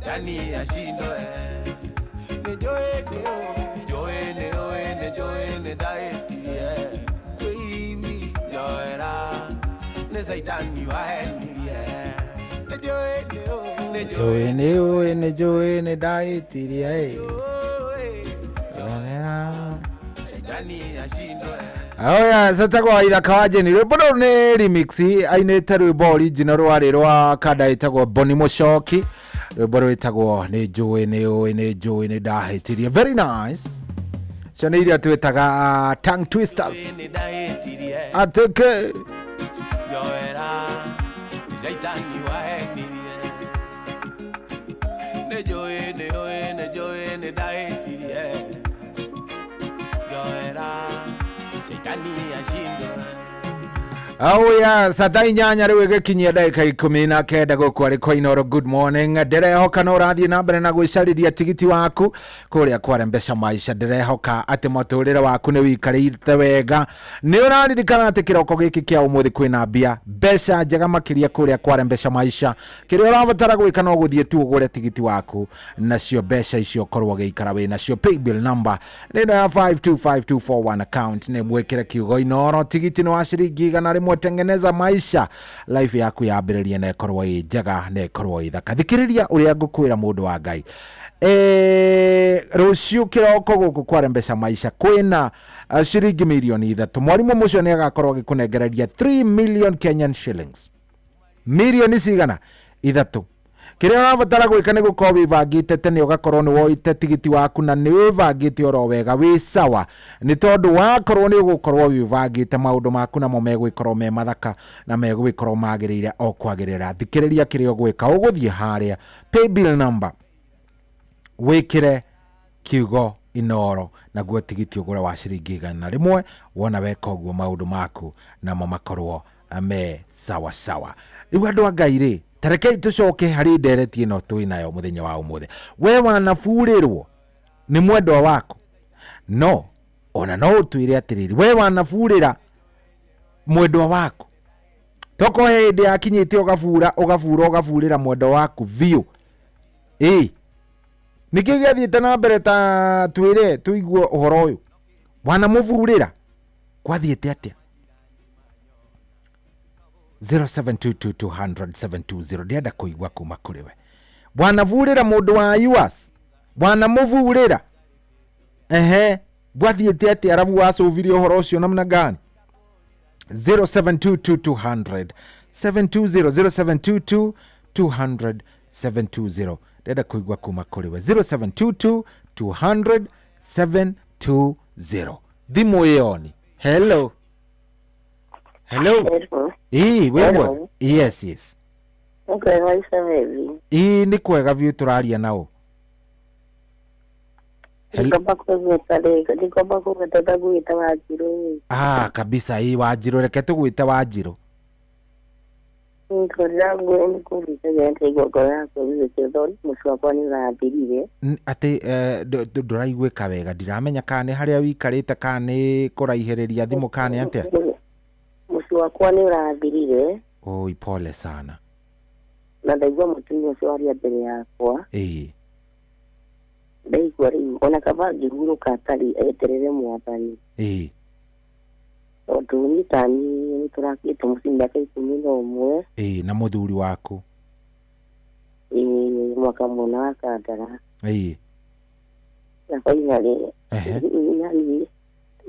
Shaitani ashindwe. Nĩnjũĩ nĩũĩ, nĩnjũĩ nĩũĩ, nĩnjũĩ nĩndahĩtirie. Baby, njoera, nĩ Shaitani wahenirie. Nĩnjũĩ nĩũĩ, nĩnjũĩ Njũĩ nĩ ũĩ nĩ njũĩ nĩ ndahĩtirie ĩ. nĩũĩ, Shaitani ashindwe. Oya setagwo Waithaka wa Jeni rwĩmbo rũrũ nĩ remix ainĩte rwĩmbo original rwarĩ rwa kanda ĩtagwo Boni Mũcoki rwĩmbo rwĩtagwo nĩ njũĩ nĩ ũĩ nĩ njũĩ nĩ ndahĩtirie very nice cio nĩ iria twĩtaga tongue twisters Nĩndahĩtirie. atĩkĩ Njoera, nĩ Shaitani wahenirie. Nĩnjũĩ nĩũĩ, nĩnjũĩ nĩndahĩtirie. Njoera, Shaitani ashindwe. Oh yes, thaa 8 rĩu ĩgĩkinyia ndagĩka 19 gũkũ arĩ kwa Inoro. Good morning. Ndĩrehoka no ũrathiĩ na mbere na gwĩcarĩria tigiti waku kũrĩa kware mbeca maisha. Ndĩrehoka atĩ mũtũrĩre waku nĩ wĩikarĩte wega. Nĩ ũraririkana atĩ kĩroko gĩkĩ kĩa ũmũthĩ kwĩna mbia mbeca njega makĩria kũrĩa kware mbeca maisha. Kĩrĩa ũrabatara gwĩka no gũthiĩ tu ũgũre tigiti waku nacio mbeca icio ũkorwo ũgĩikara wĩ nacio. Paybill number nĩ ĩno ya 525241 account nĩ mwĩkĩre kiugo Inoro. Tigiti nĩ wa ciringi 100. Tengeneza maisha life yaku yambĩrĩrie na ĩkorwo ĩ njega na ĩkorwo ĩ thaka. Thikĩrĩria ũrĩa ngũkwĩra mũndũ wa Ngai. Rũciũ kĩroko gũkũ kware mbeca maisha kwĩna ciringi mirioni 3. Mwarimũ mũcio nĩ agakorwo agĩkũnengereria 3 million Kenyan shillings. Mirioni cigana? 3. Kĩrĩa ũrabatara gwĩka nĩ gũkorwo wĩbangĩte tene, ũgakorwo nĩ woite tigiti waku na nĩ wĩbangĩte oro wega wĩ sawa, nĩ tondũ wakorwo nĩ ũgũkorwo wĩbangĩte maũndũ maku namo megũgĩkorwo me mathaka na megũgĩkorwo magĩrĩire o kwagĩrĩra. Thikĩrĩria kĩrĩa ũgwĩka, ũgũthiĩ harĩa paybill number wĩkĩre kiugo Inoro naguo tigiti ũgũre wa ciringi 100. Wona weka ũguo maũndũ maku namo makorwo me sawa sawa. Rĩu andũ a Ngai rĩ, tarekei tũcoke harĩ ndereti ĩno twĩ nayo mũthenya wa ũmũthĩ. We wanaburĩrwo nĩ mwendwa waku? No ona no ũtwĩre atĩrĩrĩ, we wanaburĩra mwendwa waku? Tokorwo he hĩndĩ yakinyĩte ũgabura ũgabura ũgaburĩra mwendwa waku biũ, ĩ nĩkĩ gĩathiĩte na mbere? Ta twĩre tũigue ũhoro ũyũ. Wanamũburĩra, gwathiĩte atĩa? 0722200720 ndĩrenda kũigua kuma kũrĩ we. Wanavurĩra mũndũ wa yours, wanamũvurĩra, ehe, gwathiĩte atĩa? Arabu wacũvirie ũhoro ũcio namna gani? 0722200720 0722 200 720 ndĩrenda kũigua kuma kũrĩ we. 0722 200 720 thimũ ĩyo ni. Hello, hello. Hello. Ĩĩ, wĩ Hello. mwega? Yes. Okay, maisha baby. Ĩĩ, nĩ kwega biũ. Tũraria nao? Hello. Ngomba kũgwĩta rĩngĩ, ngomba kũgwĩta ndagwĩta Wanjirũ. Ah, kabisa, ĩĩ, Wanjirũ, reke tũgwĩte Wanjirũ. Ngorera nĩ kũritagia ndaigua ngoro yakwa ĩgĩte tondũ mũciĩ wakwa nĩ ũrathirire. Atĩ ndũraiguĩka wega, ndiramenya kana nĩ harĩa wĩikarĩte kana nĩ kũraihĩrĩria thimũ kana nĩ atĩa. Mũciĩ wakwa nĩ ũrathirire. Oi, pole sana. Na ndaigua mũtumia ũcio aria mbere yakwa. Ndaigua rĩu ona kaba ngĩhurũka atarĩ eterere Mwathani. Tondũ niĩ ta niĩ nĩ tũrakĩte mũciĩ mĩaka 11. Ĩĩ, na mũthuri waku? Ĩĩ, mwaka mũna wa kandara. Na finally nani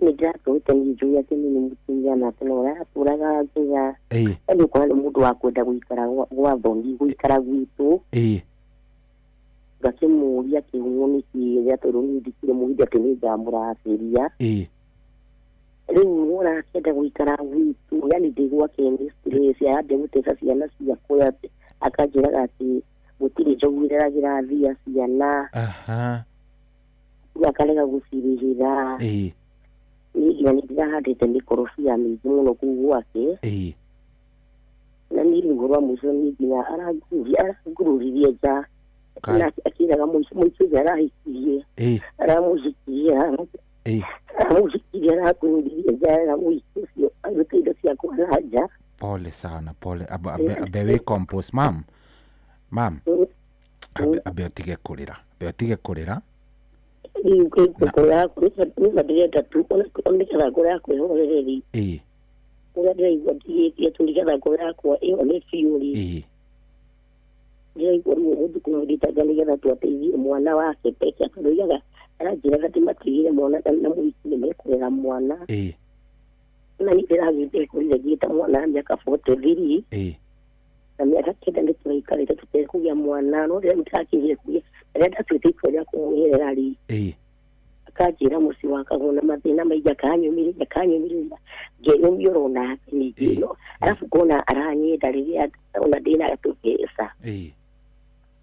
nĩ ndĩratũrĩte niĩ njũĩ atĩ niĩ nĩ mũtumia na atĩ no ũratũraga nginya yani ũkora nĩ mũndũ wa kwenda gũikara gwa thoni, gũikara gwitũ. Ngakĩmũria kĩhumo nĩ kĩĩ gĩatũrwo niĩ ndikĩrĩ mũhindi atĩ nĩ ngamũracĩria. Rĩu wona akĩenda gũikara gwitũ, yani ndĩ gwake nĩ stress, arambia gũteta ciana ciakwa, akanjĩraga atĩ gũtirĩ njogu ĩreragĩra thia ciana. Rĩu akarega gũcirĩhĩra. Niĩ nginya nĩ ndĩrahandĩte mĩkorobia mĩingĩ mũno kũu gwake. Na niĩ rĩu ũhoro wa mũico niĩ nginya arangururirie nja. Kai. Na akĩraga mũico mũico ũcio arahikirie. Aramũhikirie. Aramũhikirie, arangururirie nja na mũico ũcio arute indo ciakwa na nja. Pole sana, pole. Abe wĩ compose, mam, mam. Ambe ũtige kũrĩra, ambe ũtige kũrĩra. Rĩu ngoro yakwa nĩma ndĩrenda tu ona nĩgetha ngoro yakwa ĩhorere rĩ, ũrĩa ndĩraigua ndigĩtie tu nĩgetha ngoro yakwa ĩhone biũ rĩ, ndĩraigua ruo gũthiĩ kũmũthitanga nĩgetha twateithie mwana wake peke, tondũ oigaga aranjĩraga ndĩmatigĩre mwana na mũhiki nĩ mekũrera mwana. Na niĩ ndĩragĩte kũrire ngĩta mwana wa mĩaka 43 na mĩaka 9 nĩ tũraikarĩte tũtekũgĩa mwana, no rĩrĩa ndĩrakinyire kũgĩa rĩrĩa ndatuĩte itua rĩa kũmweherera rĩ, akanjĩra mũciĩ wakagwo na mathĩna maingĩ, akanyũmĩrĩria akanyũmĩrĩria, ngeyũmia oro nake ningĩ, no arabu ngona aranyenda rĩrĩa ona ndĩna tũmbeca,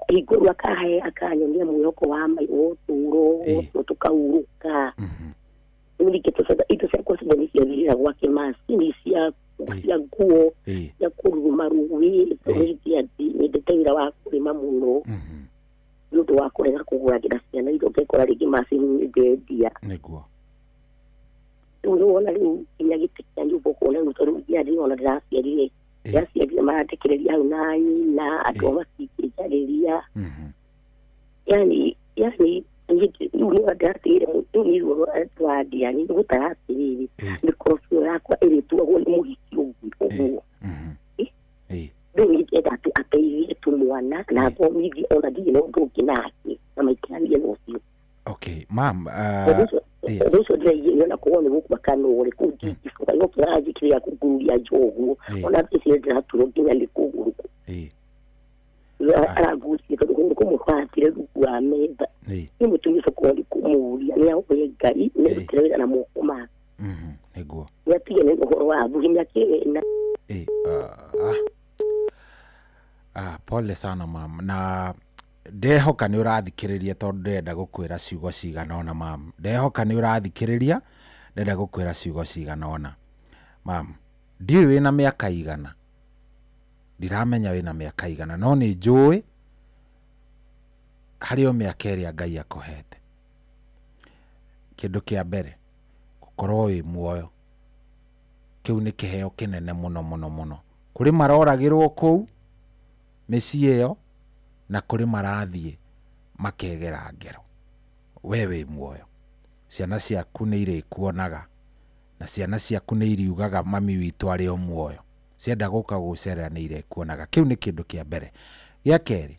hingo rĩu akahe akanyonia mwĩhoko wa ũtũũro tũkaurũka. Rĩu ningĩ tũcetha indo ciakwa ciothe nĩ ciathirĩra gwake, macini cia nguo, cia kũruruma rũĩ, nyendete wĩra wa kũrĩma mũno, nĩ ũndũ wa kũrega kũgũragĩra ciana indo, ngekora rĩngĩ macini nĩ ndendia. Nĩguo. Rĩu nĩwona rĩu nginya gĩtĩ kĩa nyũmba ũkona rĩu tondũ nginya ndĩrona ndĩraciarire ndĩraciarire marandekereria hau na nyina andũ matingĩnjarĩria, yani rĩu nĩwona ndĩratigĩire rĩu nĩ ruo rwandia nĩ gũtara atĩrĩrĩ, mĩkorobio yakwa ĩrĩtuagwo nĩ mũhiki ũngĩ ũguo. Rĩu niĩ ndĩrenda tu ateithie tu mwana na athomithie, ona ndirĩ na ũndũ ũngĩ nake na maikaranie na ũcio. Okay, ma'am, yes. Ũndũ ũcio ndĩraigua ona kũgwo nĩ gũkua kana ũrĩ kũu ndingĩcoka no kĩranjĩkĩrĩra kũngururia njoguo, ona thaa ici ndĩraturwo nginya nĩ kũgũrũ arangucie tondũ kũgũrũ kũmwe kũratire rungu wa metha. Nĩ mũtumia ũcio korwo nĩ kũmũria nĩ ahoe Ngai nĩ rutĩre wĩra na moko make. Nĩguo. Nĩ atige ũhoro wa athuri mĩaka ĩyo ĩna. Pole sana mam, na ndehoka nĩ ũrathikĩrĩria tondũ ndĩrenda gũkwĩra ciugo cigana ũna mam, ndehoka nĩ ũrathikĩrĩria, ndĩrenda gũkwĩra ciugo cigana ũna mam. Ndiũĩ wĩna mĩaka igana, ndiramenya wĩna mĩaka igana, no nĩ njũĩ harĩ o mĩaka ĩrĩa Ngai akũhete. Kĩndũ kĩa mbere gũkorwo wĩ muoyo, kĩu nĩ kĩheo kĩnene mũno mũno mũno. Kũrĩ maroragĩrwo kũu mĩciĩ ĩyo na kũrĩ marathiĩ makegera ngero, we wĩ muoyo, ciana ciaku nĩ irĩkuonaga na ciana ciaku nĩ iriugaga mami witũ arĩ o muoyo, cienda gũka gũcerera nĩ irĩkuonaga. Kĩu nĩ kĩndũ kĩa mbere. Gĩa kerĩ,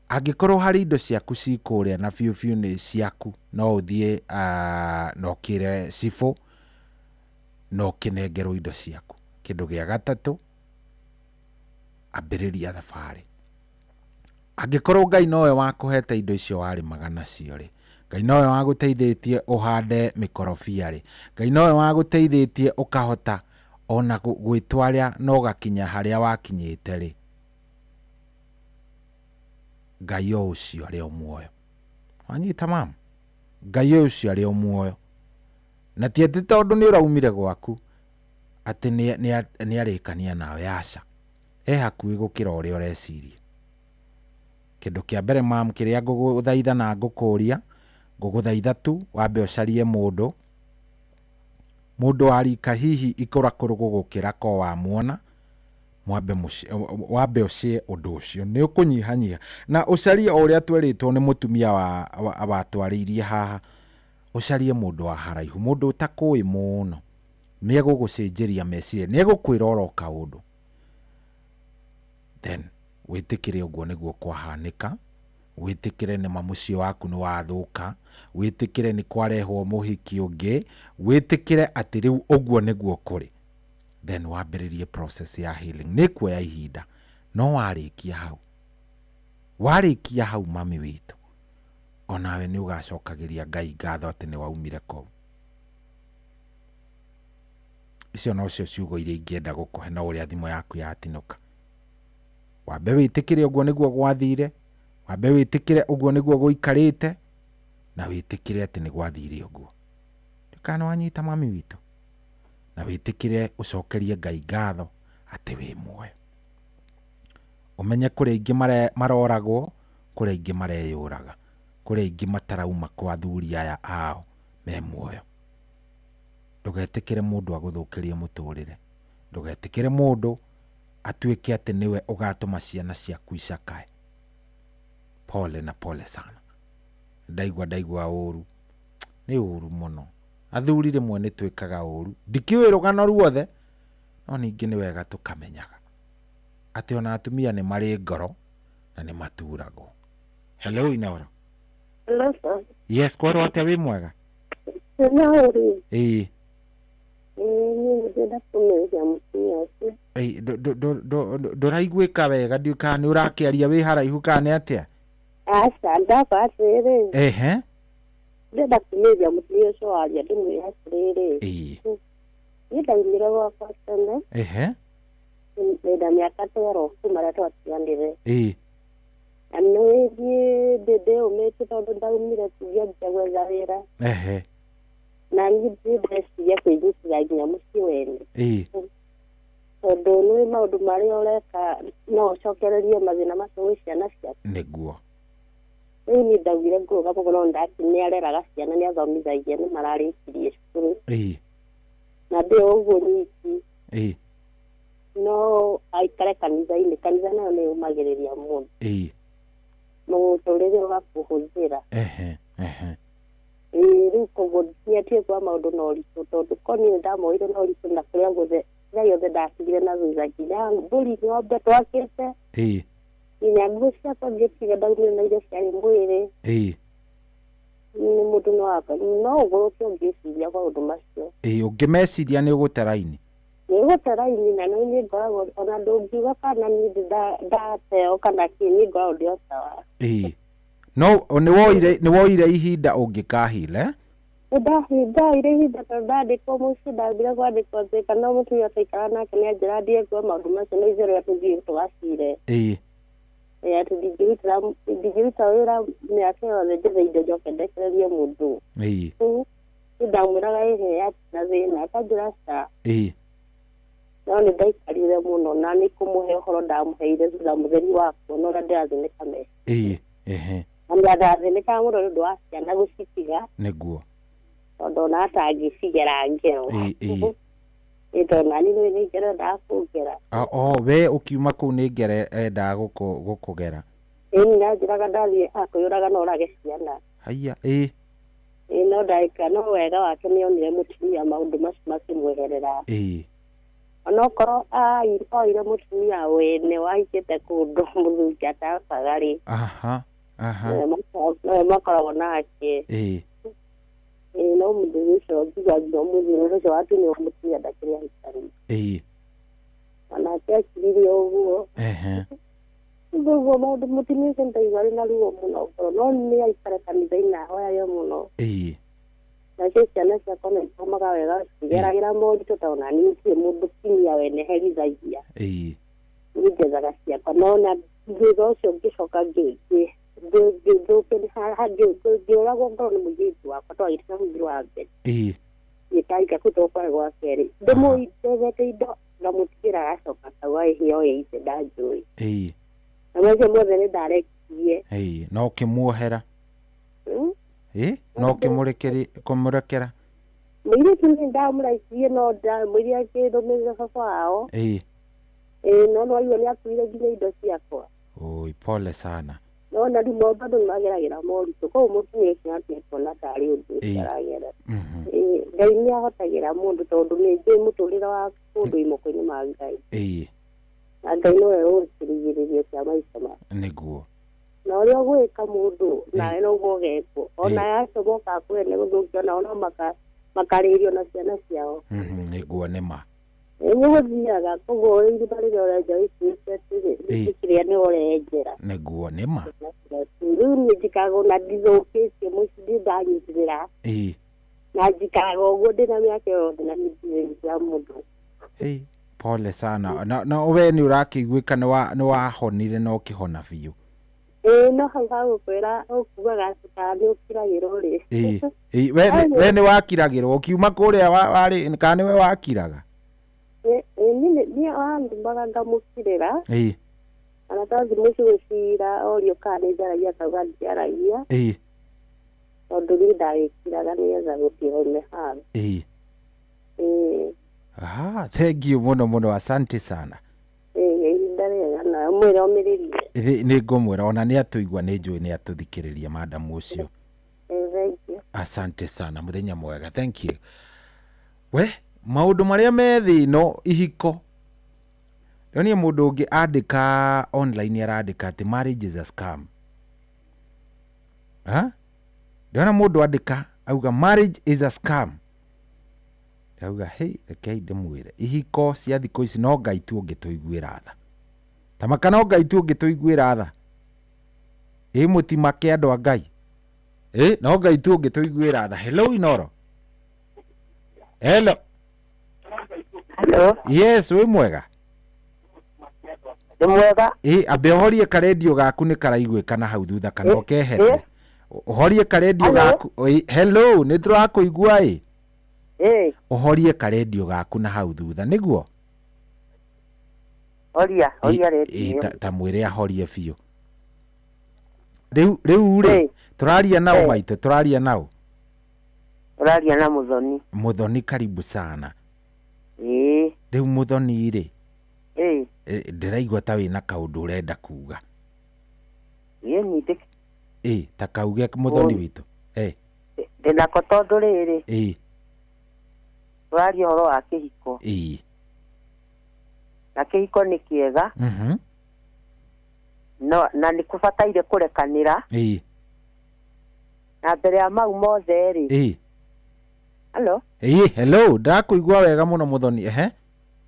angĩkorwo harĩ indo ciaku cikũrĩa na biũ biũ nĩ ciaku, no ũthiĩ na ũkĩre cibũ na ũkĩnengerwo indo ciaku. Kĩndũ gĩa gatatũ, ambĩrĩria thabarĩ. Angĩkorwo Ngai nowe wakũhete indo icio warĩmaga nacio rĩ, Ngai nowe wagũteithĩtie ũhande mĩkorobia rĩ, Ngai nowe wagũteithĩtie ũkahota ona gwĩtwara na ũgakinya harĩa wakinyĩte rĩ, Ngai o ũcio arĩ o muoyo. Wanyita mam? Ngai o ũcio arĩ o muoyo, na ti atĩ tondũ nĩ ũraumire gwaku atĩ nĩ arĩkania nawe, aca, e hakuhĩ gũkĩra ũrĩa ũreciria. Kĩndũ kĩa mbere mam, kĩrĩa ngũgũthaitha na ngũkũria, ngũgũthaitha tu wambe ũcarie mũndũ, mũndũ wa rika hihi ikũrakũrũ gũgũkĩra ko wamuona, wambe ũcie ũndũ ũcio, nĩ ũkũnyihanyiha na ũcarie o ũrĩa twerĩtwo nĩ mũtumia watwarĩirie haha, ũcarie mũndũ wa haraihu, mũndũ ũtakũĩ mũno, nĩ egũgũcenjeria meciria, nĩ egũkwĩra oro kaũndũ, then wĩtĩkĩre ũguo nĩguo kwahanĩka, wĩtĩkĩre nĩma mũciĩ waku nĩ wathũka, wĩtĩkĩre nĩ kwarehwo mũhiki ũngĩ, wĩtĩkĩre atĩ rĩu ũguo nĩguo kũrĩ, then wambĩrĩrie process ya healing. Nĩ kuoya ihinda, no warĩkia hau, warĩkia hau mami witũ, onawe nĩ ũgacokagĩria Ngai ngatho atĩ nĩ waumire kũu. Icio nocio ciugo iria ingĩenda gũkũhe no ũrĩa thimũ yaku yatinũka. Wambe wĩtĩkĩre ũguo nĩguo gwathire, wambe wĩtĩkĩre ũguo nĩguo gũikarĩte, na wĩtĩkĩre atĩ nĩ gwathire ũguo. Ndũkana wanyita mami witũ, na wĩtĩkĩre ũcokerie Ngai ngatho atĩ wĩ muoyo. Ũmenye kũrĩ aingĩ maroragwo, kũrĩ aingĩ mareyũraga, kũrĩ aingĩ matarauma kwa athuri aya ao me muoyo. Ndũgetĩkĩre mũndũ agũthũkĩrie mũtũrĩre, ndũgetĩkĩre mũndũ atuĩke atĩ nĩwe ũgatũma ciana ciaku icakae. Pole na pole sana. Ndaigua ũru, nĩ ũru mũno. Athuri rĩmwe nĩ twĩkaga ũru, ndikĩũĩ rũgano ruothe, no ningĩ nĩ wega tũkamenyaga atĩ ona atumia nĩ marĩ ngoro na nĩ maturagwo. Hello, Inooro. Hello, sir. Yes, kwerwo atĩa, wĩ mwega? No rĩ, Ĩĩ. Niĩ ndĩrenda kũmĩrĩria mũtumia ũcio. Ĩĩ, ndũraiguĩka wega, ndiũĩ kana nĩ ũrakĩaria wĩ haraihu kana nĩ atĩa. Aca, ndauga atĩrĩrĩ, ndĩrenda kũmĩrĩria mũtumia ũcio waria, ndĩmwĩre atĩrĩrĩ, niĩ ndaumire gwakwa tene, ndĩna mĩaka 12 kuma rĩrĩa twatiganire. Na nĩ niĩ ndĩũmĩte tondũ ndaumire ngĩanjia gwetha wĩra. Na niĩ ndĩreciria kwĩnyitĩra nginya mũciĩ wene. Tondũ nĩ maũndũ marĩa ũreka no ũcokererie mathĩna macio gwĩ ciana ciaku. Rĩu niĩ ndaugire ngũrũgama ũguo, no nĩ areraga ciana, nĩ athomithagia, nĩ mararĩkirie cukuru. Na ndĩ o ũguo nyiki. No aikare kanitha-inĩ, kanitha nayo nĩ yũmagĩrĩria mũndũ. Mũtũrĩre ũgakũhũthĩra. Ehe ehe Ĩĩ, rĩu koguo nĩatige kuoya maũndũ na ũritũ, tondũ ko niĩ nĩndamoire na ũritũ, na kũrĩa guothe, kĩrĩa gĩothe ndatigire na thutha, nginya mbũri, ng'ombe twakĩte, nginya nguo ciakwa ngĩtiga, ndaumire na iria ciarĩ mwĩrĩ. Nĩ mũndũ no ũgũrũke ũngĩciria maũndũ macio. Ĩĩ, ũngĩmeciria nĩ ũgũte raini. Nĩ ũgũte raini, na no niĩ ngoragwo ona ndũngiuga kana niĩ ndĩ ndateo kana kĩ, niĩ ngoragwo ndĩ o sawa. Ĩĩ, no nĩ woire ihinda ũngĩkahile. Ndoire ihinda tondũ ndandĩkwo mũciĩ, ndambire kwandĩkwo Thĩka, no mũtumia twaikara nake nĩ anjĩra ndige kuoya maũndũ macio na ithuĩ tũthiĩ tũgacire. Ĩ, atĩ ndingĩruta wĩra mĩaka yothe njethe indo njoke ndekererie mũndũ. Rĩu niĩ ndamwĩraga ĩhe atĩ na thĩna, akanjĩra ca. No nĩ ndaikarire mũno, na nĩ kũmũhe ũhoro ndamũheire thutha mũtheri wa kuona ũrĩa ndĩrathĩnĩka meciria. ĩĩ ehe Na ndathĩnĩkaga mũno nĩ ũndũ wa ciana gũcitiga, tondũ ona atangĩcigera ngero. Ĩĩ, ĩĩ. Ĩ, tondũ nani nĩ ngero endaga kũngera. O we ũkiuma kũu nĩ ngere endaga gũkũgera. Ĩ, nĩ nanjĩraga ndathiĩ akwĩyũraga no ũrage ciana. Haiya, ĩĩ. Ĩ, no ndagĩka, no wega wake nĩ onire mũtumia maũndũ macio makĩmweherera. Onokorwo oire mũtumia wene wahikĩte kũndũ mũthuri atakaga rĩ, aha aha nowe makoragwo nake. Ĩ, no mũthuri ũcio ngiuga nginya mũthuri ũcio watunywo mũtumia ndakĩrĩ ahikania. Onake akiririe ũguo. Ũguo maũndũ mũtumia ũcio ndaigua arĩ na ruo mũno ngoro, no nĩ aikare kanitha-inĩ ahoyage mũno. Nacio ciana ciakwa no ithomaga wega, citigeragĩra moritũ, tondũ na niĩ ndirĩ mũndũ kinyia wene herithagia. Niĩ njethaga ciakwa, no na thutha ũcio ngĩcoka ngĩũragwo ngoro nĩ mũirĩtu wakwa twagĩte na mũthuri wa mbere. Gĩkaika kũu tũkwarĩ gwa kerĩ, ndĩmũndethete indo ngamũtigĩra, agacoka akauga ĩhĩ oye ithe ndanjũĩ. Na macio mothe nĩ ndarekirie. Ĩĩ, no ũkĩmuohera? Ĩĩ, no ũkĩmũrekera? Mũirĩtu nĩ ndamũrekirie, no ndamwĩrire akĩrũmĩrĩra baba wao. Ĩĩ, no nĩwaigua nĩ akuire nginya indo ciakwa. Oi, pole sana. No na rĩu bado nĩ mageragĩra moritũ, koguo mũtumia ũcio atige kuona tarĩ ũndũ ũcio aragera. Ĩĩ, Ngai nĩ ahotagĩra mũndũ, tondũ nĩ njũĩ mũtũrĩre wa mũndũ wĩ moko-inĩ ma Ngai. Na Ngai nĩwe ũĩ kĩrigĩrĩrio kĩa maica ma na ũrĩa ũgwĩka mũndũ nawe noguo ũgekwo, ona acio mokaga kũrĩa nĩ gũthũkia, onao no makarĩrio na ciana ciao. Nĩguo, nĩ ma. Nĩ gũthiaga koguo irima rĩrĩa ũrenja wĩciĩte atĩrĩ kĩrĩa nĩ ũrenjera. Nĩguo, nĩ ma. Rĩu niĩ njikaraga ona ndithũkĩtie mũciĩ, ndĩ ndanyitĩrĩra na njikaraga ũguo ndĩna mĩaka yothe na nĩ mũndũ. Hey, pole sana. Na we nĩ ũrakĩiguĩka nĩ wahonire na ũkĩhona biũ? Ĩĩ, no hau hagũkwĩra ũkugaga atĩ kana nĩ ũkiragĩrwo rĩ. Ĩĩ, we nĩ wakiragĩrwo ũkiuma kũrĩa warĩ, kana nĩwe wakiraga? Niĩ wandumaga ngamũkirĩra. Ona twathi mũciĩ gũcira, orio kana nĩ njaragia, akauga ndiaragia, tondũ niĩ ndagĩkiraga nĩgetha gũtigaume handũ. Ĩĩ. Aha, thank you mũno mũno, asante sana. Ĩĩ, ihinda rĩega, na mwĩre omĩrĩrie. Nĩ ngũmwĩra ona nĩ atũigua, nĩ njũĩ nĩ atũthikĩrĩria madam ũcio. Thank you. Asante sana, mũthenya mwega. Thank you. We maũndũ marĩa me thĩ ĩno, ihiko. Ndonire mũndũ ũngĩ andĩka online, arandĩka atĩ marriage is a scam. Ha? Ndĩrona mũndũ andĩka auga marriage is a scam. Ndauga hei, rekei ndĩmwĩre, ihiko cia thikũ ici no Ngai tu ũngĩtũiguĩra tha. Tamaka, no Ngai tu ũngĩtũiguĩra tha. Ĩ mũtimake andũ a Ngai. Ĩ no Ngai tu ũngĩtũiguĩra tha. Hello Inoro. Hello. Hello. Yes, wĩ mwega? Nĩ mwega. Ĩ ambe ũhorie karendio gaku, nĩ karaiguĩka na hau thutha, kana ũkeherere. Ũhorie karendio Hello? gaku. Hello, nĩ tũrakũigua ĩ. Ĩ. Ũhorie karendio gaku na hau thutha nĩguo. Horia, horia Ĩ, redio. ta mwĩre ahorie biũ. Rĩu rĩ, tũraria nao maitũ, tũraria nao. Ũraria na Mũthoni. Mũthoni, karibu sana. Ĩ. Rĩu Mũthoni rĩ, Ĩ. Ndĩraigua ta wĩna kaũndũ ũrenda kuga. Ĩ ni ndĩ Ĩ ta kauge Mũthoni witũ. Ndĩnako tondũ rĩrĩ, tũraria ũhoro wa kĩhiko. Na kĩhiko nĩ kĩega, no na nĩ kũbataire kũrekanĩra. Na mbere ya mau mothe rĩ, Hello? Ĩ, hello, ndakũigua wega mũno Mũthoni. Ehe.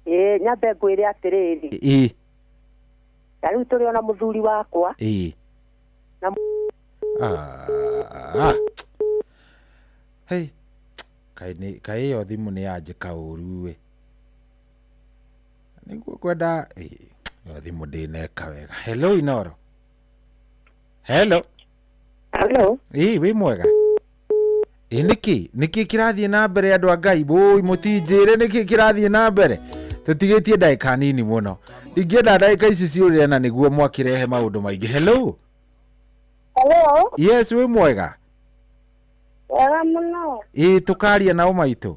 Ĩ, nyambe ngwĩre atĩrĩrĩ, ta rĩu tũrĩ ona mũthuri wakwa na Ah. Hey. Kaĩ kaĩ ĩyo thimũ nĩ yanjĩka ũru ĩ. Nĩguo kwenda ĩyo thimũ ndĩneka wega. Hello Inoro. Hello. Hello. Ĩ wĩ mwega? Ĩ nĩkĩ? Nĩkĩ kĩrathiĩ na mbere andũ a Ngai? Wũi mũtinjĩre nĩkĩ kĩrathiĩ na mbere? Tũtigĩtie ndagĩka nini mũno. Ingĩenda ndagĩka ici ciũrĩre na nĩguo mwakĩrehe maũndũ maingĩ. Hello. Hello. Yes, wĩ mwega? Wega mũno. Ĩ tũkaria nao maitũ.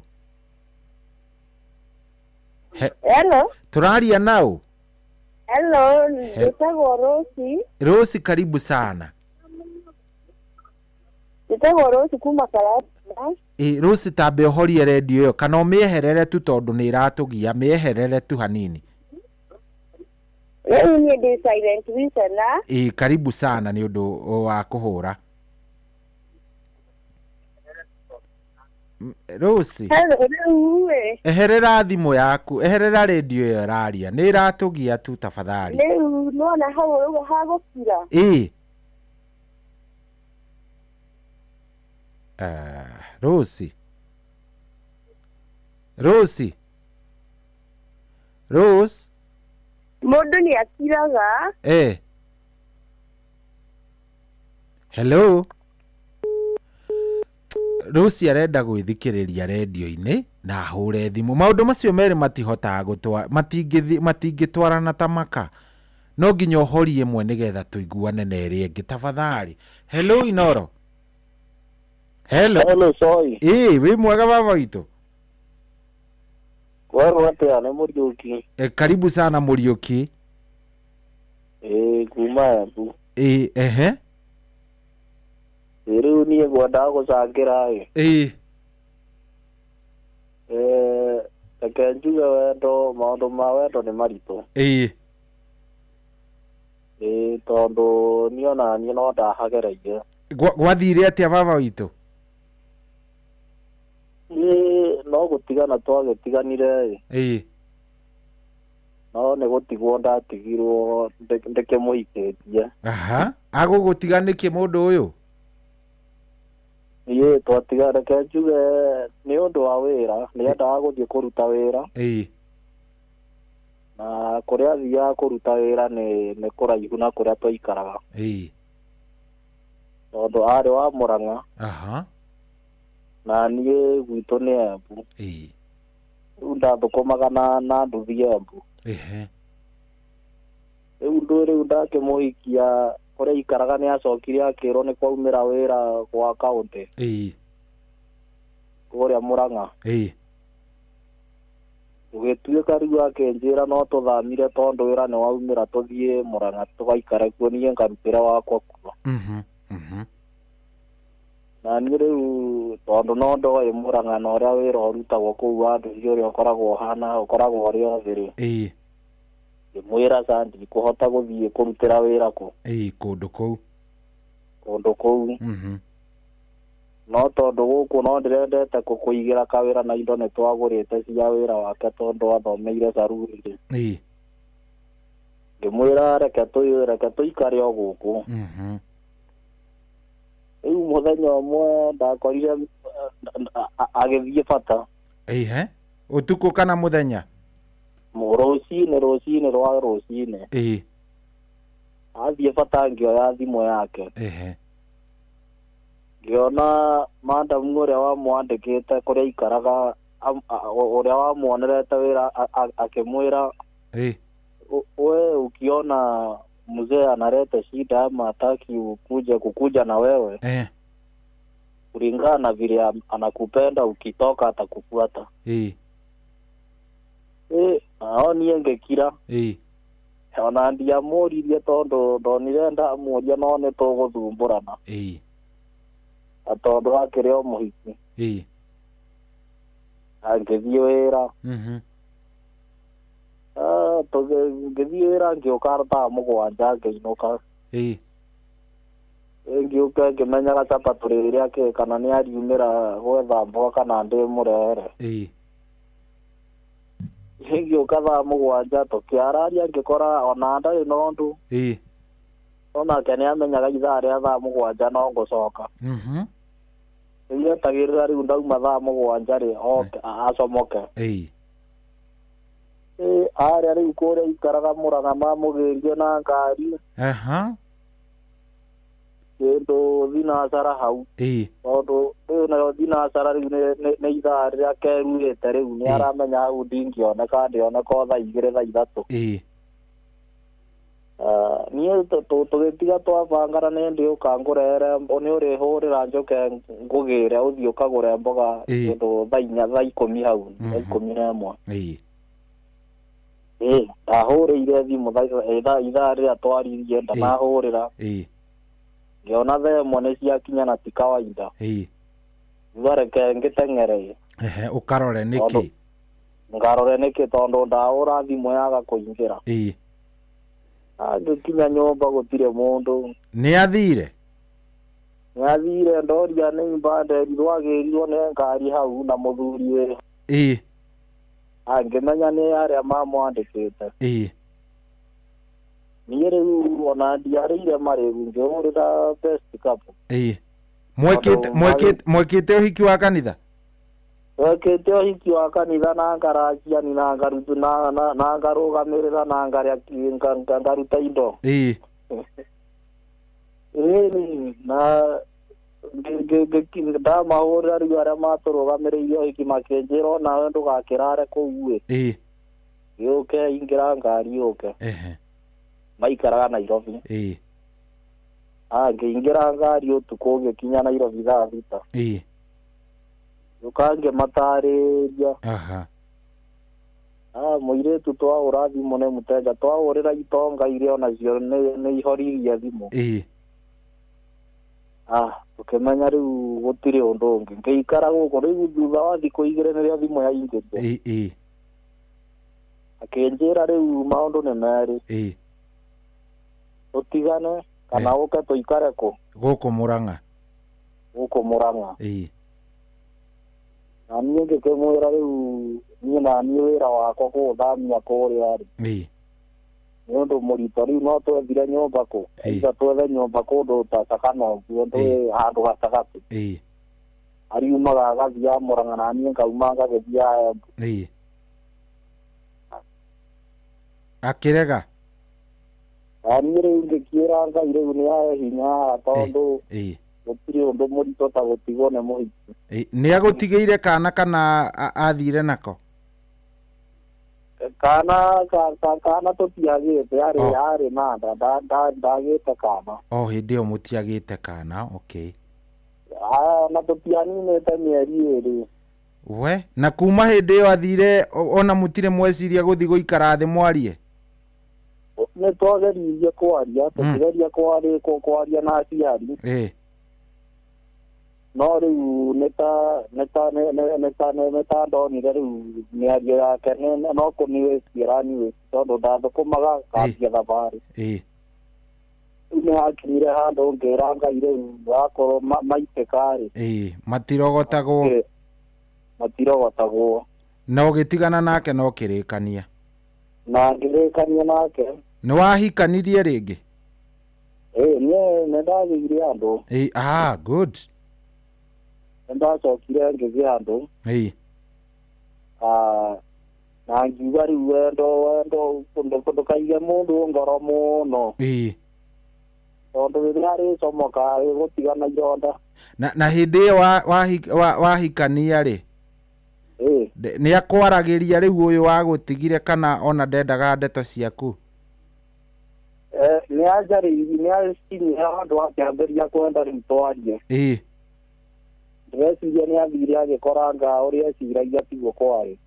Hello. Tũraria nao. Hello, njĩtagwo Rosi. Rosi, karibu sana. Njĩtagwo Rosi kuma Karatina. Ĩ Rosi, tambe ũhorie redio ĩyo kana ũmĩeherere tu tondũ nĩ ĩratũgia, mĩeherere tu hanini. Rĩu niĩ ndĩ silent listener. Ĩ karibu sana nĩ ũndũ wa kũhũra. Rosi. Hello, rĩu ĩ. Eherera thimũ yaku, eherera redio ĩyo ĩraria, nĩ ĩratũgia tu tafadhali. Rĩu nĩwona hau ũrauga hagũkira. Ĩ. Rosi. Rosi. Rose. Mũndũ nĩ akiraga. Hello. Rosi arenda gwĩthikĩrĩria redio-inĩ na ahũre thimũ. Maũndũ macio merĩ matihotaga gũtwa matingĩtwarana ta maka. No nginya ũhorie ĩmwe nĩgetha tũiguane na ĩrĩa ĩngĩ tafadhali. Hello Inoro. Hello. Hello, sorry. Ĩ wĩ mwega baba witũ? Kwerwo atĩa? Nĩ Mũriũki. Karibu sana Mũriũki. Ĩ kuma Embu. Ĩ ehe. Ĩ rĩu niĩ ngwendaga gũcangĩra ĩ. Reke njuge wendo, maũndũ ma wendo nĩ maritũ. Ĩ tondũ niĩ ona niĩ no ndahagereire. Gwathire atĩa baba witũ? Niĩ no gũtigana twagĩtiganire ĩ. No nĩ gũtigwo ndatigirwo ndĩkĩmũhikĩtie. Aha. Agũgũtiga nĩkĩ mũndũ ũyũ? Niĩ twatiga, reke njuge nĩ ũndũ wa wĩra, nĩ endaga gũthiĩ kũruta wĩra. Na kũrĩa athiaga kũruta wĩra nĩ kũraihu na kũrĩa twaikaraga. Tondũ arĩ wa Mũrang'a. Aha. Na niĩ gwitũ nĩ Embu. Rĩu ndathũkũmaga na nduthi Embu. Rĩu ndũ rĩu ndakĩmũhikia kũrĩa aikaraga nĩ acokire akĩrwo nĩ kwaumĩra wĩra gwa kaũntĩ. Kũrĩa Mũrang'a. Tũgĩtuĩka rĩu akĩnjĩra no tũthamire tondũ wĩra nĩ waumĩra tũthiĩ Murang'a tũgaikare kuo niĩ ngarutĩre wakwa kuo. Na niĩ rĩu tondũ no ndoĩ Murang'a na ũrĩa wĩra ũrutagwo kũu wa nduthi ũrĩa ũkoragwo ũhana ũkoragwo ũrĩ o thĩ rĩ. Ngĩmwĩra ca ndikũhota gũthiĩ kũrutĩra wĩra kũ. Kũndũ kũu. Kũndũ kũu. No tondũ gũkũ no ndĩrendete kũkũigĩra kawĩra na indo nĩ twagũrĩte cia wĩra wake tondũ athomeire caruni rĩ. Ngĩmwĩra reke tũikare o gũkũ. Rĩu mũthenya ũmwe ndakorire agĩthiĩ bata. Ehe. Ũtukũ kana mũthenya? Rũcinĩ rwa rũcinĩ. Athiĩ bata ngĩoya thimũ yake. Ngĩona madamu ũrĩa wamwandĩkĩte kũrĩa aikaraga ũrĩa wamuonerete wĩra akĩmwĩra we ukiona mzee analeta shida ama hataki kukuja na wewe kulingana na vile anakupenda ukitoka atakufuata. Niĩ ngĩkira. Ona ndiamũririe tondũ ndonire ndamũria no nĩ tũgũthumbũrana. Na tondũ akĩrĩ o mũhiki. Ngĩthiĩ wĩra. Ngĩthiĩ wĩra ngĩũka thaa mũgwanja ngĩinũka. Ngĩũka ngĩmenyaga chapa tũrĩrĩa kĩ kana nĩ ariumĩra gwetha mboga kana ndĩmũrehere. Ngĩũka thaa mũgwanja tũkĩararia ngĩkora ona ndarĩ na ũndũ. Onake nĩ amenyaga ithaa rĩa thaa mũgwanja no ngũcoka. Rĩu etagĩrĩra rĩu ndauma thaa mũgwanja rĩ oke acomoke. Arĩa rĩu kũrĩa ikaraga Murang'a mamũgĩrie na ngari. Kĩndũ thinacara hau. Tondũ rĩu nayo thinacara rĩu nĩ ithaa rĩrĩa keruĩte rĩu nĩ aramenya hau ndingĩoneka ndĩoneka o thaa igĩrĩ thaa ithatũ. Niĩ tũgĩtiga twabangana nĩ ndĩũka ngũrehere nĩ ũrĩhũrĩra njũke ngũgĩre ũthiĩ ũkagũre mboga kĩndũ thaa inya thaa ikũmi hau thaa 11. Ndahũrĩire thimũ ithaa rĩrĩa twaririe ndanahũrĩra. Ngĩona thaa ĩmwe nĩ ciakinya na ti kawaida. Thutha reke ngĩteng'ere. Ũkarore nĩkĩ? Ngarore nĩkĩ tondũ ndahũra thimũ yaga kũingĩra. Ngĩkinya nyũmba gũtirĩ mũndũ. Nĩ athire? Nĩ athire ndoria nĩ imba nderirwo agĩrirwo nĩ ngari hau na mũthuri wĩ. Ngĩmenya nĩ arĩa mamwandĩkĩte. Niĩ rĩu ona ndiarĩire marĩgu ngĩhũrĩra best couple. Mwekĩte ũhiki wa kanitha? Twekĩte ũhiki wa kanitha na ngaraciani na ngarutu na ngarũgamĩrĩra na ngarĩa ngaruta indo. Na ndamahũrĩra rĩu arĩa matũrũgamĩrĩire ũhiki makĩnjĩra onawe ndũgakĩrare kũu ĩ. Gĩũke ingĩra ngari yũke. Maikaraga Nairobi. Ngĩingĩra ngari ũtukũ ngĩkinya Nairobi thaa thita. Gĩũka ngĩmatarĩria. Mũirĩtu twahũra thimũ nĩ mũteja twahũrĩra itonga iria onacio nĩ ihoririe thimũ. Tũkĩmenya rĩu gũtirĩ ũndũ ũngĩ. Ngĩikara gũkũ rĩu thutha wa thikũ igĩrĩ nĩrĩo thimũ yaingĩrire. Akĩnjĩra rĩu maũndũ nĩ merĩ. Tũtigane kana ũke tũikare kũ? Gũkũ Murang'a. Gũkũ Murang'a. Na niĩ ngĩkĩmwĩra rĩu niĩ na niĩ wĩra wakwa kũũthamia kũrĩa rĩ. Nĩ ũndũ mũritũ rĩu no twethire nyũmba kũ? Either twethe nyũmba kũndũ ta Sakana ũguo ndũĩ handũ gatagatĩ. Ariumaga agathiĩ Murang'a na niĩ ngauma ngagĩthiĩ Embu. Akĩrega? Niĩ rĩu ngĩkĩra Ngai rĩu nĩ ahe hinya tondũ gũtirĩ ũndũ mũritũ ta gũtigwo nĩ mũhiki. Nĩ agũtigĩire kana kana athire nako? Kana kana tũtiagĩte arĩ na nda ndagĩte kana. O hĩndĩ ĩyo mũtiagĩte kana, okay. Na tũtianinĩte mĩeri ĩrĩ. We na kuma hĩndĩ ĩyo athire ona mũtirĩ mweciria gũthiĩ gũikara thĩ mwarie? Nĩ twageririe kwaria, tũkĩgeria kwaria na aciari. No rĩu nĩ ta ndonire rĩu mĩario yake no kũniwĩstia ĩraniwĩstia tondũ ndathũkũmaga ngambia thabarĩ. Rĩu nĩ hakinyire handũ ngĩra Ngai rĩu akorwo maitĩka rĩ, matirogotagwo. Matirogotagwo. Na ũgĩtigana nake na ũkĩrĩkania? Na ngĩrĩkania nake. Nĩ wahikanirie rĩngĩ? Niĩ nĩ ndagĩire andũ. Good. Nĩ ndacokire ngĩgĩa andũ. Na ngiuga rĩu wendo ndũkaige mũndũ ngoro mũno. Tondũ rĩrĩa arĩcomoka gũtigana ironda. Na hĩndĩ ĩyo wahikania rĩ, nĩ akwaragĩria rĩu ũyũ wagũtigire kana ona ndendaga ndeto ciaku? Nĩ anjarĩirie, nĩ akinyire handũ akĩambĩrĩria kwenda rĩu twarie. Ndĩreciria nĩ athire agĩkoranga ũrĩa eciragia tiguo kwarĩ.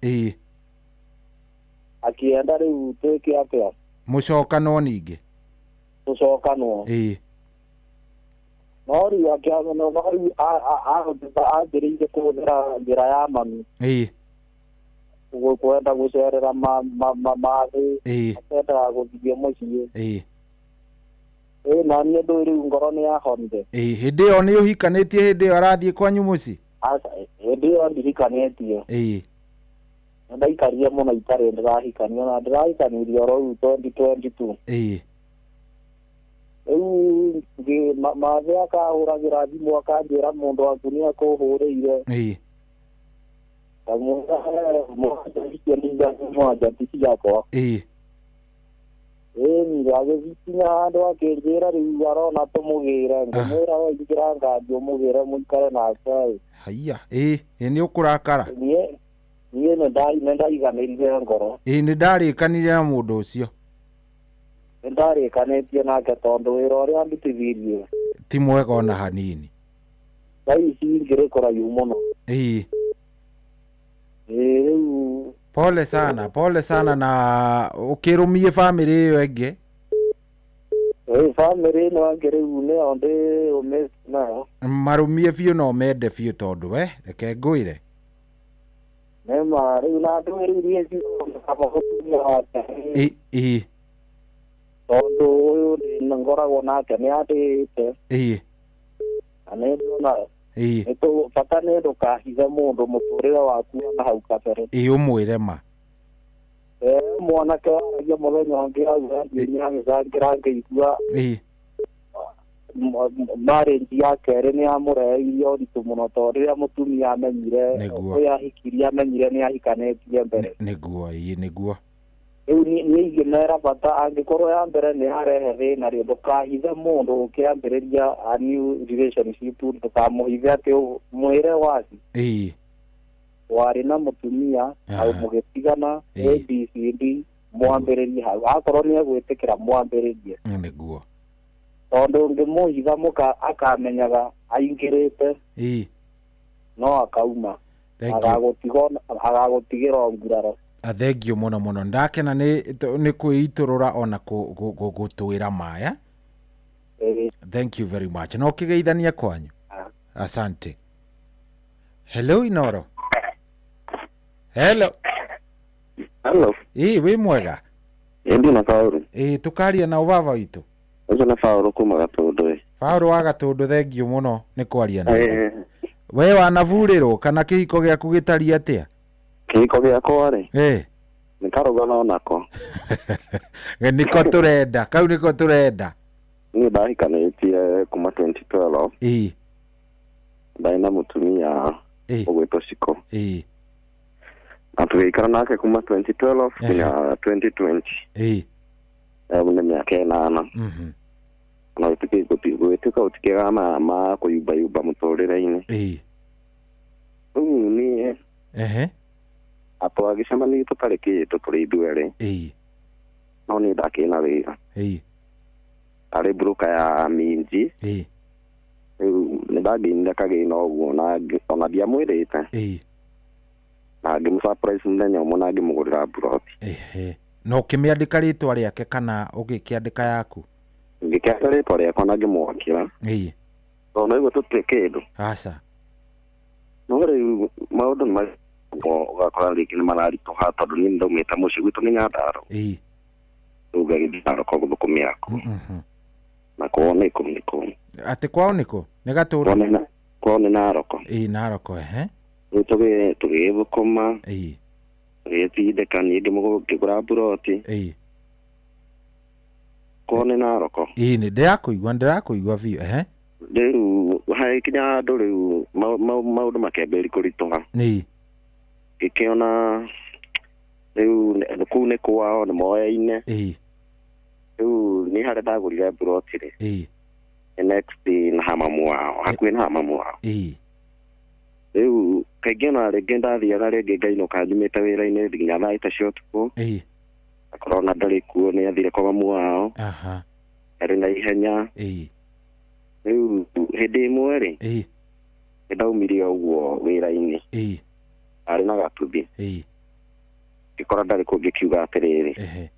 Akĩenda rĩu twĩke atĩa? Mũcokanwo ningĩ? Tũcokanwo. No rĩu anjĩrĩirie kũhũthĩra njĩra ya mami. Kwenda gũcerera mathĩ, akendaga gũthiĩ mũciĩ. Na niĩ ndũĩ rĩu ngoro nĩ yahonire. Hĩndĩ ĩyo nĩ ũhikanĩtie hĩndĩ ĩyo arathiĩ kwanyu mũciĩ? Aca, hĩndĩ ĩyo ndihikanĩtie. Nĩ ndaikarire mũno itarĩ ndĩrahikania na ndĩrahikanirie oro rĩu 2022. Rĩu mathĩ akahũragĩra thimũ akanjĩra mũndũ waku nĩ akũhũrĩire. Ndamwĩra mũgwanja icio nĩ mũgwanja ti ciakwa. Agĩkinya handũ akĩnjĩra rĩu arona tũmũgĩre, ngĩmwĩra we ingĩra ngari ũmũgĩre mũikare nake. Haiya, nĩ ũkũrakara? Niĩ nĩ ndaiganĩrire ngoro. Nĩ ndarĩkanire na mũndũ ũcio. Nĩ ndarĩkanĩtie nake tondũ wĩra ũrĩa andutithirie ti mwega ona hanini. Thaa ici ngĩrĩ kũraihu mũno. Rĩu pole sana, pole sana. Na ũkĩrũmie bamĩrĩ ĩyo ĩngĩ? Bamĩrĩ ĩno ĩngĩ rĩu nĩyo ndĩrũmĩtie nayo. Marũmie biũ na ũmende biũ tondũ we reke ngwĩre. Nĩma rĩu na ndũĩ rĩu niĩ kaba mũtumia wake. Tondũ ũyũ ngoragwo nake nĩ andĩte. Na nĩ ndĩrona bata nĩ ndũkahithe mũndũ mũtũrĩre waku na hau kabere. Ũmwĩre ma. Mwanake waragia mũthenya ũngĩ auga nĩ agĩcangĩra ngĩigua marriage ya kerĩ nĩ yamũreheire ũritũ mũno tondũ rĩrĩa mũtumia amenyire ũyũ ahikirie amenyire nĩ ahikanĩtie mbere. Nĩguo, nĩguo. Rĩu niĩ ingĩmera bata angĩkorwo ya mbere nĩ yarehe thĩna rĩ, ndũkahithe mũndũ ũkĩambĩrĩria a new relationship, ndũkamũhithe atĩ mwĩre waci. Warĩ na mũtumia au mũgĩtigana ABCD mwambĩrĩrie hau, akorwo nĩ egwĩtĩkĩra mwambĩrĩrie. Nĩguo. Tondũ ũngĩmũhitha mũka akamenyaga aingĩrĩte no akauma agagũtigĩra nguraro. Thengio mũno mũno, ndakena nĩ kwĩitũrũra ona gũtwĩra maya. Thank you very much. No ũkĩgeithania kwanyu. Asante. Hello Inoro. Hello. Hello. Wĩ mwega? Ĩĩ na Paũlũ. Tũkaria na ũbaba witũ. Ũcio na Paũlũ kuma Gatũndũ. Paũlũ wa Gatũndũ, thengio mũno nĩ kwaria nawe. We wanaburĩrwo kana kĩhiko gĩaku gĩtariĩ atĩa? Kĩhiko gĩakwa rĩ, nĩ karũgano nako. Nĩko tũrenda, kau nĩko tũrenda. Niĩ ndahikanĩtie kuma 2012. Ndarĩ na mũtumia ũgwĩtwo Ciko. Na tũgĩikara nake kuma 2012 nginya 2020. Nĩ mĩaka ĩnana. Na gũtuĩka gũtikĩaga ma kũyumbayumba mũtũrĩre-inĩ. Rĩu niĩ atwagĩcemania tũtarĩ kĩndũ tũrĩ ithuerĩ. No niĩ ndakĩrĩ na wĩra. Arĩ broker ya minji. Rĩu nĩ ndangĩinire kagĩna ũguo na ona ndiamwĩrĩte. Na ngĩmũ-surprise mũthenya ũmwe na ngĩmũgũrĩra mburoti. Ehe. Na ũkĩmĩandĩka rĩtwa rĩake kana ũgĩkĩandĩka yaku? Ngĩkĩandĩka rĩtwa rĩakwa na ngĩmwakĩra. Ĩĩ. Tondũ naigua tũtirĩ kĩndũ. Aca. No rĩu maũndũ nĩ ũgakora rĩngĩ nĩ mararitũha tondũ niĩ nĩndaumĩte mũciĩ gwitũ nĩ Nyandarũa. Ĩĩ. Rĩu ngagĩthiĩ Narok gũthũkũmĩra kuo. Na kwao nĩ kũ nĩ kũ. Atĩ kwao nĩ kũ? Nĩ Gatũndũ? Kwao nĩ Narok. Ĩĩ Narok, ehe. Rĩu tũgĩthũkũma. Ĩĩ. Tũgĩtindĩka niĩ ngĩgũra mburoti. Ĩĩ. Kwao nĩ Narok. Ĩĩ nĩ ndĩrakũigua biũ, ehe. Rĩu hagĩkinya handũ rĩu maũndũ makĩambĩrĩria kũritũha. Ĩĩ. Ngĩkĩona rĩu kũu nĩ kwao nĩ moyaine. Ĩĩ. Rĩu nĩ harĩa ndagũrire mburoti rĩ. Ĩĩ. Next na ha mamu wao, hakuhĩ na ha mamu wao. Ĩĩ. Rĩu kaingĩ ona rĩngĩ ndathiaga rĩngĩ ngainũka nyumĩte wĩra-inĩ nginya thaa ita cia ũtukũ. Ĩĩ. Akorwo ona ndarĩ kuo nĩ athire kwa mamu wao. Aha. Arĩ na ihenya. Ĩĩ. Rĩu hĩndĩ ĩmwe rĩ. Ĩĩ. Nĩndaumire ũguo wĩra-inĩ. Ĩĩ. Arĩ na gatuthi. Ĩĩ. Ngĩkora ndarĩ kuo ngĩkiuga atĩrĩrĩ. Ehe.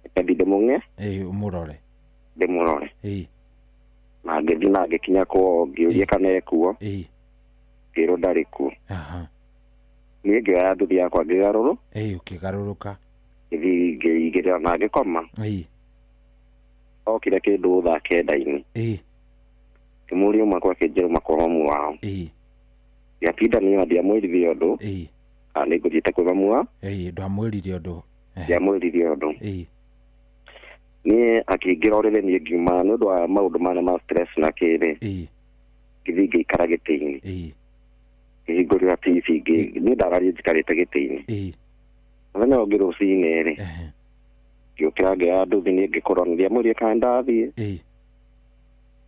Reke thiĩ ndĩmũng'e. Ĩĩ ũmũrore. Ndĩmũrore. Ĩĩ. Na ngĩthiĩ na ngĩkinya kwao ngĩũria kana e kuo. Ĩĩ. Ngĩrwo ndarĩ kuo. Aha. Niĩ ngĩoya nduthi yakwa ngĩgarũrũ. Ĩĩ ũkĩgarũrũka. Ngĩthiĩ ngĩigĩrĩra na ngĩkoma. Ĩĩ. Okire kĩndũ thaa kenda-inĩ. Ĩĩ. Ngĩmũria ũmwe kwa kĩnjĩra ũmwe kwa mamu wao. Ĩĩ. Ngĩatinda niĩ ndiamwĩrire ũndũ. Ĩĩ. Kana nĩ ngũthiĩte kwĩ mamu wao. Ĩĩ ndwamwĩrire ũndũ. Ndiamwĩrire ũndũ. Ĩĩ. Niĩ akĩingĩra ũrĩrĩ niĩ ngiuma nĩ ũndũ wa maũndũ mana ma stress na kĩrĩ. Ĩĩ. Ngĩthiĩ ngĩikara gĩtĩ-inĩ. Ĩĩ. Ngĩhingũrĩra TV niĩ ndararie njikarĩte gĩtĩ-inĩ. Ĩĩ. Mũthenya ũngĩ rũcinĩ rĩ. Ngĩũkĩra ngĩoya nduthi niĩ ngĩkorwo nĩ ndiamwĩrire kana ndathiĩ. Ĩĩ.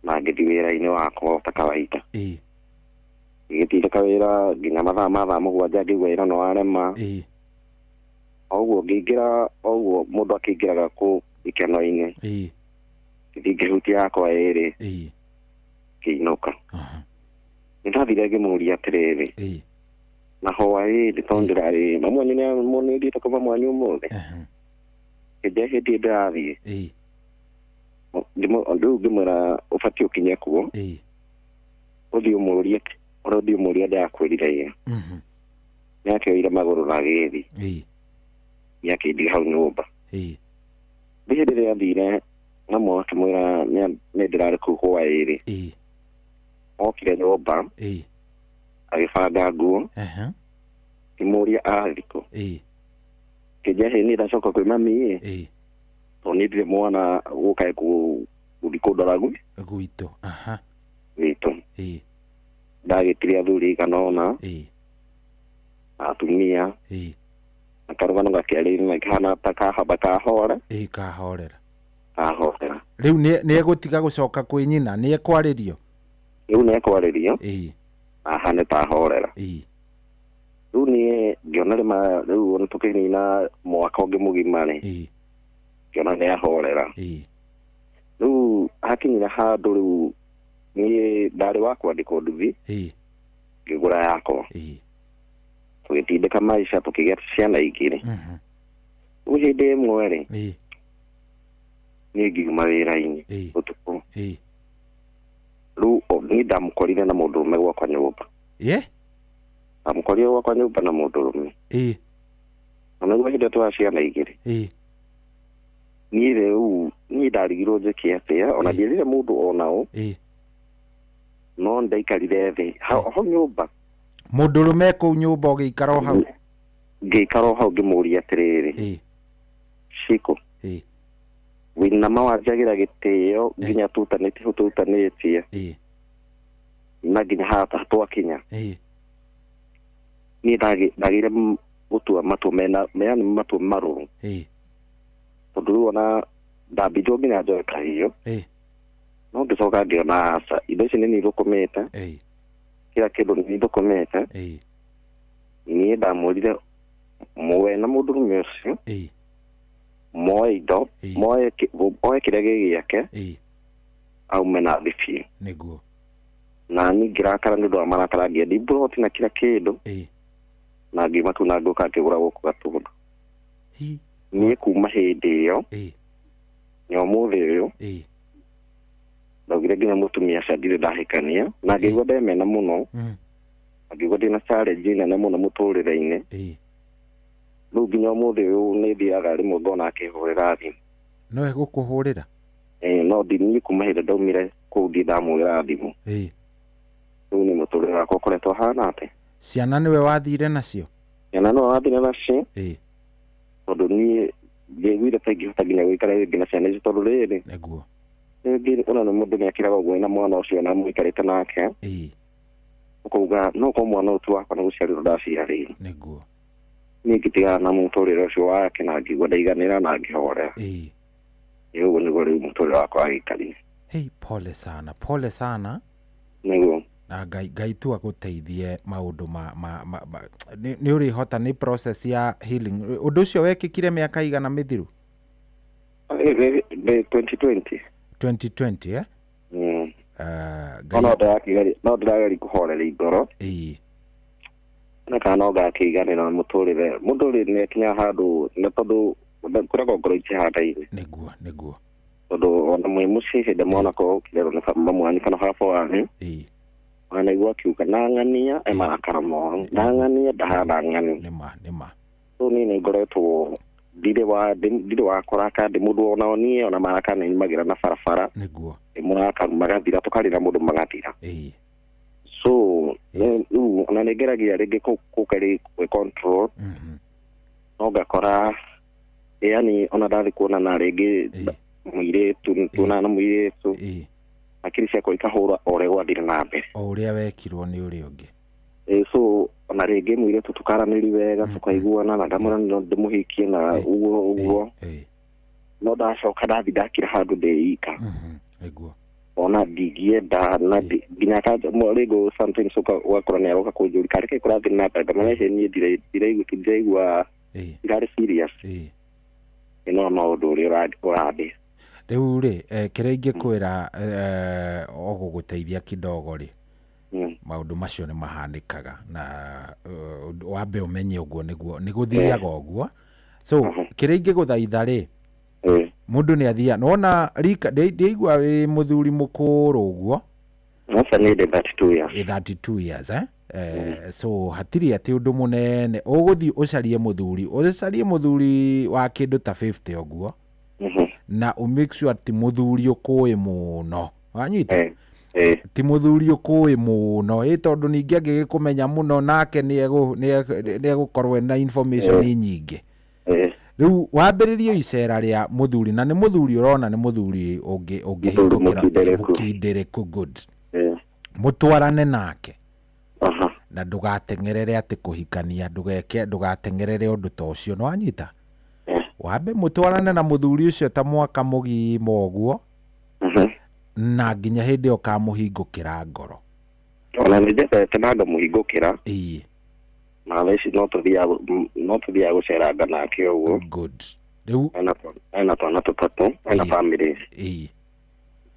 Na ngĩthiĩ wĩra-inĩ wakwa ta kawaida. Ĩĩ. Ngĩgĩtindĩka wĩra nginya mathaa ma thaa mũgwanja ngĩigua wĩra nĩ warema. Ĩĩ. O ũguo ngĩingĩra o ũguo mũndũ akĩingĩraga kũ ikeno-inĩ. Ĩĩ. Ngĩthiĩ ngĩhutia yakwa ĩrĩ. Ĩĩ. Ngĩinũka. Nĩ ndathire ngĩmũria atĩrĩrĩ. Ĩĩ. Na hwaĩ-inĩ tondũ ndĩrarĩ mamu wanyu nĩathiĩte kwa mamu wanyu ũmũthĩ. Ngĩnjĩra hĩndĩ ĩyo ndĩrathiĩ. Ĩĩ. Rĩu ngĩmwĩra ũbatiĩ ũkinye kuo. Ĩĩ. Ũthiĩ ũmũrie ũrĩa ũthiĩ ũmũrie ndakwĩrire ĩ. Nĩ akĩoire magũrũ na agĩthiĩ. Ĩĩ. Nĩ akĩndiga hau nyũmba. Ĩĩ. Rĩu hĩndĩ ĩrĩa athire mamu akĩmwĩra nĩ ndĩrarĩ kũu hwaĩ-rĩ. Ĩĩ. Okire nyũmba. Ĩĩ. Agĩbanga nguo. Ehe. Ngĩmũria athiĩ kũ. Ĩĩ. Ngĩnjĩra hĩ niĩ ndacoka kwĩ mami ĩ. Ĩĩ. Tondũ niĩ ndirĩ mwana gũka gũthiĩ kũndora gwitũ. Aha. Gwitũ. Ĩĩ. Ndagĩtire athuri aigana ũna. Ĩĩ. Na atumia. Ĩĩ. Na karũgano gakĩarĩrĩria na kahana ta kahamba kahora. Ĩĩ kahorera. Kahorera. Rĩu nĩ egũtiga gũcoka kwĩ nyina, nĩ ekwarĩrio? Rĩu nĩ ekwarĩrio. Ĩĩ. Ahane ta ahorera. Ĩĩ. Rĩu niĩ ngĩona rĩma rĩu ona tũkĩnina mwaka ũngĩ mũgima rĩ. Ĩĩ. Ngĩona nĩ ahorera. Ĩĩ. Rĩu hakinyire handũ rĩu niĩ ndarĩ wa kwandĩkwo nduthi. Ĩĩ. Ngĩgũra yakwa. Ĩĩ. Tũgĩtindĩka maica tũkĩgĩa ciana igĩrĩ. Rĩu hĩndĩ ĩmwe rĩ. Ĩĩ. Niĩ ngiuma wĩra-inĩ. Ĩĩ. Ũtukũ. Ĩĩ. Rĩu niĩ ndamũkorire na mũndũrũme gwakwa nyũmba. Ĩĩ? Ndamũkorire gwakwa nyũmba na mũndũrũme. Ĩĩ. Na nĩguo hĩndĩ ĩyo twa ciana igĩrĩ. Ĩĩ. Niĩ rĩu niĩ ndarigirwo njĩke atĩa ona ndierire mũndũ ona ũ. Ĩĩ. No ndaikarire thĩ hau nyũmba. Mũndũrũme kũu nyũmba ũgĩikara o hau? Ngĩikara o hau ngĩmũria atĩrĩrĩ. Ĩĩ. Ciko. Ĩĩ. Wĩna mawanjagĩra gĩtĩo nginya tutanĩtie hau tutanĩtie. Ĩĩ. Na nginya haha twakinya. Ĩĩ. Niĩ ndagĩire gũtua matua mena yani matua marũrũ. Ĩĩ. Tondũ rĩu ona ndambindwo nginya njoe kahiũ. Ĩĩ. No ngĩcoka ngĩona aca indo ici nĩ niĩ thũkũmĩte. Ĩĩ. Kila kĩndũ nĩ niĩ thũkũmĩte. Ĩĩ. Niĩ ndamwĩrire muoe na mũndũrũme ũcio. Ĩĩ. Moe indo, moe kĩrĩa gĩ gĩake. Ĩĩ. Aume na thĩ biũ. Nĩguo. Na niĩ ngĩrakara nĩ ũndũ wa marakara ngĩendia mburoti na kila kĩndũ. Ĩĩ. Na ngiuma kũu na ngũka ngĩgũra gũkũ Gatũndũ. Hi. Niĩ kuma hĩndĩ ĩyo nĩ ũmũthĩ ũyũ ndaugire nginya mũtumia acio ndirĩ ndahikania, na ngĩigua ndemena mũno, na ngĩigua ndĩna challenge nene mũno mũtũrĩre-inĩ. Rĩu nginya ũmũthĩ ũyũ nĩ thiaga rĩmwe ngona akĩhũrĩra thimũ. No egũkũhũrĩra? No niĩ kuma hĩndĩ ndaumire kũu ndirĩ ndamũhũrĩra thimũ. Rĩu nĩ mũtũrĩre wakwa ũkoretwo ũhana atĩ. Ciana nĩwe wathire nacio? Ciana nĩwe wathire nacio. Tondũ niĩ ndiaiguire ta ingĩhota nginya gũikara rĩngĩ na ciana icio, tondũ rĩrĩ Nĩguo. Rĩngĩ ona nĩ mũndũ nĩakĩraga ũguo na mwana ũcio na mũikarĩte nake. Ũkauga no korwo mwana ũyũ ti wakwa nĩ gũciarĩrwo ndaciarĩirwo. Nĩguo. Niĩ ngĩtigana na mũtũrĩre ũcio wake na ngĩigua ndaiganĩra na ngĩhorera. Ũguo nĩguo rĩu mũtũrĩre wakwa wagĩikarire. Hey, pole sana, pole sana. Nĩguo. Na Ngai tu agũteithie maũndũ ma, ma, ma, ma nĩ ũrĩhota, nĩ process ya healing. Ũndũ ũcio wekĩkire mĩaka igana mĩthiru? Nĩ 2020. 2020, eh? No no ndĩrageria kũhoreria ngoro. Na kana no ngakĩiganĩra na mũtũrĩre. Mũndũ rĩ nĩ akinyaga handũ nĩ tondũ kũragwo ngoro ikĩhandaine. Nĩguo, nĩguo. Tondũ ona mwĩ mũciĩ hĩndĩ mwana akorwo ũkĩrerwo nĩ mamu wanyu kana baba wanyu. Wanaigua akiuga na ng'ania e marakara moru, na ng'ania ndahana ng'ani. Nĩma, nĩma. So niĩ nĩ ngoretwo ndirĩ wa kũrakara, ndĩ mũndũ ona niĩ ona marakara nĩ nyumagĩra na barabara. Nĩguo. Ndĩ mũrakaru magathira, tũkarĩra mũndũ magathira. So rĩu ona nĩ ngeragia rĩngĩ kũgeria gwĩ control. No ngakora yani ona ndathi kuonana rĩngĩ mũirĩtu, tuonana na mũirĩtu. Hakiri ciakwa ikahũra o ũrĩa gwathire na mbere. O ũrĩa wekirwo nĩ ũrĩa ũngĩ. So ona rĩngĩ mũirĩtu tũkaranĩria wega, tũkaiguana na ngamwĩra no ndĩmũhikie na ũguo ũguo. No ndacoka ndathi ndakira handũ ndĩika. Nĩguo. Ona ndingĩenda na nginya rĩngĩ sometimes ũgakora nĩ aroka kũnjũria karĩ kĩ kũrathiĩ na mbere, ngamwĩra ĩhĩ niĩ ndiraigua ndirarĩ serious. Ĩno no ũndũ ũrĩa ũrathiĩ. Rĩu rĩ, kĩrĩa ingĩkwĩra, o gũgũteithia kidogo rĩ, maũndũ macio nĩ mahanĩkaga na wambe ũmenye ũguo nĩguo nĩ gũthiaga ũguo. So kĩrĩa ingĩgũthaitha rĩ, mũndũ nĩ athiaga, nĩwona rika, ndiaigua wĩ mũthuri mũkũrũ ũguo. Aca niĩ ndĩ 32 years. Ĩ 32 years, eh? So hatirĩ atĩ ũndũ mũnene, ũgũthiĩ ũcarie mũthuri, ũcarie mũthuri wa kĩndũ ta 50 ũguo. Na ũ make sure ti mũthuri ũkũĩ mũno. Wanyita? Ti mũthuri ũkũĩ mũno, tondũ ningĩ angĩgĩkũmenya mũno nake nĩ egũkorwo ena information nyingĩ. Rĩu wambĩrĩrie icera rĩa mũthuri, na nĩ mũthuri ũrona nĩ mũthuri ũngĩhingũkĩra Mũthuri mũkindĩrĩku. Mũkindĩrĩku, good. Mũtwarane nake. Na ndũgateng'erere atĩ kũhikania, ndũgeke, ndũgateng'erere ũndũ ta ũcio, nĩwanyita? Wambe mũtwarane na mũthuri ũcio ta mwaka mũgima ũguo, na nginya hĩndĩ ĩyo ũkamũhingũkĩra ngoro. Ona nĩ njendete na ngamũhingũkĩra. Na thaa ici no tũthiaga gũceranga nake ũguo. Good. Rĩu Ena twana tũtatũ, ena family.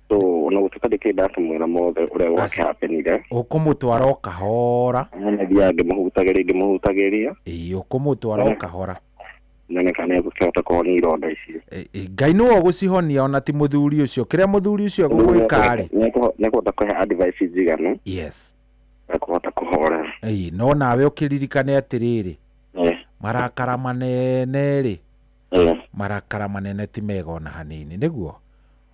So ona gũtuĩka ndĩkĩrĩ ndakĩmwĩra mothe ũrĩa gwake happenire. Ũkũmũtwara o kahora. Ona thiaga ngĩmũhutagĩria, ngĩmũhutagĩria. Ũkũmũtwara o kahora. Nyone kana nĩegũkĩhota kũhonia ironda icio. Ngai nĩwe ũgũcihonia, ona ti mũthuri ũcio. Kĩrĩa mũthuri ũcio egũgwĩka rĩ, Nĩekũhota kũhe advice njiganu. Ekũhota kũhorera. No nawe ũkĩririkane atĩrĩrĩ, marakara manene rĩ, marakara manene ti mega ona hanini, nĩguo?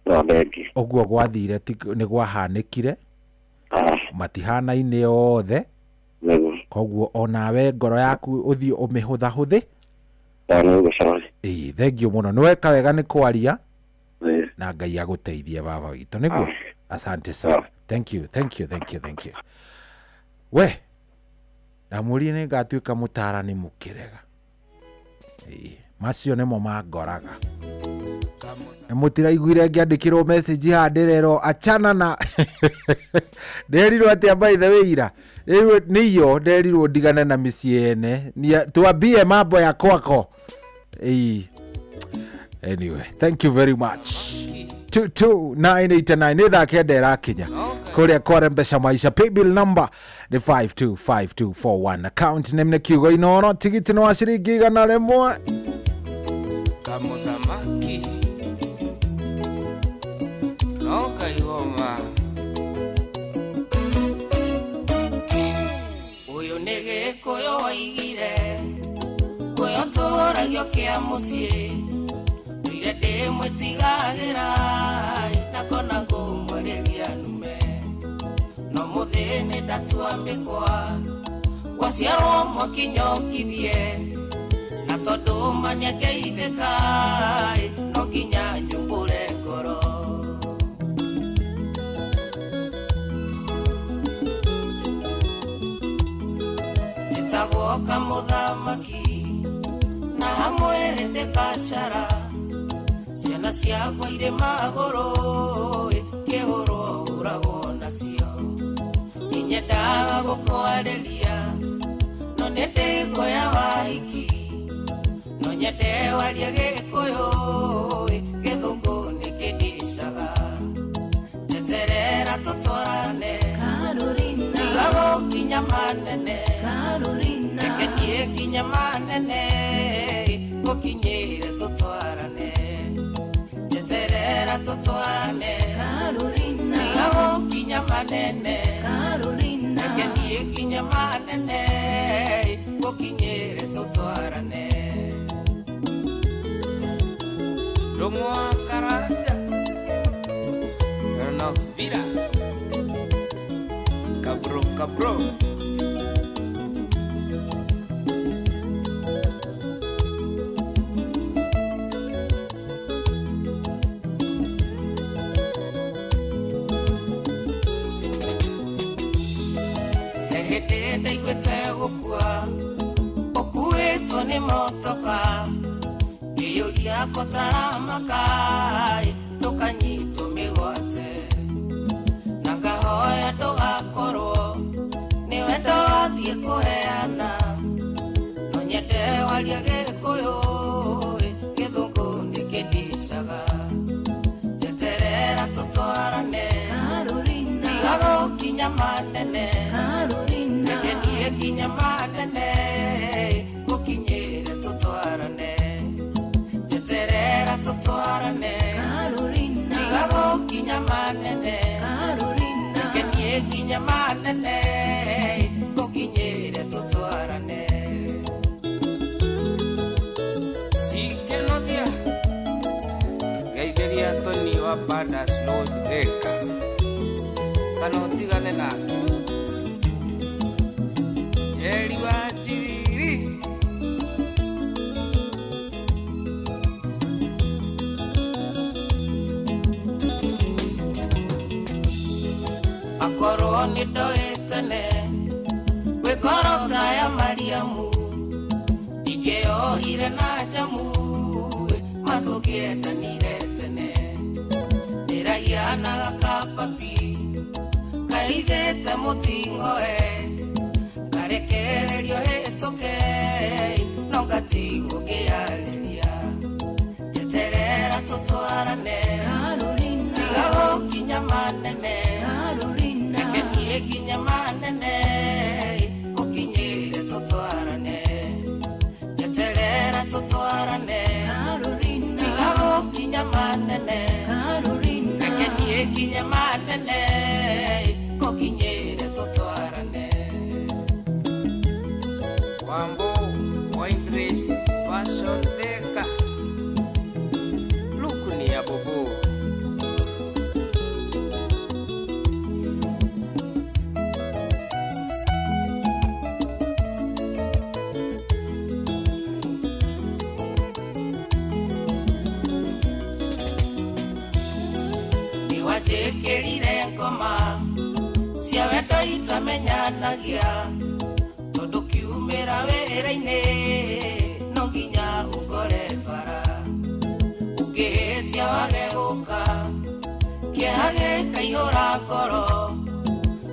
No thengi. Ũguo gwathire nĩ gwahanĩkire. Matihanaine othe. Nĩguo. Koguo onawe ngoro yaku ũthiĩ ũmĩhũthahũthĩ. Nĩguo, sorry. Thengiũ mũno, nĩ weka wega nĩ kwaria. Na Ngai agũteithie baba witũ, nĩguo? Asante sana. Thank you, thank you, thank you, thank you. We ndamũrie nĩ ngatuĩka mũtaarani mũkĩrega. Macio nĩmo mangoraga. Mũtiraiguire ngĩandĩkĩrwo message haha ndĩrerwo achana na nderirwo atĩa, by the way, ira nderirwo nĩiyo, nderirwo ndigane na mĩciĩ ene. Tuambie mambo ya kwako. Anyway, thank you very much. 22989 nĩ thaa 9 ĩrakinya. Kũrĩa kwarembesha maisha. Paybill number nĩ 525241, account name nĩ kiugo Inoro. Tigiti nĩ wa ciringi 100. Kamuthamaki no kaigoma uyu nĩ Gĩkũyũ waigire ũyũ tũragio kĩa mũciĩ ndũire ndĩmwĩtigagĩra ndakona ngũmwarĩria nume no mũthĩ ndatua mĩkwa waciarwo mwakinyokithie na tondũ maniakeithĩka no nginya nyumbũre ngoro. Njĩtagwo kamũthamaki na hamwe ndĩ biacara ciana ciakwa irĩ magũrũ kĩhũrwo hũragwo nacio inyendaga gũkwarĩria no nĩ ndĩkuoya wahiki no nyende warie Gĩkũyũ gĩthũngũ nĩ kĩndicaga njeterera tũtwarane tiga gũkinya manene reke niĩ kinya manene gũkinyĩre tũtwarane njeterera tũtwarane tiga gũkinya manene reke niĩ kinya manene gũkinyĩre tũtwarane. Ndũng'wa Karanja Nox Vida Kabro Kabro Hĩndĩ ndaiguĩte gũkua ũkuĩtwo nĩ motoka ngĩyũria kotaramaka ndũkanyitwo mĩgwate na ngahoya ndũgakorwo nĩ wendo wathiĩ kũheana no nyende warie Gĩkũyũ gĩthũngũ nĩ kĩndicaga njeterera tũtwarane tiga gũkinya manene reke niĩ kinya manene gũkinyĩre tũtwarane njeterera tũtwarane tiga gũkinya manene reke niĩ kinya manene gũkinyĩre tũtwarane. Sikenothia Geithĩria Tony wa Badas Lodge Thika kana ũtigane nake Njeri wa Njiriri akorwo nĩ ndoĩ tene gwĩ ngoro ta ya Mariamu ndingĩohire na njamu matũkĩendanire tene ndĩrahianaga kababi kaithĩte mũting'oe ngarekererio hĩtũke no ngatigwo ngĩarĩria njeterera tũtwarane tiga gũkinya manene reke niĩ kinya manene gũkinyĩre tũtwarane njeterera tũtwarane tiga gũkinya manene reke niĩ kinya manene gũkinyĩre tũtwarane. Wambo Windridge Fashion Thika Luku ni ya bobo Nĩwanjĩkĩrire ngoma cia wendo itamenyanagia tondũ kiumĩra wĩra-inĩ no nginya ũngore bara ũngĩhĩtia wage gũka kĩeha gĩkaihũra ngoro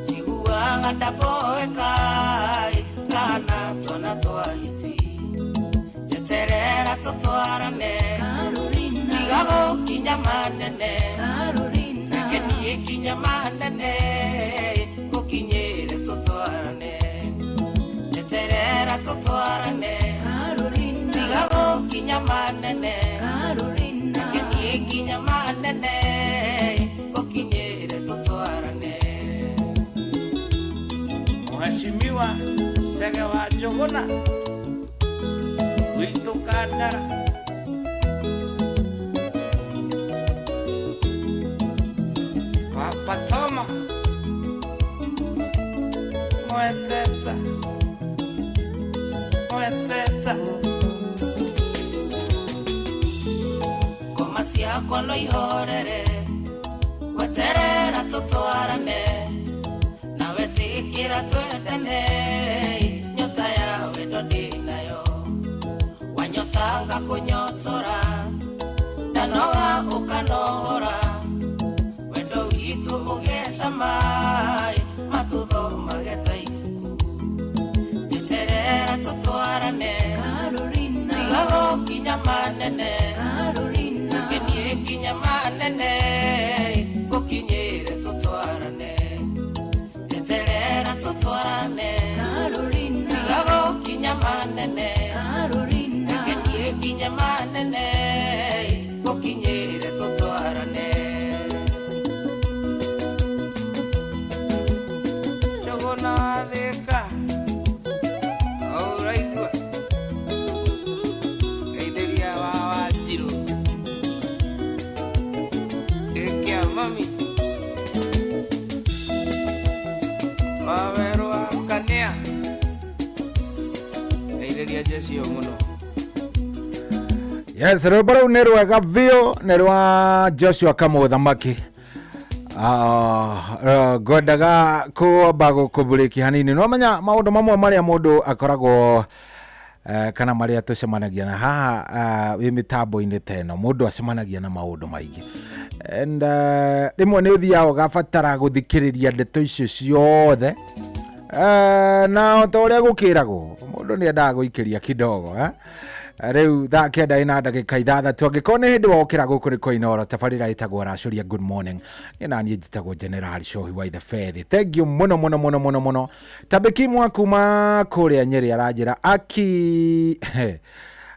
njiguaga ndamboeka kana twana twa hiti njeterera tũtwarane tiga gũkinya manene reke niĩ kinya manene. manene Reke niĩ nginya manene Ngũkinyĩre tũtwarane Mheshimiwa Chege wa Njũgũna Gwitũ Kandara Papa Toma Mweteta Mweteta Ngoma ciakwa no ihorere Weterera tũtwarane Nawe tĩkĩra twendane Nyota ya wendo ndĩnayo Wanyota ngakũnyotora Ndanoga ũkanohora Wendo witũ ũgecama Matuthomage ta ibuku Njeterera tũtwarane Tiga gũkinya manene Reke niĩ nginya manene Ngũkinyĩre tũtwarane Njeterera tũtwarane Tiga gũkinya manene Reke niĩ nginya manene Ngũkinyĩre tũtwarane Njũgũna wa Thĩka Ũraigua Geithĩria wa Wanjirũ Gĩkĩa mami Wawerũ wa Kania Geithĩria jeshi ĩyo mũno. Yes, rwĩmbo rũu nĩ rwega biũ nĩ rwa Joshua Kamũthamaki. Ngwendaga kwamba gũkũburĩki hanini no menya maũndũ mamwe marĩa mũndũ akoragwo kana marĩa tũcemanagia na haha wĩ mĩtambo-inĩ ta ĩno mũndũ acemanagia na maũndũ maingĩ and rĩmwe nĩ ũthiaga ũgabatara gũthikĩrĩria ndeto icio ciothe na ta ũrĩa gũkĩragwo mũndũ nĩ endaga gũikĩria kidogo rĩu thaa 9 na ndagĩka 6 angĩkorwo nĩ hĩndĩ wokĩra gũkũ nĩ kwa Inooro tabarĩra ĩtagwo Racũria good morning niĩ na niĩ njĩtagwo General Shohi wa Ithe thank you mũno mũno mũno mũno mũno Tabĩki mwa kuma kũrĩa Nyĩrĩ aranjĩra aki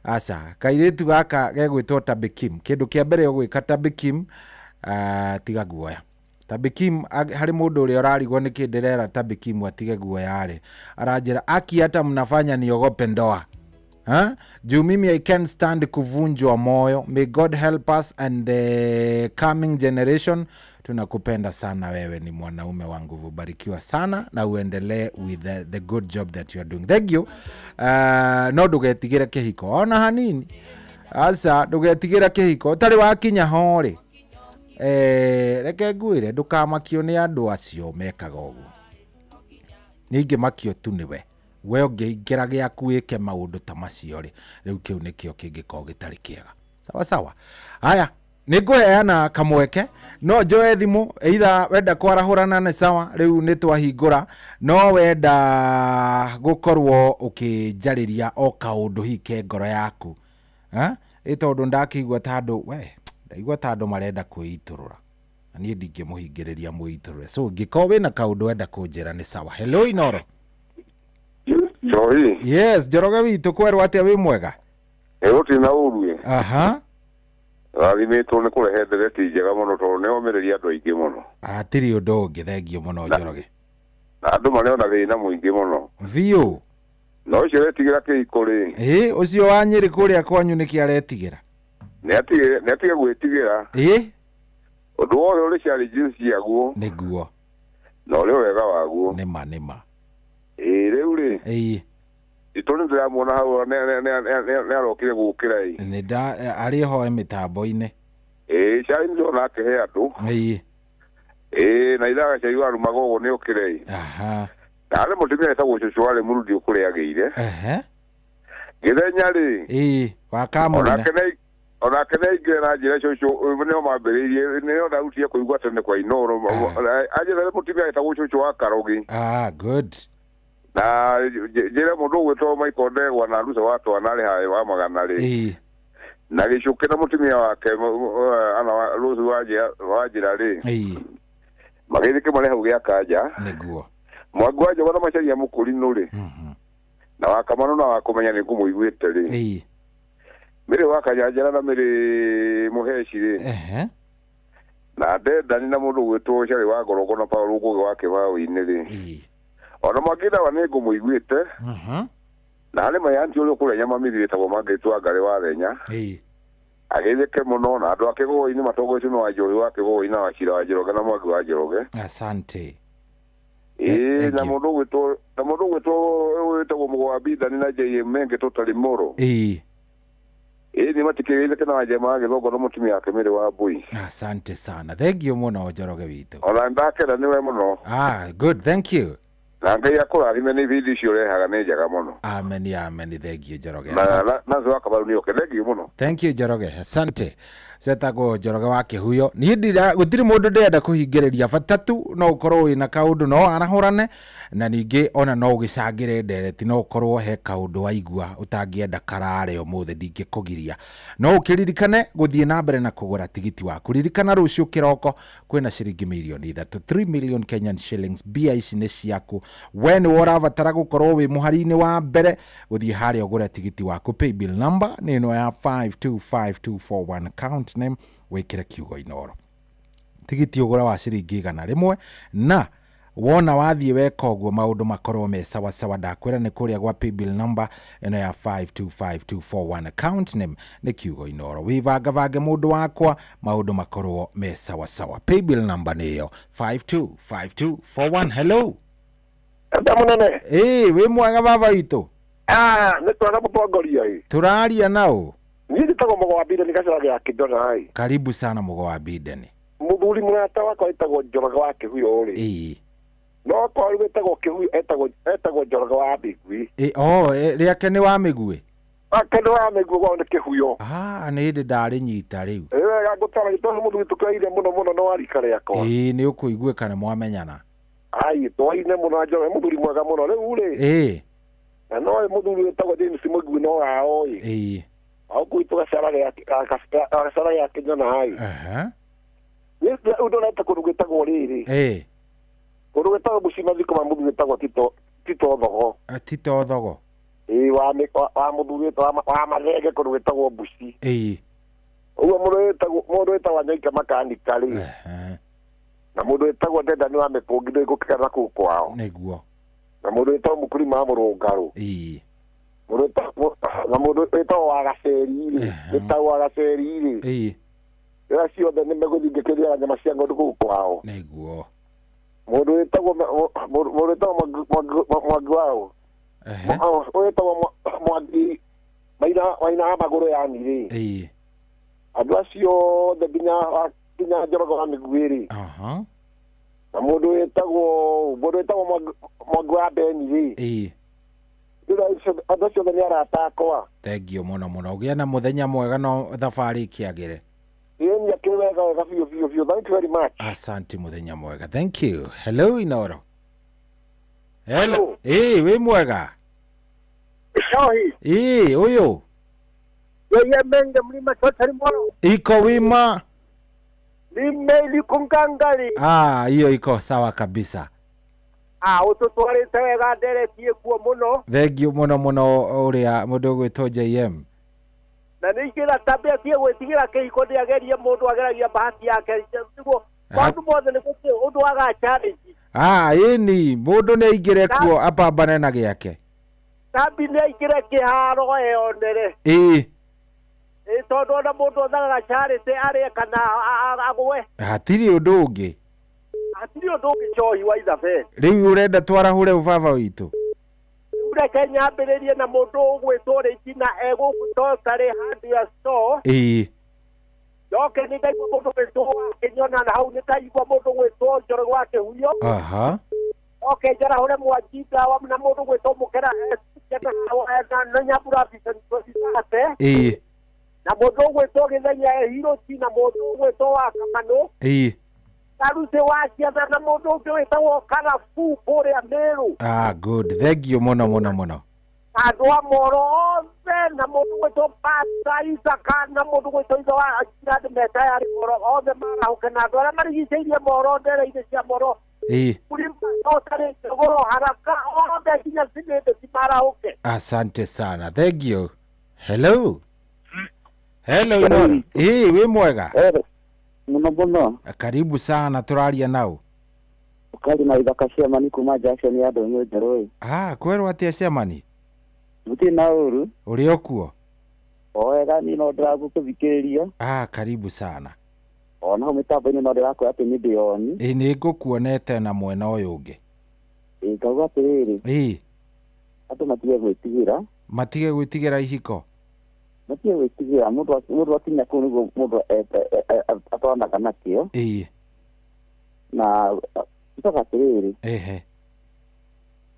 aca kairĩtu gaka gegwĩtwo Tabikim kĩndũ kĩa mbere ũgwĩka Tabikim tiga guoya Tabikim harĩ mũndũ ũrĩa ũrarigwo nĩkĩ ndĩrera Tabikim atige guoya rĩ aranjĩra aki hata mnafanya niogope ndoa. Juu mimi I can't stand kuvunjwa moyo. May God help us and the coming generation. Tunakupenda sana, wewe ni mwanaume wa nguvu. Barikiwa sana na uendelee with the good job that you are doing. Thank you. No ndugetigire kihiko ona hanini. Asa ndugetigire kihiko utari wakinya ho ri. Reke ngwire ndukamakio ni andu acio mekaga uguo. Ningĩ makio tu niwe. We ũngĩingĩra gĩaku wĩke maũndũ ta macio rĩ rĩu kĩu nĩkĩo kĩngĩkorwo gĩtarĩ kĩega sawa sawa. Haya nĩ ngũheana kamweke no njoe thimũ either wenda kwarahũrana nĩ sawa rĩu nĩ twahingũra no wenda gũkorwo ũkĩnjarĩria o kaũndũ hihi ke ngoro yaku ĩ tondũ ndakĩigua ta andũ we ndaigua ta andũ marenda kwĩitũrũra na niĩ ndingĩmũhingĩrĩria mwĩitũrũre so ngĩkorwo wĩna kaũndũ wenda kũnjĩra nĩ sawa. Hello Inooro. Johi. Yes, Njoroge witũ kwerwo atĩa wĩ mwega? Gũtirĩ na ũru. Aha. Rathimĩtwo nĩ kũrehe ndereti njega mũno tondũ nĩ omĩrĩria andũ aingĩ mũno. Hatirĩ ũndũ ũngĩ thengio mũno Njoroge. Na andũ marĩ ona thĩna mũingĩ mũno. Biũ. Na ũcio ũretigĩra kĩhiko rĩ. Ĩ, ũcio wa Nyĩrĩ kũrĩa kwanyu nĩkĩ aretigĩra? Nĩ atige gwĩtigĩra. Ĩ? Ũndũ wothe ũrĩ challenges ciaguo. Nĩguo. Na ũrĩ wega waguo. Nĩma nĩma. Ĩ rĩu rĩ. Ĩ. Itũ nĩ ndĩramuona hau nĩ arokire gũkĩra ĩ. Nĩ nda arĩ ho mĩtambo-inĩ. Ĩ cai nĩ akĩhe andũ. Ĩ. Ĩ na ithaga cai wa Rumagogo nĩ okĩre ĩ. Aha. Na arĩ mũtumia etagwo cũcũ warĩ mũrundi ũkũrĩa agĩire. Ehe. Gĩthenya rĩ. Ĩ wa Kamũrina. Onake nĩ aingĩre na njĩra cũcũ nĩo mambĩrĩirie nĩo ndarutire kũigua tene kwa Inooro. Anjĩra mũtumia etagwo cũcũ wa Karogi. Ah, good. Na njĩre mũndũ ũgwĩtwo Michael Ndegwa na Rusa wa Twana arĩ harĩ wa magana rĩ. Na gĩcũkĩ na mũtumia wake ana Rose wa njĩra rĩ. Magĩthiĩ kĩmare hau gĩa Kanja. Nĩguo. Mwangi wa Njogo na Macharia Mũkũrinũ rĩ. Na wa Kamanũ na wa Kũmenya nĩ ngũmũiguĩte rĩ. Mĩrĩ wa Kanyanjara na mĩrĩ Mũheci rĩ. Ehe. Na Ndendani na mũndũ ũgwĩtwo Carĩ wa Ngoroko na Paũlũ Ngũgĩ wa Kĩbaũ-inĩ rĩ. Ona Mwangi Ndawa nĩ ngũmũiguĩte. Na harĩ mayanti ũrĩa ũkũrĩa nyama mĩthi wĩtagwo Mangĩtũ wa Ngarĩ wa Thenya. Agĩthĩke mũno na andũ a Kĩgũĩ-inĩ matongoretio nĩ Wanjũhi wa Kĩgũĩ na Wachira wa Njoroge na Mwangi wa Njoroge. Asante. Ĩĩ na mũndũ ũgwĩtwo na mũndũ ũgwĩtwo wĩtagwo Mũgo wa Bindani na JM Menge tũtarĩ mũro. Ĩĩ. Ĩĩ nĩ matikĩgĩthĩke na Wanjema wa Gĩthongo na mũtumia wake Mĩrĩ wa Mbui. Asante sana. Thank you mũno Njoroge witũ. Ona ndakena nĩwe mũno. Ah, good, thank you. Na Ngai akũrathime nĩ ibindi icio ũrehaga nĩ njega mũno. Amen, amen, thank you Njoroge. Na Asante. na na wa Kabaru nĩ oke, thank you mũno. Thank you Njoroge, asante. Cetagwo Njoroge wa Kĩhuyo. Niĩ ndira gũtirĩ mũndũ ndĩrenda kũhingĩrĩria, bata tu no ũkorwo wĩna kaũndũ no arahũrane, na ningĩ ona no ũgĩcangĩre ndereti, no ũkorwo he kaũndũ waigua ũtangĩenda karare ũmũthĩ, ndingĩkũgiria. No ũkĩririkane gũthiĩ na mbere na kũgũra tigiti waku. Ririkana rũciũ kĩroko kwĩna ciringi mirioni 3, 3 million Kenyan shillings. Mbia ici nĩ ciaku, we nĩwe ũrabatara gũkorwo wĩ mũhari-inĩ wa mbere gũthiĩ harĩa ũgũre tigiti waku. Paybill number nĩ ĩno ya 525241, account name wĩkĩre kiugo Inoro. Tigiti ũgũra wa ciringi 100, na wona wathiĩ weka ũguo maũndũ makorwo me sawa sawa. Ndakwĩra nĩ kũrĩa gwa paybill number ĩno ya 525241, account name nĩ kiugo Inoro. Wĩvangavange mũndũ wakwa, maũndũ makorwo me sawa sawa. Paybill number nĩ ĩyo 525241. Hello. Enda mũnene. Ĩĩ, wĩ mwega baba witũ? Ah, nĩ twana mũtongoria ĩ. Tũraria nao. Niĩ njĩtagwo Mũgo wa Bindeni Gacĩra gĩa Kĩndona ĩ. Karibu sana Mũgo wa Bindeni. Mũthuri mũrata wakwa wĩtagwo Njoroge wa Kĩhuyo rĩ. Ĩĩ. No kwa rĩu wĩtagwo Kĩhuyo etagwo Njoroge wa Mĩguĩ. Ĩ, oh, rĩake nĩ wa Mĩguĩ. Ake nĩ wa Mĩguĩ, gwao nĩ Kĩhuyo. Ah, nĩ hĩndĩ ndarĩnyita rĩu. Ĩ wega ngũtara tondũ mũthuri tũkĩoire mũno mũno no wa rika rĩakwa. Ĩĩ, nĩ ũkũiguĩka nĩ mwamenyana. Ai, twaine mũno na Njoroge, mũthuri mwega mũno rĩu rĩ. Ĩĩ. Na no mũthuri wĩtagwo James Mũgui no wao ĩ. Ĩĩ. Au gwitũ Gacara gĩa Kĩnyona ĩ. Aha. Nĩ ũndũ ũreta kũndũ gwĩtagwo rĩrĩ. Ĩĩ. Kũndũ gwĩtagwo Mũcima thiko ma mũthuri wĩtagwo Tito Thogo. Tito Thogo. Ĩĩ, wa mũthuri wa Mathenge kũndũ gwĩtagwo Mbuci. Ĩĩ. Ũguo mũndũ wĩtagwo Nyoike Makanika rĩ. Na mũndũ wĩtagwo Ndendani wa Mĩkũngi ndũĩ gũkĩgana kũu kwao. Nĩguo. Na mũndũ wĩtagwo Mũkurima wa Mũrũngarũ. Ĩĩ. Na mũndũ wĩtagwo wa Gaceri rĩ, wĩtagwo wa Gaceri rĩ. Ĩĩ. Rĩrĩa ciothe nĩ megũthiĩ ngĩkĩrĩaga nyama cia ng'ondu kũu kwao. Nĩguo. Mũndũ wĩtagwo Mwangi wao. Wĩtagwo Mwangi Maina wa magũrũ yani rĩ. Ĩĩ. Andũ acio othe nginya Njoroge wa Mĩguĩ rĩ. Aha. Na mũndũ wĩtagwo Mwangi wa Beni rĩ. Ĩĩ. Andũ acio othe nĩ arata akwa. Thank you mũno mũno. Ũgĩe na mũthenya mwega no thabarĩ ĩkĩagĩre. Ĩĩ, nĩ wega wega biũ biũ biũ. Thank you very much. Asante, mũthenya mwega. Thank you. Hello Inoro. Hello. Ĩĩ, wĩ mwega? Shohi. Ĩĩ, ũyũ. Yeye Menge mlima totally moro. Iko wima. Limeli kungangali. Ah, hiyo iko sawa kabisa. Ah, ũtũtwarĩte wega nderetie kuo mũno. Thank you mũno mũno ũrĩa mũndũ ũgwĩtwo JM. Na nĩ ingĩra tabia tie gwĩtigĩra kĩhiko ndĩagerie mũndũ ageragia bahati yake nĩguo maũndũ mothe nĩ gũtirĩ ũndũ waga challenge. Ah, ĩni mũndũ nĩ aingĩre kuo apambane na gĩake. Tambi nĩ aingĩre kĩharo eyonere. Ĩĩ. Ĩ tondũ ona mũndũ othagaga charity arĩe kana agwe. Hatirĩ ũndũ ũngĩ. Hatirĩ ũndũ ũngĩ Njohi wa Ithabe. Rĩu ũrenda twarahũre ũbaba witũ. Reke nyambĩrĩrie na mũndũ ũgwĩtwo Regina egũkũ Totally Hardware Store. Ĩĩ. Njoke nĩ ndaigua mũndũ wĩtwo wa Kĩnyona na hau nĩ ndaigua mũndũ gwĩtwo Njoroge wa Kĩhuyo. Aha. Oke njarahũre Mwangi Ndawa na mũndũ gwĩtwo Mũkera na Nyambura Vincent. Ĩĩ. Na mũndũ ũgwĩtwo Gĩthenya Ehirũti na mũndũ ũgwĩtwo wa Kamanũ. Ĩĩ. Karuthi wa Ciatha na mũndũ ũngĩ wĩtagwo Karabu kũrĩa Meru. Ah, good. Thank you mũno mũno mũno. Andũ a Moro othe na mũndũ gwĩtwo Pastor Isaka na mũndũ gwĩtwo ithe wa Gerard Metayarĩ Moro othe marahũke na andũ arĩa marigicĩirie Moro ndere-inĩ cia Moro. Ĩĩ. Kũrĩ Totally Njogoro haraka othe nginya Sinende ti marahũke. Asante sana. Thank you. Hello. Hello Inoro. Ĩĩ, wĩ mwega? Muno muno. Karibu sana, tũraria nau. Ũkari na ithaka ciamani kuma junction ya Ndũnyũ Njerũ ĩ. Ah, kwerwo atĩa ciamani? Gũtirĩ na ũru. Ũrĩ o kuo? O wega, niĩ no ndĩragũkũthikĩrĩria. Ah, karibu sana. Ona hau mĩtambo-inĩ no ndĩrakwĩra atĩ nĩ ndĩ on. Ĩĩ, nĩ ngũkuonete na mwena ũyũ ũngĩ. Ĩ, ngauga atĩrĩrĩ. Ĩĩ. Andũ matige gwĩtigĩra. Matige gwĩtigĩra ihiko. Matige gwĩtigĩra, mũndũ akinya kũu nĩguo mũndũ atwaranaga nakĩo. Ĩĩ. Na njoka atĩrĩrĩ. Ehe.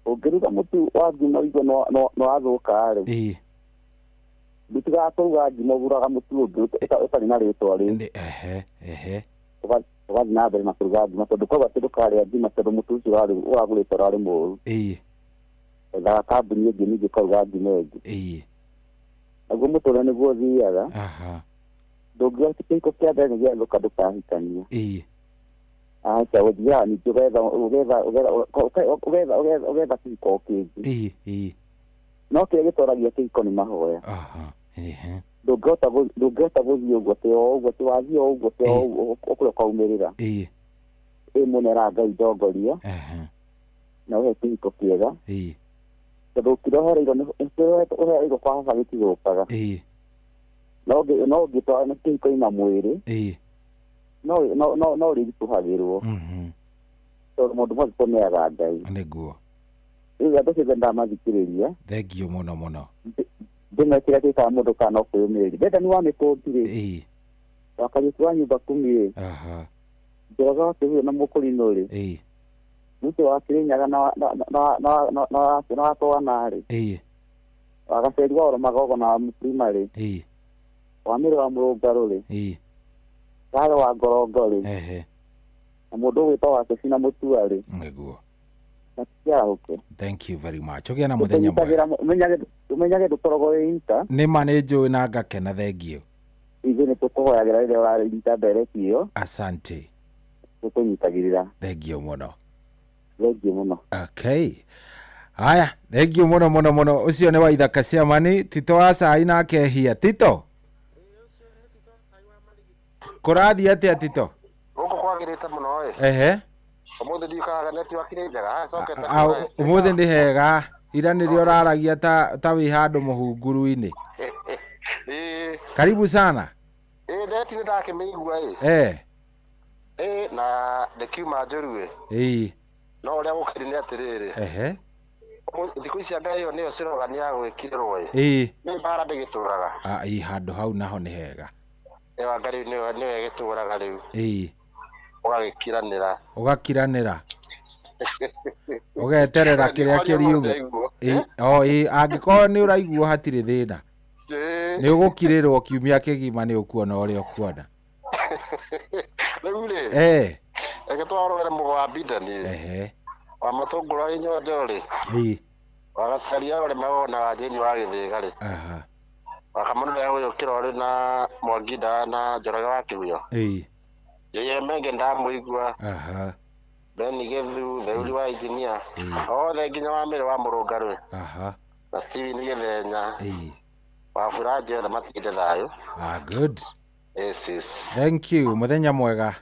Ũngĩruga mũtu wa ngima ũigue no wathũka rĩ. Ĩĩ. Ndutigaga kũruga ngima, ũgũraga mũtu ũngĩ ũtarĩ na rĩtwa rĩu. Ehe, ehe. Ũgathiĩ na mbere na kũruga ngima, tondũ kwauga atĩ ndũkarĩa ngima tondũ mũtu ũcio ũragũrĩte ũrarĩ mũũru. Ĩĩ. Ethaga kambuni ĩngĩ ningĩ ũkaruga ngima ĩngĩ. Ĩĩ. Naguo mũtũrĩre nĩguo ũthiaga. Aha. Ndũngiuga atĩ kĩhiko kĩa mbere nĩ gĩathũka ndũkahikania. Ĩĩ. Aca, ũthiaga ningĩ ũgetha kĩhiko kĩngĩ. Ĩĩ, ĩĩ. No kĩrĩa gĩtwaragia kĩhiko nĩ mahoya. Aha. Ehe. Ndũngĩhota gũthiĩ ũguo atĩ o ũguo atĩ wathiĩ o ũguo atĩ o ũguo ũkũrĩa ũkaumĩrĩra. Ĩĩ. Ĩ mũno era Ngai ndongoria. Ehe. Na ũhe kĩhiko kĩega. Ĩĩ. Tondũ kĩrĩa ũhereirwo nĩ kĩrĩa ũhereirwo kwa baba gĩtigũkaga. Ĩĩ. No ũngĩtwara kĩhiko-inĩ na mwĩrĩ. Ĩĩ. No no ũrĩritũhagĩrwo. Mhm. Tondũ maũndũ mothe tũneaga Ngai. Nĩguo. Rĩu andũ acio ndamathikĩrĩria. Thengiũ mũno mũno. Ndĩmekĩra kĩkaga mũndũ kana no kwĩyũmĩrĩria. Ndenda nĩ wa mĩkũngi rĩ. Ĩĩ. Wa Kariũki wa nyũmba kumi rĩ. Aha. Njoroge wa Kĩhuyo na Mũkũrinũ rĩ. Ĩĩ. Mũcio wa Kĩrĩnyaga na wa Twana rĩ. Ĩĩ. Wa Gaceri wa Oro Magogo na wa Mũprima rĩ. Ĩĩ. Wa Mĩrũ wa Mũrũngarũ rĩ. Ĩĩ. Garo wa Ngorongo rĩ. Ehe. Na mũndũ ũgwĩtwo wa Kĩci na Mũtua rĩ. Nĩguo. Matiarahũke. Thank you very much. Ũgĩe na mũthenya mwega. Ũmenyage ndũkoragwo wĩ ita. Nĩ ma nĩ njũĩ na ngakena, thengiũ. Ithuĩ nĩ tũkũhoyagĩra rĩrĩa ũraruta ndereti ĩyo. Asante. Tũkũnyitagĩrĩra. Thengiũ mũno. Thengiũ mũno. Okay. Haya, thengiũ mũno mũno mũno. Ũcio nĩ Waithaka Ciamani, Tito wa Cai nake hia. Tito. Kũrathiĩ atĩa Tito? Gũkũ kwagĩrĩte mũno ĩ. Ehe. Ũmũthĩ ndiũkaga network nĩ njega, cokete. Ũmũthĩ nĩ hega. Ira nĩrĩo ũraragia ta wĩ handũ mũhunguru-inĩ. Ĩĩ. Karibu sana. Ĩĩ, neti nĩ ndakĩmĩigua ĩ. Eh. Ĩĩ, na ndĩkiuma njũru ĩ. Ĩĩ. No ũrĩa gũkĩrĩ nĩ atĩrĩrĩ. Ehe. Thikũ ici anga ĩyo nĩyo slogan ya gwĩkĩrĩrwo ĩ. Ĩĩ. Nĩ mbara ndĩgĩtũraga. Ah, ĩĩ, handũ hau naho nĩ hega. Ĩyo anga rĩu nĩyo ĩgĩtũraga rĩu. Ĩĩ. Ũgagĩkiranĩra. Ũgakiranĩra. Ũgeterera kĩrĩa kĩriume. Ĩĩ, o ĩĩ, angĩkorwo nĩ ũraigua hatirĩ thĩna. Nĩ ũgũkirĩrwo kiumia kĩgima nĩ ũkuona ũrĩa ũkuona. Rĩu rĩ. Eh. Reke twarorere mũgo wa Bidani. Ehe. Wa Matũngũrũ arĩ Nyonjoro rĩ. Ĩĩ. Wa Gacaria ũrĩ Magona wa Jane wa Gĩthĩga rĩ. Aha. Wa Kamũnũ ya Gũyũkĩra ũrĩ na Mwanginda na Njoroge wa Kĩhuyo. Ĩĩ. Njĩye Menge ndamũigua. Aha. Beni Gĩthu, Theuri wa Injinia. Othe nginya wa Mĩrĩ wa Mũrũngarũ. Aha. Na Steven Gĩthenya. Ĩĩ. Wa Buranji othe matinde thayũ. Ah, good. Yes, yes. Thank you. Mũthenya mwega.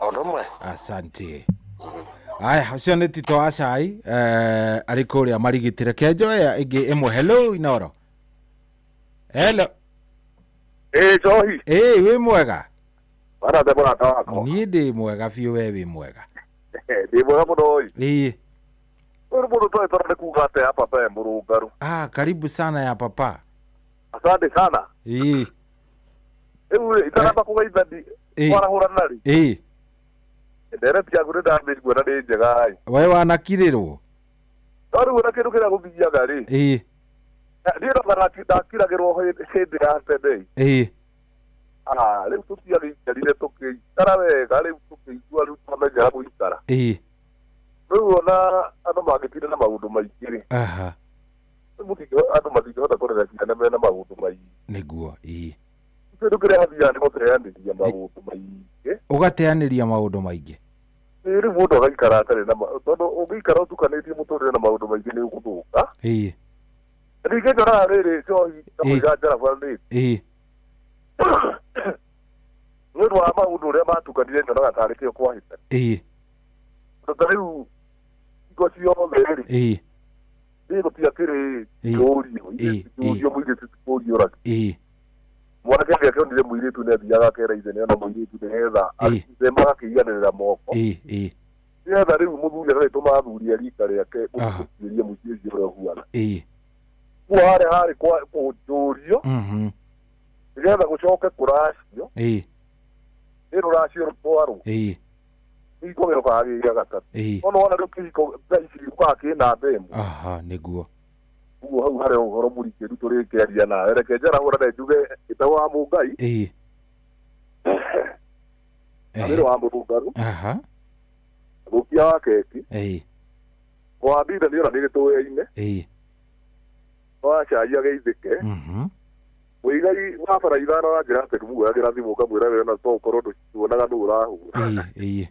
Ũndũ ũmwe. Asante. Aya, ũcio nĩ Tito wa Cai, arĩ kũrĩa Marigiti. Reke njoe ĩngĩ ĩmwe. Hello Inoro. Hello. Ĩĩ Njohi. Ĩĩ, wĩ mwega? Barata mũrata wakwa. Niĩ ndĩ mwega biũ, we wĩ mwega? Ndĩ mwega mũno ĩ. Ĩĩ. Ũyũ nĩ mũndũ twagĩtwara nĩ kuga atĩ ya papa e mũrũngarũ. Ah, karibu sana ya papa. Asante sana. Ĩĩ. Rĩu rĩ, itanamba kũgeithani kwarahũrana rĩ. Ĩĩ. Ndereti yaku nĩ ndamĩigua na nĩ njega ĩ. We wanakirĩrwo? No rĩu ona kĩndũ kĩrĩa gũthiaga rĩ. Ĩĩ. Niĩ no ndakiragĩrwo hĩndĩ ya tene. Ĩĩ. Ah, rĩu tũtiagĩikarire tũkĩikara wega, rĩu tũkĩigua rĩu twamenyera gũikara. Ĩĩ. Rĩu ona andũ mangĩtinda na maũndũ maingĩ rĩ. Aha. Rĩu andũ matingĩhota kũrera ciana mena maũndũ maingĩ. Nĩguo, ĩĩ. Kĩndũ kĩrĩa hathiaga nĩ gũteanĩria maũndũ maingĩ. Ũgateanĩria maũndũ maingĩ. Ĩĩ, rĩu mũndũ agaikara atarĩ na tondũ ũngĩikara ũtukanĩtie mũtũrĩre na maũndũ maingĩ nĩ ũgũthũka. Ĩĩ. Ningĩ njoraga rĩrĩ njohi na mũiga njarabanĩte. Ĩĩ. Nĩ ũndũ wa maũndũ ũrĩa matukanire nyonaga tarĩ kĩo kwahĩta. Ĩĩ. Tondũ ta rĩu hingo ciothe rĩ, Ĩĩ. ĩ gũtiakĩrĩ kĩũrio, kĩũrio mũirĩtu ti kũũrio raki. Ĩĩ. Mwanake angĩakĩonire mũirĩtu nĩ athiaga akera ithe nĩona mũirĩtu nĩgetha ithe magakĩiganĩrĩra moko. Ĩĩ. Ĩĩ. Nĩgetha rĩu mũthuri agagĩtũma athuri a rika rĩake gũtuĩria mũciĩ ũcio ũrĩa ũhuana. Ĩĩ. Kuo harĩa harĩ kũnjũrio nĩgetha gũcoke kũracio. Ĩĩ. Nĩ rũracio rũtwarwo. Ĩĩ. Kĩhiko gĩũkaga gĩ gĩa gatatũ. Ĩĩ. No nĩwona rĩu kĩhiko thaa ici gĩũkaga kĩ namba ĩmwe. Aha, nĩguo. Ũguo hau harĩ ũhoro mũrikĩru tũrĩkĩaria nawe. Reke njarahũrane njuge ĩtagwo wa Mũngai. Ĩĩ. Amĩrĩ wa Mũrũngarũ. Aha. Thũkia wa keki. Ĩĩ. Kwa Mbitha nĩ ona nĩ gĩtũĩ-inĩ. Ĩĩ. Wa cai ageithĩke. Mũigai wa bara ithano wa njĩra atĩ ndĩmuoyagĩra thimũ ngamwĩra we ona to ũkorwo ndũtuonaga nũ ũrahũra. Ĩĩ. Ĩĩ.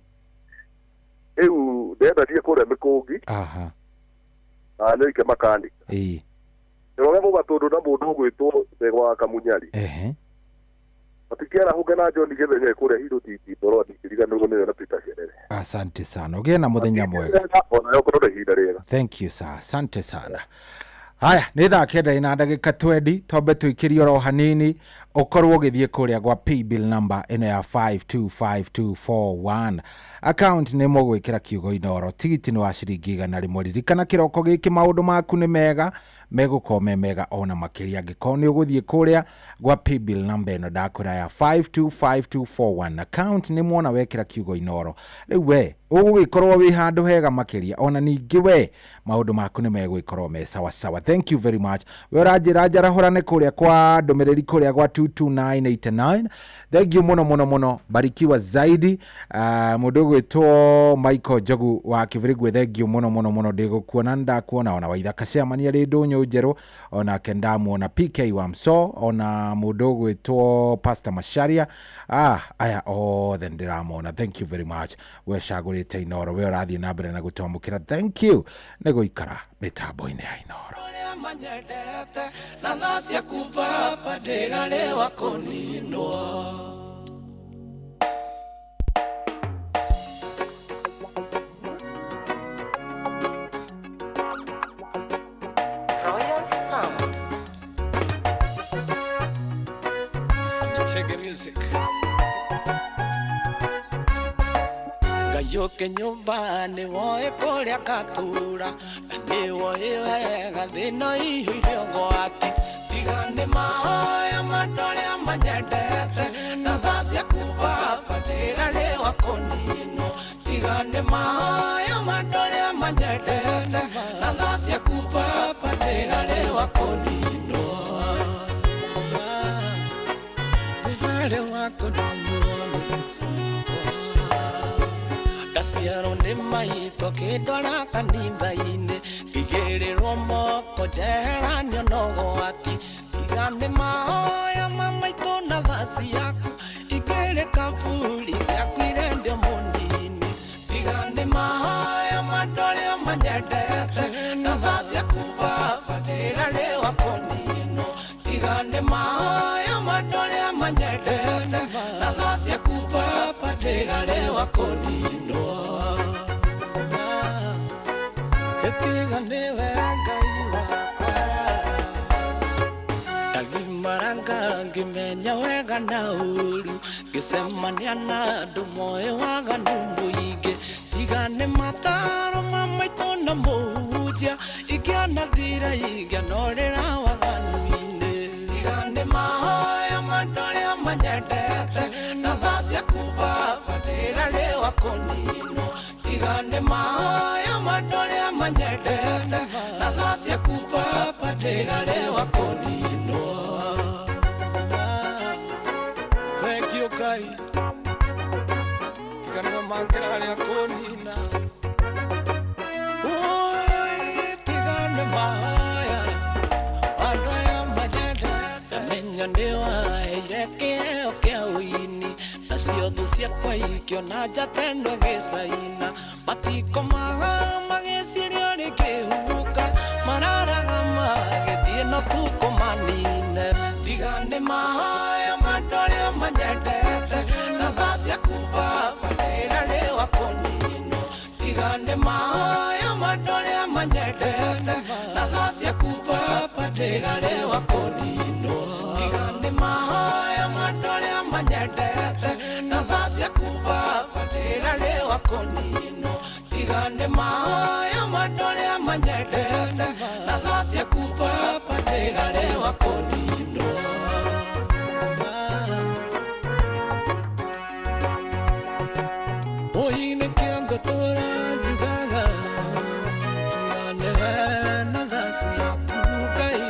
Rĩu ndenda thiĩ kũrĩa mĩkũngi. Aha. Na nyoike makanika. Ĩĩ. Njoroge Mũgatũndũ na mũndũ ũgwĩtwo Ndegwa wa Kamunyari. Ehe. Matikĩarahũke na John Gĩthenya kũrĩa Hiro Titi Ndoro ndingĩriganĩrwo nĩwe na Peter Cerere. Asante sana. Ũgĩe na mũthenya mwega. Ona ũkorwo na ihinda rĩega. Thank you sir. Asante sana. Haya, nĩ thaa 9 na ndagĩka 20 twambe tũikĩrie oro hanini ũkorwo ũgĩthiĩ kũrĩa gwa paybill number ĩno ya 525241 account nĩ mũgwĩkĩra kiugo Inooro tigiti nĩ wa ciringi 100. Ririkana kĩroko gĩkĩ maũndũ maku nĩ mega megũkorwo me mega ona makĩria angĩkorwo nĩ ũgũthiĩ kũrĩa gwa paybill number ĩno ndakwĩra ya 525241 account nĩ mwona wekĩra kiugo Inooro. Rĩu we ũgũgĩkorwo wĩ handũ hega makĩria ona ningĩ we maũndũ maku nĩ megũgĩkorwo me sawa sawa. Thank you very much. We ũranjĩra njarahũrane kũrĩa kwa ndũmĩrĩri kũrĩa gwa 22989. Thank you mũno mũno mũno, barikiwa zaidi. Mũndũ ũgwĩtwo Michael Njogu wa Kĩbĩrĩgwe, thank you mũno mũno mũno, ndĩgũkuona ndakuona. Ona Waithaka Chairman arĩ ndũnyũ njerũ onake ndamuona. PK wa Mso ona mũndũ ũgwĩtwo Pastor Macharia, aya othe ndĩramona. Thank you very much. We cagũrĩte Inooro, we ũrathiĩ na mbere na gũtwamũkĩra. Thank you nĩ gũikara mĩtambo-inĩ ya Inooro. Manyendete na thaa ciaku baba ndĩrarĩwa kũninwo. Royal Sound. Chege music. Ngayũke nyũmba nĩ woe kũrĩa ngatura na nĩ woe wega thĩna iyũire ũgwati. Tiga nĩ mahoya ma andũ arĩa manyendete na thaa ciaku baba ndĩrarĩwa kũninwo. Tiga nĩ mahoya ma andũ arĩa manyendete na thaa ciaku baba ndĩrarĩwa kũninwo. Ndĩrarĩwa kũninwo nĩ ciakwa. Ndaciarwo nĩ maitũ akĩndwara kanitha-inĩ ngĩigĩrĩrwo moko njeheranio na ũgwati. Tiga nĩ mahoya ma maitũ na thaa ciaku ingĩrĩ kaburi ngĩakuire ndĩ mũnini. Tiga nĩ mahoya ma andũ arĩa manyendete na thaa ciaku baba ndĩrarĩwa kũninwo. Tiga nĩ mahoya ma andũ arĩa manyendete na thaa ciaku baba ndĩrarĩwa kũninwo. Tiga nĩwe Ngai wakwa ndagimaranga ngĩmenya wega na ũru ngĩcemania na andũ moĩ waganu mũingĩ. Tiga nĩ mataro ma maitũ na mũhunjia ingĩanathira ingĩanorĩra waganu-inĩ. Tiga nĩ mahoya ma andũ arĩa manyendete na thaa ciaku baba ndĩrarĩwa kũninwo. Tiga nĩ mahoya ma andũ arĩa manyendete na thaa ciaku baba ndĩrarĩwa kũninwo. Thank you Ngai. Tiga nĩwe mangĩrarĩa kũnina. Oi, tiga nĩ mahoya andũ arĩa manyendete menya nĩ waheire kĩheo kĩa ũini nacio thũ ciakwa ikĩona njata ĩno ĩgĩcaina. Matikomaga magĩciria rĩngĩhuka mararaga magĩthiĩ no tukũ manine. Tiga nĩ mahoya ma andũ arĩa baba ndĩrarĩwa kũninwo tiga nĩ mahoya ma andũ arĩa manyendete na tha ciaku baba ndĩrarĩwa kũninwo tiga nĩ mahoya ma andũ arĩa manyendete na tha ciaku baba ndĩrarĩwa kũninwo tiga nĩ mahoya ma andũ arĩa manyendete na tha ciaku baba ndĩrarĩwa kũninwo. Oine kĩangotora njugaga tiga nĩwe na tha ciaku Ngai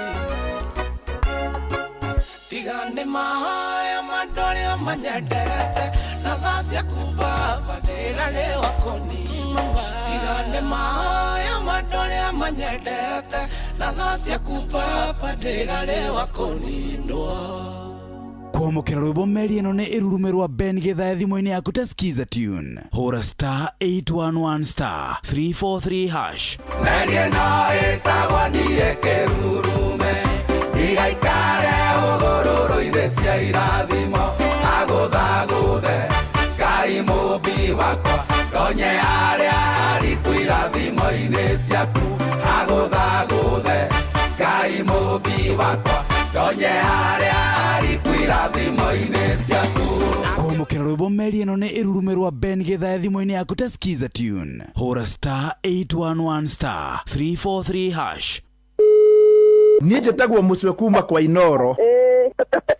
tiga nĩ mahoya ma andũ arĩa manyendete na tha ciaku baba ndĩrarĩwa kũninwo tiga nĩ mahoya ma andũ arĩa manyendete na tha ciaku baba ndĩrarĩwa kũninwo. Kwamũkĩra rwĩmbo meri ĩno nĩ ĩrurume rwa Ben Githae thimũ-inĩ yaku ta Skiza tune. Hũra star 811 star 343 hash. Meri ĩno ĩtagwo niĩ kĩrurume igaikare hũgũrũrũ-inĩ cia irathimo agũthagũthe Ngai mũmbi wakwa ndonye harĩa hariku irathimo-inĩ ciaku agũthagũthe Ngai mũmbi wakwa ndonye harĩa hariku irathimo-inĩ ciaku. Kwamũkĩra rwĩmbo meri ĩno nĩ ĩrurume rwa Ben Githae thimũ-inĩ yaku ta Skiza tune. Hũra star 811 star 343 hash. Niĩ njĩtagwo Mũcwe kuma kwa Inoro.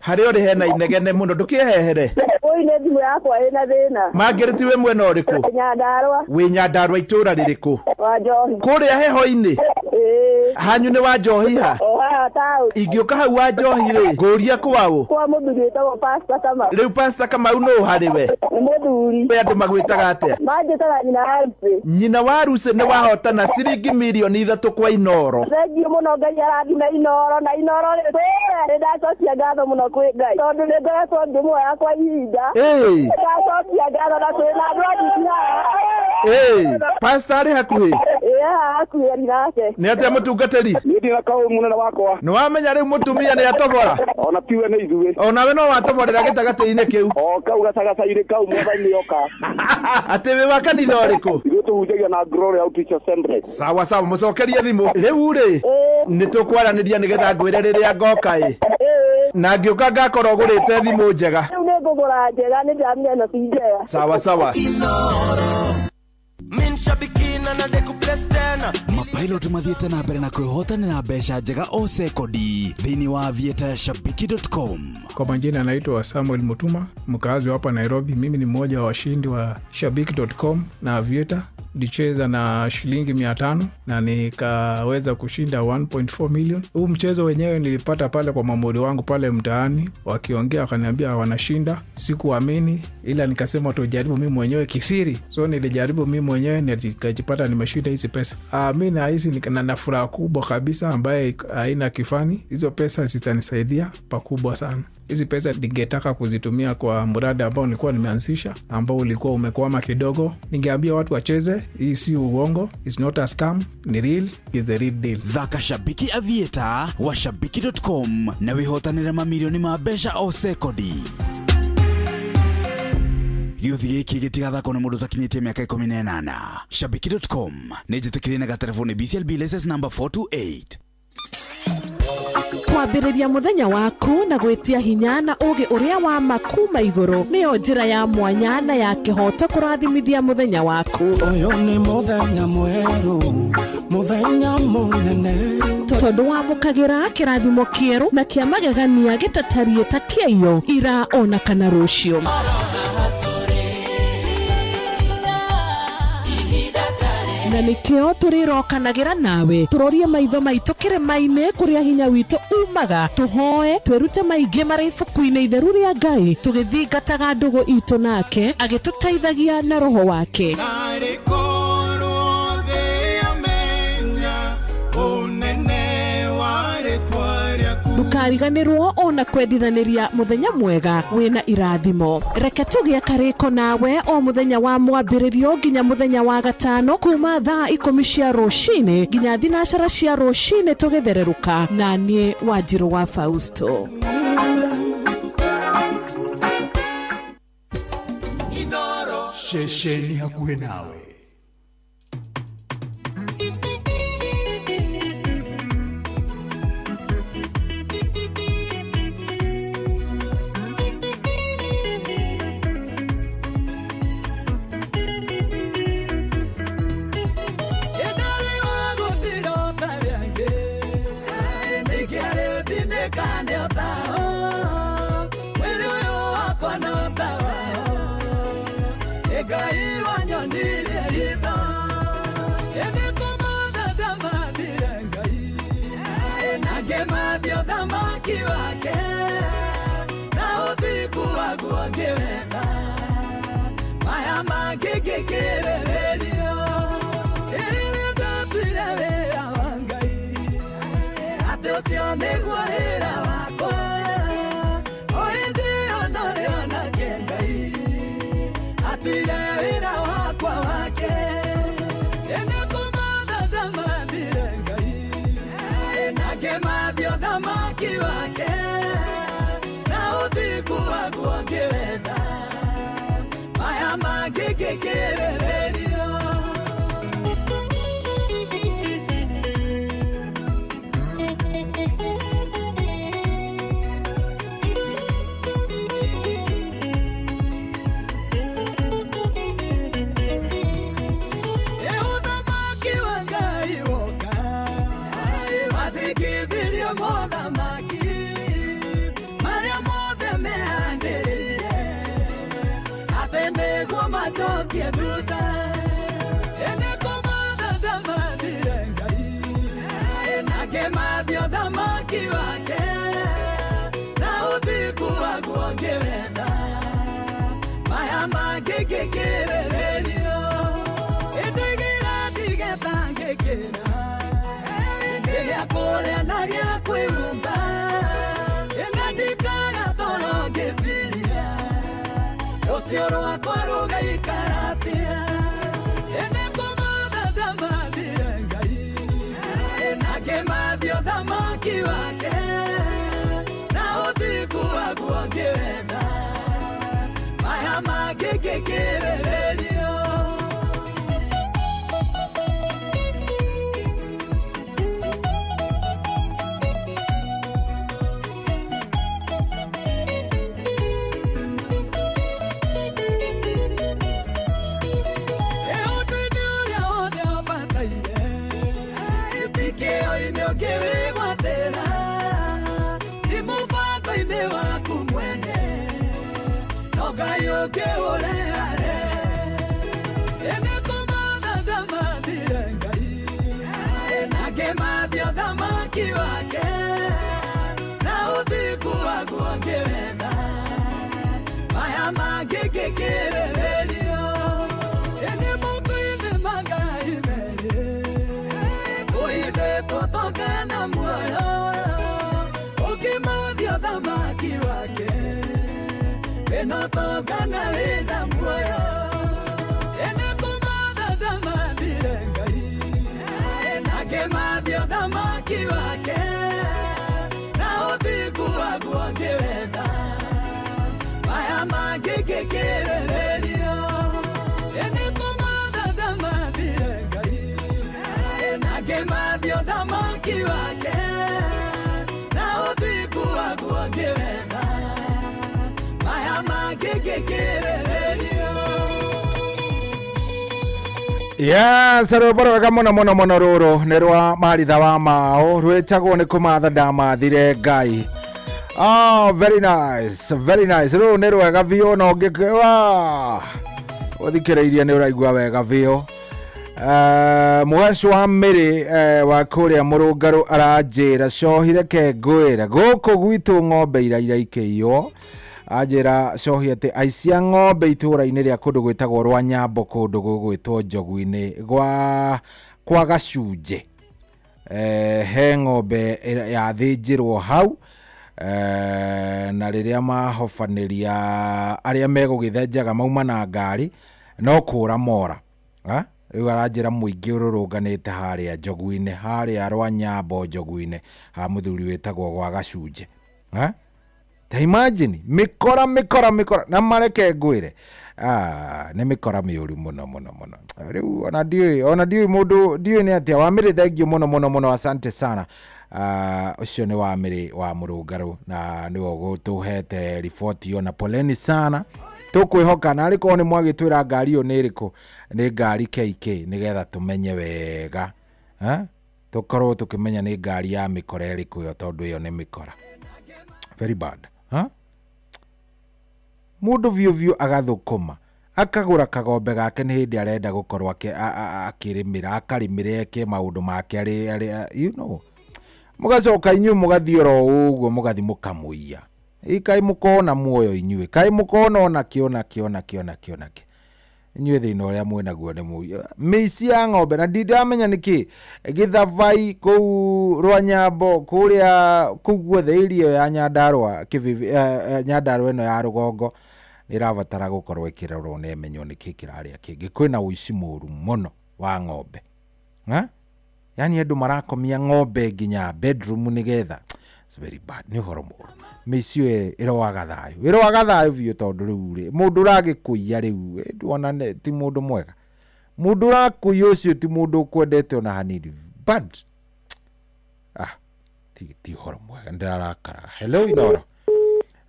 Harĩa ũrĩ hena inegene mũno ndũkĩehehere. Oi nĩ thimũ yakwa ĩna thĩna. Mangĩrĩti wĩ mwena ũrĩkũ? Nyandarũa. Wĩ Nyandarũa itũũra rĩrĩkũ? Wa Njohi. Kũrĩa heho-inĩ? Hanyu nĩ wa Njohi ha? O haha taũni. Ingĩũka hau wa Njohi rĩ, ngũria kwaũ? Kwa mũthuri wĩtagwo Pastor Kamau. Rĩu Pastor Kamau nũ harĩ we? Nĩ mũthuri. We andũ magwĩtaga atĩa? Manjĩtaga nyina wa Lucy. Nyina wa Lucy nĩ wahotana ciringi mirioni 3 kwa Inoro. Thengiũ mũno Ngai arathime Inoro na Inoro rĩ nĩ ndacokia ngatho mũno kwĩ Ngai tondũ nĩ ngoretwo ngĩmuoya kwa ihinda. Ndacokia ngatho na kwĩ na andũ anjiki haha. Pastor arĩ hakuhĩ? Ĩĩ haha hakuhĩ arĩ nake. Nĩ atĩa mũtungatĩri? Niĩ ndĩ na kaũ mũnene wakwa. Nĩ wamenya rĩu mũtumia nĩ atobora? Ona tiwe nĩ ithuĩ. Onawe no watoborera gĩtagatĩ-inĩ kĩu? O kau gacagaca-inĩ kau mwathani oka. Atĩ wĩ wa kanitha ũrĩkũ? Ithuĩ tũhunjagia na Glory Outreach Assembly. Sawa sawa, mũcokerie thimũ. Rĩu rĩ, nĩ tũkwaranĩria nĩgetha ngwĩre rĩrĩa ngoka ĩ. Na ngĩũka ngakorwo ngũrĩte thimũ njega. Rĩu nĩ ngũgũra njega nĩ ndĩramenya ĩno ti njega. Sawa sawa. Mapilot mathiĩte na mbere na kwĩhotanĩra mbeca njega o sekondi thĩinĩ wa Aviator Shabiki.com. Kwa majina naitwa Samuel Mutuma, mkazi wa hapa Nairobi. Mimi ni mmoja wa washindi wa Shabiki.com na Aviator. Nilicheza na shilingi 500 na nikaweza kushinda 1.4 million. Huu mchezo wenyewe nilipata pale kwa mamuri wangu pale mtaani, wakiongea wakaniambia wanashinda. Sikuamini, ila nikasema tujaribu mimi mwenyewe kisiri. So nilijaribu mimi mwenyewe nikajipata nimeshinda hizi pesa. Mimi nahisi na furaha kubwa kabisa ambaye haina kifani. Hizo pesa zitanisaidia pakubwa sana. Hizi pesa ningetaka kuzitumia kwa mradi ambao nilikuwa nimeanzisha, ambao ulikuwa umekwama kidogo. Ningeambia watu wacheze, hii si uongo, it's not a scam, ni real, is the real deal. Thaka Shabiki Aviator wa Shabiki.com na wĩhotanĩre mamirioni ma mbeca o sekondi. Gĩũthi gĩkĩ gĩtigathakwo nĩ mũndũ ũtakinyĩtie mĩaka 18. Shabiki.com nĩ njĩtĩkĩrie na gatereboni BCLB license number 428. Kwambĩrĩria mũthenya waku na gwĩtia hinya na ũũgĩ ũrĩa wa ma kuma igũrũ nĩyo njĩra ya mwanya na ya kĩhooto kũrathimithia mũthenya waku. Ũyũ nĩ mũthenya mwerũ, mũthenya mũnene, tondũ wamũkagĩra kĩrathimo kĩerũ na kĩa magegania gĩtatariĩ ta kĩaiyo ira ona kana rũciũ. Na nĩkĩo tũrĩrokanagĩra nawe tũrorie maitho maitũ kĩrĩma-inĩ kũrĩa hinya witũ umaga, tũhoe twĩrute maingĩ marĩ ibuku-inĩ itheru rĩa Ngai, tũgĩthingataga ndũgũ itũ nake agĩtũteithagia na roho wake. Ndũkariganĩrwo ona kwendithanĩria mũthenya mwega wĩna irathimo. Reke tũgĩe karĩko nawe o mũthenya wa mwambĩrĩrio nginya mũthenya wa gatano kuma thaa 10 cia rũcinĩ nginya 9 cia rũcinĩ tũgĩthererũka na niĩ Wanjirũ wa Fausto. Ceceni hakuhĩ nawe. Yes, rwĩmbo rwega mũno mũno mũno rũrũ nĩ rwa Maritha wa Mao rwĩtagwo nĩ kũmatha ndamathire Ngai. Oh, very nice, very nice. Rũrũ nĩ rwega biũ na ũngĩ ũthikĩrĩirie nĩ ũraigua wega biũ. Mũheci wa Mĩrĩ wa kũrĩa Mũrũngarũ aranjĩra cohi reke ngwĩre gũkũ gwitũ ng'ombe iraira ikĩiywo. Anjĩra cohi atĩ aici a ng'ombe itũũra-inĩ rĩa kũndũ gwĩtagwo rwa Nyambo kũndũ gũgwĩtwo Njogu-inĩ gwa kwa Gacunjĩ. He ng'ombe yathĩnjĩrwo hau na rĩrĩa mahobanĩria arĩa megũgĩthenjaga mauma na ngari no kũra mora. Rĩu aranjĩra mũingĩ ũrũrũnganĩte harĩa Njogu-inĩ harĩa rwa Nyambo Njogu-inĩ ha mũthuri wĩtagwo gwa Gacunjĩ. Ta imagine mikora mikora mikora na mareke ngwire Ah, nĩ mĩkora mĩũru mũno mũno mũno. Rĩu ona ndiũĩ, ona ndiũĩ mũndũ, ndiũĩ nĩ atĩa. Wamĩrĩ thengiũ mũno mũno mũno, asante sana. Ah, ũcio nĩ Wamĩrĩ wa Mũrũngarũ na nĩwe ũgũtũhete riboti ĩyo, na poleni sana. Tũkwĩhoka na arĩ korwo nĩ mwagĩtwĩra ngari ĩyo nĩ ĩrĩkũ, nĩ ngari KK, nĩgetha tũmenye wega. Ha? Tũkorwo tũkĩmenya nĩ ngari ya mĩkora ĩrĩkũ ĩyo, tondũ ĩyo nĩ mĩkora. Very bad. Ha? Mũndũ biũ biũ agathũkũma, akagũra kagombe gake nĩ hĩndĩ arenda gũkorwo akĩrĩmĩra, akarĩmĩra eke maũndũ make arĩ, arĩ, you know. Mũgacoka inyuĩ mũgathiĩ oro ũguo mũgathiĩ mũkamũiya. Ĩ kaĩ mũkona muoyo inyuĩ, kaĩ mũkona ona kĩ, ona kĩ, ona kĩ, ona kĩ, ona kĩ. Inyuĩ thĩna ũrĩa mwĩnaguo nĩ mũiyo. Mĩici ya ng'ombe, na ndindamenya nĩkĩ Gĩthabai kũu Rwanyambo kũrĩa kũu guothe area ĩyo ya Nyandarũa Kĩbibi, Nyandarũa ĩno ya rũgongo nĩ ĩrabatara gũkorwo ĩkĩrorwo na ĩmenywo nĩkĩ kĩrarĩa kĩngĩ. Kwĩna ũici mũru mũno wa ng'ombe. Ha? Yaani andũ marakomia ng'ombe nginya bedroom nĩgetha. It's very bad. Nĩ ũhoro mũru. Mĩici ĩyo ĩroaga thayũ. Ĩroaga thayũ biũ tondũ rĩu rĩ, mũndũ ũragĩkũiya rĩu, nduona ti mũndũ mwega. Mũndũ ũrakũiya ũcio ti mũndũ ũkwendete ona hanini. Bad. Ah, ti ũhoro mwega. Nĩndĩrarakara. Hello Inoro.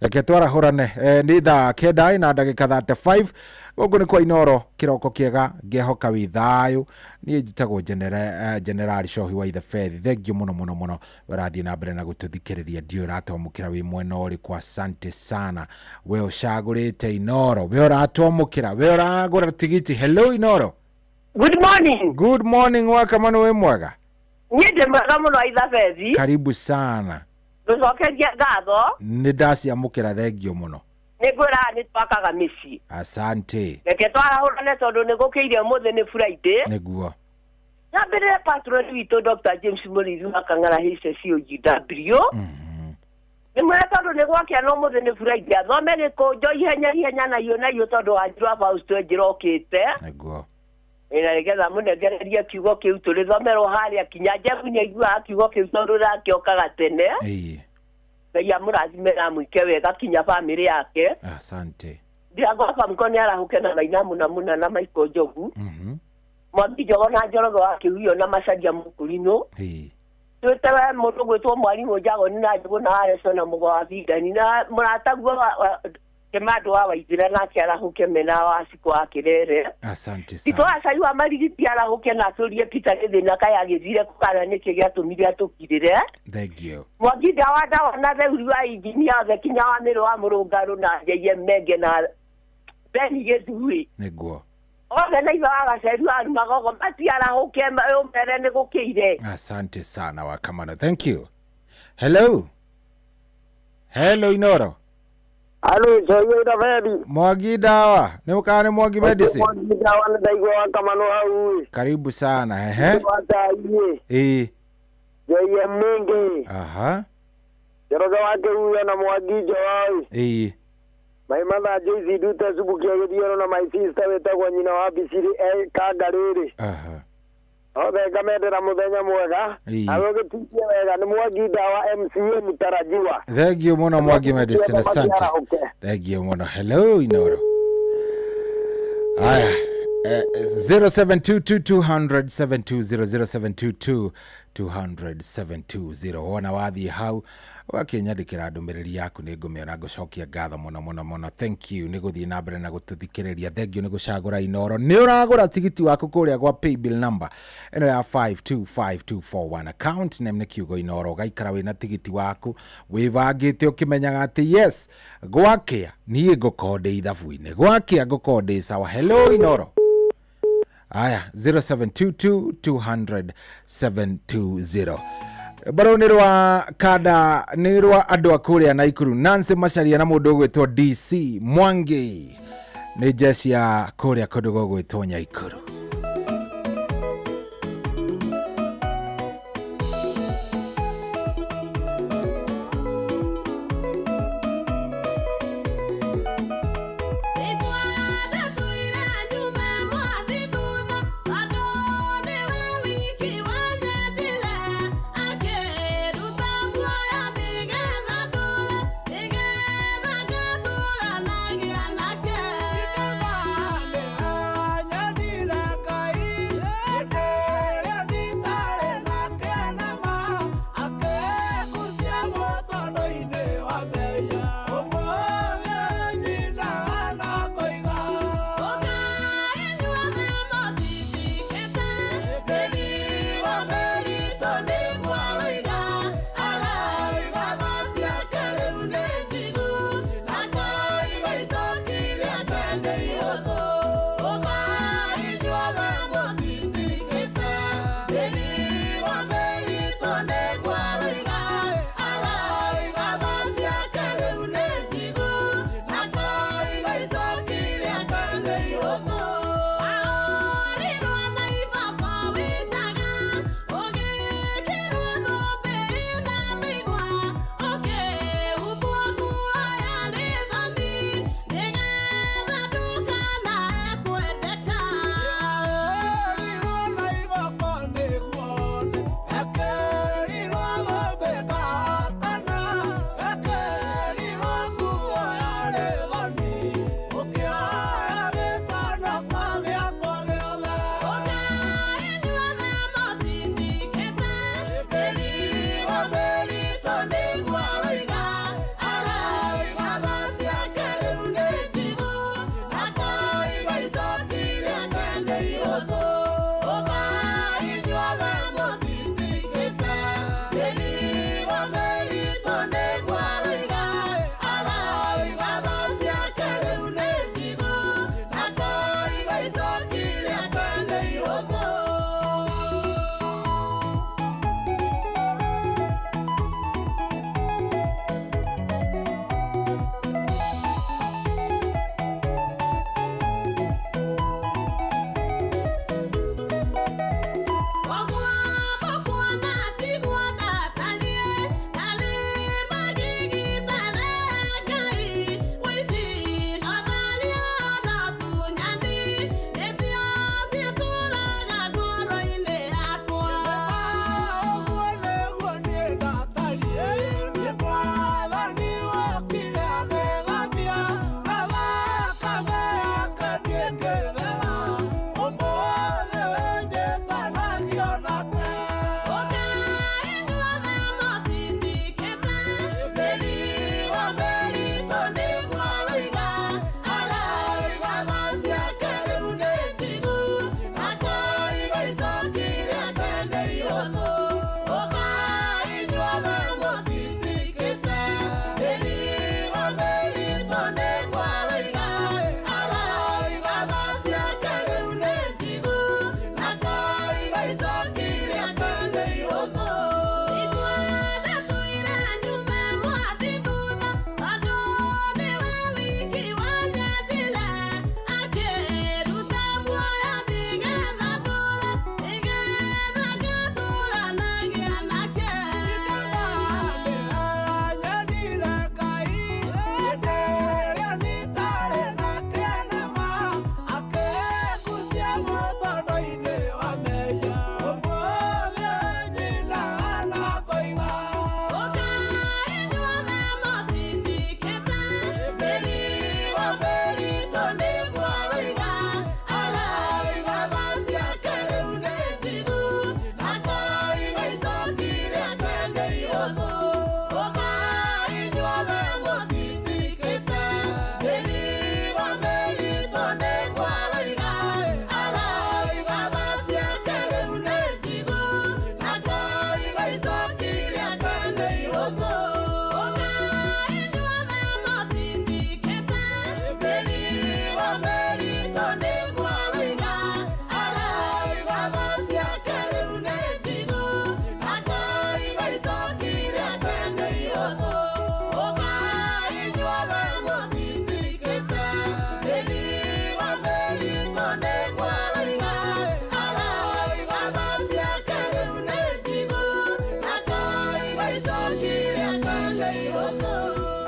Reke twarahũrane. Nĩ thaa kenda na ndagĩka 35. Gũkũ nĩ kwa Inoro, kĩroko kĩega, ngehoka wĩ thayũ. Niĩ njĩtagwo General Cohi wa Ithebethi. Thengiũ mũno mũno mũno. Ũrathiĩ na mbere na gũtũthikĩrĩria, ndiũĩ ũratwamũkĩra wĩ mwena ũrĩkũ. Asante sana. We ũcagũrĩte Inoro, we ũratwamũkĩra, we ũragũra tigiti. Hello Inoro. Good morning. Good morning, Wakamano, wĩ mwega? Niĩ ndĩ mwega mũno Ithabethi. Karibu sana. Ngũcokeria ngatho. Nĩ ndaciamũkĩra, thengio mũno. Nĩ ngwĩraga nĩ twakaga mĩciĩ. Asante. Reke twarahũrane tondũ nĩ gũkĩire ũmũthĩ nĩ Friday. Nĩguo. Nyambĩrĩre patron witũ Dr. James Mũrĩithi wa Kang'ara HCOGW. Nĩ mwĩre tondũ nĩ gwakĩa na ũmũthĩ nĩ Friday, athome gĩkũnjo ihenya ihenya na hiũ na hiũ tondũ wanjiru wa Fausto njĩra okĩte. Nĩguo. Na nĩgetha mũnengererie kiugo kĩu tũrĩthomerwo harĩa kinya Jebu nĩ aiguaga kiugo kĩu tondũ ndakĩokaga tene. Ngai amũrathime na amwĩke wega kinya bamĩrĩ yake. Asante. Ndirango bamko nĩ arahũke na maina mũna mũna na Michael Njogu. Mwangi Njogo na Njoroge wa Kĩhuyo na Macaria Mũkũrinũ. Twĩte we mũndũ gwĩtwo mwarimũ Njagoni na Njũgũ na Areco na Mũgo wa Bindani na mũrataguo wa Kĩmandũ wa Waithira nake arahũke mena wa Cikũ wa Kĩrere. Asante sana. Tito Acai wa Marigiti arahũke na atũrie Peter gĩthĩna kaĩ agĩthire kũkana nĩkĩ gĩatũmire atũkirĩre. Thank you. Mwangi ndawa ndawa na Theuri wa injinia othe kinya wa Mĩrũ wa Mũrũngarũ na JM Menge na Beni Gĩthuĩ. Nĩguo. Othe na ithe wa Gaceri wa Magogo matiarahũke ũmere nĩ gũkĩire. Asante sana Wakamano. Thank you. Hello. Hello Inoro. Alo, Soyo Itafedi. Mwangi dawa. Nĩ ũkaga nĩ Mwangi medicine? Mwangi dawa nĩ ndaigua Wakamano hau. Karibu sana. Ehe. Wataie. Ĩĩ. Joiye mingi. Aha. Njoroge wa Kĩhuyo na Mwangi Njoroi. Ĩĩ. My mother Joyce Ndute Subukia Gĩthioro na my sister wĩtagwo nyina wa Biciri e Kangarĩrĩ. Aha. Othe ngamendera mũthenya mwega. Ĩĩ. Nawe ũgĩtigie wega nĩ Mwangi Ndawa MCA mũtarajiwa. Thank you mũno Mwangi medicine, asante. Arahũke. Thank you mũno. Hello Inoro. Aya. 0722 200 720 0722 200 720. Wona wathiĩ hau ũgakĩnyandĩkĩra ndũmĩrĩri yaku nĩ ngũmĩona, ngũcokia ngatho mũno mũno mũno. Thank you nĩ gũthiĩ na mbere na gũtũthikĩrĩria. Thank you nĩ gũcagũra Inoro. Nĩ ũragũra tigiti waku kũrĩa gwa paybill number ĩno ya 525241, account name nĩ kiugo Inoro. Ũgaikara wĩna tigiti waku wĩbangĩte ũkĩmenyaga atĩ yes, gwakĩa niĩ ngũkorwo ndĩ ithabu-inĩ, gwakĩa ngũkorwo ndĩ sawa. Hello Inoro. Aya, 0722 200 720. Barau nĩ rwa kanda, nĩ rwa andũ a kũrĩa Naikuru. Nancy Macharia na mũndũ ũgwĩtwo DC Mwangi nĩ jeshi ya kũrĩa kũndũ gũgwĩtwo Nyaikuru.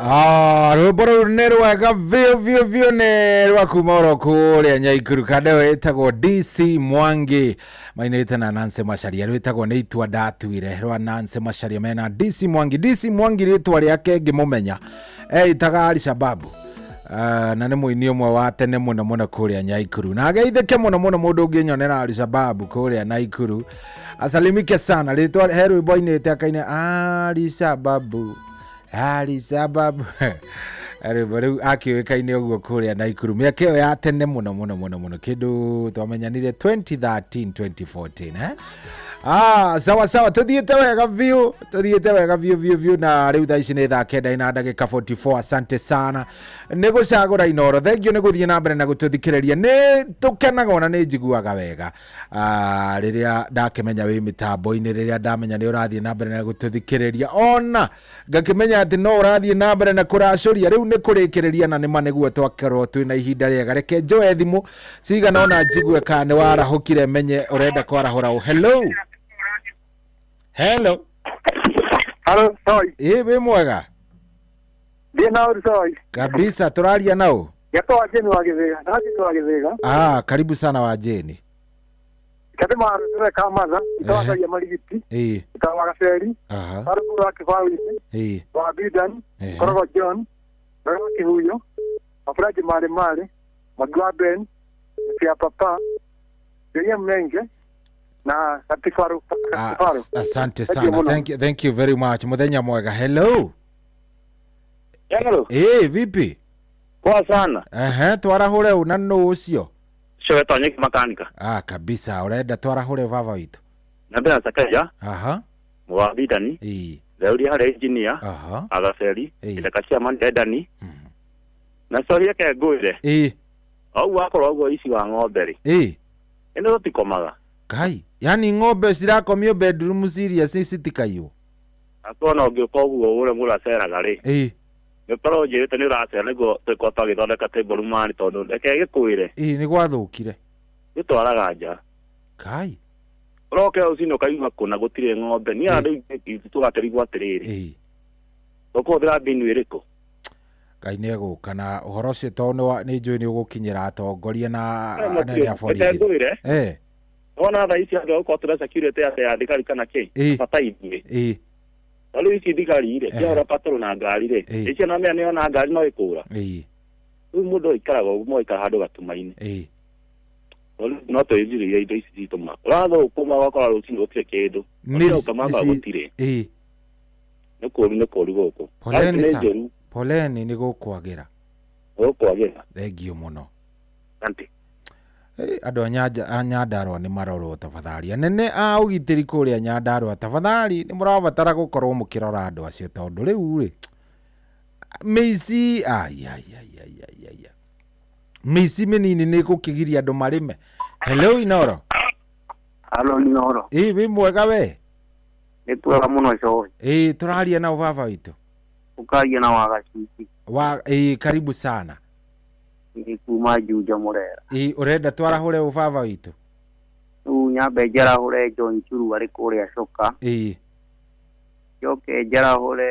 Ah, rwĩmbo rũu nĩ rwega biũ biũ biũ, nĩ rwa kuma oro kũrĩa Nyaikuru. Kanda ĩyo ĩtagwo DC Mwangi mainĩte na Nancy Macharia, rwĩtagwo nĩ itua ndatuire rwa Nancy Macharia mena DC Mwangi. DC Mwangi rĩtwa rĩake ngĩmũmenya eĩtaga Alishababu. Na nĩ mũini ũmwe wa tene mũno mũno kũrĩa Nyaikuru, na ageithĩke mũno mũno mũndũ ũngĩnyonera Alishababu kũrĩa Naikuru, asalimike sana. Rĩtwa he rwĩmbo ainĩte akaina Alishababu Alishababu, rwĩmbo rĩu akĩũĩkaine ũguo kũrĩa Naikuru mĩaka ĩyo ya tene mũno mũno mũno mũno, kĩndũ twamenyanire 2013 2014, eh? Ah, sawa sawa, tuthiĩte wega biũ, tuthiĩte wega biũ biũ biũ. Na rĩu thaa ici nĩ thaa 9 na ndagĩka 44. Asante sana nĩ gũcagũra Inoro, thank you nĩ gũthiĩ na mbere na gũtũthikĩrĩria. Nĩ tũkenaga ona nĩ njiguaga wega rĩrĩa ndakĩmenya wĩ mĩtambo-inĩ, rĩrĩa ndamenya nĩ ũrathiĩ na mbere na gũtũthikĩrĩria, ona ngakĩmenya atĩ no ũrathiĩ na mbere na kũracũria. Rĩu nĩ kũrĩkĩrĩria na nĩma nĩguo twakorwo twĩna ihinda rĩega. Reke njoe thimũ cigana ona njigue kana nĩ warahũkire, menye ũrenda kwarahũra ũ. Hello, hello. Hello, sorry. Ĩ, wĩ mwega? Ndiĩ na ũru, sorry. Kabisa. Tũraria nao? Getwo wa Jeni wa Gĩthĩga, na Jeni wa Gĩthĩga. Ah, karibu sana wa Jeni. Kate marũre kamatha, itawacaria marigiti, itawa gaceri, Arũgu wa kĩbaũ-inĩ, wa Bidan, Korogo John, Wega wa Kĩhuyo, Maburaji Marĩ Marĩ, Mwangi wa Ben, Mĩtĩ ya Papa, Ngeria Mnenge, na Gatibaru, Gatibaru. Asante Thank you sana. mũno. Thank you, thank you very much. Muthenya mwega. Hello. Hello. Eh, vipi? Poa sana. Ehe, twarahũre ũ na nũ ũcio? Cio wetwo Nyeki Makanika. Ah, kabisa. Ũrenda twarahũre baba witũ? Na mbere Sakaja, Mwabidani, Theuri harĩa engineer, Agaceri, Gĩthaka cia Mandendani. Na sori reke ngwĩre. O ũguo wakorwo ũguo ici wa ng'ombe rĩ. Ĩno tũtikomaga. Kai, yani ng'ombe cirakomio bedroom ciria citikaiywo? Akorwo na ũngĩũka ũguo ũrĩa mũndũ aceraga rĩ. Nĩ ũkorwo ũnjĩrĩte nĩ ũracera nĩguo tũkorwo twagĩthondeka table man, tondũ reke gĩkwĩre. Ĩ, nĩ gwathũkire. Gĩtwaraga nja. Kai. Ũroke rũcinĩ ũkaigua kũna gũtirĩ ng'ombe. Niĩ andũ tũgakĩrigwo atĩrĩrĩ. Tũkũhũthĩra mbinu ĩrĩkũ? Ngai nĩ egũka na ũhoro ũcio, tondũ nĩ njũĩ nĩ ũgũkinyĩra atongoria na anene a borithi. Reke ngwĩre. Wona thaa ici andũ agũkorwo tũrĩ security atĩ ya thigari kana kĩ? Bata ithuĩ. No rĩu ici thigari rĩ, ciahũra patrol na ngari rĩ, icio na mea nĩona ngari no ĩkũra. Rĩu mũndũ aikaraga ũguo, mũgaikara handũ gatumainĩ. Rĩu no twĩnjirĩrie indo ici citũ ma. Ũrathũkũma ũgakora rũcinĩ gũtirĩ kĩndũ. Ũgakora gũtirĩ. Nĩ kũũru, nĩ kũũru gũkũ. Poleni Nĩ sana. njũru. Poleni, nĩ gũkwagĩra. Gũkwagĩra. Thank you mũno. Asante. Andũ a Nyandarũa nĩ marorwo tafadhali. Anene a ũgitĩri kũrĩa Nyandarũa, tafadhali nĩ mũrabatara gũkorwo mũkĩrora andũ acio, tondũ rĩu rĩ mĩici ai ai ai ai ai ai mĩici mĩnini nĩ gũkĩgiria andũ marĩme. Hello, Inoro. Halo, Inoro. Ĩ, wĩ mwega we? Nĩ twega mũno coe. Ĩ, tũraria na baba witũ? Ũkaria na wagacici. Wa ĩ, karibu sana. Nĩ kuma Juja Mũrera. Ĩ, ũrenda twarahũre ũ baba witũ? Rĩu nyambe njarahũre John Churu arĩ kũrĩa Coka. Njoke njarahũre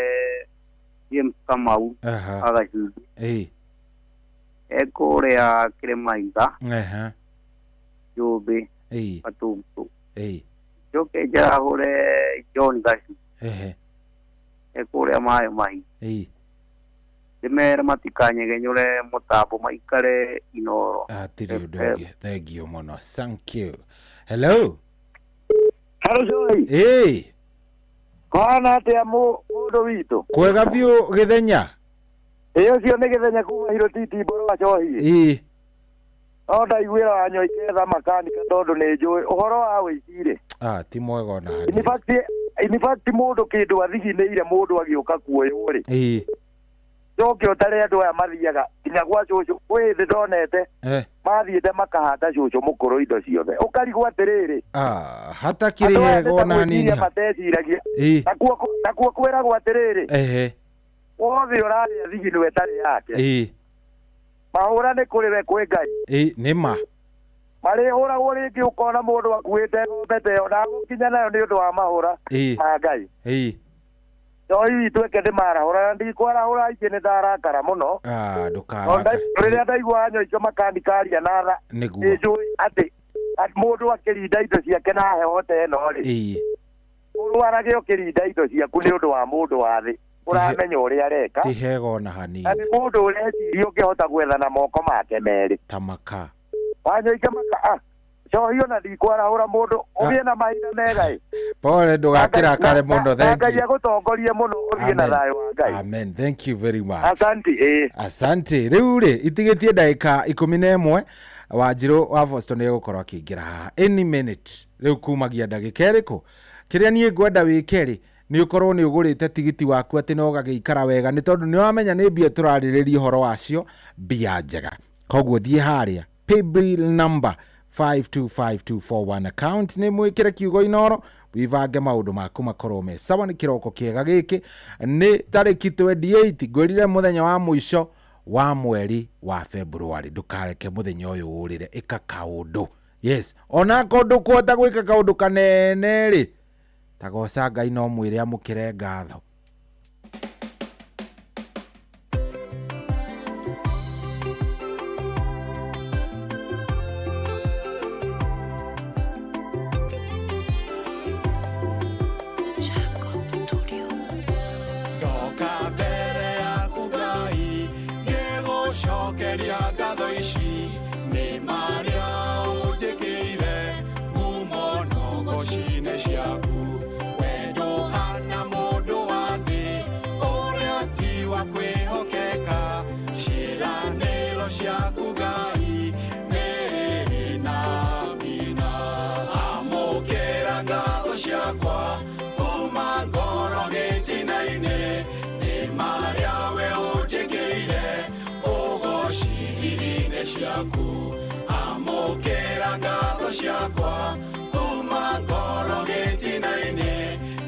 James Kamau wagacici. E kũrĩa Kĩrĩmaiga. Njũmbĩ. Matungũ. Njoke njarahũre John Gaci. E kũrĩa Mayo Mahiũ. Ndĩmere matikanyegenyũre mũtambo, maikare Inoro. Hatirĩ ũndũ ũngĩ. Thank you mũno. Thank you. Hello. Hello, Joy. Ĩ. Kwana atĩa mũndũ witũ? Kwega biũ, Gĩthenya. Ĩ, ũcio nĩ Gĩthenya kuma Hirotiti Mboro wa Cohi. No ndaiguĩra Wanyoike makanika, tondũ nĩ njũĩ ũhoro wa wĩici rĩ. Ah, ti mwega ona hanini. In fact mũndũ kĩndũ athiginĩire mũndũ agĩũka kuoywo rĩ. Njoke ũtare andũ aya mathiaga nginya gwa cũcũ, kwĩ hĩndĩ ndonete mathiĩte makahata cũcũ mũkũrũ indo ciothe, ũkarigwo atĩrĩrĩ. Ah, hatakĩrĩ hega ona hanini. Mateciragia. Nakuo kwĩragwo atĩrĩrĩ, wothe ũrarĩa thigino ĩtarĩ yake, mahũra nĩ kũrĩ we kwĩ Ngai. Ĩ, nĩ ma. Marĩhũragwo rĩngĩ, ũkona mũndũ akuĩte ng'ombe ta ĩyo ndagũkinya nayo nĩ ũndũ wa mahũra ma Ngai. Njohi witũ eke ndĩmarahũra na ndikwarahũra ingĩ nĩ ndarakara mũno. Ah, ndũkarakare. Rĩrĩa ndaigua Nyoike makandikaria na tha. Nĩguo. Nĩnjũĩ atĩ mũndũ akĩrinda indo ciake na heho ta ĩno rĩ. Ĩĩ. Ũrwarage ũkĩrinda indo ciaku nĩ ũndũ wa mũndũ wa thĩ. Ũramenya ũrĩa areka. Ti hega ona hanini. Na nĩ mũndũ ũreciria ũngĩhota gwetha na moko make merĩ. Ta maka. Wanyoike maka. Njohi ona ndikwarahũra mũndũ ũgĩe na mahinda mega ĩ. Pole ndũgakĩrakare mũno. Thank Ngai you. agũtongorie mũno ũthiĩ na thayũ wa Ngai. Amen. Thank you very much. Asante ĩ. Asante. Rĩu rĩ itigĩtie ndagĩka 11 Wanjirũ wa Boston nĩ egũkorwo akĩingĩra haha any minute. Rĩu kumagia ndagĩka ĩrĩkũ? Kĩrĩa niĩ ngwenda wĩke rĩ nĩ ũkorwo nĩ ũgũrĩte tigiti waku atĩ no ũgagĩikara wega nĩ tondũ nĩ wamenya nĩ mbia tũrarĩrĩria ũhoro wacio mbia njega. Koguo thiĩ harĩa paybill number 525241 account nĩ mwĩkĩre kiugo Inoro wivange maũndũ maku makorwo me sawa. Nĩ kĩroko kĩega gĩkĩ nĩ tarĩki 28 ngwĩrire mũthenya wa mũico wa mweri wa February. Ndũkareke mũthenya ũyũ ũrĩre, ĩka kaũndũ. Yes, onako ndũkũhota gwĩka kaũndũ kanene rĩ, tagoca Ngai no mwĩre amũkĩre ngatho. Ndoka mbere yaku Ngai ngĩgũcokeria ngatho ici nĩ marĩa ũnjĩkĩire ngumo nogoci-inĩ ciaku. Wendo hana mũndũ wa thĩ ũrĩa ti wa kwĩhokeka, ciĩranĩro ciaku Ngai nĩ na mina. Amũkĩra ngatho ciakwa kuma ngoro gĩtina-inĩ nĩ marĩa we ũnjĩkĩire ũgoci-inĩ ciaku. Amũkĩra ngatho ciakwa kuma ngoro gĩtina-inĩ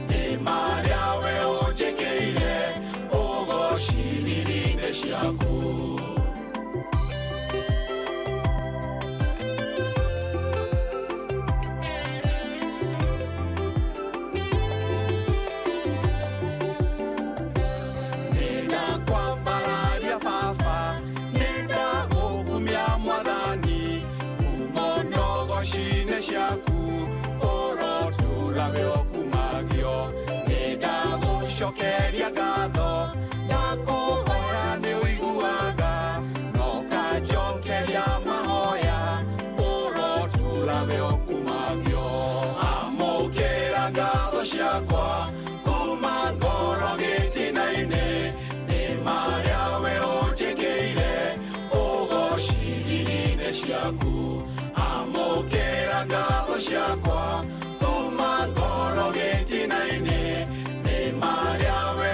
nĩ marĩa we ũnjĩkĩire ũgoci-inĩ ciaku. Nĩndakwambararia baba, nĩndagũkumia mwathani, ngumo nogoci-inĩ ciaku ũrotũra wĩ ũkumagio. Nĩndagũcokeria ngatho, ndakũhoya nĩ ũiguaga, nokanjokeria mahoya ũrotũra wĩ ũkumagio. Amũkĩra ngatho ciakwa kuma ngoro gĩtina-inĩ nĩ marĩa we ũnjĩkĩire ũgoci-inĩ ciaku. Amũkĩra ngatho ciakwa kuma ngoro gĩtina-inĩ nĩ marĩa we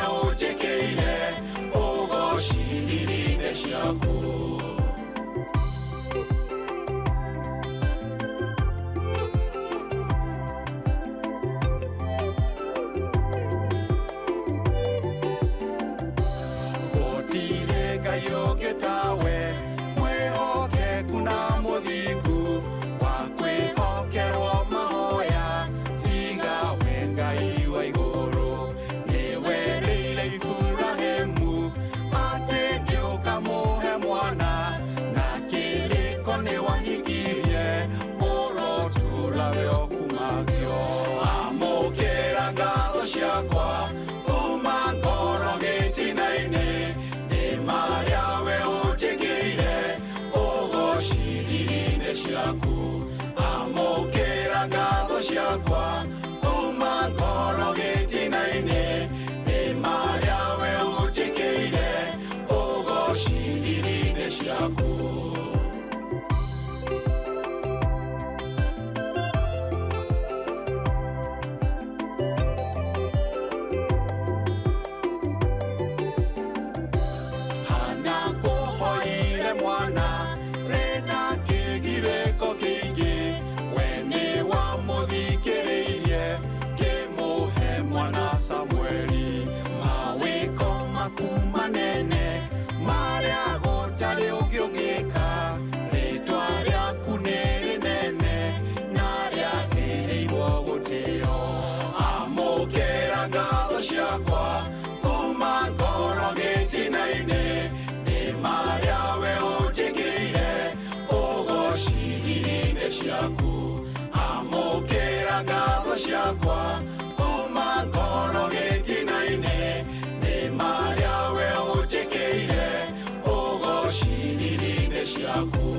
ciakwa kuma ngoro gĩtina-inĩ nĩ marĩa we ũnjĩkĩire ũgociriri-inĩ ciaku.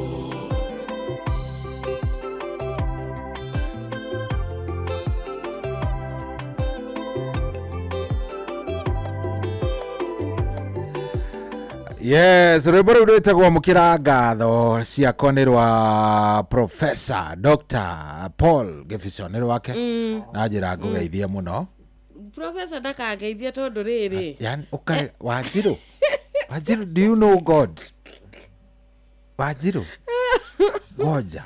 Yes, rwĩmbo rũu rwĩtagwo mũkĩra ngatho ciakwa nĩ rwa Professor Dr. Paul Gĩbico nĩ rwake. Na njĩra ngũgeithie mũno. Professor ndakangeithie tondũ rĩrĩ. Yani ũkare Wanjirũ. Wanjirũ, do you know God? Wanjirũ. Ngoja.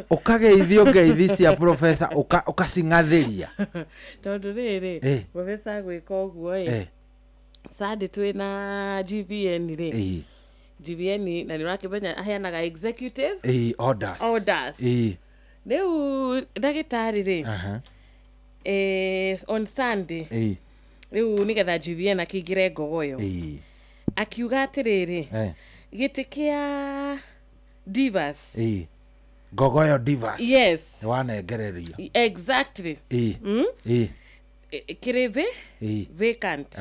Ũkageithio ngeithi cia professor ũkacing'athĩria. Tondũ rĩrĩ, professor gwĩka ũguo ĩ. Sunday twĩna GVN rĩ. GVN na nĩ ũrakĩmenya aheanaga executive Orders. Orders. Rĩu ndagĩtarĩ rĩ. On Sunday. Rĩu nĩgetha GVN akĩingĩre ngogoyo. Akiuga atĩrĩrĩ. Gĩtĩ kĩa Divas. Ngogoyo Divas. Yes. Nĩwanengererio. Exactly. Kĩrĩ vacant.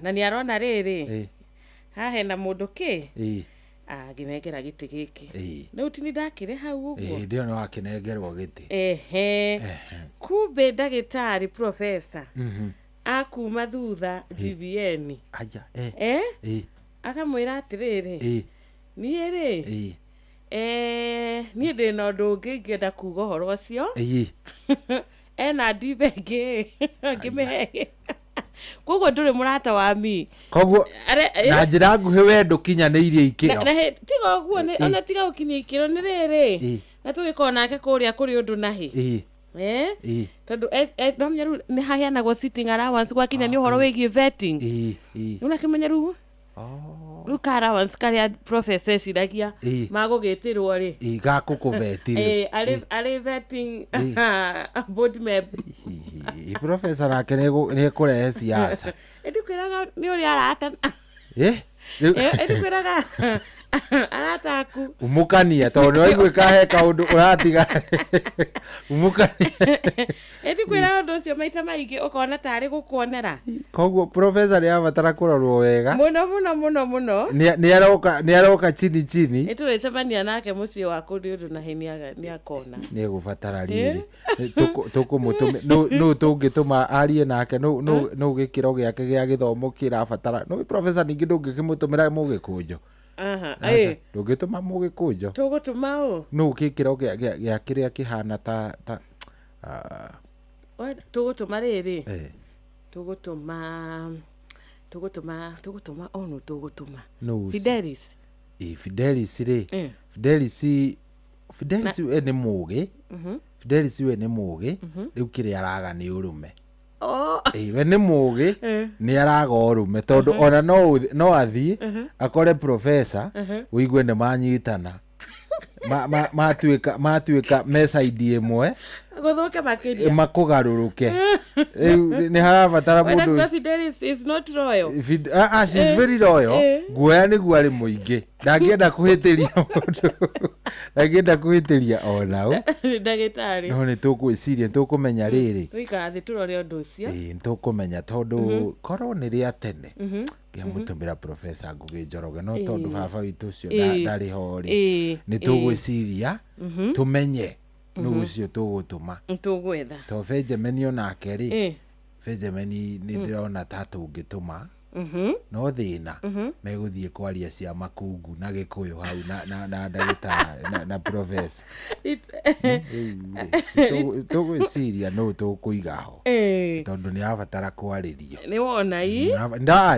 Na nĩ arona rĩrĩ. Haha hena mũndũ kĩ? Ngĩnengera gĩtĩ gĩkĩ. Rĩu ti nĩ ndakĩrĩ hau ũguo. Hĩndĩ ĩyo nĩ wakĩnengerwo gĩtĩ. Ehe. Kumbe ndagĩtarĩ professor akuma thutha GVN. Aya, Akamwĩra atĩrĩrĩ. Niĩ rĩ. Niĩ ndĩ na ũndũ ũngĩ ingĩenda kuga ũhoro ũcio. Ena ndibe ĩngĩ ngĩmĩhe. Koguo ndũrĩ mũrata wa mi. Koguo na njĩra nguhĩ we ndũkinyanĩirie ikĩro. Tiga ũguo ona tiga gũkinyia ikĩro nĩ rĩrĩ. Na tũgĩkorwo nake kũrĩa kũrĩ ũndũ na hĩ. Tondũ no menya rĩu nĩ haheanagwo sitting allowance gwakinya nĩ ũhoro wĩgiĩ vetting. Rĩu nakĩmenya rĩu rĩu ka allowance karĩa professor eciragia magũgĩtĩrwo rĩ. Gakũkũveti rĩu. Arĩ vetting board member. Professor nake nĩ ekũrehe siasa. Ĩndĩkwĩraga nĩ ũrĩa arata. Ĩndĩkwĩraga arata aku. Umũkania tondũ nĩ waiguĩka he kaũndũ ũratiga. Umũkania. Ĩndĩkwĩraga ũndũ ũcio maita maingĩ ũkona tarĩ gũkuonera. Koguo professor nĩ abatara kũrorwo wega. Mũno mũno mũno mũno. Nĩ aroka chini chini. Nĩtũrĩcemania nake mũciĩ wa kũndũ ũndũ na hĩ nĩ akona. Nĩ egũbatara rĩrĩ. Tũkũmũtũmĩ nũ tũngĩtũma arie nake nũ gĩkĩro gĩake gĩa gĩthomo kĩrabatara. Nũ professor ningĩ ndũngĩkĩmũtũmĩra mũgĩkũnjo. Ndũngĩtũma mũgĩkũnjo. Tũgũtũma ũ? Nũ gĩkĩro gĩa kĩrĩa kĩhana ta tũgũtũma rĩrĩ. Tũgũtũma ono tũgũtũma. Fidelis. Fidelis rĩ. Fidelis we nĩ mũgĩ. Fidelis we nĩ mũgĩ. Rĩu kĩrĩa araga nĩ ũrũme. We nĩ mũgĩ nĩ araga ũrũme tondũ ona no athiĩ akore professor ũigue nĩ manyitana. Matuĩka me side ĩmwe gũthũke makĩria makũgarũrũke. Rĩu nĩ harabatara mũndũ. Fidelis is not royal. She is very royal. Guoya nĩguo arĩ mũingĩ. Ndangĩenda kũhĩtĩria mũndũ. Ndangĩenda kũhĩtĩria ona ũ. Ndagĩtarĩ. No nĩ tũgwĩciria nĩ tũkũmenya rĩrĩ. Tũikara thĩ tũrore ũndũ ũcio. Nĩ tũkũmenya tondũ korwo nĩ rĩa tene. Ngĩamũtũmĩra professor Ngũgĩ Njoroge no tondũ baba witũ ũcio ndarĩ ho rĩ. Nĩ tũgwĩciria tũmenye nũ ũcio tũgũtũma. Tũgwetha. To Benjamin onake rĩ. Benjamin nĩ ndĩrona ta tũngĩtũma. No thĩna megũthiĩ kwaria cia makungu na gĩkũyũ hau na ndagĩtarĩ na professor. Tũgwĩciria nũ tũkũiga ho. Tondũ nĩ abatara kwarĩrio. Nĩ wona ii?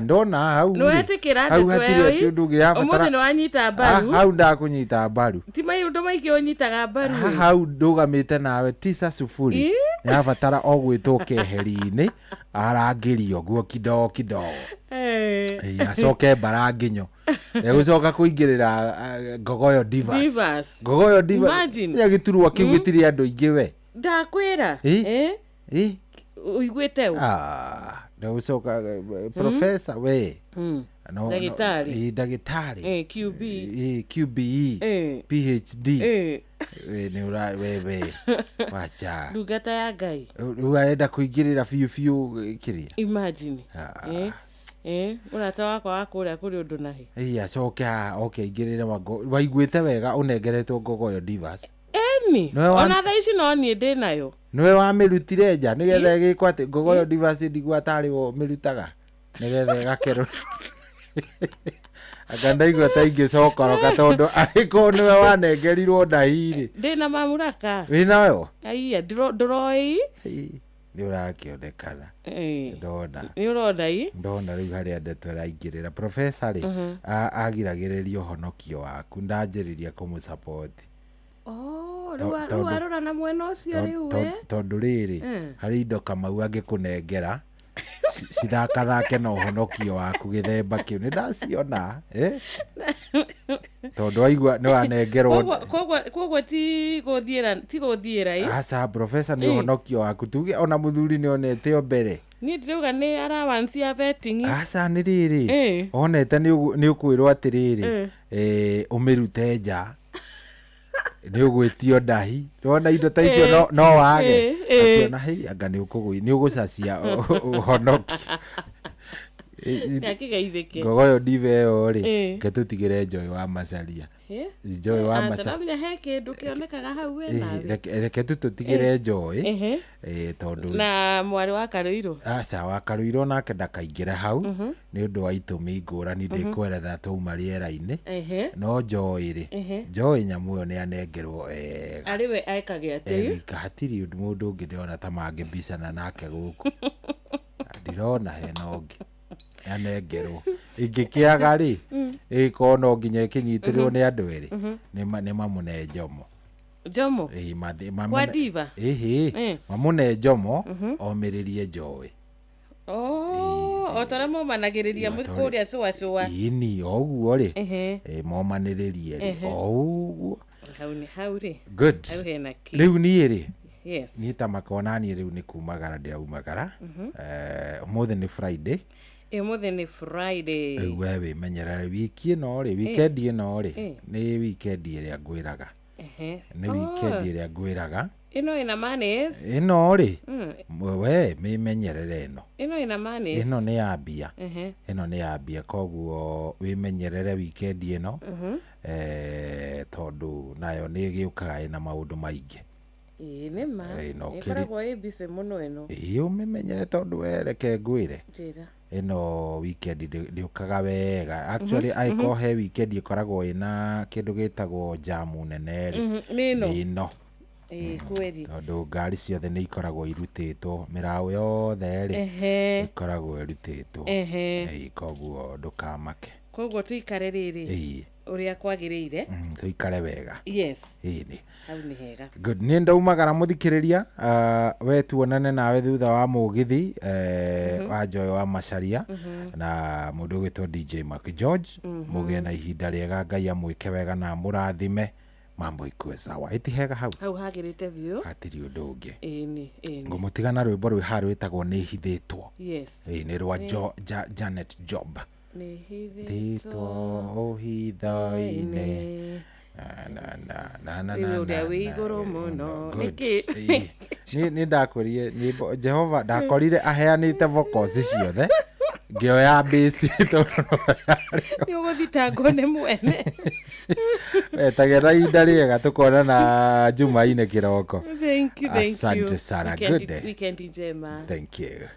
Ndona hau. Nĩ wetĩkĩra ndeto ĩyo ii? Ũmũthĩ nĩ wanyita mbaru. Hau ndakũnyita mbaru. Ti maũndũ maingĩ ũnyitaga mbaru. Hau ndũgamĩte nawe 9-0. Nĩ abatara o gwĩtwo keheri-inĩ arangĩrio guo kidogo kidogo. Acoke mbaranginyo. Egũcoka kũingĩrĩra Ngogoyo Divas. Ngogoyo Divas. Ya gĩturwa kĩu gĩtirĩ andũ aingĩ we. Ndakwĩra. Ũiguĩte ũ? Ndegũcoka professor we. No, Ndagĩtarĩ. No, ndagĩtarĩ. QB. QBE. PhD. Nĩ ũra wewe wacha. Ndungata ya Ngai. Rĩu arenda kũingĩrĩra biũ biũ kĩrĩa. Imagine. Mũrata wakwa wa kũrĩa kũrĩ ũndũ nahe. Ĩĩ acoke haha oke aingĩrĩre waiguĩte wega ũnengeretwo Ngogoyo Divas. Eni. Ona thaa ici no niĩ ndĩ nayo. Nĩwe wamĩrutire nja nĩgetha ĩgĩkwo atĩ Ngogoyo Divas ndigua tarĩ we ũmĩrutaga nĩgetha ĩgakerwo. Anga ndaigua ta ingĩcokoroka tondũ angĩkorwo nĩwe wanengerirwo ndahi-rĩ. Ndĩna mamuraka. Wĩnayo? Aiya, ndũroĩ. Nĩ ũrakĩonekana. Ndona. Nĩ ũrona ĩ? Ndona rĩu harĩa ndeto ĩraingĩrĩra. Professor rĩ, agiragĩrĩria ũhonokio waku, ndanjĩrĩria kũmũ-support. Oh, rĩu arora na mwena ũcio rĩu we. Tondũ rĩrĩ, harĩ indo Kamau angĩkũnengera, cithakathake na ũhonokio waku gĩthemba kĩu. Nĩ ndaciona, Tondũ waigua nĩ wanengerwo. Koguo ti gũthiĩra, ti gũthiĩra, ĩ? Aca, professor nĩ ũhonokio waku. Tuge ona mũthuri nĩ onete o mbere. Niĩ ndĩrauga nĩ allowance ya vetting. Aca, nĩ rĩrĩ. Onete nĩ ũkwĩrwo atĩrĩrĩ, ũmĩrute nja. Nĩ ũgwĩtio ndahi. Wona indo ta icio no wage. Akĩona, hei, anga nĩ ũgũcacia ũhonoki. Nĩakĩgeithĩke. Ngogoyo ndive ĩyo rĩ, reke tũtigĩre Joy wa Macharia. Joy wa Aca, Macharia. no nginya he kĩndũ kĩonekaga hau we nawe. Reke tu tũtigĩre Joy, tondũ Na mwarĩ wa Karũirũ. Aca, wa Karũirũ nake ndakaingĩre hau, nĩ ũndũ wa itũmi ngũrani ndĩkweretha twauma rĩera-inĩ. No Joy rĩ, Joy nyamũ ĩyo nĩ anengerwo wega. Arĩ we ekage atĩ? Wika, hatirĩ ũndũ mũndũ ũngĩ ndĩrona ta mangĩmbicana nake gũkũ. Ndirona hena ũngĩ. Anengerwo. Ingĩkĩaga rĩ, ĩgĩkorwo no nginya ĩkĩnyitĩrĩrwo nĩ andũ erĩ, nĩ mamũne Njomo. Njomo? Ĩĩ, Kwa diva? Ĩhĩ, mamũne Njomo, omĩrĩrie Joy. Oh, o ta ũrĩa momanagĩrĩria kũrĩa cũa cũa. Ĩni, o ũguo rĩ. Momanĩrĩrie rĩ, o ũguo. Hau nĩ hau rĩ. Good. Hau hena kĩ. Rĩu niĩ rĩ, Yes. niĩ ta makona niĩ rĩu nĩ kumagara ndĩraumagara. Ũmũthĩ nĩ Friday. Ũmũthĩ nĩ Friday. Rĩu we wĩmenyerere wiki ĩno rĩ, weekend ĩno rĩ, nĩ weekend ĩrĩa ngwĩraga. Nĩ weekend ĩrĩa ngwĩraga. Ĩno ĩna manes. Ĩno rĩ, we mĩmenyerere ĩno. Ĩno ĩna manes. Ĩno nĩ ya mbia. Ĩno nĩ ya mbia, koguo wĩmenyerere weekend ĩno. Tondũ nayo nĩ ĩgĩũkaga ĩna maũndũ maingĩ. Ĩĩ, nĩ ma. No kĩrĩ. Ĩkoragwo ĩ busy mũno ĩno. Ĩĩ, ũmĩmenyere tondũ we reke ngwĩre. Njĩra. Ĩno weekend ndĩũkaga wega. Actually, angĩkorwo he weekend ĩkoragwo ĩna kĩndũ gĩtagwo jamu nene rĩ. Nĩ ĩno. Nĩ ĩno. Ĩĩ, kweli. Tondũ ngari ciothe nĩ ikoragwo irutĩtwo, mĩraũ yothe rĩ, ĩkoragwo ĩrutĩtwo. Ĩĩ, koguo ndũkamake. Koguo tũikare rĩrĩ. Ĩĩ. Ũrĩa kwagĩrĩire. Tũikare wega. Yes. Ĩĩ, nĩ. Hau nĩ hega. Good. Niĩ ndaumagara mũthikĩrĩria, we tuonane nawe thutha wa mũgithi, wa Joy wa Macharia, na mũndũ ũgwĩtwo DJ Mark George. Mũgĩe na ihinda rĩega, Ngai amwĩke wega na amũrathime. Mambo ikuwe sawa. Ĩti hega hau? Hau hagĩrĩte biũ. Hatirĩ ũndũ ũngĩ. Ĩni, ĩni. Ngũmũtiga na rwĩmbo rwĩ haha rwĩtagwo Nĩ Hithĩtwo. Yes. Ĩĩ, nĩ rwa Janet Job. Nĩ Hithĩtwo hithĩtwo ũhitho-inĩ. Na, na, na, na, na, Rĩu na, ũrĩa na, wĩ na, igũrũ na, mũno. Good. Nĩkĩ? Ĩĩ. Nĩ ndakorire nyĩmbo, Jehova ndakorire aheanĩte vocals ciothe. Ngĩoya bass tondũ no yarĩ. Nĩ ũgũthitangwo nĩ mwene. Tagĩa na ihinda rĩega, tũkonana Jumaine kĩroko. Thank you, thank you. Asante sana. Weekend Good day. Weekend njema. Thank you.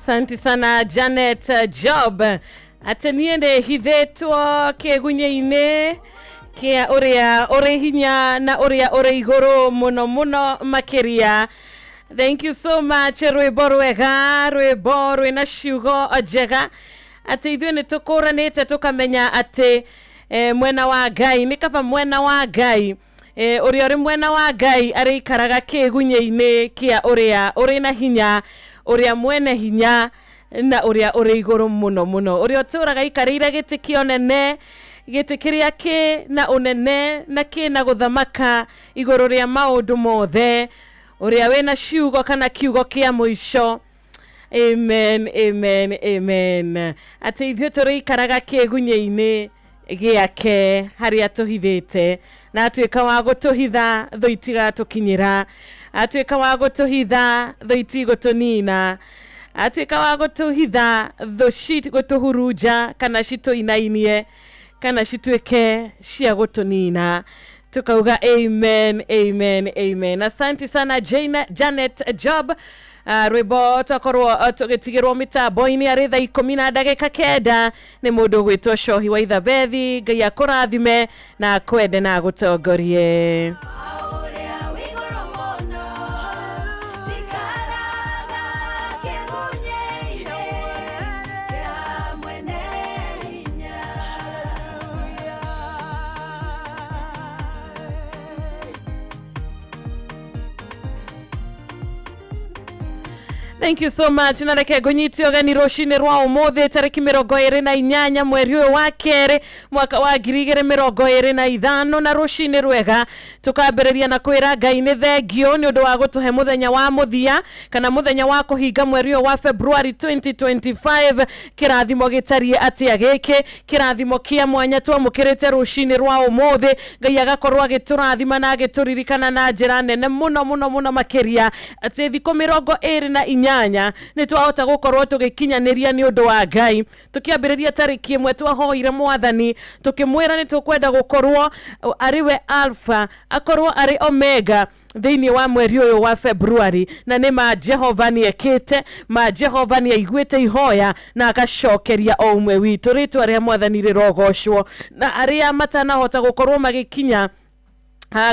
Asante sana Janet Job. Atĩ niĩ ndĩhithĩtwo kĩgunyĩ-inĩ kĩa ũrĩa ũrĩ hinya na ũrĩa ũrĩ igũrũ mũno mũno makĩria. Thank you so much. Rwĩmbo rwega, rwĩmbo rwĩna ciugo njega, atĩ ithuĩ nĩ tũkũranĩte tũkamenya atĩ mwena wa Ngai nĩ kaba mwena wa Ngai. Ũrĩa ũrĩ mwena wa Ngai arĩikaraga kĩgunyĩ-inĩ kĩa ũrĩa ũrĩ na hinya, ũrĩa mwene hinya na ũrĩa ũrĩ igũrũ mũno mũno, ũrĩa ũtũraga aikarĩire gĩtĩ kĩa ũnene, gĩtĩ kĩrĩa kĩ na ũnene na kĩ na gũthamaka igũrũ rĩa maũndũ mothe, ũrĩa wĩna ciugo kana kiugo kĩa mũico. Amen, amen, amen. Atĩ ithuĩ tũrĩikaraga kĩgunyĩ-inĩ gĩake harĩa tũhithĩte, na atuĩka wa gũtũhitha thũ itigatũkinyĩra, atuĩka wa gũtũhitha thũ itigũtũnina, atuĩka wa gũtũhitha thũ cigũtũhurunja kana citũinainie kana cituĩke cia gũtũnina. Tukauga amen, amen, amen. Asante sana Jane, Janet Job. Rwĩmbo twakorwo tũgĩtigĩrwo mĩtambo-inĩ arĩ thaa ikũmi na ndagĩka kenda nĩ mũndũ ũgwĩtwo Cohi wa Ithabethi. Ngai akũrathime na akwende na agũtongorie. Thank you so much. Na reke ngũnyite ũgeni rũcinĩ rwa ũmũthĩ tarĩki 28 mweri ũyũ wa kerĩ mwaka wa 2025, na rũcinĩ rwega tũkambĩrĩria na kwĩra Ngai nĩ thengio nĩ ũndũ wa gũtũhe mũthenya wa mũthia kana mũthenya wa kũhinga mweri ũyũ wa February 2025. Kĩrathimo gĩtariĩ atĩa gĩkĩ? Kĩrathimo kĩa mwanya twamũkĩrĩte rũcinĩ rwa ũmũthĩ, Ngai agakorwo agĩtũrathima na agĩtũririkana na njĩra nene mũno mũno mũno makĩria, atĩ thikũ 28 nĩ twahota gũkorwo tũgĩkinyanĩria nĩ ũndũ wa Ngai. Tũkĩambĩrĩria tarĩki 1 twahoire Mwathani tũkĩmwĩra nĩ tũkwenda gũkorwo arĩ we Alpha, akorwo arĩ Omega thĩinĩ wa mweri ũyũ wa February, na nĩ ma Jehova nĩ ekĩte, ma Jehova nĩ aiguĩte ihoya na agacokeria o ũmwe witũ. Rĩtwa rĩa Mwathani rĩrogocwo. Na arĩa matanahota gũkorwo magĩkinya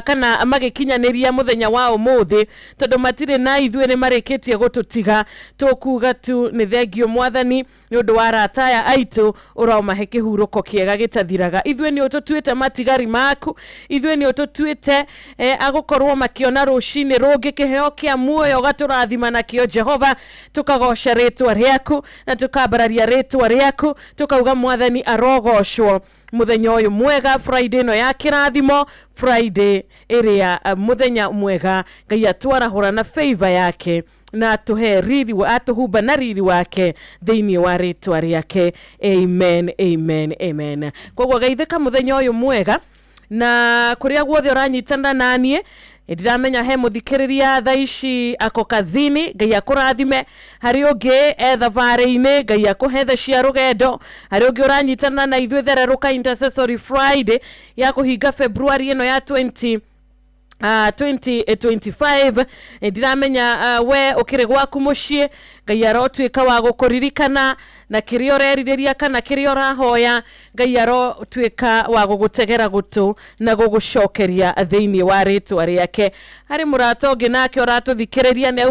kana magĩkinyanĩria mũthenya wa ũmũthĩ tondũ matirĩ na ithuĩ nĩ marĩkĩtie gũtũtiga, tũkuga tu nĩ thengio Mwathani nĩ ũndũ wa arata aya aitũ, ũromahe kĩhurũko kĩega gĩtathiraga. Ithuĩ nĩ ũtũtuĩte matigari maku, ithuĩ nĩ ũtũtuĩte agũkorwo makĩona rũcinĩ rũngĩ kĩheo kĩa muoyo ũgatũrathima nakĩo Jehova. Tũkagoca rĩtwa rĩaku na tũkambararia rĩtwa rĩaku, tũkauga Mwathani arogocwo mũthenya ũyũ mwega, Friday ĩno ya kĩrathimo, Friday ĩrĩa mũthenya mwega Ngai atwarahũra na favor yake na atũhe riri, atũhumba na riri wake thĩinĩ wa rĩtwa rĩake. Amen, amen, amen. Koguo geithĩka mũthenya ũyũ mwega na kũrĩa guothe ũranyitana na niĩ. Ndiramenya he mũthikĩrĩria thaa ici ako kazini, Ngai akũrathime. Harĩ ũngĩ e thabarĩ-inĩ, Ngai akũhe tha cia rũgendo. Harĩ ũngĩ ũranyitana na ithuĩ thererũka Intercessory Friday ya kũhinga February ĩno ya 2025. Ndiramenya we ũkĩrĩ gwaku mũciĩ, Ngai arotuĩka wa gũkũririkana na kĩrĩa ũrerirĩria kana kĩrĩa ũrahoya, Ngai arotuĩka wa gũgũtegera gũtũ na gũgũcokeria thĩinĩ wa rĩtwa rĩake. Harĩ mũrata ũngĩ nake ũratũthikĩrĩria nĩ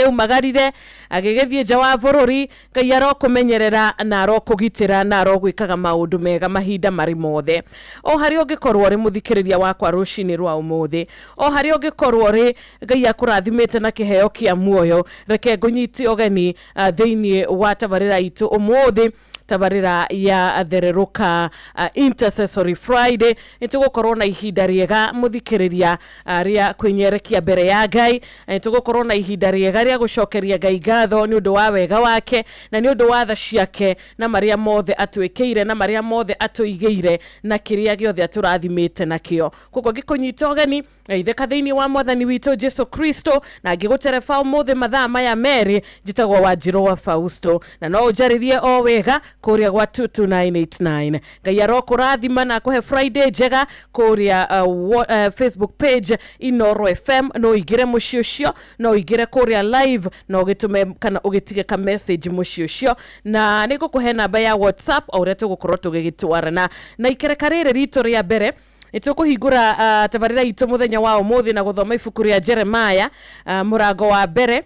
aumagarire agĩgĩthiĩ nja wa bũrũri, Ngai arokũmenyerera na arokũgitĩra na arogwĩkaga maũndũ mega mahinda marĩ mothe. O harĩa ũngĩkorwo ũrĩ mũthikĩrĩria wakwa rũcinĩ rwa ũmũthĩ, o harĩa ũngĩkorwo ũrĩ, Ngai akũrathimĩte na kĩheo kĩa muoyo, reke ngũnyite ũgeni thĩinĩ wa tabarĩra itũ ũmũthĩ, tabarĩra ya thererũka Intercessory Friday. Nĩ tũgũkorwo na ihinda rĩega mũthikĩrĩria rĩa kwĩnyerekia mbere ya Ngai. Nĩ tũgũkorwo na ihinda rĩega rĩa gũcokeria Ngai ngatho nĩ ũndũ wa wega wake na nĩ ũndũ wa tha ciake na marĩa mothe atwĩkĩire na marĩa mothe atũigĩire na kĩrĩa gĩothe atũrathimĩte nakĩo. Koguo ngĩkũnyita ũgeni geithĩka thĩinĩ wa Mwathani witũ Jesu Kristo, na ngĩgũtereba ũmũthĩ mathaa maya merĩ, njĩtagwo Wanjirũ wa Fausto, na no ũnjarĩrie o wega Kũrĩa gwa 22989. Ngai arokũrathima na akũhe Friday njega. Kũrĩa Facebook page Inoro FM, no ũingĩre mũciĩ ũcio, no ũingĩre kũrĩa live na ũgĩtũme kana ũgĩtige ka message mũciĩ ũcio, na nĩ ngũkũhe namba ya WhatsApp o ũrĩa tũgũkorwo tũgĩgĩtwarana na ikereka rĩrĩ ritũ rĩa mbere. Nĩ tũkũhingũra tabarĩra itũ mũthenya wa ũmũthĩ na gũthoma ibuku rĩa Jeremiah, mũrango wa mbere,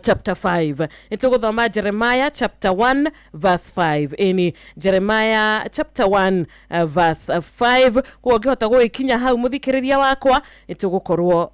chapter 5. Nĩ Jeremiah chapter 1 verse 5. Ĩni, Jeremiah chapter 1 verse 5. Koguo ũngĩhota gũgĩkinya hau, mũthikĩrĩria wakwa, nĩ tũgũkorwo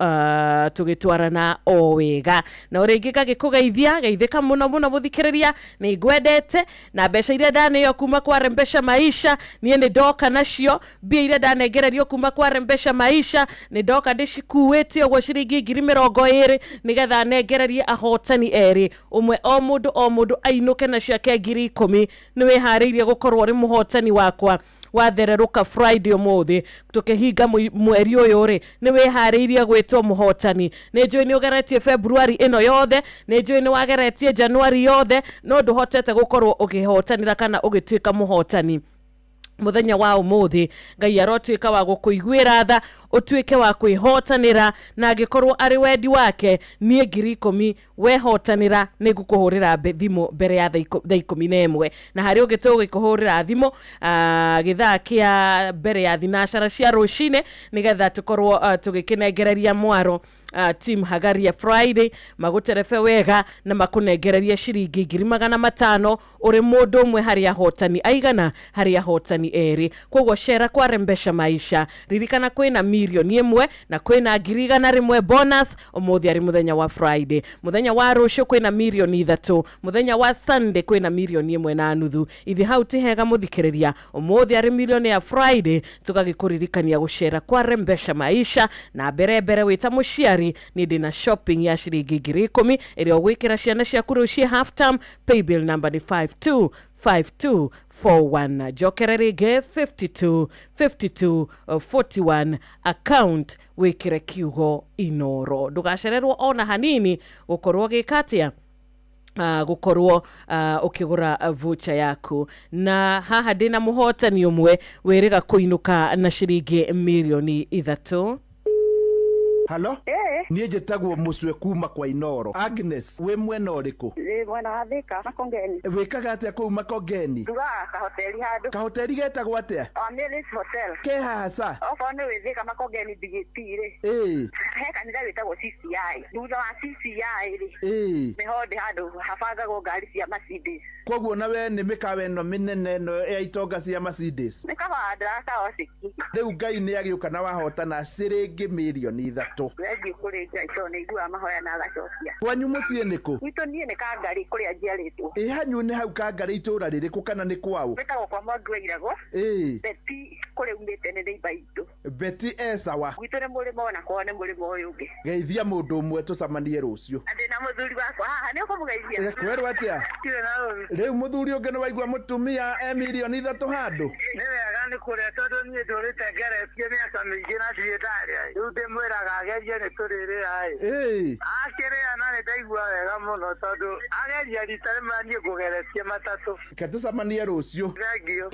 tũgĩtwarana o wega. Na o rĩngĩ ngagĩkũgeithia, geithĩka mũno mũno mũthikĩrĩria, nĩ ngwendete. Na mbeca iria ndaneo kuma kwa Rembesha Maisha, niĩ nĩ ndoka nacio. Mbia iria ndanengererio kuma kwa Rembesha Maisha, nĩ ndoka ndĩcikuĩte ũguo, ciringi 20,000, nĩgetha nengererie ahotani erĩ, ũmwe o mũndũ o mũndũ ainũke na ciake 10,000. Nĩ wĩharĩirie gũkorwo ũrĩ mũhotani wakwa wathererũka Friday ũmũthĩ tũkĩhinga mweri ũyũ rĩ? Nĩ wĩharĩirie gwĩtwo mũhotani? Nĩ njũĩ nĩ ũgeretie February ĩno yothe, nĩ njũĩ nĩ wageretie January yothe, no ndũhotete gũkorwo ũkĩhotanĩra kana ũgĩtuĩka mũhotani. Mũthenya wa ũmũthĩ Ngai arotuĩka wa gũkũiguĩra tha, ũtuĩke wa kwĩhotanĩra, na angĩkorwo arĩ wendi wake, niĩ 10,000 wehotanĩra nĩ ngũkũhũrĩra thimũ mbere ya thaa 11. Na harĩ ũngĩ tũgĩkũhũrĩra thimũ gĩthaa kĩa mbere ya thinacara cia rũcinĩ, nĩgetha tũkorwo tũgĩkĩnengereria mwaro team Hagaria Friday magũterebe wega na makũnengererie ciringi 500,000 ũrĩ mũndũ ũmwe harĩ ahotani aigana? Harĩ ahotani erĩ. Koguo cera kwa Rembesha Maisha. Ririkana kwĩna 1 million na kwĩna 100,000 bonus ũmũthĩ arĩ mũthenya wa Friday. Mũthenya wa rũciũ kwĩna 3 million, mũthenya wa Sunday kwĩna 1.5 million. Ithi hau ti hega mũthikĩrĩria? Ũmũthĩ arĩ milioni ya Friday, tũgagĩkũririkania gũcera kwa Rembesha Maisha. Na mbere mbere wĩta mũciari, niĩ ndĩna shopping ya ciringi 10,000 ĩrĩa ũgwĩkĩra ciana ciaku rĩu ciĩ half term. Paybill number nĩ 525241. Njokere rĩngĩ, 52 52 41, account wĩkĩre kiugo Inoro. Ndũgacererwo ona hanini gũkorwo ũgĩka atĩa? Gũkorwo ũkĩgũra voucher yaku. Na haha ndĩna mũhotani ũmwe wĩrĩga kũinũka na ciringi 3 million. Halo, niĩ njĩtagwo Mũcwe kuma kwa Inoro. Agnes, wĩ mwena ũrĩkũ? Ndĩ mwena wa Thika, Makongeni. Wĩkaga atĩa kũu Makongeni? Ndugaga kahoteri handũ. Kahoteri getagwo atĩa? Mary's Hotel. Ke haha ca? Okorwo nĩ wĩ Thika Makongeni BGT rĩ. He kanitha wĩtagwo CCI. Thutha wa CCI rĩ. Nĩho ndĩ handũ habangagwo ngari cia Mercedes. Koguo na we nĩ mĩkawa ĩno mĩnene ĩno ya itonga cia Mercedes? Nĩ kaba ndĩrakaociki. Rĩu Ngai nĩ agĩũka na wahotana ciringi 3 million. Thengiũ kũrĩ Ngai tondũ nĩ aiguaga mahoya na agacokia. Kwanyu mũciĩ nĩ kũ? Gwitũ niĩ nĩ Kangarĩ kũrĩa njiarĩtwo. Ĩ hanyu nĩ hau Kangarĩ itũũra rĩrĩkũ kana nĩ kwaũ? Gwĩtagwo kwa Mwangi wa Irago. Beti kũrĩa umĩte nĩ neighbor itũ. Beti esawa. Gwitũ nĩ mũrĩmo na kwao nĩ mũrĩmo ũyũ ũngĩ. Geithia mũndũ ũmwe tũcemanie rũciũ. Na ndĩna mũthuri wakwa haha, nĩ ũkũmũgeithia? Kwerwo atĩa? Ndirĩ na ũru. Rĩu mũthuri ũngĩ nĩ waigua mũtumia e 3 million handũ? Nĩ wega nĩ kũrĩa tondũ niĩ ndũrĩte ngeretie mĩaka mĩingĩ na ndirĩ ndarĩa. Rĩu ndĩmwĩraga agerie nĩ tũrĩrĩa ĩ. Akĩrĩa na nĩ ndaigua wega mũno tondũ ageria rita rĩmwe niĩ ngũgeretie matatũ. Reke tũcemanie rũciũ. Thengiũ.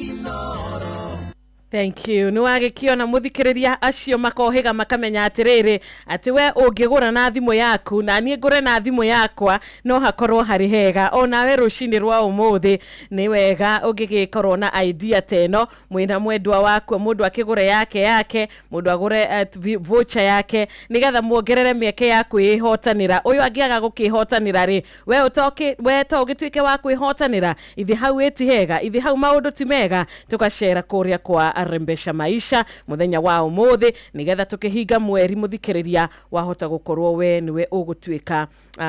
Thank you. Nĩ wagĩkĩona mũthikĩrĩria, acio makohĩga makamenya atĩrĩrĩ, atĩ we ũngĩgũra na thimũ yaku na niĩ ngũre na thimũ yakwa, no hakorwo harĩ hega. Onawe rũcinĩ rwa ũmũthĩ nĩ wega ũngĩgĩkorwo na idea ta ĩno mwĩna mwendwa waku, mũndũ akĩgũre yake yake, mũndũ agũre voucher yake, nĩgetha muongerere mĩeke ya kwĩhotanĩra. Ũyũ angĩaga gũkĩhotanĩra rĩ, we ũtoke we to ũgĩtuĩke wa kwĩhotanĩra. Ithi hau ĩti hega, ithi hau maũndũ ti mega. Tũgacera kũrĩa kwa Rembesha Maisha mũthenya wa ũmũthĩ, nĩgetha tũkĩhinga mweri, mũthikĩrĩria, wahota gũkorwo we nĩwe ũgũtuĩka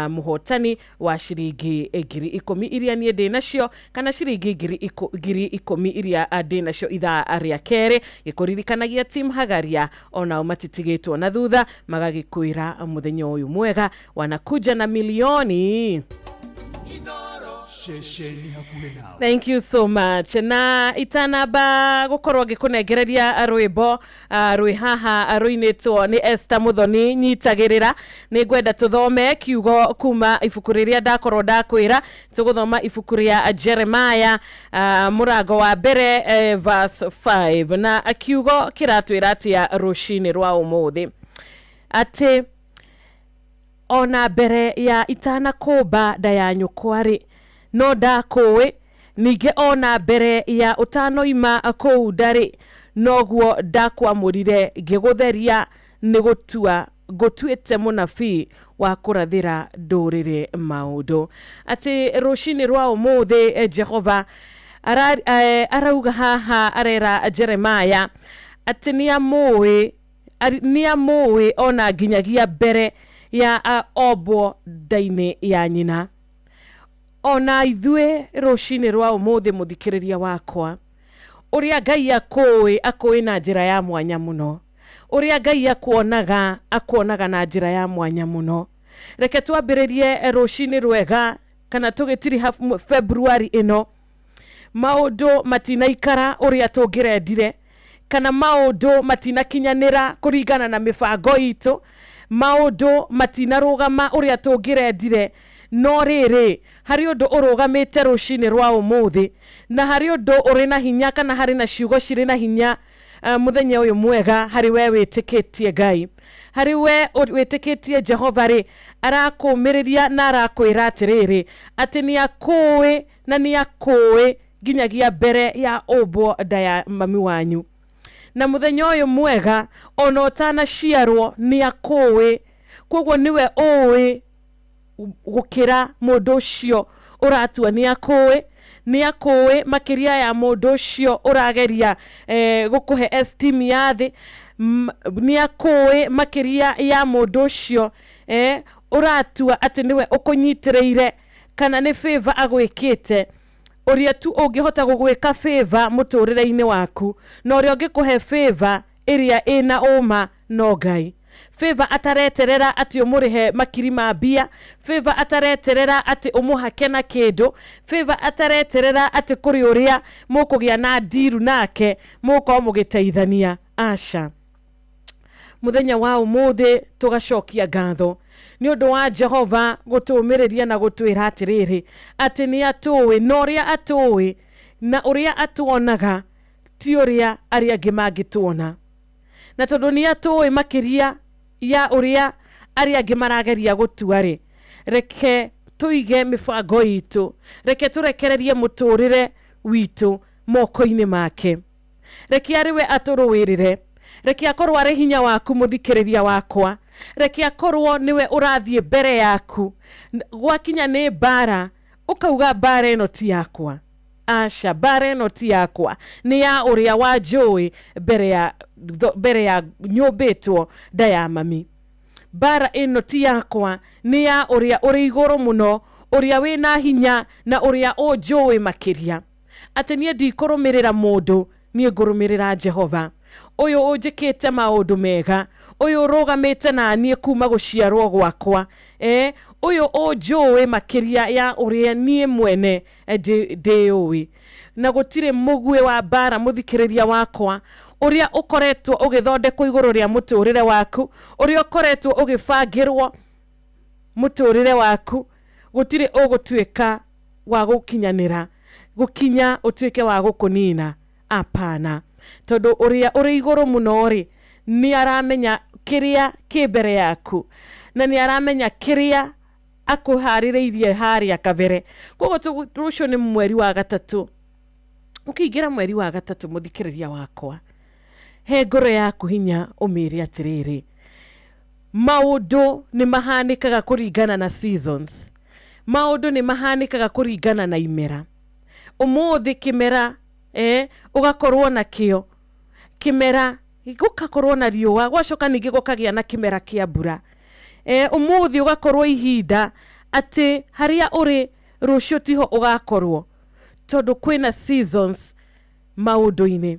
mũhotani wa ciringi 10,000 iria niĩ ndĩ nacio, kana ciringi 10,000 iria ndĩ nacio ithaa rĩa kerĩ. Gĩkũririkanagia team Hagaria onao matitigĩtwo na thutha, magagĩkwĩra mũthenya ũyũ mwega wanakuja na milioni. Ceceni hakuhĩ nawe. Thank you so much. Na itanamba gukorwo ngĩkũnengereria rwĩmbo rwĩ haha rũinĩtwo nĩ Esther Muthoni nyitagĩrĩra, nĩ ngwenda tũthome kiugo kuma ibuku rĩrĩa ndakorwo ndakwĩra. Tũgũthoma ibuku rĩa Jeremiah, mũrango wa mbere, verse 5, na kiugo kĩratwĩra atĩa rũcinĩ rwa ũmũthĩ? Atĩ ona mbere ya itanakũmba nda ya nyũkwa-rĩ, no ndakũĩ, ningĩ ona mbere ya ũtanoima kũu nda-rĩ, noguo ndakwamũrire ngĩgũtheria, nĩ gũtua ngũtuĩte mũnabii wa kũrathĩra ndũrĩrĩ maũndũ. Atĩ rũcinĩ rwa ũmũthĩ Jehova arauga haha, arera Jeremiah atĩ nĩ amũĩ ona nginyagia mbere ya ombwo nda-inĩ ya nyina. Ona ithuĩ rũcinĩ rwa ũmũthĩ, mũthikĩrĩria wakwa, ũrĩa Ngai akũĩ, akũĩ na njĩra ya mwanya mũno. Ũrĩa Ngai akuonaga, akuonaga na njĩra ya mwanya mũno. Reke twambĩrĩrie rũcinĩ rwega, kana tũgĩtiriha February ĩno, maũndũ matinaikara ũrĩa tũngĩrendire, kana maũndũ matinakinyanĩra kũringana na mĩbango itũ, maũndũ matinarũgama ũrĩa tũngĩrendire, no rĩrĩ, harĩ ũndũ ũrũgamĩte rũcinĩ rwa ũmũthĩ, na harĩ ũndũ ũrĩ na hinya, kana harĩ na ciugo cirĩ na hinya mũthenya ũyũ mwega harĩ we wĩtĩkĩtie Ngai, harĩ we wĩtĩkĩtie Jehova rĩ, arakũmĩrĩria na arakwĩra atĩrĩrĩ, atĩ nĩ akũĩ na nĩ akũĩ nginyagia mbere ya ũmbwo nda ya mami wanyu. Na mũthenya ũyũ mwega, ona ũtanaciarwo nĩ akũĩ, koguo nĩwe ũĩ gũkĩra mũndũ ũcio ũratua nĩ akũĩ, nĩ akũĩ makĩria ya mũndũ ũcio ũrageria gũkũhe esteem ya thĩ, nĩ akũĩ makĩria ya mũndũ ũcio ũratua atĩ nĩwe ũkũnyitĩrĩire, kana nĩ favor agwĩkĩte. Ũrĩa tu ũngĩhota gũgwĩka favor mũtũrĩre-inĩ waku, na ũrĩa ũngĩkũhe favor ĩrĩa ĩna ũma no Ngai. Favor atareterera atĩ ũmũrĩhe makiri ma mbia, favor atareterera atĩ ũmũhake na kĩndũ, favor atareterera atĩ kũrĩ ũrĩa mũkũgĩa na ndiru nake mũgũkorwo mũgĩteithania. Aca. Mũthenya wa ũmũthĩ tũgacokia ngatho nĩ ũndũ wa Jehova gũtũmĩrĩria na gũtwĩra atĩrĩrĩ, atĩ nĩ atũĩ, na ũrĩa atũĩ na ũrĩa atuonaga ti ũrĩa arĩa angĩ mangĩtuona, na tondũ nĩ atũĩ makĩria ya ũrĩa arĩa angĩ marageria gũtua rĩ, reke tũige mĩbango itũ, reke tũrekererie mũtũrĩre witũ moko-inĩ make, reke arĩ we atũrũĩrĩre, reke akorwo arĩ hinya waku mũthikĩrĩria wakwa, reke akorwo nĩwe ũrathiĩ mbere yaku. Gwakinya nĩ mbara ũkauga mbara ĩno ti yakwa, aca, mbara ĩno ti yakwa, nĩ ya ũrĩa wanjũĩ mbere ya nyũmbĩtwo nda ya mami. Mbara ĩno ti yakwa, nĩ ya ũrĩa ũrĩ igũrũ mũno, ũrĩa wĩna hinya na ũrĩa ũnjũĩ makĩria. Atĩ niĩ ndikũrũmĩrĩra mũndũ, niĩ ngũrũmĩrĩra Jehova ũyũ ũnjĩkĩte maũndũ mega, ũyũ ũrũgamĩte na niĩ kuma gũciarwo gwakwa, ũyũ ũnjũĩ makĩria ya ũrĩa niĩ mwene ndĩũĩ. Na gũtirĩ mũguĩ wa mbara mũthikĩrĩria wakwa ũrĩa ũkoretwo ũgĩthondekwo igũrũ rĩa mũtũrĩre waku, ũrĩa ũkoretwo ũgĩbangĩrwo mũtũrĩre waku, gũtirĩ ũgũtuĩka wa gũkinyanĩra, gũkinya ũtuĩke wa gũkũnina. Apana, tondũ ũrĩa ũrĩ igũrũ mũno rĩ, nĩ aramenya kĩrĩa kĩ mbere yaku, na nĩ aramenya kĩrĩa akũharĩrĩirie harĩa kabere. Koguo rũciũ nĩ mweri wa gatatũ, ũkĩingĩra mweri wa gatatũ mũthikĩrĩria wakwa, he ngoro yaku hinya ũmĩre atĩrĩrĩ, maũndũ nĩ mahanĩkaga kũringana na seasons, maũndũ nĩ mahanĩkaga kũringana na imera. Ũmũthĩ kĩmera ũgakorwo na kĩo, kĩmera gũkakorwo na riũa, gwacoka ningĩ gũkagĩa na kĩmera kĩa mbura. Ũmũthĩ ũgakorwo ihinda atĩ harĩa ũrĩ rũciũ tiho ũgakorwo, tondũ kwĩna seasons maũndũ-inĩ.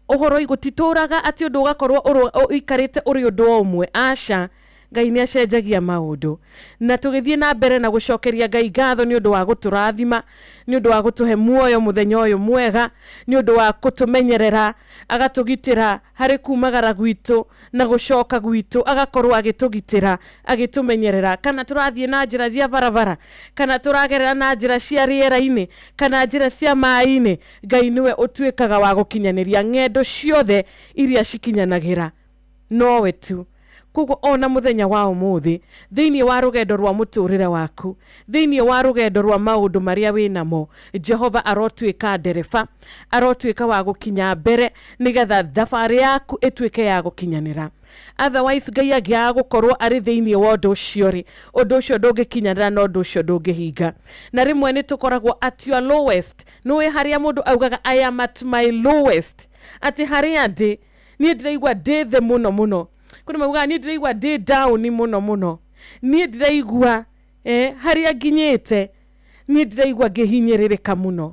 Ũhoro gũtitũraga atĩ ũndũ ũgakorwo ũikarĩte ũrĩ ũndũ o ũmwe, aca, Ngai nĩ acenjagia maũndũ. Na tũgĩthiĩ na mbere na gũcokeria Ngai ngatho nĩ ũndũ wa gũtũrathima, nĩ ũndũ wa gũtũhe muoyo mũthenya ũyũ mwega, nĩ ũndũ wa kũtũmenyerera, agatũgitĩra harĩ kumagara gwitũ na gũcoka gwitũ, agakorwo agĩtũgitĩra, agĩtũmenyerera. Kana tũrathiĩ na njĩra cia barabara, kana tũragerera na njĩra cia rĩera-inĩ, kana njĩra cia maĩ-inĩ, Ngai nĩwe ũtuĩkaga wa gũkinyanĩria ng'endo ciothe iria cikinyanagĩra, nowe tu. Koguo ona muthenya wa umuthi thiini wa rugendo rwa muturire waku, thiini wa rugendo rwa maundu maria winamo, Jehova arotuika ndereba, arotuika wa gukinya mbere nigetha thabarĩ yaku ĩtuĩke ya gũkinyanĩra. Otherwise Ngai angĩaga gũkorwo arĩ thĩinĩ wa ũndũ ũcio rĩ, ũndũ ũcio ndũngĩkinyanĩra na ũndũ ũcio ndũngĩhinga. Na rĩmwe nĩ tũkoragwo at your lowest. Nĩũĩ harĩa mũndũ augaga I am at my lowest, atĩ harĩa ndĩ niĩ ndĩraigua ndĩ thĩ mũno mũno. Kũrĩ maugaga niĩ ndĩraigua ndĩ down mũno mũno, niĩ ndĩraigua harĩa nginyĩte niĩ ndĩraigua ngĩhinyĩrĩrĩka mũno,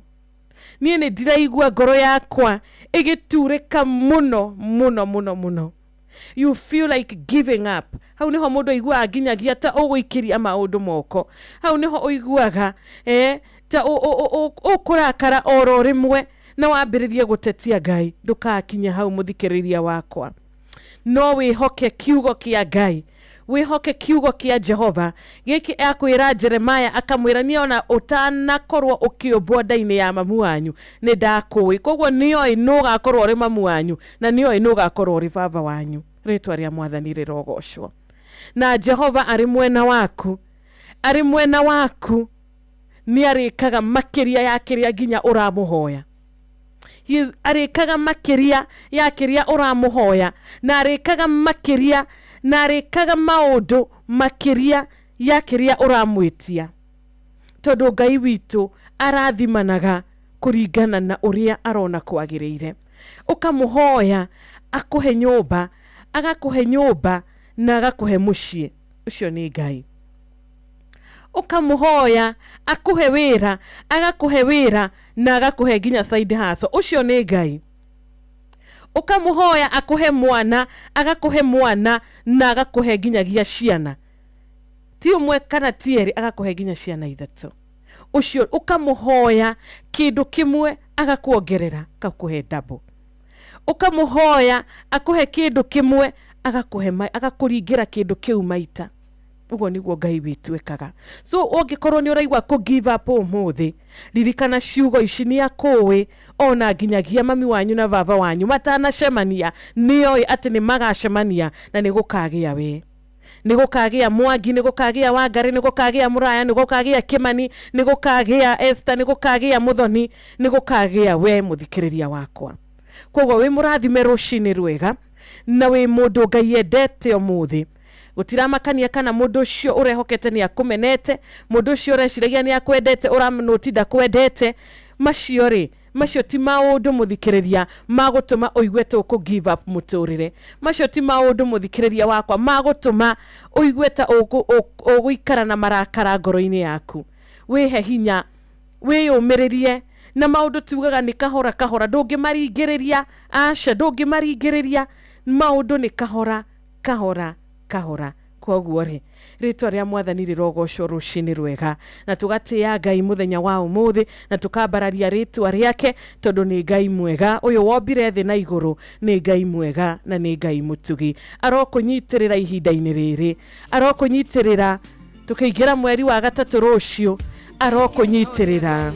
niĩ nĩ ndĩraigua ngoro yakwa ĩgĩturĩka mũno mũno mũno mũno. You feel like giving up. Hau niho mũndũ aiguaga nginyagia ta ũgũikĩria maũndũ moko. Hau niho ũiguaga ta ũkũrakara oro rĩmwe na wambĩrĩrie gũtetia Ngai. Ndũgakinye hau mũthikĩrĩria wakwa. No wĩhoke kiugo kĩa Ngai, wĩhoke kiugo kĩa Jehova. Gĩkĩ akwĩra Jeremiah akamwĩra niĩ ona ũtanakorwo ũkĩũmbwo nda-inĩ ya mamu wanyu nĩ ndakũĩ. Koguo nĩoĩ nũ ũgakorwo ũrĩ mamu wanyu na nĩoĩ nũ ũgakorwo ũrĩ baba wanyu. Rĩtwa rĩa Mwathani rĩrogocwo. Na Jehova arĩ mwena waku, arĩ mwena waku nĩ arĩkaga makĩria ya kĩrĩa nginya ũramũhoya. Arĩkaga makĩria ya kĩrĩa ũramũhoya, na arĩkaga makĩria, na arĩkaga maũndũ makĩria ya kĩrĩa ũramwĩtia. Tondũ Ngai witũ arathimanaga kũringana na ũrĩa arona kwagĩrĩire. Ũkamũhoya akũhe nyũmba, agakũhe nyũmba na agakũhe mũciĩ. Ũcio nĩ Ngai. Ũkamũhoya akũhe wĩra, agakũhe wĩra na agakũhe nginya side hustle. Ũcio nĩ Ngai. Ũkamũhoya akũhe mwana, agakũhe mwana na agakũhe nginyagia ciana. Ti ũmwe kana ti erĩ, agakũhe nginya ciana ithatũ. Ũcio ũkamũhoya kĩndũ kĩmwe agakuongerera, agakũhe double. Ũkamũhoya akũhe kĩndũ kĩmwe agakũhe agakũringĩra kĩndũ kĩu maita. Ũguo nĩguo Ngai witũ ekaga. So ũngĩkorwo nĩ ũraigua kũ give up ũmũthĩ, ririkana ciugo ici nĩ akũĩ ona nginyagia mami wanyu na baba wanyu matanacemania, nĩoĩ atĩ nĩ magacemania na nĩ gũkagĩa we. Nĩ gũkagĩa Mwangi, nĩ gũkagĩa Wangari, nĩ gũkagĩa Mũraya, nĩ gũkagĩa Kĩmani, nĩ gũkagĩa Esther, nĩ gũkagĩa Mũthoni, nĩ gũkagĩa we mũthikĩrĩria wakwa. Koguo wĩ mũrathime rũcinĩ rwega na wĩ mũndũ Ngai endete ũmũthĩ. Gũtiramakania kana mũndũ ũcio ũrehokete nĩ akũmenete, mũndũ ũcio ũreciragia nĩ akwendete ũramũnũti ndakwendete, macio rĩ, macio ti maũndũ mũthikĩrĩria ma gũtũma ũigue ta ũkũ give up mũtũrĩre. Macio ti maũndũ mũthikĩrĩria wakwa ma gũtũma ũigue ta ũgũikara na marakara ngoro-inĩ yaku. Wĩhe hinya, wĩyũmĩrĩrie, na maũndũ tugaga nĩ kahora kahora, ndũngĩmaringĩrĩria, aca, ndũngĩmaringĩrĩria, maũndũ nĩ kahora kahora kahora. Koguo rĩ, rĩtwa rĩa Mwathani rĩrogocwo rũcinĩ rwega, na tũgatĩĩa Ngai mũthenya wa ũmũthĩ, na tũkambararia rĩtwa rĩake, tondũ nĩ Ngai mwega. Ũyũ wombire thĩ na igũrũ nĩ Ngai mwega na nĩ Ngai mũtugi. Arokũnyitĩrĩra ihinda-inĩ rĩrĩ, arokũnyitĩrĩra tũkĩingĩra mweri wa gatatũ rũciũ, arokũnyitĩrĩra.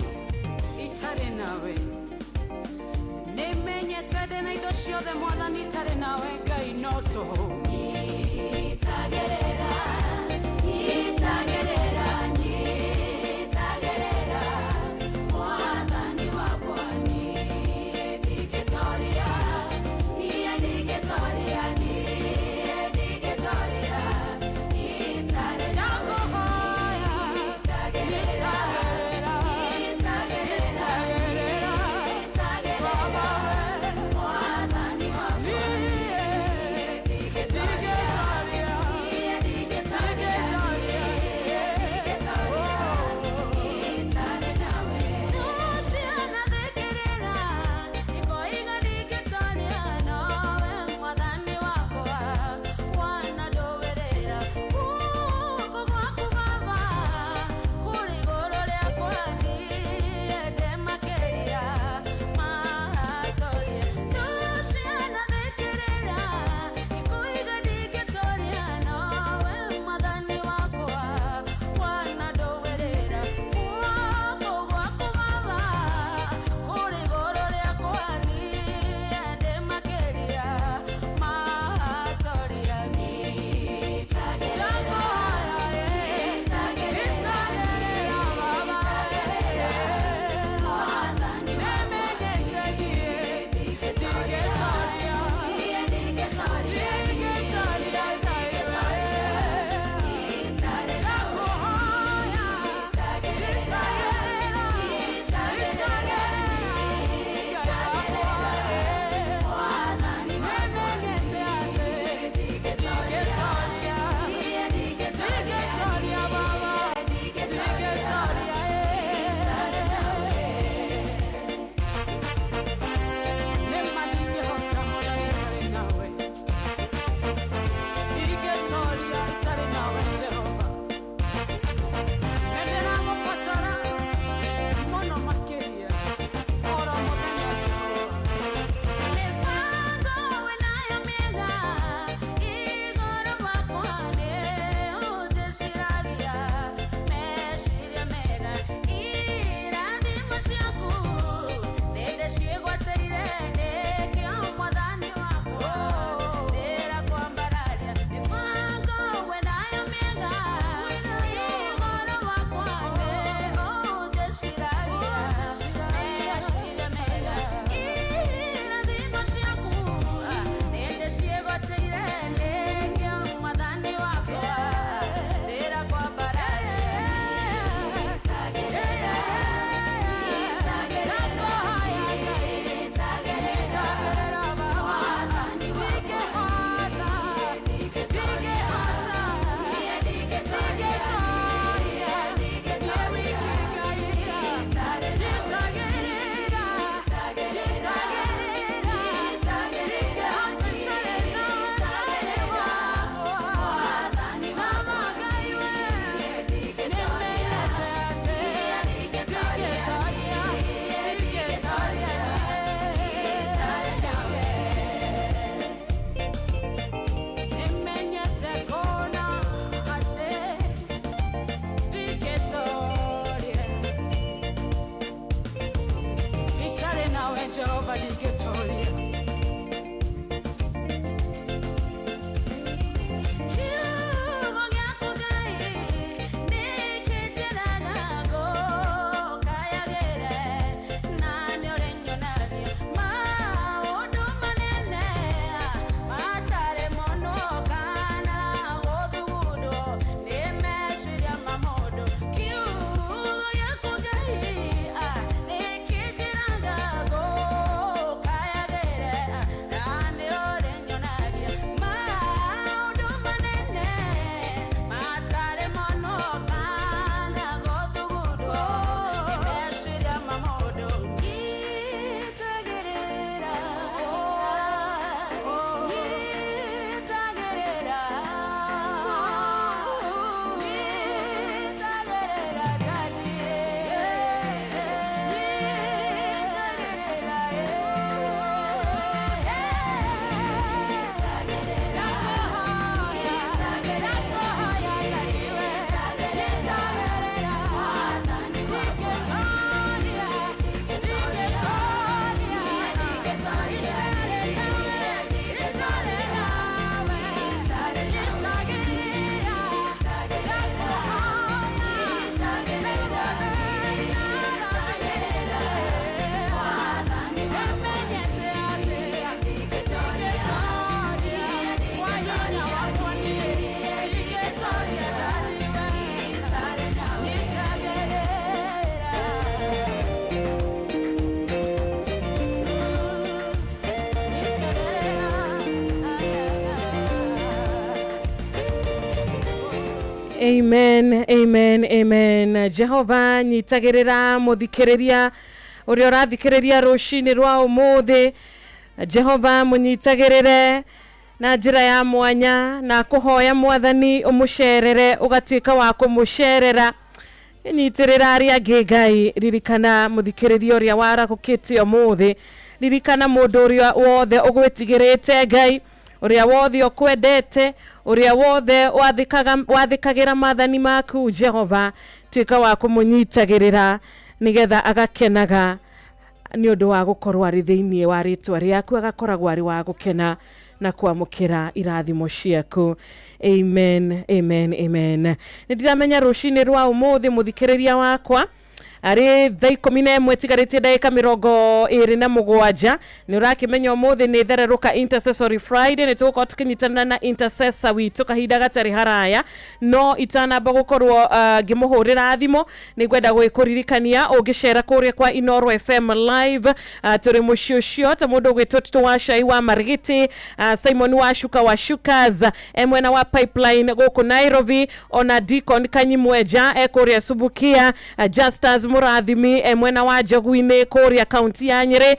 Amen, amen, amen. Jehova nyitagĩrĩra mũthikĩrĩria ũrĩa ũrathikĩrĩria rũcinĩ rwa ũmũthĩ. Jehova mũnyitagĩrĩre na njĩra ya mwanya na kũhoya mwathani ũmũcerere ũgatuĩka wa kũmũcerera. Nyitĩrĩra arĩa angĩ Ngai, ririkana mũthikĩrĩria ũrĩa warahũkĩte ũmũthĩ, ririkana mũndũ ũrĩa wothe ũgwĩtigĩrĩte Ngai, ũrĩa wothe ũkwendete, ũrĩa wothe wathĩkagĩra maathani maku Jehova, tuĩka wa kũmũnyitagĩrĩra nĩgetha agakenaga nĩ ũndũ wa gũkorwo arĩ thĩinĩ wa rĩtwa rĩaku, agakoragwo arĩ wa gũkena na kwamũkĩra irathimo ciaku. Amen, amen, amen. Nĩ ndiramenya rũcinĩ rwa ũmũthĩ mũthikĩrĩria wakwa arĩ thaa 11 tigarĩtie ndagĩka 27. Nĩ ũrakĩmenya ũmũthĩ nĩ thererũka Intercessory Friday, nĩ tũgũkorwo tũkĩnyitanĩra na intercessor witũ kahinda gatarĩ haraya, no itanamba gũkorwo ngĩmũhũrĩra thimũ nĩ ngwenda gwĩkũririkania ũngĩcera kũrĩa kwa Inoro FM live, tũrĩ mũciĩ ũcio ta mũndũ ũgwĩtwo Tito wa Cai wa Marigiti, Simon wa Shuka wa Shukas e mwena wa Pipeline gũkũ Nairobi, ona Deacon Kanyi Mwenja e kũrĩa Subukia, Justus Mũrathimi e mwena wa Njogu-inĩ kũrĩa kaunti ya Nyĩrĩ,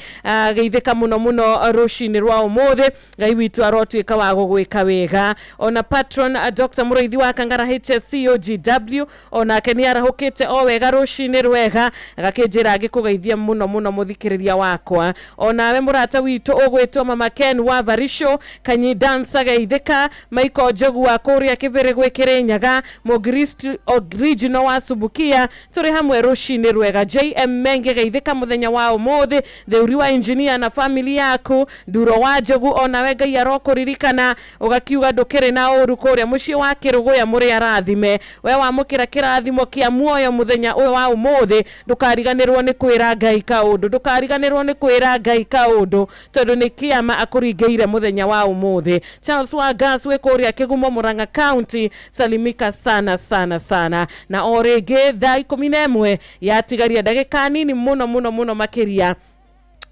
geithĩka mũno mũno rũcinĩ rwa ũmũthĩ. Ngai witũ arotuĩka wa gũgwĩka wega. Ona patron Dr. Mũrĩithi wa Kangara HSCOGW onake nĩ arahũkĩte o wega rũcinĩ rwega, agakĩnjĩra ngĩkũgeithia mũno mũno mũthikĩrĩria wakwa. Onawe mũrata witũ ũgwĩtwo Mama Ken wa Varisho Kanyi Dance geithĩka, Michael Njogu wa kũrĩa Kĩbĩrĩ gwĩ Kĩrĩnyaga, Mũkristo original wa Subukia, tũrĩ hamwe rũcinĩ rwega. JM Menge geithĩka mũthenya wa ũmũthĩ, Theuri wa engineer na family yaku, Nduro wa Njogu onawe Ngai arokũririkana, ũgakiuga ndũkĩrĩ na ũru kũrĩa mũciĩ wa Kĩrũgũya mũrĩ arathime. We wamũkĩra kĩrathimo kĩa muoyo mũthenya ũyũ wa ũmũthĩ, ndũkariganĩrwo nĩ kwĩra Ngai kaũndũ, ndũkariganĩrwo nĩ kwĩra Ngai kaũndũ, tondũ nĩ kĩama akũringĩire mũthenya wa ũmũthĩ. Charles wa Gas wĩ kũrĩa Kĩgumo Murang'a County, salimika sana sana sana. Na o rĩngĩ thaa 11 yatigaria ndagĩka nini mũno mũno mũno makĩria,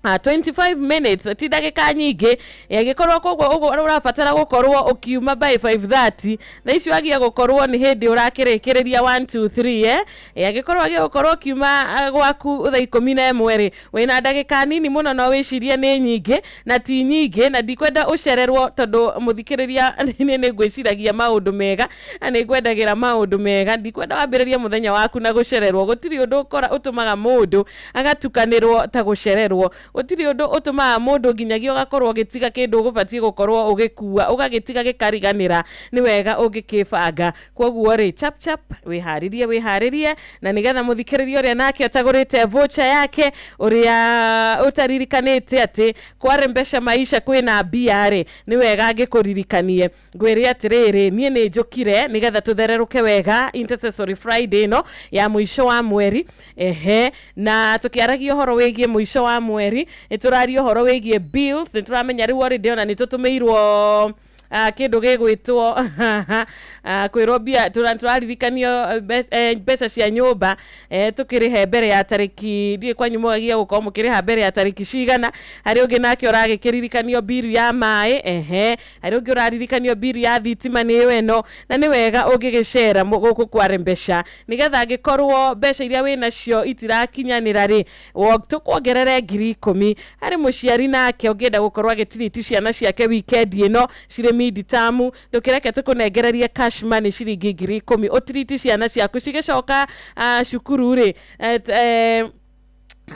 25 minutes ti ndagĩka nyingĩ, ĩngĩkorwo koguo ũguo ũrabatara gũkorwo ũkiuma by 5:30, thaa ici wagia gũkorwo nĩ hĩndĩ ũrakĩrĩkĩrĩria 1 2 3, angĩkorwo wagia gũkorwo ũkiuma gwaku thaa 11 rĩ, wĩna ndagĩka nini mũno, no wĩcirie nĩ nyingĩ na ti nyingĩ, na ndikwenda ũcererwo tondũ mũthikĩrĩria niĩ nĩ ngwĩciragia maũndũ mega na nĩ ngwendagĩra maũndũ mega. Ndikwenda wambĩrĩrie mũthenya waku na gũcererwo. Gũtirĩ ũndũ ũtũmaga mũndũ agatukanĩrwo ta gũcererwo. Gũtirĩ ũndũ ũtũmaga mũndũ nginyagia ũgakorwo ũgĩtiga kĩndũ ũgũbatiĩ gũkorwo ũgĩkua, ũgagĩtiga gĩkariganĩra. Nĩ wega ũngĩkĩbanga. Koguo rĩ, chap chap, wĩharĩrie wĩharĩrie, na nĩgetha mũthikĩrĩria ũrĩa nake ũtagũrĩte voucher yake, ũrĩa ũtaririkanĩte atĩ kware mbeca maisha kwĩna mbia rĩ, nĩ wega ngĩkũririkanie ngwĩre atĩrĩrĩ, niĩ nĩ njũkire nĩgetha tũthererũke wega Intercessory Friday ĩno ya mũico wa mweri. Ehe, na tũkĩaragia ũhoro wĩgiĩ mũico wa mweri, nĩ tũraria ũhoro wĩgiĩ bills, nĩ tũramenya rĩu already ona nĩ tũtũmĩirwo kĩndũ gĩgwĩtwo kwĩrwo mbia, tũraririkanio mbeca cia nyũmba, tũkĩrĩhe mbere ya tarĩki, ndiũĩ kwanyu mũgagia gũkorwo mũkĩrĩha mbere ya tarĩki cigana. Harĩ ũngĩ nake ũragĩkĩririkanio mbiru ya maĩ, ehe, harĩ ũngĩ ũraririkanio mbiru ya thitima nĩyo ĩno, na nĩ wega ũngĩgĩcera gũkũ kware mbeca, nĩgetha angĩkorwo mbeca iria wĩnacio itirakinyanĩra rĩ, tũkuongerere 10,000. Harĩ mũciari nake ũngĩenda gũkorwo agĩtiriti ciana ciake weekend ĩno cirĩ mid-term, ndũkĩreke tũkũnengererie cash money ciringi 10,000 ũtiriti ciana ciaku cigĩcoka cukuru rĩ,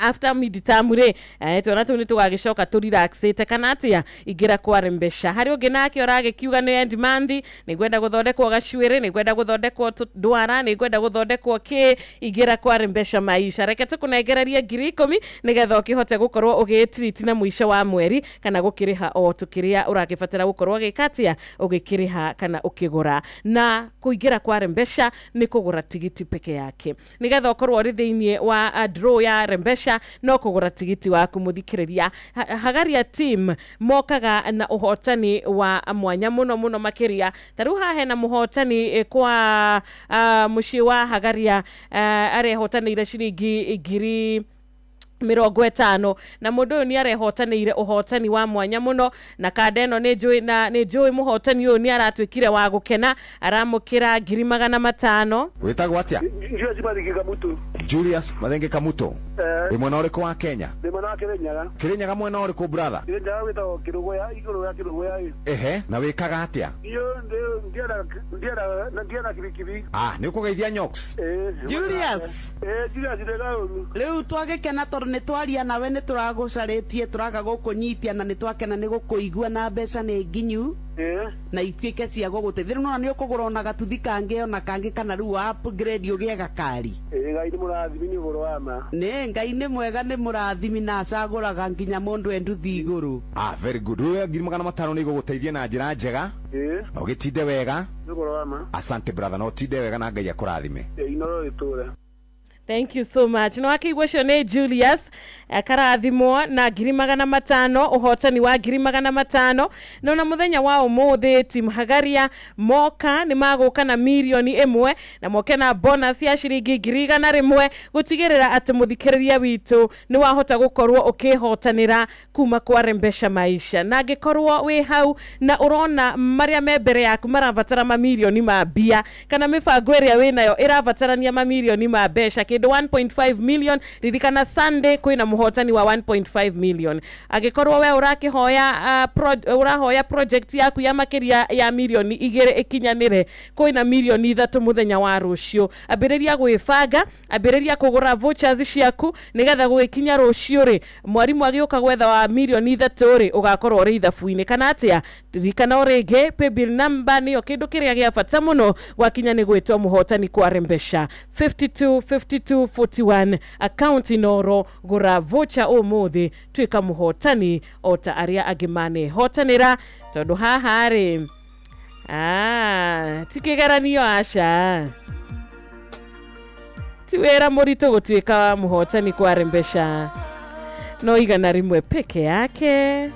after mid-term rĩ, twana tũu nĩ tũgagĩcoka tũrelaxĩte kana atĩa. Ingĩra kware mbeca. Harĩ ũngĩ nake ũragĩkiuga nĩ end month, nĩ ngwenda gũthondekwo gacuĩrĩ, nĩ ngwenda gũthondekwo ndwara, nĩ ngwenda gũthondekwo kĩ, ingĩra kware mbeca maisha. Reke tũkũnengererie 10,000 nĩgetha ũkĩhote gũkorwo ũgĩtriti na mũico wa mweri, kana gũkĩrĩha o tũkĩrĩa ũragĩbatara gũkorwo ũgĩka atĩa, ũgĩkĩrĩha kana ũkĩgũra. Na kũingĩra kware mbeca nĩ kũgũra tigiti peke yake, nĩgetha ũkorwo ũrĩ thĩinĩ wa draw ya Rembesha, no kũgũra tigiti waku mũthikĩrĩria. Hagaria team mokaga na ũhotani wa mwanya mũno mũno makĩria. Ta rĩu haha hena mũhotani kwa mũciĩ wa Hagaria, arehotanĩire ciringi ngiri 50 na mũndũ ũyũ nĩ arehotanĩire ũhotani wa mwanya mũno na kanda ĩno nĩ njũĩ na nĩ njũĩ mũhotani ũyũ nĩ aratuĩkire wa gũkena aramũkĩra 500,000. Wĩtagwo atĩa? Julius Mathenge Kamutu. Julius Mathenge Kamutu. Wĩ mwena ũrĩkũ wa Kenya? Ndĩ mwena wa Kĩrĩnyaga. Kĩrĩnyaga mwena ũrĩkũ brother? Kĩrĩnyaga wĩtagwo Kĩrũgũya, igũrũ ya Kĩrũgũya. Ehe, na wĩkaga atĩa? Niĩ ndienda kibikibi. Ah, nĩ ũkũgeithia Nyox? Julius. Julius ndĩga ũru. Rĩu twagĩkena tondũ nĩ twaria nawe nĩ tũragũcarĩtie tũraga gũkũnyitia na nĩ twakena nĩ gũkũigua na mbeca nĩ nginyu na ituĩke cia gũgũteithia. Rĩu nona nĩ ũkũgũra ona gatuthi kangĩ ona kangĩ kana rĩu upgrade ũgĩe gakari. Ngai nĩ mũrathimi nĩ ũhoro wa ma. Nĩ Ngai nĩ mwega nĩ mũrathimi na acagũraga nginya mũndũ e nduthi igũrũ. Ah, very good. Rĩu 500,000 nĩ igũgũteithia na njĩra njega. Na ũgĩtinde wega. Nĩ ũhoro wa ma. Asante brother, na ũtinde wega na Ngai akũrathime. Inoro ĩtũre. Thank you so much. No akĩigua ũcio nĩ Julius akarathimwo na 500,000 ũhotani wa 500,000 no na mũthenya wa ũmũthĩ team Hagaria moka nĩ magũka na 1,000,000 na moke na bonus ya ciringi 100,000 gũtigĩrĩra atĩ mũthikĩrĩria witũ nĩ wahota gũkorwo ũkĩhotanĩra kuma kwa Rembesha Maisha. Na angĩkorwo wĩ hau na ũrona marĩa me mbere yaku marabatara mamirioni ma mbia kana mĩbango ĩrĩa wĩnayo ĩrabatarania mamirioni ma mbeca kĩndũ 1.5 million, ririkana Sunday kwĩna mũhotani wa 1.5 million. Angĩkorwo we ũrakĩhoya ũrahoya project yaku ya makĩria ya 2 milioni ĩkinyanĩre, kwĩna 3 milioni mũthenya wa rũciũ. Ambĩrĩria gwĩbanga, ambĩrĩria kũgũra vouchers ciaku nĩgetha gũgĩkinya rũciũ rĩ, mwarimũ agĩũka gwetha wa 3 milioni rĩ, ũgakorwo ũrĩ ithabu-inĩ kana atĩa. Ririkana o rĩngĩ paybill number nĩyo kĩndũ kĩrĩa gĩa bata mũno gwakinya nĩ gwĩtwo mũhotani kwa Rembesha 52 52 41 account inoro. Gũra voucher ũmũthĩ tuĩka mũhotani o ta arĩa angĩ manehotanĩra, tondũ haha rĩ ti kĩgeranio aca, ti wĩra mũritũ gũtuĩka mũhotani kwa Rembesha, no 100 peke yake.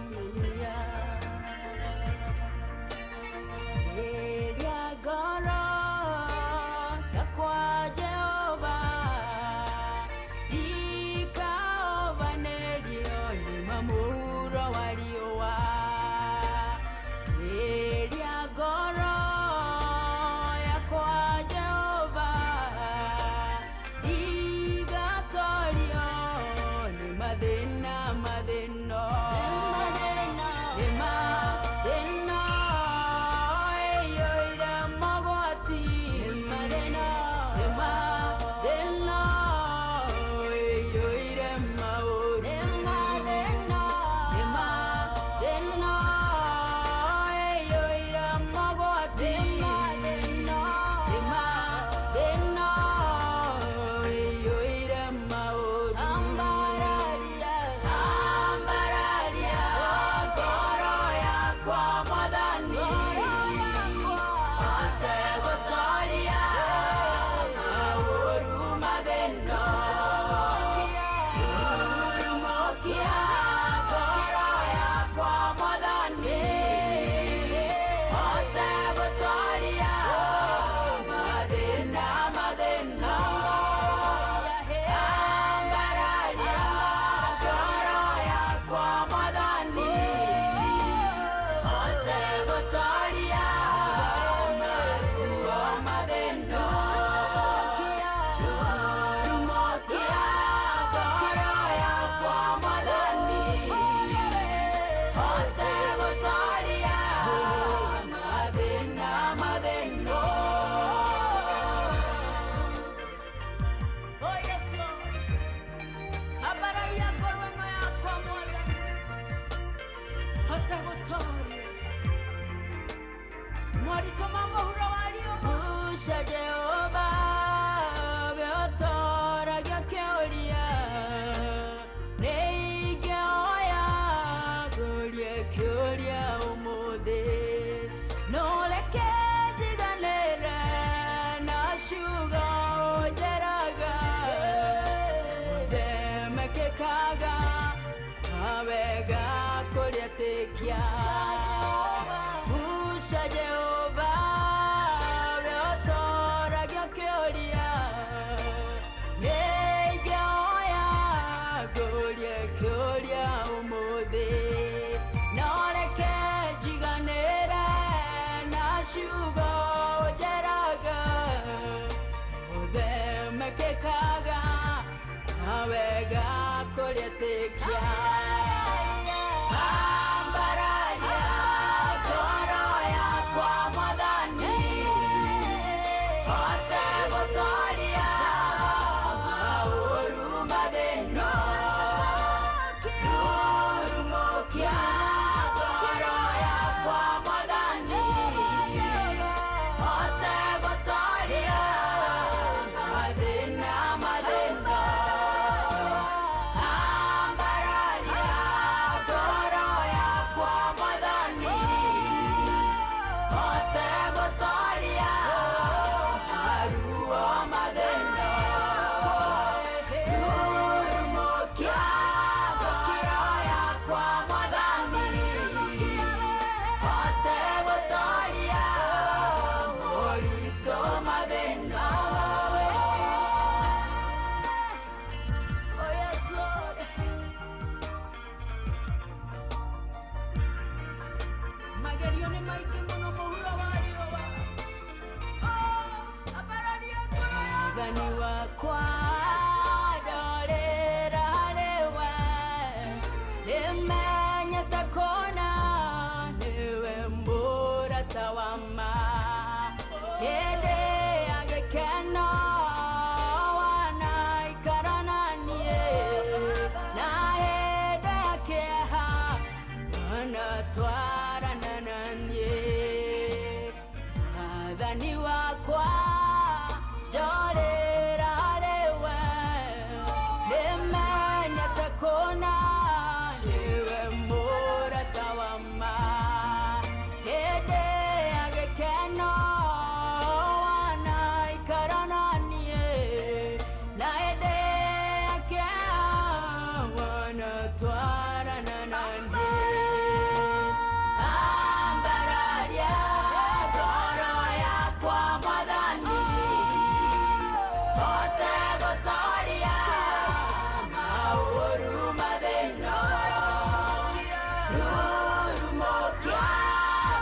Go. wega kũrĩtĩkia. Ambararia ngoro yakwa Mwathani, hote gũtoria maũru mathĩna. Rurumũkia ngoro yakwa Mwathani, hote gũtoria mathĩna mathĩna. Ambararia ngoro yakwa Mwathani, hote gũtoria maruo mathĩna. Rurumũkia ngoro yakwa Mwathani, hote gũtoria moritũ mathĩna. Oh yes, Lord. Magerio nĩ maingĩ mũno mũhuro wa riũa. Mwathani wakwa ndorĩra harĩ we, ndĩmenyete kũna nĩwe mũrata wa ma. Hĩndĩ ya gĩkeno wanaikara na niĩ, na hĩndĩ ya kĩeha wanatwarana na niĩ. Mwathani wakwa ndorĩra harĩ we, ndĩmenyete kũna nĩwe mũrata wa ma. Hĩndĩ ya gĩkeno wanaikara na niĩ, na hĩndĩ ya kĩeha wanatwarana na niĩ. Ambararia ngoro yakwa Mwathani, hote gũtoria maũru mathĩna. Rurumũkia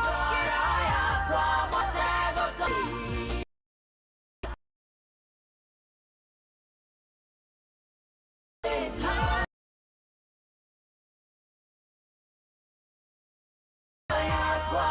ngoro yakwa hote gũtoria. Yakwa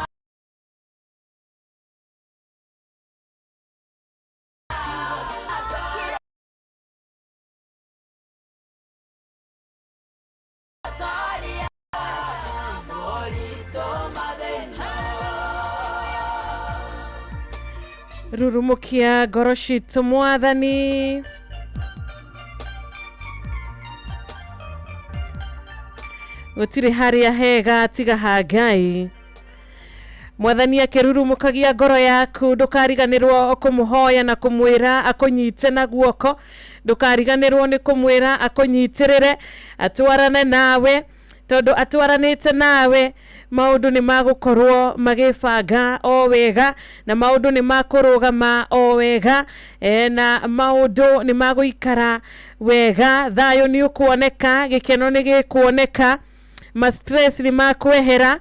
Rurumukia ngoro citũ Mwathani. Gũtirĩ harĩa hega tiga ha Ngai. Mwathani akĩrurumũkagia ngoro yaku, ndũkariganĩrwo kũmũhoya na kũmwĩra akũnyite na guoko, ndũkariganĩrwo nĩ kũmwĩra akũnyitĩrĩre, atwarane nawe, tondũ atwaranĩte nawe maũndũ nĩ magũkorwo magĩbanga o wega, na maũndũ nĩ makũrũgama o wega, na maũndũ nĩ magũikara wega, thayũ nĩ ũkuoneka, gĩkeno nĩ gĩkuoneka, ma stress nĩ makwehera,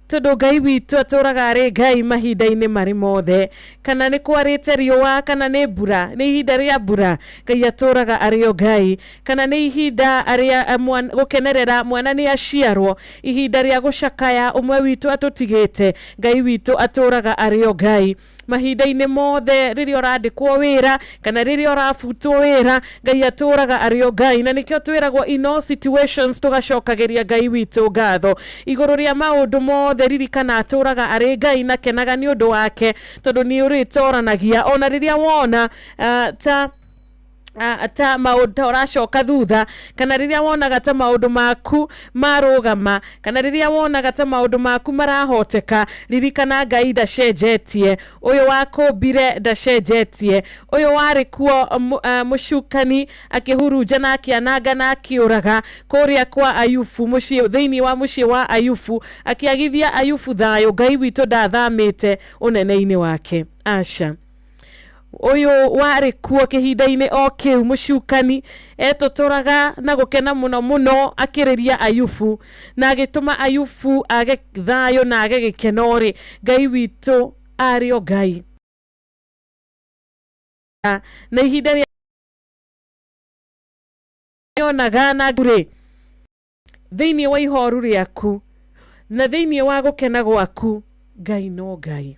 tondũ Ngai witũ atũraga arĩ Ngai mahinda-inĩ marĩ mothe. Kana nĩ kwarĩte riũa, kana nĩ mbura, nĩ ihinda rĩa mbura, Ngai atũraga arĩ o Ngai. Kana nĩ ihinda rĩa gũkenerera mwana nĩ aciarwo, ihinda rĩa gũcakaya ũmwe witũ atũtigĩte, Ngai witũ atũraga arĩ o Ngai. Mahinda-inĩ mothe rĩrĩa ũrandĩkwo wĩra kana rĩrĩa ũrabutwo wĩra, Ngai atũraga arĩ o Ngai. Na nĩkĩo twĩragwo in all situations tũgacokagĩria Ngai witũ ngatho. Igũrũ rĩa maũndũ mothe ririkana atũraga arĩ Ngai na kenaga nĩ ũndũ wake, tondũ nĩ ũrĩtoranagia ona rĩrĩa wona ta ta maũndũ ta ũracoka thutha, kana rĩrĩa wonaga ta maũndũ maku marũgama, kana rĩrĩa wonaga ta maũndũ maku marahoteka, ririkana Ngai ndacenjetie, ũyũ wakũmbire ndacenjetie, ũyũ warĩ kuo mũcukani akĩhurunja na akĩananga na akĩũraga kũrĩa kwa Ayubu, mũciĩ thĩinĩ wa mũciĩ wa Ayubu, akĩagithia Ayubu thayũ. Ngai witũ ndathamĩte ũnene-inĩ wake, aca. Ũyũ warĩ kuo kĩhinda-inĩ o kĩu mũcukani etũtũraga na gũkena mũno mũno akĩrĩria Ayubu na agĩtũma Ayubu age thayũ na age gĩkeno rĩ, Ngai witũ arĩ o Ngai. Na ihinda rĩa Nĩonaga na rĩ thĩinĩ wa ihoru rĩaku na thĩinĩ wa gũkena gwaku, Ngai no Ngai.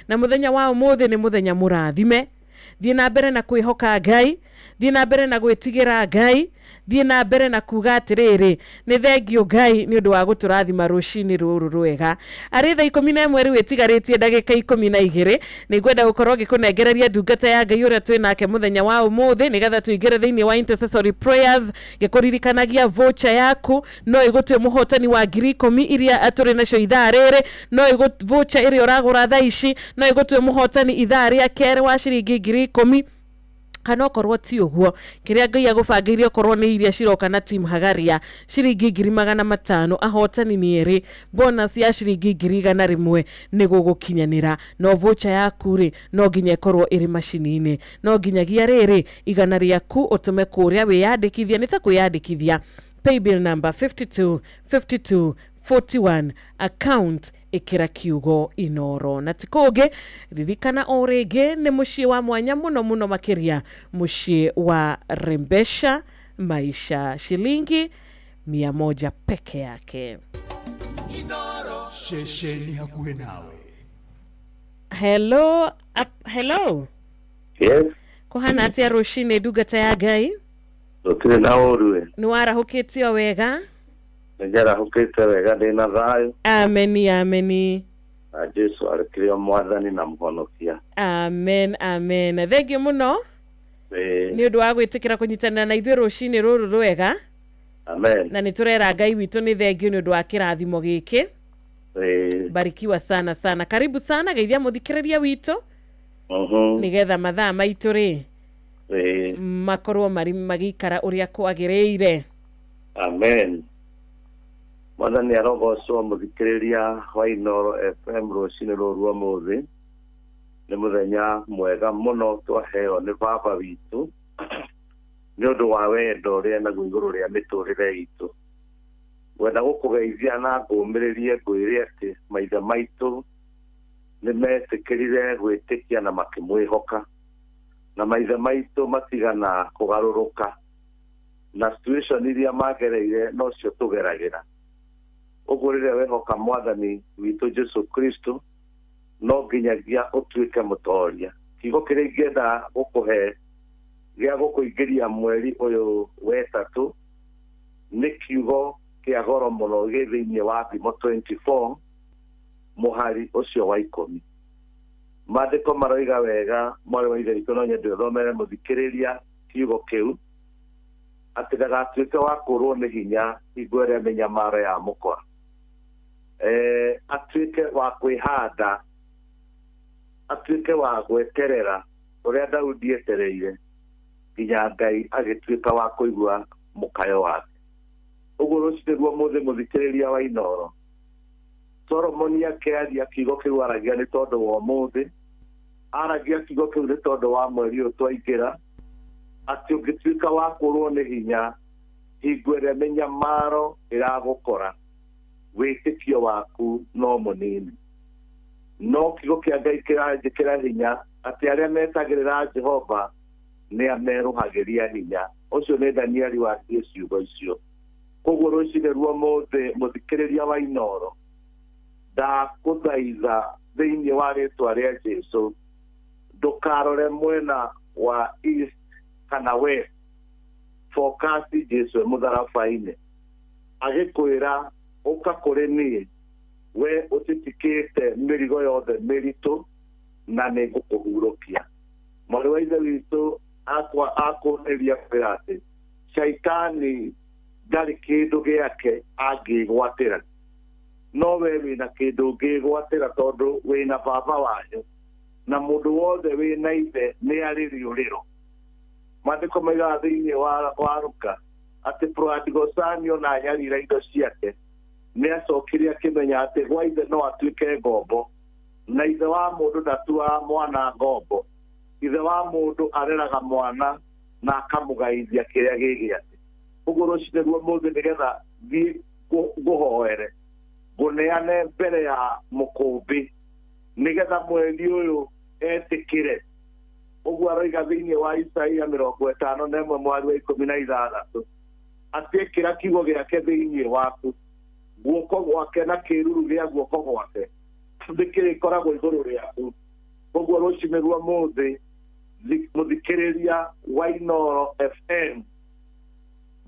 Na mũthenya wa ũmũthĩ nĩ mũthenya mũrathime. Thiĩ na mbere na kwĩhoka Ngai, thiĩ na mbere na gwĩtigĩra Ngai, thiĩ na mbere na kuga atĩrĩrĩ, nĩ thengio Ngai nĩ ũndũ wa gũtũrathima rũcinĩ rũrũ rwega. Arĩ thaa 11 rĩu ĩtigarĩtie ndagĩka 12, nĩ ngwenda gũkorwo ngĩkũnengereria ndungata ya Ngai ũrĩa twĩ nake mũthenya wa ũmũthĩ, nĩgetha tũingĩre thĩinĩ wa intercessory prayers. Ngĩkũririkanagia voucher yaku no ĩgũtue mũhotani wa 10,000 iria tũrĩ nacio ithaa rĩrĩ, no voucher ĩrĩa ũragũra thaa ici no ĩgũtue mũhotani ithaa rĩa kerĩ wa ciringi 10,000. Kana okorwo ti ũguo, kĩrĩa Ngai agũbangĩire okorwo nĩ iria ciroka na team Hagaria, ciringi 500,000, ahotani nĩ erĩ, bonus ya ciringi 100,000 nĩ gũgũkinyanĩra. No voucher yaku rĩ no nginya ĩkorwo ĩrĩ macini-inĩ, no nginyagia rĩrĩ 100 rĩaku ũtũme kũrĩa wĩyandĩkithie, nĩ ta kwĩyandĩkithia paybill number 52 52 41, account ĩkĩra kiugo Inoro. Na ti kũngĩ, ririkana o rĩngĩ nĩ mũciĩ wa mwanya mũno mũno makĩria, mũciĩ wa Rembesha Maisha, shilingi 100 peke yake. Ceceni hakuhĩ nawe. Hello, hello. Yes. Kũhana atĩa rũcinĩ ndungata ya Ngai? Gũtirĩ na ũru we. Nĩ warahũkĩtio wega? Nĩnjarahũkĩte wega, ndĩna thayũ. Ameni, ameni. Na Jesu arĩkĩrĩ mwathani na mũhonokia. Amen, amen. Thengiũ mũno nĩ ũndũ wa gwĩtĩkĩra kũnyitanĩra na ithuĩ rũcinĩ rũrũ rwega. Amen. Na nĩ tũrera Ngai witũ nĩ thengio nĩ ũndũ wa kĩrathimo gĩkĩ. Barikiwa sana sana. Karibu sana, geithia mũthikĩrĩria witũ nĩgetha mathaa maitũ rĩ makorwo marĩ magĩikara ũrĩa kwagĩrĩire. Amen. Mwathani arogocwo. Mũthikĩrĩria wa Inoro FM, rũcinĩ rũrũ rwa ũmũthĩ nĩ mũthenya mwega mũno twaheo nĩ baba witũ nĩ ũndũ wa wendo ũrĩa naguo igũrũ rĩa mĩtũrĩre itũ. Ngwenda gũkũgeithia na ngũmĩrĩrie ngwĩre atĩ maithe maitũ nĩ metĩkĩrire gwĩtĩkia na makĩmwĩhoka, na maithe maitũ matigana kũgarũrũka, na situation iria magereire nocio tũgeragĩra. Ũguo rĩrĩa wehoka mwathani witũ Jesu Kristo, no nginyagia ũtuĩke mũtoria. Kiugo kĩrĩa ingĩenda gũkũhe gĩa gũkũingĩria mweri ũyũ wetatũ nĩ kiugo kĩa goro mũno gĩ thĩinĩ wa Thimo 24 mũhari ũcio wa 10. Maandĩko maroiga wega, mwarĩ wa Ithe witũ, no nyende ũthomere mũthikĩrĩria kiugo kĩu, atĩ ndagatuĩke wa kũrwo nĩ hinya hingo ĩrĩa mĩnyamaro ya mũkora, atuĩke wa kwĩhanda, atuĩke wa gweterera ũrĩa Daudi etereire nginya Ngai agĩtuĩka wa kũigua mũkayo wake. Ũguo rũcinĩ rwa ũmũthĩ, mũthikĩrĩria wa Inoro, Solomoni akĩaria kiugo kĩu aragia nĩ tondũ wa ũmũthĩ, aragia kiugo kĩu nĩ tondũ wa mweri ũyũ twaingĩra, atĩ ũngĩtuĩka wa kũrwo nĩ hinya hingo ĩrĩa mĩnyamaro ĩragũkora, wĩtĩkio waku no mũnini. No kiugo kĩa Ngai kĩranjĩkĩra hinya atĩ arĩa metagĩrĩra Jehova nĩ amerũhagĩria hinya. Ũcio nĩ Danieli watie ciugo icio. Koguo rũcinĩ rwa ũmũthĩ, mũthikĩrĩria wa Inoro, ndakũthaitha thĩinĩ wa rĩtwa rĩa Jesu, ndũkarore mwena wa east kana west, focus Jesu e mũtharaba-inĩ, agĩkwĩra ũka kũrĩ niĩ we ũtitikĩte mĩrigo yothe mĩritũ na nĩ ngũkũhurũkia. Mwarĩ wa Ithe witũ, akwa akũrĩria kwĩra atĩ caitani ndarĩ kĩndũ gĩake angĩgwatĩra, no we wĩna kĩndũ ũngĩgwatĩra tondũ wĩna baba wanyu, na mũndũ wothe wĩna ithe nĩ arĩ rĩũrĩro. Maandĩko maigaga thĩinĩ wa Luka atĩ prodigal son ona anyarira indo ciake nĩ acokire akĩmenya atĩ gwa ithe no atuĩke ngombo, na ithe wa mũndũ ndatuaga mwana ngombo. Ithe wa mũndũ areraga mwana na akamũgaithia kĩrĩa gĩ gĩake. Ũguo rũcinĩ rwa ũmũthĩ, nĩgetha thiĩ ngũhoere, ngũneane mbere ya mũkũmbĩ, nĩgetha mweri ũyũ etĩkĩre. Ũguo aroiga thĩinĩ wa Isaia 51 mweri wa 16. Atĩ ekĩra kiugo gĩake thĩinĩ waku, guoko gwake na kĩruru gĩa guoko gwake nĩkĩrĩkoragwo igũrũ rĩaku. Koguo rũcinĩ rwa mũthĩ, mũthikĩrĩria wa Inooro FM,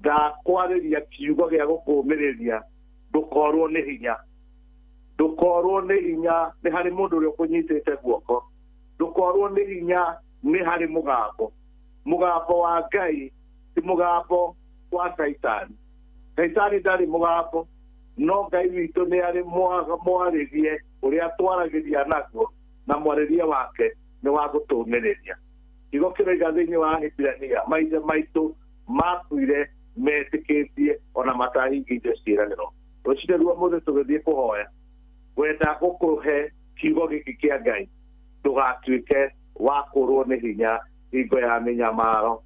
ndakwarĩria kiugo gĩa gũkũmĩrĩria, ndũkorwo nĩ hinya. Ndũkorwo nĩ hinya nĩ harĩ mũndũ ũrĩa ũkũnyitĩte guoko. Ndũkorwo nĩ hinya nĩ harĩ mũgambo. Mũgambo wa Ngai ti mũgambo wa Caitani. Caitani ndarĩ mũgambo, no Ngai witũ nĩ arĩ mwarĩrie ũrĩa twaragĩria naguo, na mwarĩrie wake nĩ wa gũtũmĩrĩria. Kiugo kĩroiga thĩinĩ wa Ahibirania, maithe maitũ makuire metĩkĩtie ona matahingĩirie ciĩranĩro. Rũcinĩ rwa mũthĩ tũgĩthiĩ kũhoya, wenda gũkũhe kiugo gĩkĩ kĩa Ngai, ndũgatuĩke wa kũrwo nĩ hinya hingo ya mĩnyamaro.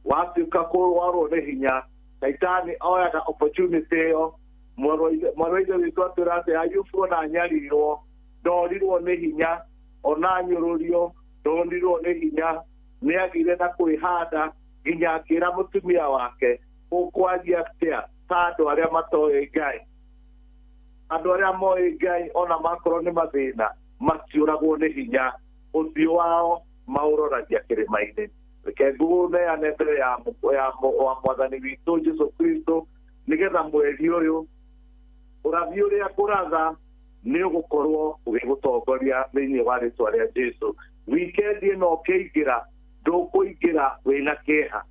Watuĩka kũrwarwo nĩ hinya, Caitani oyaga opportunity ĩyo. Mwarĩ wa ithe witũ atwĩra atĩ Ayubu ona nyarirwo, ndorirwo nĩ hinya, ona nyũrũrio, ndorirwo nĩ hinya, nĩagĩire na kwĩhanda nginya akĩra mũtumia wake, ũkwaria atĩa ta andũ arĩa matoĩ Ngai. Andũ arĩa moĩ Ngai ona makorwo nĩ mathĩna, matiũragwo nĩ hinya, ũthiũ wao maũroragia kĩrĩma-inĩ. Reke ngũneane mbere ya mwathani witũ Jesu Kristo, nĩgetha mweri ũyũ ũrathi ũrĩa ngũratha nĩ ũgũkorwo ũgĩgũtongoria thĩinĩ wa rĩtwa rĩa Jesu. Wikendi ĩno ũkĩingĩra, ndũkũingĩra wĩna kĩeha.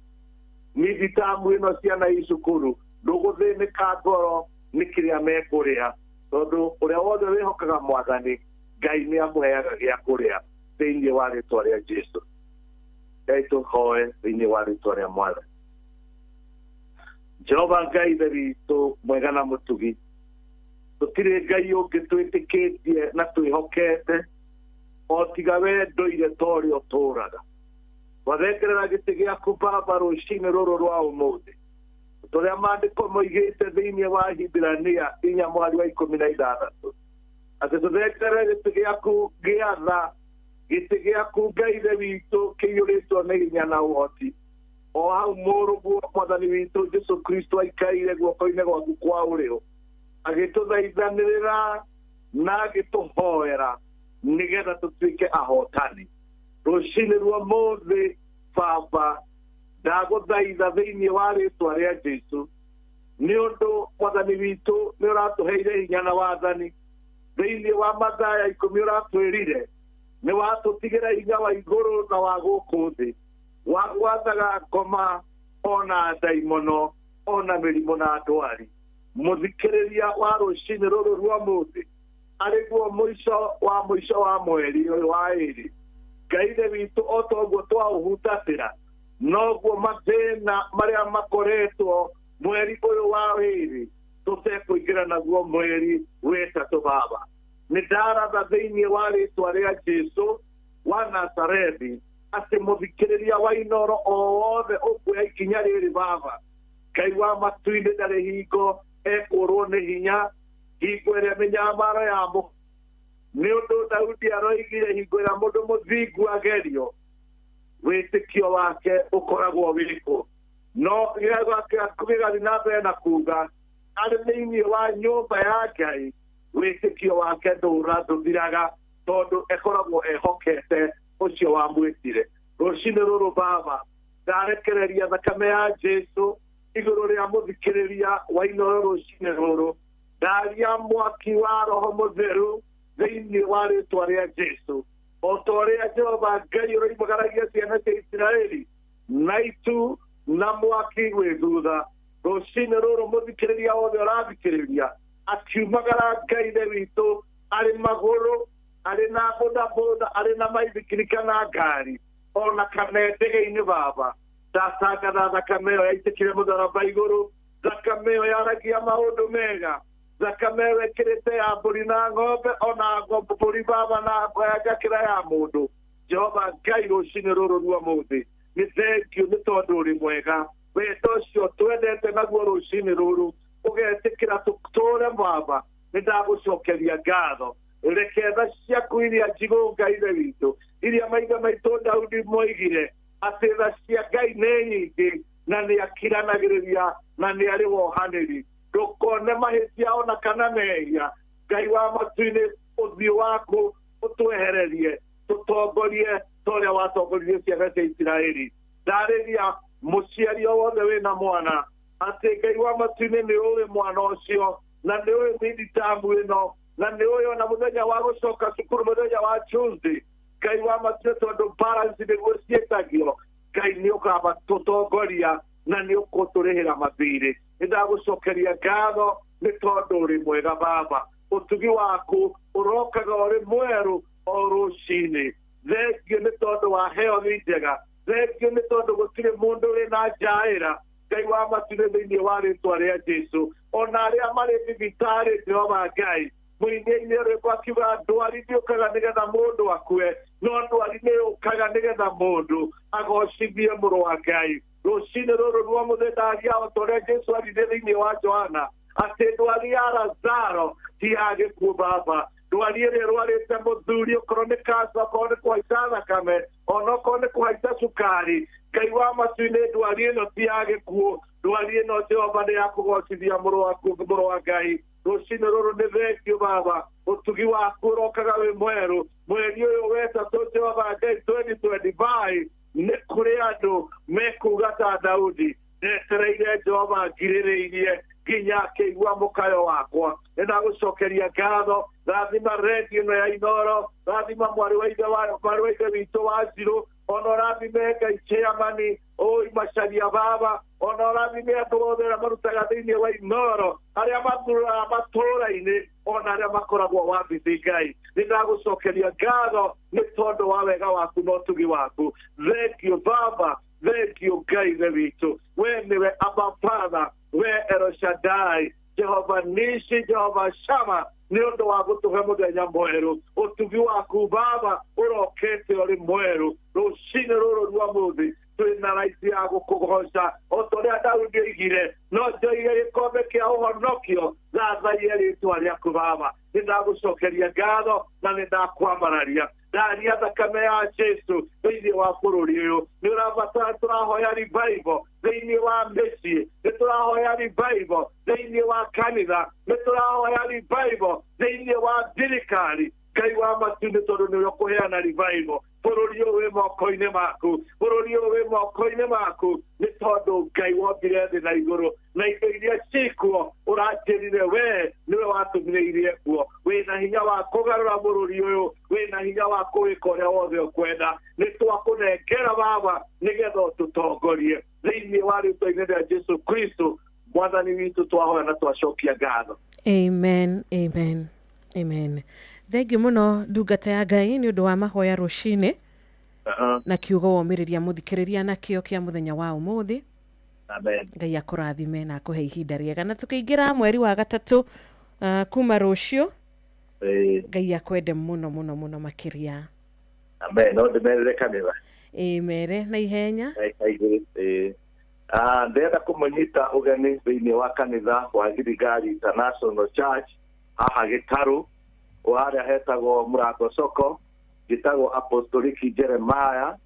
Mithitamu ĩno ciana i cukuru, ndũgũthĩnĩka ngoro nĩ kĩrĩa mekũrĩa, tondũ ũrĩa wothe wĩhokaga mwathani, Ngai nĩ amũheaga gĩa kũrĩa thĩinĩ wa rĩtwa rĩa Jesu. Ngai tũhoe thĩinĩ wa rĩtwa rĩa mwathani. Jehova Ngai ithe witũ mwega na mũtugi, tũtirĩ Ngai ũngĩ twĩtĩkĩtie na twĩhokete o tiga we ndũire ta ũrĩa ũtũũraga. Twathengerera gĩtĩ gĩaku Baba rũcinĩ rũrũ rwa ũmũthĩ, tũrĩa maandĩko moigĩte thĩinĩ wa Ahibirania 4 mũhari wa 16, atĩ tũthengerere gĩtĩ gĩaku gĩa tha, gĩtĩ gĩaku Ngai ithe witũ kĩiyũrĩtwo nĩ hinya na ũhoti. O hau mũrũguo mwathani witũ Jesu Kristo aikaire guoko-inĩ gwaku kwa ũrĩo, agĩtũthaithanĩrĩra na agĩtũhoera nĩgetha tũtuĩke ahotani. Rũcinĩ rwa mũthĩ Baba, ndagũthaitha thĩinĩ wa rĩtwa rĩa Jesu, nĩ ũndũ mwathani witũ nĩ ũratũheire hinya na wathani. Thĩinĩ wa Mathayo 10 ũratwĩrire nĩ watũtigĩra hinya wa igũrũ na wa gũkũ thĩ, wa gwathaga ngoma ona ndaimono ona mĩrimũ na ndwari. Mũthikĩrĩria wa rũcinĩ rũrũ rwa mũthĩ, arĩguo mũico wa mweri ũyũ wa ĩrĩ, Ngai ithe witũ o ta ũguo twaũhutatĩra, noguo mathĩna marĩa makoretwo mweri ũyũ wa ĩrĩ tũtekũingĩra naguo mweri wĩtatũ. Baba, nĩ ndaratha thĩinĩ wa rĩtwa rĩa Jesu wa Nazarethi atĩ mũthikĩrĩria wa Inooro o wothe ũkuoya ikinya rĩrĩ Baba, Ngai wa matu-inĩ ndarĩ hingo ekũrwo nĩ hinya, hingo ĩrĩa mĩnyamaro ya mũ nĩ ũndũ Daudi aroigire hingo ĩrĩa mũndũ mũthingu agerio, wĩtĩkio wake ũkoragwo wĩkũ. No gĩgathiĩ na mbere na kuga arĩ thĩinĩ wa nyũmba ya Ngai, wĩtĩkio wake ndũthiraga, tondũ ekoragwo ehokete ũcio wamwĩtire. Rũcinĩ rũrũ Baba, ndarekereria thakame ya Jesu igũrũ rĩa mũthikĩrĩria wa Inooro rũcinĩ rũrũ. Ndaria mwaki wa Roho Mũtheru thĩinĩ wa rĩtwa rĩa Jesu, o ta ũrĩa Jehova Ngai ũroimagaragia ciana cia Isiraeli na itu na mwaki wĩ thutha. Rũcinĩ rũrũ mũthikĩrĩria wothe ũrathikĩrĩria akiumagara Ngai ithe witũ arĩ magũrũ, arĩ na bodaboda, arĩ na maithikiri kana ngari, ona kana ndege-inĩ Baba, ndatangatha thakame ĩyo yaitĩkire mũtharaba igũrũ, thakame ĩyo yaragia maũndũ mega, thakame ĩyo ĩkĩrĩte ya mbũri na ng'ombe, ona mbũri Baba na ngakĩra ya mũndũ. Jehova Ngai rũcinĩ rũrũ rwa mũthĩ, nĩ thengiũ nĩ tondũ ũrĩ mwega. Wendo ũcio twendete naguo rũcinĩ rũrũ, ũgetĩkĩra tũtũũre Baba, nĩ ndagũcokeria ngatho. Reke tha ciaku iria njigũ Ngai ithe witũ, iria maithe maitũ Daudi moigire atĩ tha cia Ngai nĩ nyingĩ na nĩ akiranagĩrĩria na nĩ arĩ wohanĩri. Ndũkone mahĩtia ona kana mehia. Ngai wa matu-inĩ, ũthiũ waku ũtwehererie, tũtongorie ta ũrĩa watongoririe ciana cia Isiraeli. Ndarĩria mũciari o wothe wĩna mwana atĩ Ngai wa matu-inĩ nĩ ũĩ mwana ũcio, na nĩ ũĩ midterm ĩno, na nĩ ũĩ ona mũthenya wa gũcoka cukuru, mũthenya wa Tuesday. Ngai wa matu-inĩ, tondũ balance nĩguo ciĩtagio, Ngai nĩ ũkamatũtongoria na nĩ ũkũtũrĩhĩra mathirĩ. Nĩ ndagũcokeria ngatho nĩ tondũ ũrĩ mwega Baba. Ũtugi waku ũrokaga ũrĩ mwerũ o rũcinĩ. Thengiũ nĩ tondũ wa health njega, thengiũ nĩ tondũ gũtirĩ mũndũ wĩna njaĩra. Ngai wa matu-inĩ, thĩinĩ wa rĩtwa rĩa Jesu, ona arĩa marĩ thibitarĩ, Jehova Ngai, mũini-inĩ rwĩmbo akiuga ndwari ndĩũkaga nĩgetha mũndũ akue, no ndwari nĩyũkaga nĩgetha mũndũ agocithie mũrũ wa Ngai. Rũcinĩ rũrũ rwa mũthĩ ndaria o ta ũrĩa Jesu aririe thĩinĩ wa Johana atĩ ndwari ya Lazaro ti ya gĩkuũ. Baba, ndwari ĩrĩa ĩrwarĩte mũthuri, okorwo nĩ kansa, okorwo nĩ kũhaica thakame, ona okorwo nĩ kũhaica cukari, Ngai wa matu-inĩ, ndwari ĩno ti ya gĩkuũ. Ndwari ĩno, Jehova, nĩ ya kũgocithia mũrũ waku, mũrũ wa Ngai. Rũcinĩ rũrũ nĩ thengio Baba, ũtugi waku ũrokaga wĩ mwerũ. Mweri ũyũ wetatũ, Jehova Ngai, 2025, nĩ kũrĩ andũ mekuga ta Daudi, ndetereire Jehova ngirĩrĩirie nginya akĩigua mũkayo wakwa. Nĩ ndagũcokeria ngatho. Rathima redio ĩno ya Inoro, rathima mwarĩ wa ithe wa mwarĩ wa ithe witũ wa Njirũ, ona ũrathime Ngai chairman oi Macharia baba, ona ũrathime andũ othe arĩa marutaga thĩinĩ wa Inoro, arĩa mathuraga matũũra-inĩ, ona arĩa makoragwo wabici. Ngai, nĩ ndagũcokeria ngatho nĩ tondũ wa wega waku na ũtugi waku. Thank you Baba, thank you Ngai ithe witũ. We nĩwe Abba Father, we El Shaddai, Jehova Nisi, Jehova Shama, nĩ ũndũ wa gũtũhe mũthenya mwerũ. Ũtugi waku Baba ũrokete ũrĩ mwerũ rũcinĩ rũrũ rwa mũthĩ. Twĩna raiti ya gũkũgoca o ta ũrĩa Daudi oigire, no njoige gĩkombe kĩa ũhonokio thathaiye rĩtwa rĩaku. Baba, nĩ ndagũcokeria ngatho na nĩ ndakwambararia. Ndaria thakame ya Jesu thĩinĩ wa bũrũri ũyũ. Nĩ ũrabatara, tũrahoya revival thĩinĩ wa mĩciĩ, nĩ tũrahoya revival thĩinĩ wa kanitha, nĩ tũrahoya revival thĩinĩ wa thirikari. Ngai wa matu-inĩ, tondũ nĩwe ũkũheana revival, bũrũri ũyũ wĩ moko-inĩ maku, bũrũri ũyũ wĩ moko-inĩ maku, nĩ tondũ Ngai wombire thĩ na igũrũ na indo iria cikuo, ũranjĩrire we nĩwe watũmire irie kuo. Wĩna hinya wa kũgarũra bũrũri ũyũ, wĩna hinya wa kũwĩka ũrĩa wothe ũkwenda. Nĩ twakũnengera Baba nĩgetha ũtũtongorie thĩinĩ wa rĩtwa-inĩ rĩa Jesu Kristo Mwathani witũ, twahoya na twacokia ngatho. Amen, amen, amen. Thengiũ mũno, ndungata ya Ngai, nĩ ũndũ wa mahoya rũcinĩ na kiugo womĩrĩria mũthikĩrĩria nakĩo kĩa mũthenya wa ũmũthĩ. Amen. Ngai akũrathime na akũhe ihinda rĩega, na tũkĩingĩra mweri wa gatatũ kuma rũciũ. Ngai akwende mũno mũno mũno makĩria. Amen. No ndĩmerĩre kanitha. Ĩĩ, mere na ihenya. Ndagĩka igĩrĩ. Ĩĩ. Ndĩrenda kũmũnyita ũgeni thĩinĩ wa kanitha wa Giligali International Church haha Gĩtarũ, harĩa hetagwo Mũrango Soko. Njĩtagwo Apostoliki Jeremiah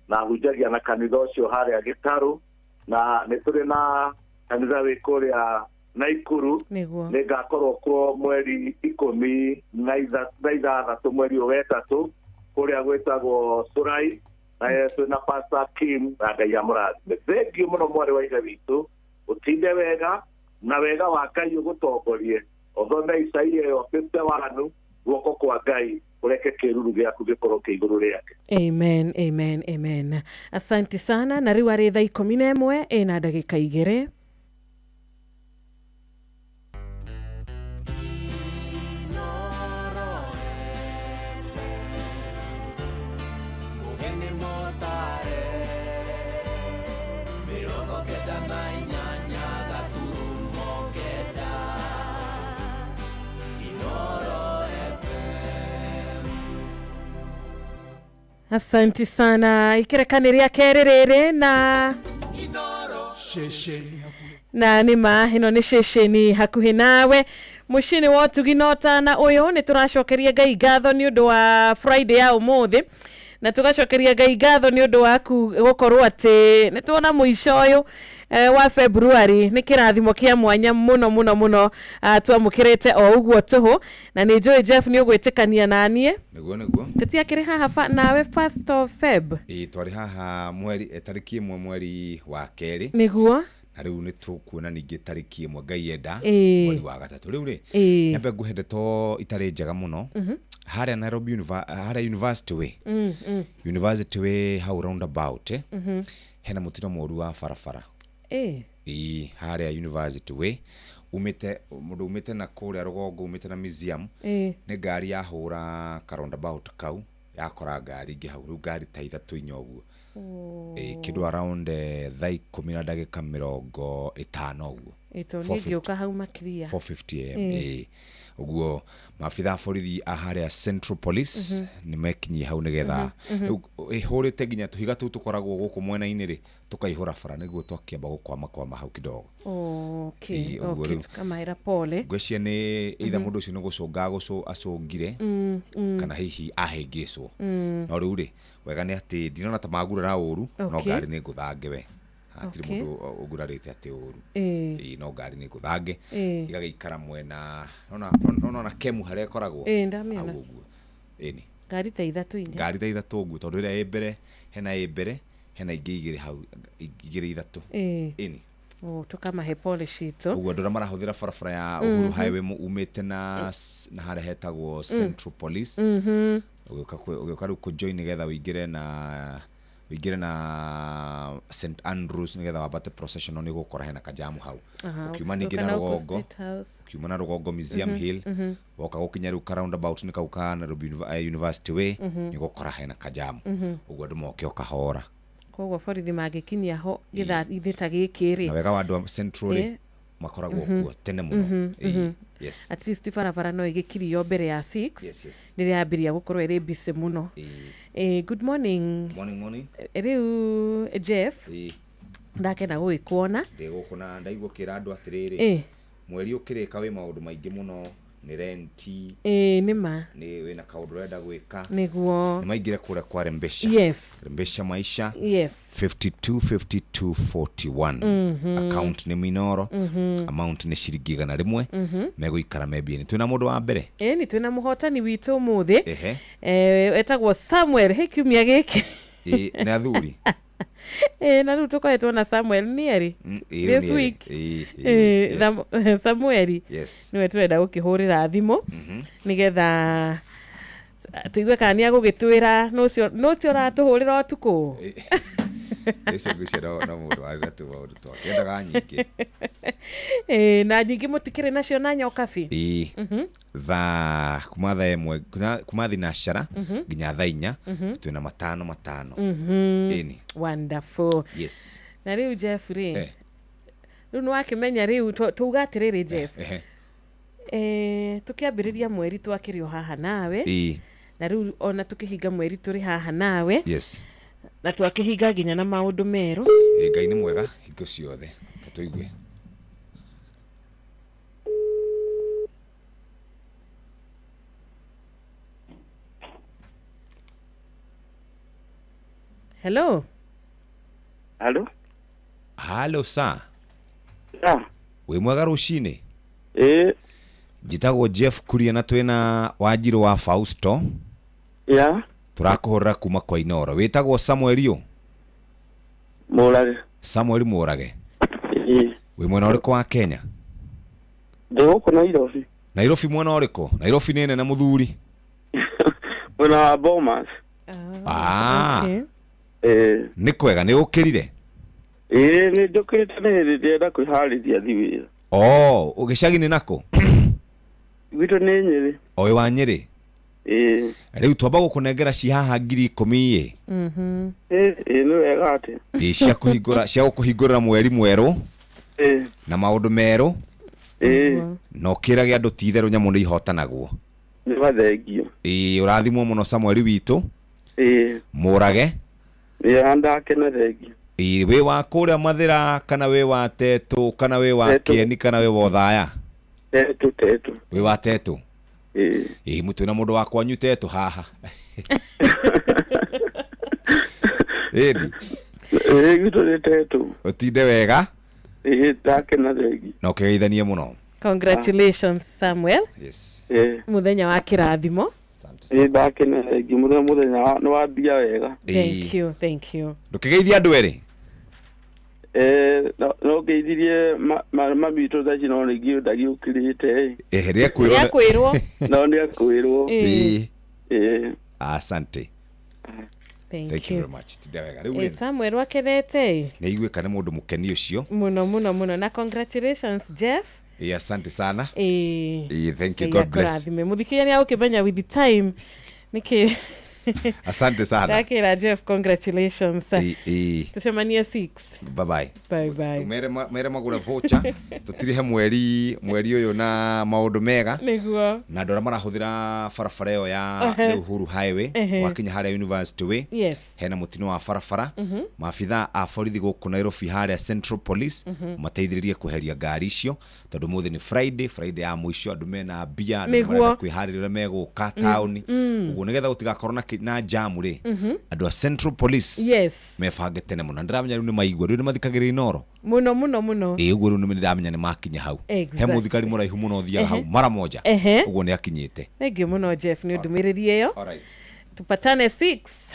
na hunjagia na kanitha ũcio harĩa Gĩtarũ, na nĩ tũrĩ na kanitha wĩ kũrĩa Naikuru. Nĩ ngakorwo kuo mweri 16 mweri ũyũ wetatũ, kũrĩa gwĩtagwo Curai, na twĩna Pastor Kim, na Ngai amũrathime. Thengiũ mũno, mwarĩ wa ithe witũ, ũtinde wega na wega wa Ngai ũgũtongorie. Ũthome Isaia ĩyo 51, guoko kwa Ngai ũreke kĩruru gĩaku gĩkorwo kĩ igũrũ rĩake. Amen, amen, amen. Asante sana. Na rĩu arĩ thaa 11 ĩna ndagĩka 2. Mũgeni mũtare 98.9 Inoro FM. Asante sana. Ikerekani rĩa kerĩ rĩrĩ na na nĩ ma ĩno nĩ ceceni hakuhĩ nawe, mũciĩ-inĩ wa ũtugi na ũtana ũyũ. Nĩ tũracokeria Ngai ngatho nĩ ũndũ wa Friday ya ũmũthĩ. Na tũgacokeria Ngai ngatho nĩ ũndũ waku gũkorwo atĩ nĩ tuona mũico ũyũ wa February. Nĩ kĩrathimo kĩa mwanya mũno mũno mũno twamũkĩrĩte o ũguo tũhũ, na nĩ njũĩ Jeff nĩ ũgwĩtĩkania na niĩ. Nĩguo nĩguo. Tũtiakĩrĩ haha nawe first of Feb. Ĩĩ, twarĩ haha mweri tarĩki 1 mweri wa kerĩ. Nĩguo. Na rĩu nĩ tũkuona ningĩ tarĩki 1 Ngai enda mweri wa gatatũ. Rĩu rĩ, nyambe ngũhe ndeto itarĩ njega mũno. Harĩa Nairobi harĩa University Way. University Way hau roundabout, hena mũtino mũru wa barabara. Ĩĩ, harĩa University Way umĩte mũndũ umĩte na kũrĩa rũgongo, umĩte na museum, nĩ ngari yahũra ka roundabout kau, yakora ngari ingĩ hau, rĩu ngari ta 3 4 ũguo. Kĩndũ around thaa 10:50 ũguo. Ĩĩ, tondũ niĩ ngĩũka hau makĩria. 4:50 am. Ĩĩ, ũguo maabitha a borithi a harĩa Central Police nĩ mekinyie hau nĩgetha rĩu ĩhũrĩte nginya tũhiga tũu tũkoragwo gũkũ mwena-inĩ rĩ, tũkaihũra bara nĩguo twakĩamba gũkwama kwama hau kidogo. Okay, Ĩĩ, ũguo okay, rĩu. Tukamahĩra pole. Ngwĩciria nĩ either mũndũ ũcio nĩ gũcũnga acũngire, kana hihi ahĩngĩcwo. No rĩu rĩ, wega nĩ atĩ ndinona ta magurara ũru, no ngari nĩ ngũthange we. Hatirĩ mũndũ ũgurarĩte atĩ ũru. Ĩĩ, no ngari nĩ ngũthange. Igagĩikara mwena, nona kemu harĩa ĩkoragwo. Ĩĩ, ndamĩona. Hau ũguo. Ĩni. Ngari ta 3 inya. Ngari ta 3 ũguo, tondũ ĩrĩa ĩ mbere, hena ĩ mbere, hena ingĩ igĩrĩ hau, igĩrĩ ithatũ. Ĩni. Oh, tukamahe pole citũ. Ũguo andũ arĩa marahũthĩra barabara ya Uhuru Highway umĩte na harĩa hetagwo Central Police. Ũgĩũka rĩu kũ-join nĩgetha ũingĩre na St Andrews nĩgetha wambate processional, nĩ ũgũkora hena kajamu hau. Ũkiuma ningĩ na Ũka na gũkũ rũgongo, State House. ũkiuma na rũgongo Museum Hill, woka gũkinya rĩu ka roundabout nĩ kau ka Nairobi University Way, nĩ ũgũkora hena kajamu. Ũguo andũ moke o kahora. Koguo borithi mangĩkinyia ho gĩthaa-inĩ ta gĩkĩ rĩ. Na wega wa andũ a Central rĩ, makoragwo kuo tene mũno. Ĩĩ, yes. At least barabara no ĩgĩkirio mbere ya 6. Yes, yes. Rĩrĩa yambĩrĩria gũkorwo ĩrĩ busy mũno. Good morning. Morning, morning. Rĩu Jeff, ndakena gũgĩkuona. Ndĩ gũkũ na ndaigua ũkĩra andũ atĩrĩrĩ, mweri ũkĩrĩka wĩ maũndũ maingĩ mũno, nĩ renti. Ĩĩ, nĩ ma. Nĩ wĩna kaũndũ ũrenda gwĩka. Nĩguo. Nĩ maingĩre kũrĩa kwa Rembesha. Yes. Rembesha Maisha. Yes. 52 52 41. Account nĩ Minoro. Amount nĩ ciringi 100. Megũikara me mbia-inĩ. Twĩna mũndũ wa mbere? Ĩĩ, nĩ twĩna mũhotani witũ ũmũthĩ. Ehe. Etagwo Samuel. He kiumia gĩkĩ. Ĩĩ, nĩ athuri. Na rĩu tũkoretwo na Samuel nĩ erĩ. Ĩĩ, This nĩ erĩ. week. Ĩĩ, ĩĩ, yes. Samueli. Yes. Nĩwe tũrenda gũkĩhũrĩra thimũ. Nĩgetha tũigue kana nĩ agũgĩtwĩra nũ ũcio ũratũhũrĩra ũtukũ. Ũcio ngwĩciria no mũndũ warĩ na tũmaũndũ twake. Endaga nyingĩ. Na nyingĩ mũtikĩrĩ nacio na nyokabi? Ĩĩ. Thaa kuma thaa 1, kuma thinacara nginya thaa 4, twĩna matano matano. Ĩni. Wonderful. Yes. Na rĩu Jeff rĩ, rĩu nĩ wakĩmenya rĩu tuuga atĩrĩrĩ Jeff. Tũkĩambĩrĩria mweri twakĩrĩ o haha nawe. Na rĩu ona tũkĩhinga mweri tũrĩ haha nawe. Yes. Na twakĩhinga nginya na maũndũ merũ. Ngai nĩ mwega hingo ciothe. Reke tũigue. Hello. Hello. Hello sir. Yeah. Wĩ mwega rũcinĩ? Ĩĩ. Njĩtagwo Jeff Kuria na twĩna Wanjirũ wa Fausto. Yeah. Tũrakũhũrĩra kuma kwa Inoro. Wĩtagwo Samuel ũ? Mũrage. Samuel Mũrage. Ĩĩ. Wĩ mwena ũrĩkũ wa Kenya? Ndĩ gũkũ Nairobi. Nairobi mwena ũrĩkũ? Nairobi nĩ nene mũthuri. Mwena wa Bomas. Okay. Nĩ kwega, nĩ ũkĩrire? Ĩĩ, nĩ njũkĩrĩte, nĩ hĩndĩ ndĩrenda kwĩharĩria thiĩ wĩra. Oh, gĩcagi-inĩ nakũ? Gwitũ nĩ Nyĩrĩ. O wĩ wa Nyĩrĩ? Ĩĩ. Rĩu twamba gũkũnengera ci haha ngiri ikũmi ĩ. Ĩĩ, ĩĩ, nĩ wega atĩ. Ĩĩ, cia kũhingũra, cia gũkũhingũrĩra mweri mwerũ. Ĩĩ. Na maũndũ merũ. Ĩĩ. Na ũkĩrage andũ ti itherũ nyamũ nĩ ihotanagwo. Nĩ mathengio. Ĩĩ, ũrathimwo mũno Samuel witũ. Ĩĩ. Mũrage. Ĩĩ, ndakena thengio. Ĩĩ, wĩ wa kũrĩa Mathĩra kana wĩ wa Tetũ kana wĩ wa Tetũ. Kĩeni kana wĩ wa Othaya? Tetũ, Tetũ. Wĩ wa Tetũ? Ĩĩ. Ĩĩ, twĩna mũndũ wa kwanyu Tetũ haha. Ĩni. Ĩĩ gwitũ nĩ tetu. Ũtinde wega. Ĩĩ ndakena thengi. Na ũkĩgeithanie mũno. Congratulations Samuel. Yes. Ĩĩ. Mũthenya wa kĩrathimo. Ĩĩ ndakena thengi mũthenya mũthenya nĩ wambia wega. Thank you, thank you. Ndũkĩgeithia andũ erĩ. No ngeithirie mami witũ thaa ici no ningĩ ndagĩũkĩrĩte. Ĩhĩ nĩekwĩrwo. Nĩakwĩrwo. No nĩakwĩrwo. Ĩĩ. Ĩĩ. Asante. Thank, Thank you very much. Tinda wega. Rĩu rĩ Samuel wakenete nĩ aiguĩka nĩ mũndũ mũkeni ũcio. muno muno muno na congratulations Jeff. Ĩĩ asante sana. Ĩĩ. Ĩĩ thank you Ngai God bless. akũrathime. Mũthikĩria nĩ agũkĩmenya with the time nĩkĩ Asante sana. ndakĩra Jeff congratulations. Ĩĩ ĩĩ. Tucemanie 6. Bye bye. Bye bye. Mere mere magũre voucher tũtirihe mweri mweri ũyũ na maũndũ mega. Nĩguo. Na andũ arĩa marahũthĩra barabara ĩyo ya Ehe. nĩ Uhuru Highway Ehe. wakinya harĩa University Way Yes. hena mũtino wa barabara maabitha a borithi gũkũ Nairobi harĩa Central Police mateithĩrĩrie kweheria ngari icio tondũ mũthĩ nĩ Friday Friday ya mũico andũ mena mbia andũ Nĩguo. marenda kwĩharĩria ũrĩa megũka taũni ũguo nĩgetha gũtigakorwo na jamu rĩ andũ a Central Police Yes. mebange tene mũno na ndĩramenya rĩu nĩ maigua rĩu nĩ mathikagĩrĩria Inooro Muno muno muno. ĩĩ ũguo rĩu nĩ ndĩramenya nĩ makinya hau he Exactly. mũthigari mũraihu mũno ũthiaga hau mara moja Ehe. ũguo nĩ akinyĩte Thank you muno Jeff nĩ ndũmĩrĩri ĩyo. Alright. Tupatane 6.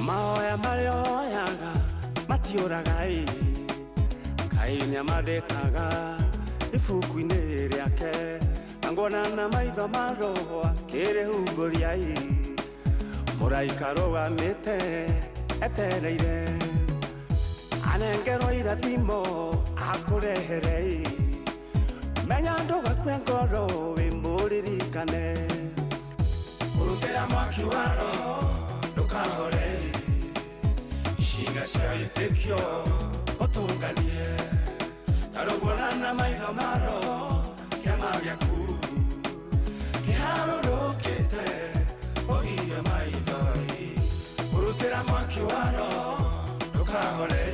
Mahoya marĩa hoyaga matiũraga ĩ Ngai nĩamandĩkaga ibuku-inĩ rĩake na nguona na maitho ma roho akĩrĩhumbũria ĩ mũraika arũgamĩte etereire anengerwo irathimo akũrehere ĩ menya ndũgakue ngoro wĩ mũririkane ũrutĩra mwaki wa roho ndũkahore icinga cia wĩtĩkio ũtũnganie tarũguona na maitho ma roho kĩama gĩaku kĩharũrũkĩte ũgirie maithori ũrutĩra mwaki wa roho ndũkahore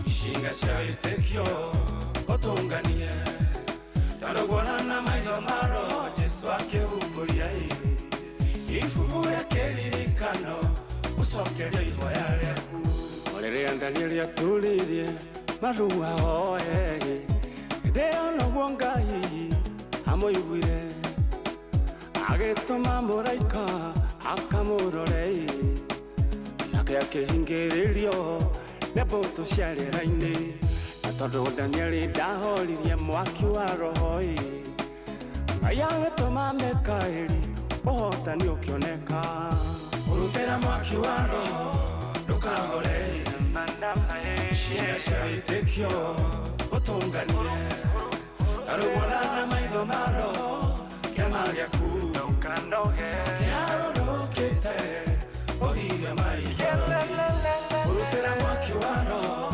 icinga cia wĩtĩkio ũtũnganie tarũguona na maitho ma roho Jesũ akĩhumbũria ibuku rĩa kĩririkano ũcokerie ihoya rĩaku rĩrĩa Danieli atũrĩrie marua hoe hĩndĩ ĩyo noguo Ngai amũiguire agĩtũma mũraika akamũrore nake akĩhingĩrĩrio nĩ mbũtũ cia rĩera-inĩ na tondũ Danieli ndahoririe mwaki wa roho Ngai agĩtũma Mikaeli ũhotani ũkĩoneka ũrutĩra mwaki wa roho ndũkahore icinga cia wĩtĩkio ũtũnganie tarũguona na maitho ma roho kĩama gĩaku kĩharũrũkĩte ũgirie maitho ũrutĩra mwaki wa roho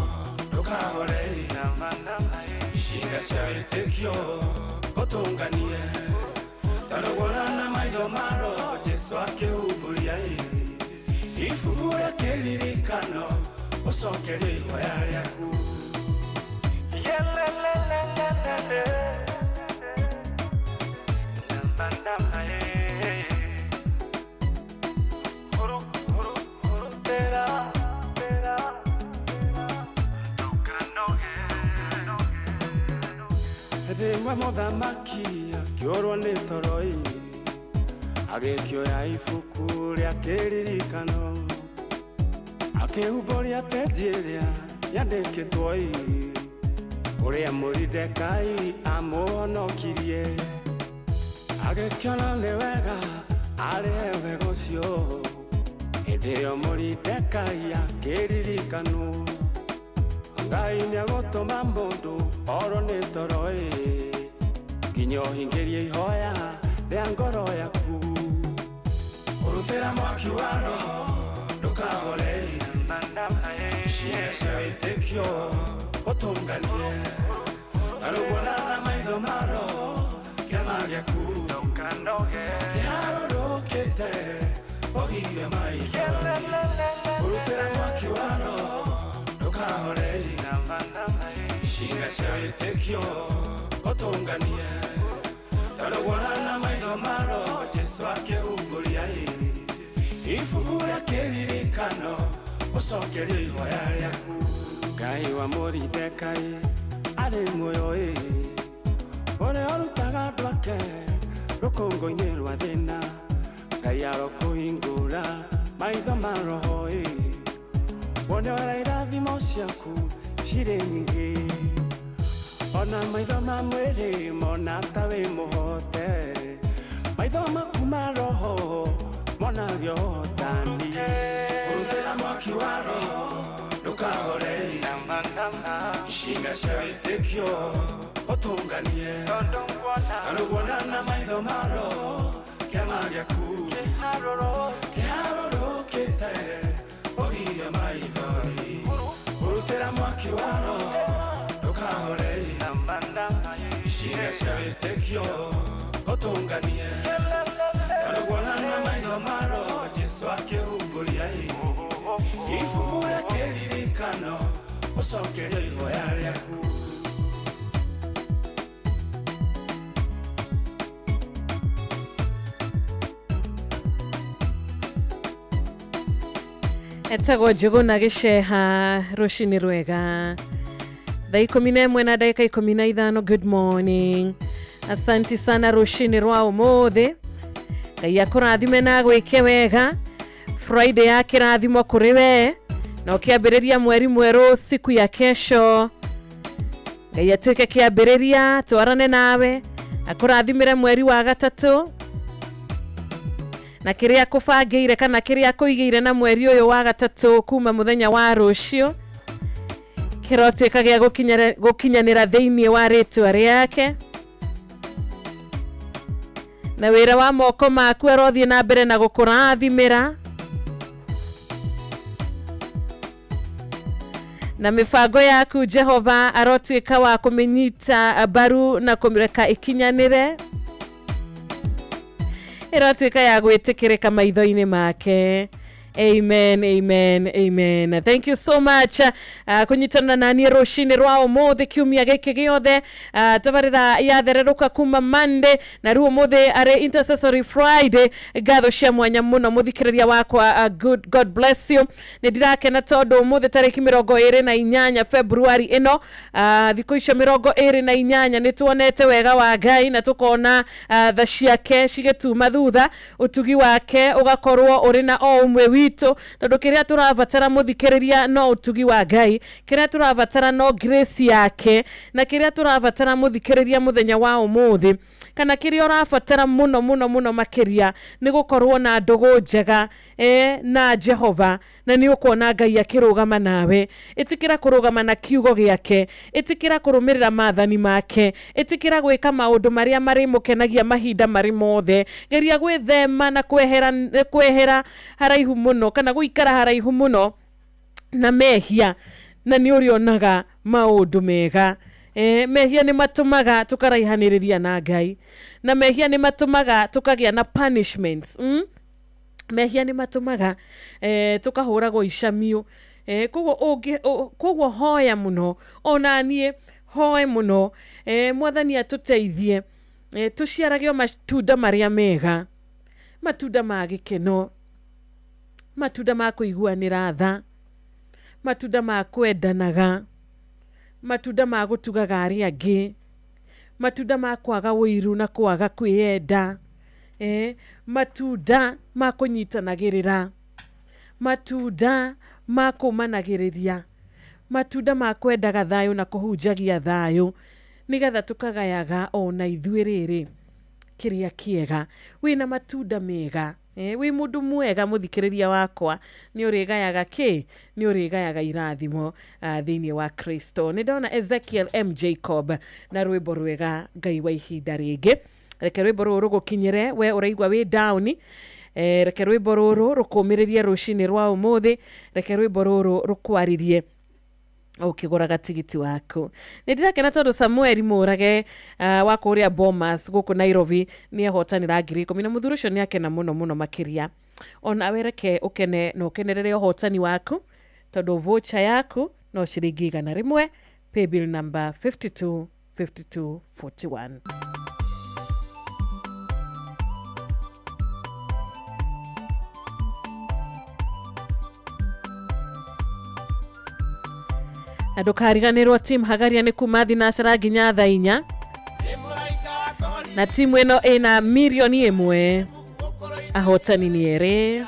ndũkahore icinga cia wĩtĩkio ũtũnganie tarũguona na maitho ma roho Jesũ akĩhumbũria ibuku rĩa kĩririkano ũcokerie ihoya rĩaku Yelelelelelele. Namba, namba, eh. Huru, huru, hurutĩra. Ndũkanoge. Rĩmwe mũthamaki akĩũrwo nĩ toro ĩ agĩkĩoya ibuku rĩa kĩririkano akĩhumbũria penji ĩrĩa yandĩkĩtwo ĩ ũrĩa Moridekai amũhonokirie agĩkĩona nĩ wega arĩhe wega ũcio hĩndĩ ĩyo Moridekai akĩririkanwo Ngai nĩagũtũma mũndũ orwo nĩ toro ĩ nginya ũhingĩrie ihoya rĩa ngoro yaku ũrutĩra mwaki wa roho ndũkahore icinga cia wĩtĩkio ũtũnganie tarũguona na maitho ma roho kĩama gĩaku ndũkanoge kĩharũrũkĩte ũgirie maitho ũrutĩra mwaki wa roho ndũkahore icinga cia wĩtĩkio ũtũnganie tondũ guona na maitho ma roho Jesu akĩhumbũria ibuku rĩa kĩririkano ũcokerie ihoya rĩaku Ngai wa Moridekai arĩ muoyo ĩ ũrĩa ũrutaga andũ ake rũkũngũ-inĩ rwa thĩna Ngai arokũhingũra maitho ma roho ĩ wone ũrĩa irathimo ciaku cirĩ nyingĩ ona maitho ma mwĩrĩ mona ta wĩ mũhote maitho maku ma roho monagio ũhotani ũrutĩra mwaki wa roho ndũkahore icinga cia wĩtĩkio ũtũnganie tondũ nguona na maitho ma roho kĩama gĩaku kĩharũrũkĩte ũgirie maithori ũrutĩra mwaki wa roho ndũkahore icinga cia wĩtĩkio ũtũnganie tondũ nguona na maitho ma roho Jesu akĩhumbũria ibuku rĩa kĩririkano ũcokerie ihoya rĩaku. Etagwo Njũgũna Gĩceha rũcinĩ rwega thaa 11 na ndagĩka 15. Good morning, asanti sana rũcinĩ rwa ũmũthĩ. Ngai akũrathime na agwĩke wega. Friday ya kĩrathimo kũrĩ we na ũkĩambĩrĩria mweri mwerũ siku ya kesho. Ngai atuĩke kĩambĩrĩria twarane nawe akũrathimĩre mweri wa gatatũ na kĩrĩa kũbangĩire kana kĩrĩa kũigĩire na mweri ũyũ wa gatatũ kuma mũthenya wa rũciũ kĩrotuĩka gĩa gũkinyanĩra thĩinĩ wa rĩtwa rĩake na wĩra wa moko maku arothiĩ na mbere na gũkũrathimĩra na mĩbango yaku Jehova arotuĩka wa kũmĩnyita mbaru na kũmĩreka ĩkinyanĩre ĩrotuĩka ya gwĩtĩkĩrĩka maitho-inĩ make. Amen, amen, amen. Thank you so much. Kunyitana na niĩ rũcinĩ rwa ũmũthĩ kiumia gĩkĩ gĩothe tabarĩra yathererũka kuma Monday na rĩu ũmũthĩ arĩ Intercessory Friday. Ngatho cia mwanya mũno mũthikĩrĩria wakwa. Good, God bless you. Nĩ ndirakena tondũ ũmũthĩ tarĩki 28 February ĩno thikũ icio 28 nĩ tuonete wega wa Ngai na tũkona tha ciake cigĩtuma thutha ũtugi wake ũgakorwo ũrĩ na o ũmwe witũ tondũ kĩrĩa tũrabatara mũthikĩrĩria no ũtugi wa Ngai, kĩrĩa tũrabatara no grace yake, na kĩrĩa tũrabatara mũthikĩrĩria mũthenya wa ũmũthĩ kana kĩrĩa ũrabatara mũno mũno mũno makĩria nĩ gũkorwo na ndũgũ njega na Jehova na nĩ ũkuona Ngai akĩrũgama nawe. Ĩtĩkĩra kũrũgama na kiugo gĩake, ĩtĩkĩra kũrũmĩrĩra maathani make, ĩtĩkĩra gwĩka maũndũ marĩa marĩmũkenagia mahinda marĩ mothe. Geria gwĩthema na kwehera haraihu mũno kana gũikara haraihu mũno na mehia na nĩ ũrĩonaga maũndũ mega. Mehia nĩ matũmaga tũkaraihanĩrĩria na Ngai na mehia nĩ matũmaga tũkagĩa na punishments. Mehia nĩ matũmaga tũkahũragwo icamio. Koguo hoya mũno, ona niĩ hoe mũno, Mwathani atũteithie tũciarage o matunda marĩa mega, matunda ma gĩkeno, matunda ma kũiguanĩra tha, matunda ma kwendanaga, matunda ma gũtugaga arĩa angĩ, matunda ma kwaga ũiru na kwaga kwĩyenda, matunda ma kũnyitanagĩrĩra, matunda ma kũmanagĩrĩria, matunda ma kwendaga thayũ na kũhunjagia thayũ nĩgetha tũkagayaga ona ithuĩ rĩrĩ kĩrĩa kĩega. Wĩna matunda mega, wĩ mũndũ mwega mũthikĩrĩria wakwa, nĩ ũrĩgayaga kĩ? Nĩ ũrĩgayaga irathimo thĩinĩ wa Kristo. Nĩ ndona Ezekiel M Jacob na rwĩmbo rwega Ngai wa ihinda rĩngĩ. Reke rwĩmbo rũrũ rũgũkinyĩre we ũraigua wĩ down. Reke rwĩmbo rũrũ rũkũmĩrĩrie rũcinĩ rwa ũmũthĩ. Reke rwĩmbo rũrũ rũkwarĩrie Ũkĩgũraga tigiti waku. Nĩ ndĩrakena tondũ Samuel Mũrage wa kũrĩa Bomas gũkũ Nairobi nĩ ehotanĩra 10,000, na mũthuri ũcio nĩ akena mũno mũno makĩria. Onawe reke ũkene na ũkenerere ũhotani waku, tondũ voucher yaku no ciringi 100, paybill number 52 52 41. Na ndũkariganĩrwo team Hagaria nĩ kuma thinacara nginya thaa 4, na timu ĩno ĩna 1 million, ahotani nĩ erĩ.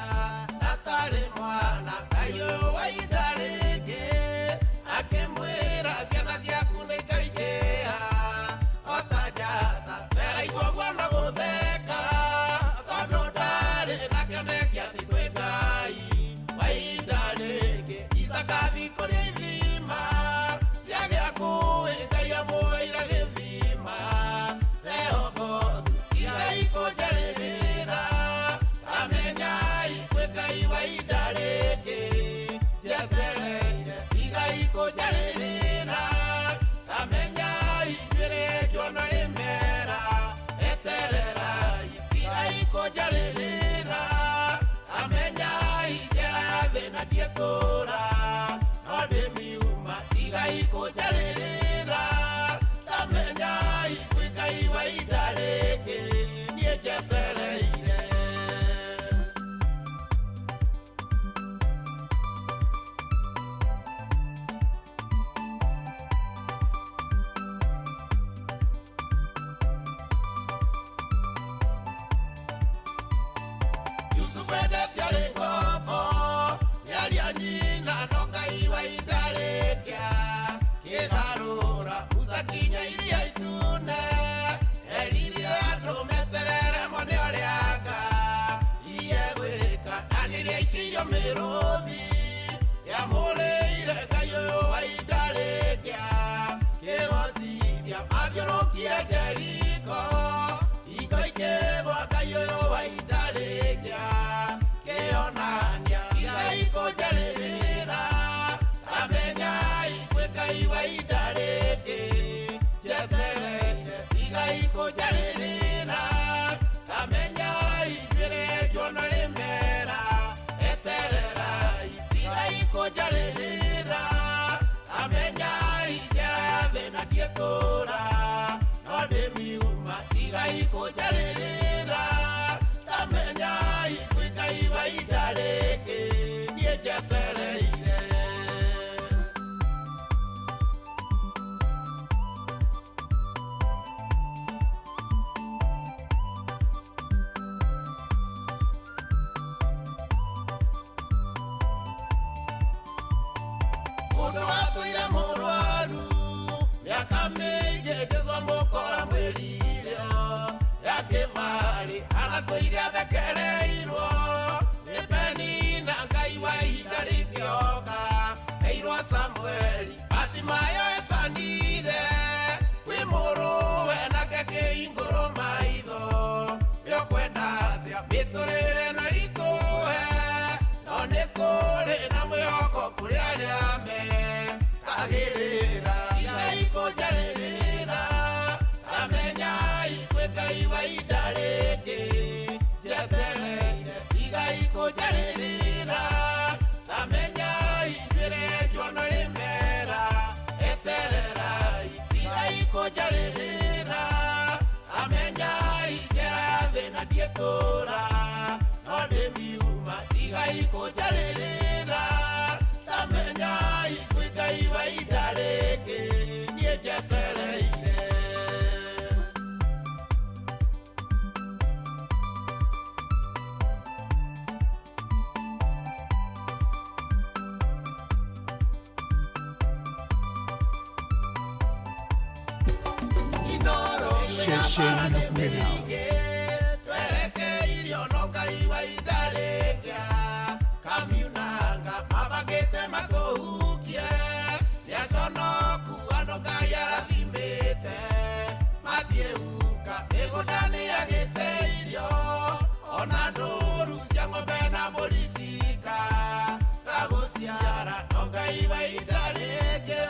Ngai wa ihinda rĩngĩ.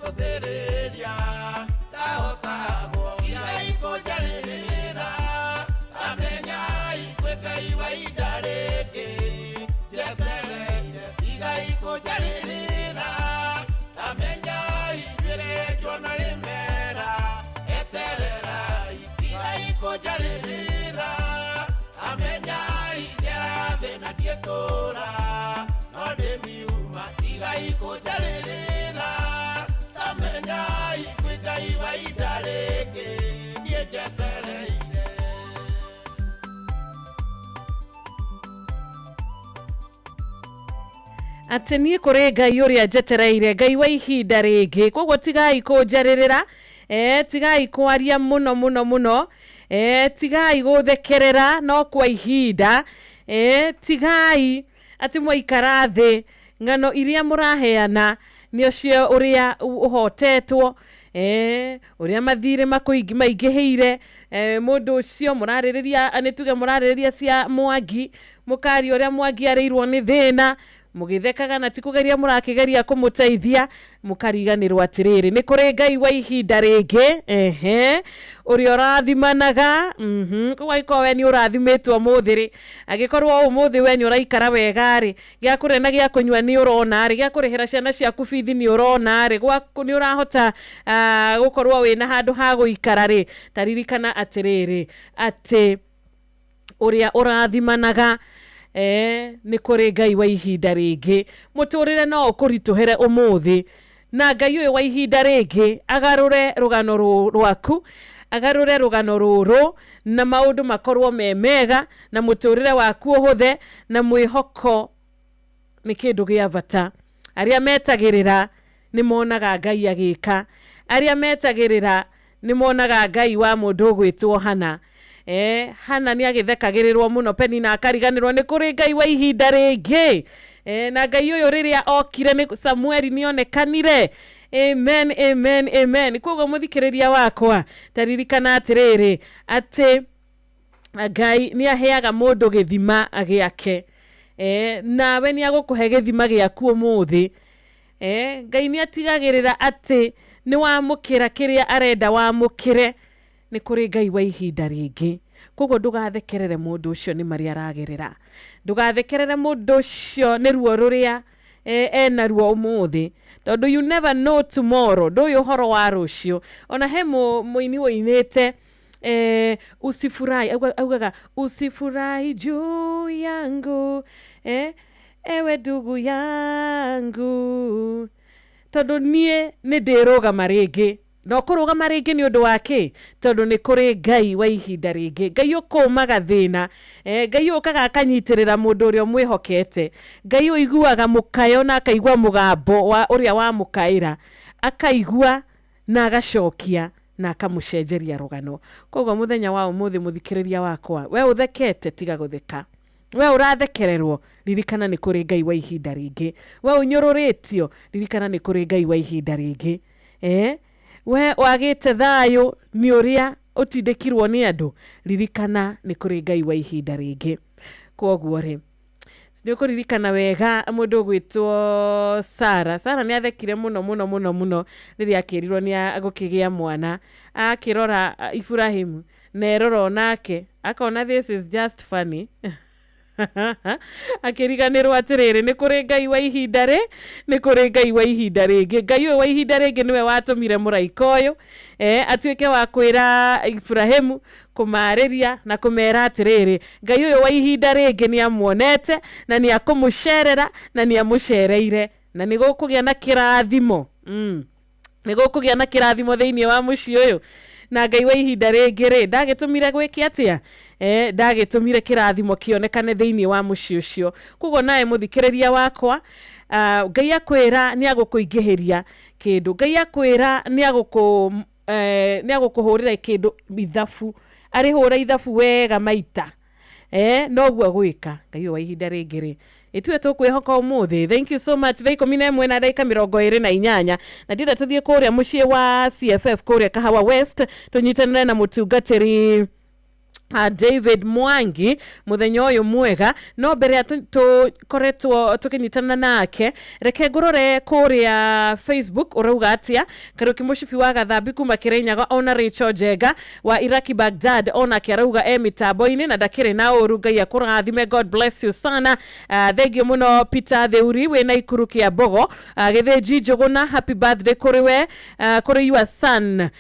Gũcũthĩrĩria ndahotagwo Tigai kũnjarĩrĩra Tamenyai kwĩ Ngai wa ihinda rĩngĩ Njetereire Tigai kũnjarĩrĩra Tamenyai njuĩrĩ njuona rĩmera Etererai Tigai kũnjarĩrĩra Tamenyai njera thĩna ndiĩtũra No ndĩmiuma Tigai kũnjarĩrĩra Tamenyai kwĩ Ngai wa ihinda rĩngĩ Niĩ njetereire. Atĩ niĩ kũrĩ Ngai ũrĩa njetereire, Ngai wa ihinda rĩngĩ. Koguo tigai kũnjarĩrĩra, tigai kwaria mũno mũno mũno, tigai gũthekerera no kwa ihinda, tigai atĩ mwaikara thĩ ng'ano iria mũraheana nĩ ũcio ũrĩa ũhotetwo, ũrĩa mathirĩ maingĩhĩire, mũndũ ũcio mũrarĩrĩria, nĩ tuge mũrarĩrĩria cia Mwangi, mũkaria ũrĩa Mwangi arĩirwo nĩ thĩna, mũgĩthekaga na ti kũgeria mũrakĩgeria kũmũteithia, mũkariganĩrwo atĩrĩrĩ, nĩ kũrĩ Ngai wa ihinda rĩngĩ, ehe, ũrĩa ũrathimanaga, koguo angĩkorwo we nĩ ũrathimĩtwo ũmũthĩ rĩ, angĩkorwo ũmũthĩ we nĩ ũraikara wega rĩ, gĩa kũrĩa na gĩa kũnyua nĩ ũrona rĩ, gĩa kũrĩhĩra ciana ciaku bithi nĩ ũrona rĩ, gwaku nĩ ũrahota gũkorwo wĩna handũ ha gũikara rĩ, ta ririkana atĩrĩrĩ, atĩ ũrĩa ũrathimanaga nĩ kũrĩ Ngai wa ihinda rĩngĩ. Mũtũrĩre no ũkũritũhĩre ũmũthĩ, na Ngai ũyũ wa ihinda rĩngĩ agarũre rũgano rwaku, agarũre rũgano rũrũ, na maũndũ makorwo me mega, na mũtũrĩre waku ũhũthe, na mwĩhoko nĩ kĩndũ gĩa bata. Arĩa metagĩrĩra nĩ monaga Ngai agĩka. Arĩa metagĩrĩra nĩ monaga Ngai wa mũndũ ũgwĩtwo Hana. Hana nĩ agĩthekagĩrĩrwo mũno Penina akariganĩrwo nĩ kũrĩ Ngai wa ihinda rĩngĩ. Na Ngai ũyũ rĩrĩa okire nĩ Samueli nĩ onekanire. Amen, amen, amen. Koguo mũthikĩrĩria wakwa, ta ririkana atĩrĩrĩ, atĩ Ngai nĩ aheaga mũndũ gĩthima gĩake. Nawe nĩ agũkũhe gĩthima gĩaku ũmũthĩ. Ngai nĩ atigagĩrĩra atĩ nĩ wamũkĩra kĩrĩa arenda wamũkĩre. Nĩ kũrĩ Ngai wa ihinda rĩngĩ. Koguo ndũgathekerere mũndũ ũcio nĩ marĩa aragerera. Ndũgathekerere mũndũ ũcio nĩ ruo rũrĩa enaruo ũmũthĩ. Tondũ you never know tomorrow. Ndũĩ ũhoro wa rũciũ. Ona he mũini ũinĩte usifurahi, augaga usifurahi juu yangu, ewe ndugu yangu. Tondũ niĩ nĩ ndĩrũgama rĩngĩ. Na ũkũrũgama rĩngĩ nĩ ũndũ wa kĩ? Tondũ nĩ kũrĩ Ngai wa ihinda rĩngĩ. Ngai ũkũmaga thĩna. Ngai ũkaga akanyitĩrĩra mũndũ ũrĩa ũmwĩhokete. Ngai ũiguaga mũkayo na akaigua mũgambo wa ũrĩa wamũkaĩra. Akaigua na agacokia na akamũcenjeria rũgano. Koguo mũthenya wa ũmũthĩ mũthikĩrĩria wakwa, we ũthekete tiga gũtheka. We ũrathekererwo, ririkana nĩ kũrĩ Ngai wa ihinda rĩngĩ. We ũnyũrũrĩtio, ririkana nĩ kũrĩ Ngai wa ihinda rĩngĩ. We wagĩte thayũ nĩ ũrĩa ũtindĩkirwo nĩ andũ, ririkana nĩ kũrĩ Ngai wa ihinda rĩngĩ. Kwoguo rĩ, nĩ ũkũririkana wega mũndũ ũgwĩtwo Sara. Sara nĩ athekire mũno mũno mũno mũno rĩrĩa akĩrirwo nĩ agũkĩgĩa mwana. Akĩrora Iburahimu na erora onake akona this is just funny. Akĩriganĩrwo atĩrĩrĩ, nĩ kũrĩ Ngai wa ihinda rĩ, nĩ kũrĩ Ngai wa ihinda rĩngĩ. Ngai ũyũ wa ihinda rĩngĩ nĩwe watũmire mũraika ũyũ atuĩke wa kwĩra Iburahimu, kũmarĩria na kũmera atĩrĩrĩ, Ngai ũyũ wa ihinda rĩngĩ nĩ amuonete na nĩ akũmũcerera na nĩ amũcereire na nĩ gũkũgĩa na kĩrathimo. Nĩ gũkũgĩa na kĩrathimo thĩinĩ wa mũciĩ ũyũ. Na Ngai wa ihinda rĩngĩ rĩ, ndagĩtũmire gwĩke atĩa? Ndagĩtũmire kĩrathimo kĩonekane thĩinĩ wa mũciĩ ũcio. Koguo nawe mũthikĩrĩria wakwa, Ngai akwĩra nĩ agũkũingĩhĩria kĩndũ. Ngai akwĩra nĩ agũkũhũrĩra kĩndũ ithabu. Arĩhũra ithabu wega maita. Noguo agwĩka. Ngai ũyũ wa ihinda rĩngĩ rĩ, ĩtuwe tũkwĩhoka ũmũthĩ. Thank you so much. Thaa 11 na ndagĩka 28. Na ndĩrenda tũthiĩ kũrĩa mũciĩ wa CFF kũrĩa Kahawa West, tũnyitanĩre na mũtungatĩri David Mwangi muthenya uyu mwega no mbere ya tukoretwo tukinyitana nake reke ngurore kuria Facebook urauga atia Kariuki Mucibi wa Gathambi kuma Kirinyaga ona Rachel Njenga wa Iraki Baghdad onake arauga e mitambo-inĩ na ndakĩrĩ na ũru. Ngai akũrathime, God bless you sana. Thengio mũno Peter Theuri wĩ na Ikuru kĩa Mbogo. Gĩthĩnji Njũgũna, happy birthday kũrĩ we, kũrĩ your son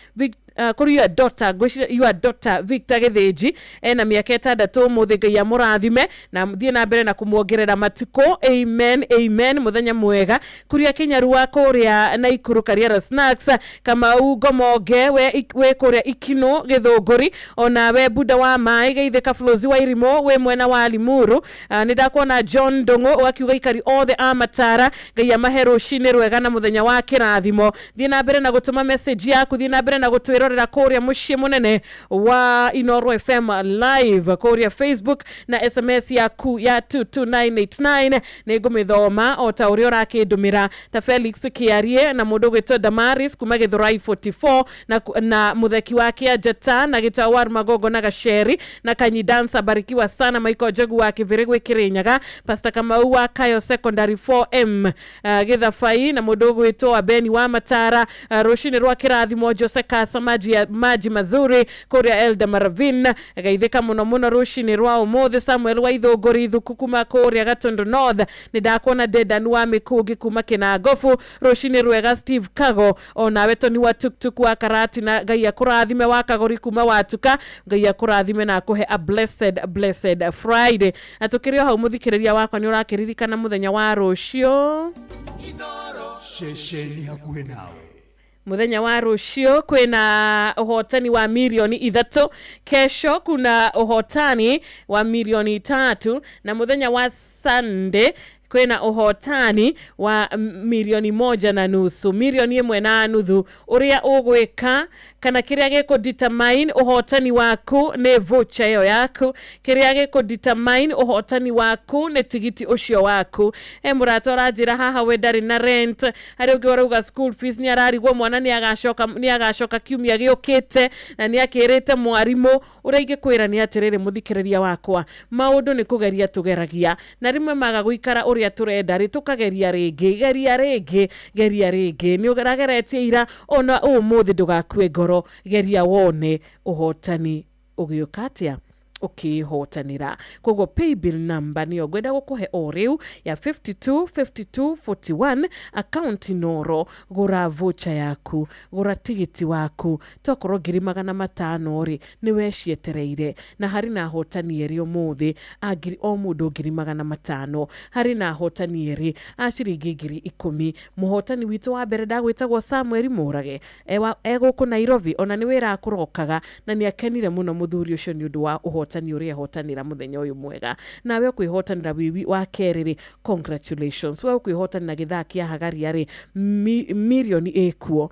kũrĩ your daughter, ngwĩciria your daughter Victor Gĩthĩnji ena mĩaka 6 ũmũthĩ. Ngai amũrathime na thiĩ na mbere na kũmuongerera matukũ. Amen, amen. Mũthenya mwega kuria Kĩnyarua kũrĩa Naikuru Kariara Snacks, Kamau Ngomonge we wĩ kũrĩa Ikino Gĩthũngũri, ona we Buda wa Maĩ Geithĩka Flozi wa Irimũ wĩ mwena wa Limuru. Nĩ ndakuona John Ndũng'ũ ũgakiuga ikari othe a Matara Ngai amahe rũcinĩ rwega na mũthenya wa kĩrathimo. Thiĩ na mbere na gũtũma message yaku, thiĩ na mbere na gũtwĩrorera kũrĩa mũciĩ mũnene wa Inoro FM live kũrĩa Facebook, na SMS yaku ya 22989 nĩ ngũmĩthoma o ta ũrĩa ũrakĩndũmĩra, ta Felix Kĩarie na mũndũ ũgwĩtwo Damaris kuma Gĩthũrai 44 na mũtheki wa Kĩanjata na Gĩtau wa Magongo na Gaceri na Kanyi Dancer, barikiwa sana. Michael Njogu wa Kĩbĩrĩ gwĩ Kĩrĩnyaga, Pastor Kamau wa Kayo Secondary 4M Gĩthabai na mũndũ ũgwĩtwo Abeni wa Matara, rũcinĩ rwa kĩrathimo. Jose Kasa maji, ya, maji mazuri kũrĩa Elda Maravin, geithĩka mũno mũno rũcinĩ rwa ũmũthĩ. Samuel wa Ithũngũri Thuku kuma kũrĩa Gatundu North, nĩ ndakuona. Dedan wa Mĩkũngĩ kuma Kĩnangobu, rũcinĩ rwega. Steve Kago onawe, Toni wa Tuktuk wa Karati, na Ngai akũrathime. Wa Kagori kuma Watuka, Ngai akũrathime na akũhe a blessed, blessed Friday. Na tũkĩrĩ o hau, mũthikĩrĩria wakwa, nĩ ũrakĩririkana mũthenya wa rũciũ? Ceceni hakuhĩ nawe. Muthenya wa rũciũ kwĩna ũhotani wa mirioni 3. Kesho kuna ũhotani wa milioni 3, na muthenya wa Sunday kwĩna ũhotani wa 1.5 milioni, 1.5 milioni. Ũrĩa ũgwĩka kana kĩrĩa gĩkũ determine ũhotani waku nĩ voucher ĩyo yaku. Kĩrĩa gĩkũ determine ũhotani waku nĩ tigiti ũcio waku. He mũrata ũranjĩra haha we ndarĩ na rent, harĩ ũngĩ ũrauga school fees nĩ ararigwo mwana nĩ agacoka kiumia gĩũkĩte na nĩ akĩrĩte mwarimũ. Ũrĩa ingĩkwĩra nĩ atĩrĩrĩ, mũthikĩrĩria wakwa, maũndũ nĩ kũgeria tũgeragia, na rĩmwe maga gũikara ũrĩa tũrenda rĩ, tũkageria rĩngĩ. Geria rĩngĩ, geria rĩngĩ. Nĩ ũrageretie ira, ona ũmũthĩ ndũgakue ngoro, geria wone ũhotani ũgĩũka atĩa ũkĩhotanĩra. Koguo paybill number nĩyo ngwenda gũkũhe o rĩu ya 52 52 41, account Noro. Gũra voucher yaku, gũra tigiti waku, tokorwo 500,000 rĩ, nĩ wecietereire. Na harĩ na ahotani erĩ ũmũthĩ a ngiri o mũndũ 500,000, harĩ na ahotani erĩ a ciringi 10,000. Mũhotani witũ wa mbere ndagwĩtagwo Samuel Mũrage, e gũkũ Nairobi, ona nĩ wĩra akũrokaga na nĩ akenire mũno mũthuri ũcio nĩ ũndũ wa ũhotani ũrĩa ehotanĩra mũthenya ũyũ mwega. Nawe ũkwĩhotanĩra wiwi wa kerĩ rĩ, congratulations. We ũkwĩhotanĩra gĩthaa kĩa hagaria rĩ, mirioni ĩkuo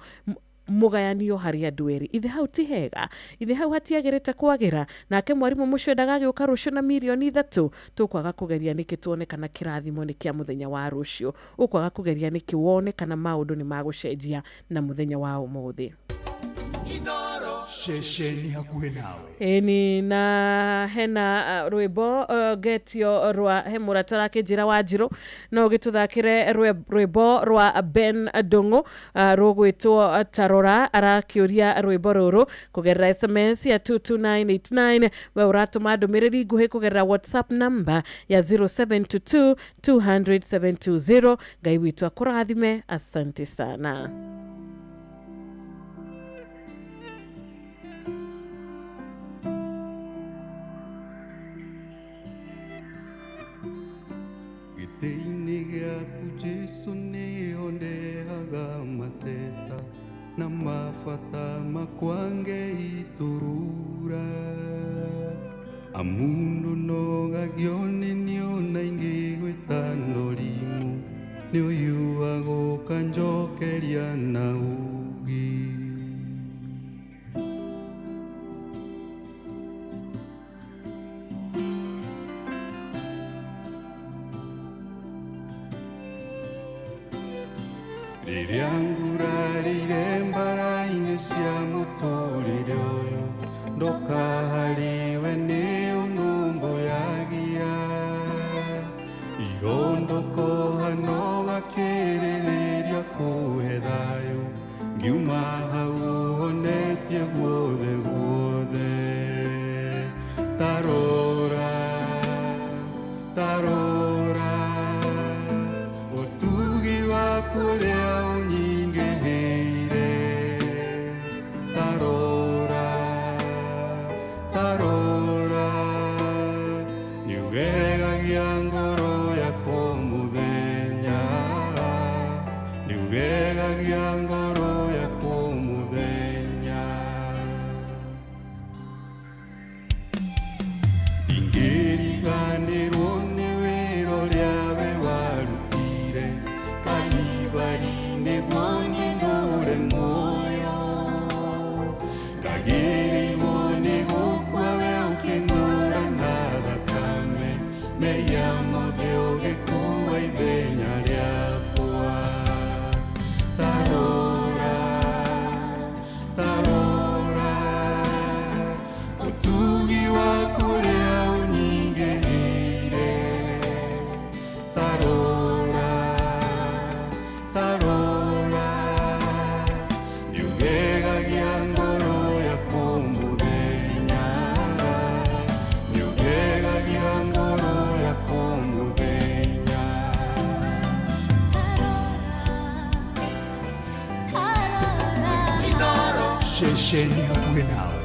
mũgayanio harĩ andũ erĩ. Ithe hau ti hega? Ithe hau hatiagĩrĩte kwagĩra? Nake mwarimũ mũcio ndagagĩũka rũciũ na mirioni 3. Tũkwaga kũgeria nĩkĩ tuone kana kĩrathimo nĩ kĩa mũthenya wa rũciũ? Ũkwaga kũgeria nĩkĩ wone kana maũndũ nĩ magũcenjia na mũthenya wa ũmũthĩ? Ceceni hakuhĩ nawe. Ĩni, na hena rwĩmbo ngetio rwa he mũrata ũrakĩnjĩra wa Njirũ no ũgĩtũthakĩre rwĩmbo rwa Ben Ndũng'ũ rũgwĩtwo Tarora. Arakĩũria rwĩmbo rũrũ kũgerera SMS ya 22989. We ũratũma ndũmĩrĩri nguhĩ kũgerera WhatsApp number ya 0722 200 720. Ngai witũ akũrathime, asante sana. Gĩtĩ-inĩ gĩaku Jesu nĩho ndehaga mateta na mabata makwa ngeitũrũra, amu ndũnogagio nĩ niona ingĩgwĩta ndorimũ nĩ ũyuaga ũkanjokeria na ũũgĩ. Rĩrĩa ngurarĩire mbara-inĩ cia mũtũrĩre ũyũ, ndoka harĩ we. Ndagĩrĩirwo nĩ gũkua we ũkĩng'ũra na thakame mehia mothe ũgĩkua ithenya rĩakwa. Tarora, tarora, ũtugi waku ũrĩa ũnyingĩrĩire. Tarora, tarora, nĩũgegagia ngoro yakwa mũthenya, nĩũgegagia ngoro yakwa mũthenya. Ceceni hakuhĩ nawe.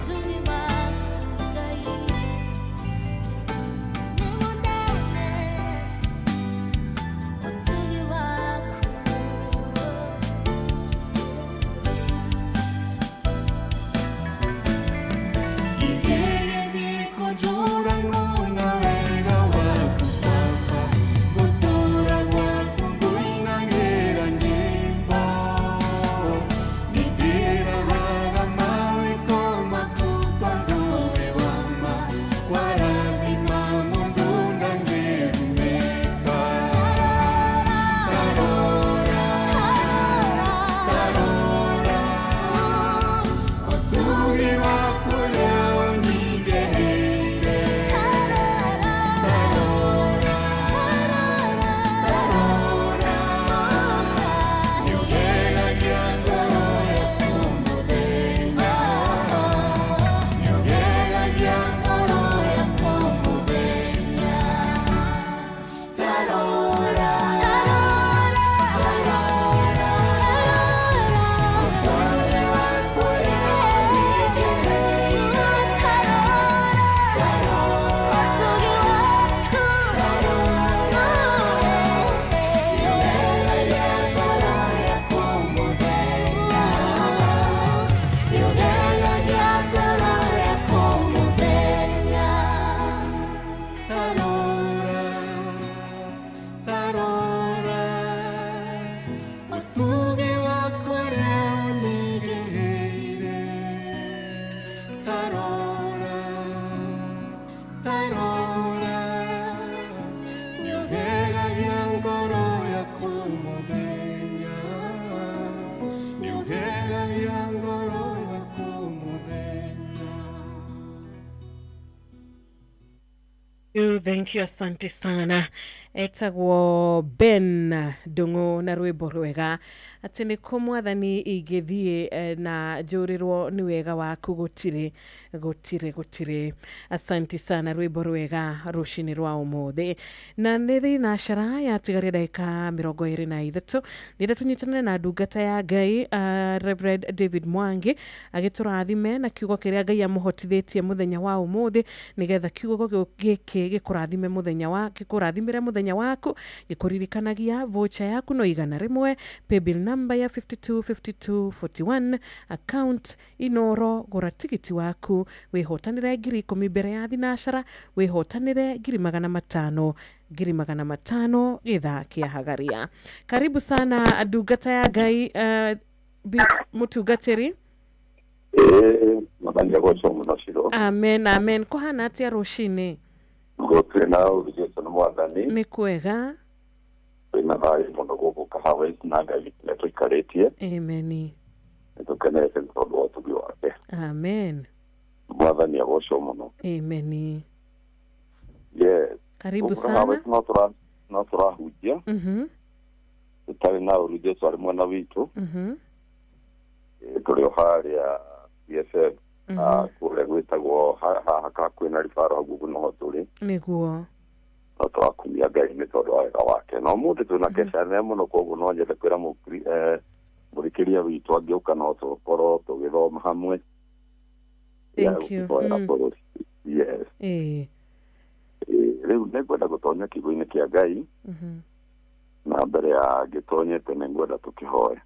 Tarora, ũtugi waku ũrĩa ũnyingĩrĩire. Tarora, tarora, nĩũgegagia ngoro yakwa mũthenya, nĩũgegagia ngoro yakwa mũthenya. You, thank you, asante sana. Etagwo Ben Ndung'u na rwĩmbo rwega atĩ nĩ kũ mwathani ingĩthiĩ na njũrĩrwo nĩ wega waku gũtirĩ gũtirĩ gũtirĩ. Asante sana, rwĩmbo rwega rũcinĩ rwa ũmũthĩ. Na nĩ thinacara yatigaria ndagĩka 23, nĩenda tũnyitanĩre na ndungata ya Ngai Reverend David Mwangi agĩtũrathime na kiugo kĩrĩa Ngai amũhotithĩtie mũthenya wa ũmũthĩ, nĩgetha kiugo gĩkĩ gĩkũrathime mũthenya wa gĩkũrathimĩre mũthenya waku, gĩkũririkanagia voucher yaku no 100, paybill number ya 525241, account Inoro. Gũra tigiti waku wĩhotanĩre 10,000 mbere ya thinacara, wĩhotanĩre 500,000, 500,000 gĩthaa kĩa hagaria. Karibu sana ndungata ya Ngai, mũtungatĩri. Ĩĩ, mwathani agocwo mũno Ciro. Amen, amen. Kũhana atĩa rũcinĩ? Gũtirĩ na ũru, Jesũ nĩ mwathani. Nĩ kwega. Twĩna thayũ mũno gũkũ Kahawa East na Ngai witũ nĩ tũikarĩtie. Amen. Nĩ tũkenete nĩ tondũ wa ũtugi wake. Amen. Mwathani agocwo mũno. Amen. Yes. Karibu Gũkũ Kahawa sana. East no tũrahunjia tũtarĩ na ũru, Jesũ arĩ mwena witũ. Tũrĩ o harĩa CFM, kũrĩa gwĩtagwo haha kwĩna ribaro hau ũguo noho tũrĩ. Nĩguo. No tũrakumia Ngai nĩ tondũ wa wega wake. No mũndũ twĩna keca nene mũno, koguo no nyende kwĩra mũthikĩria witũ angĩũka no tũkorwo tũgĩthoma hamwe. Thank you. Gũkĩhoera bũrũri. Yes. Rĩu nĩngwenda gũtonya kiugo-inĩ kĩa Ngai, na mbere ya ngĩtonyete nĩngwenda tũkĩhoe.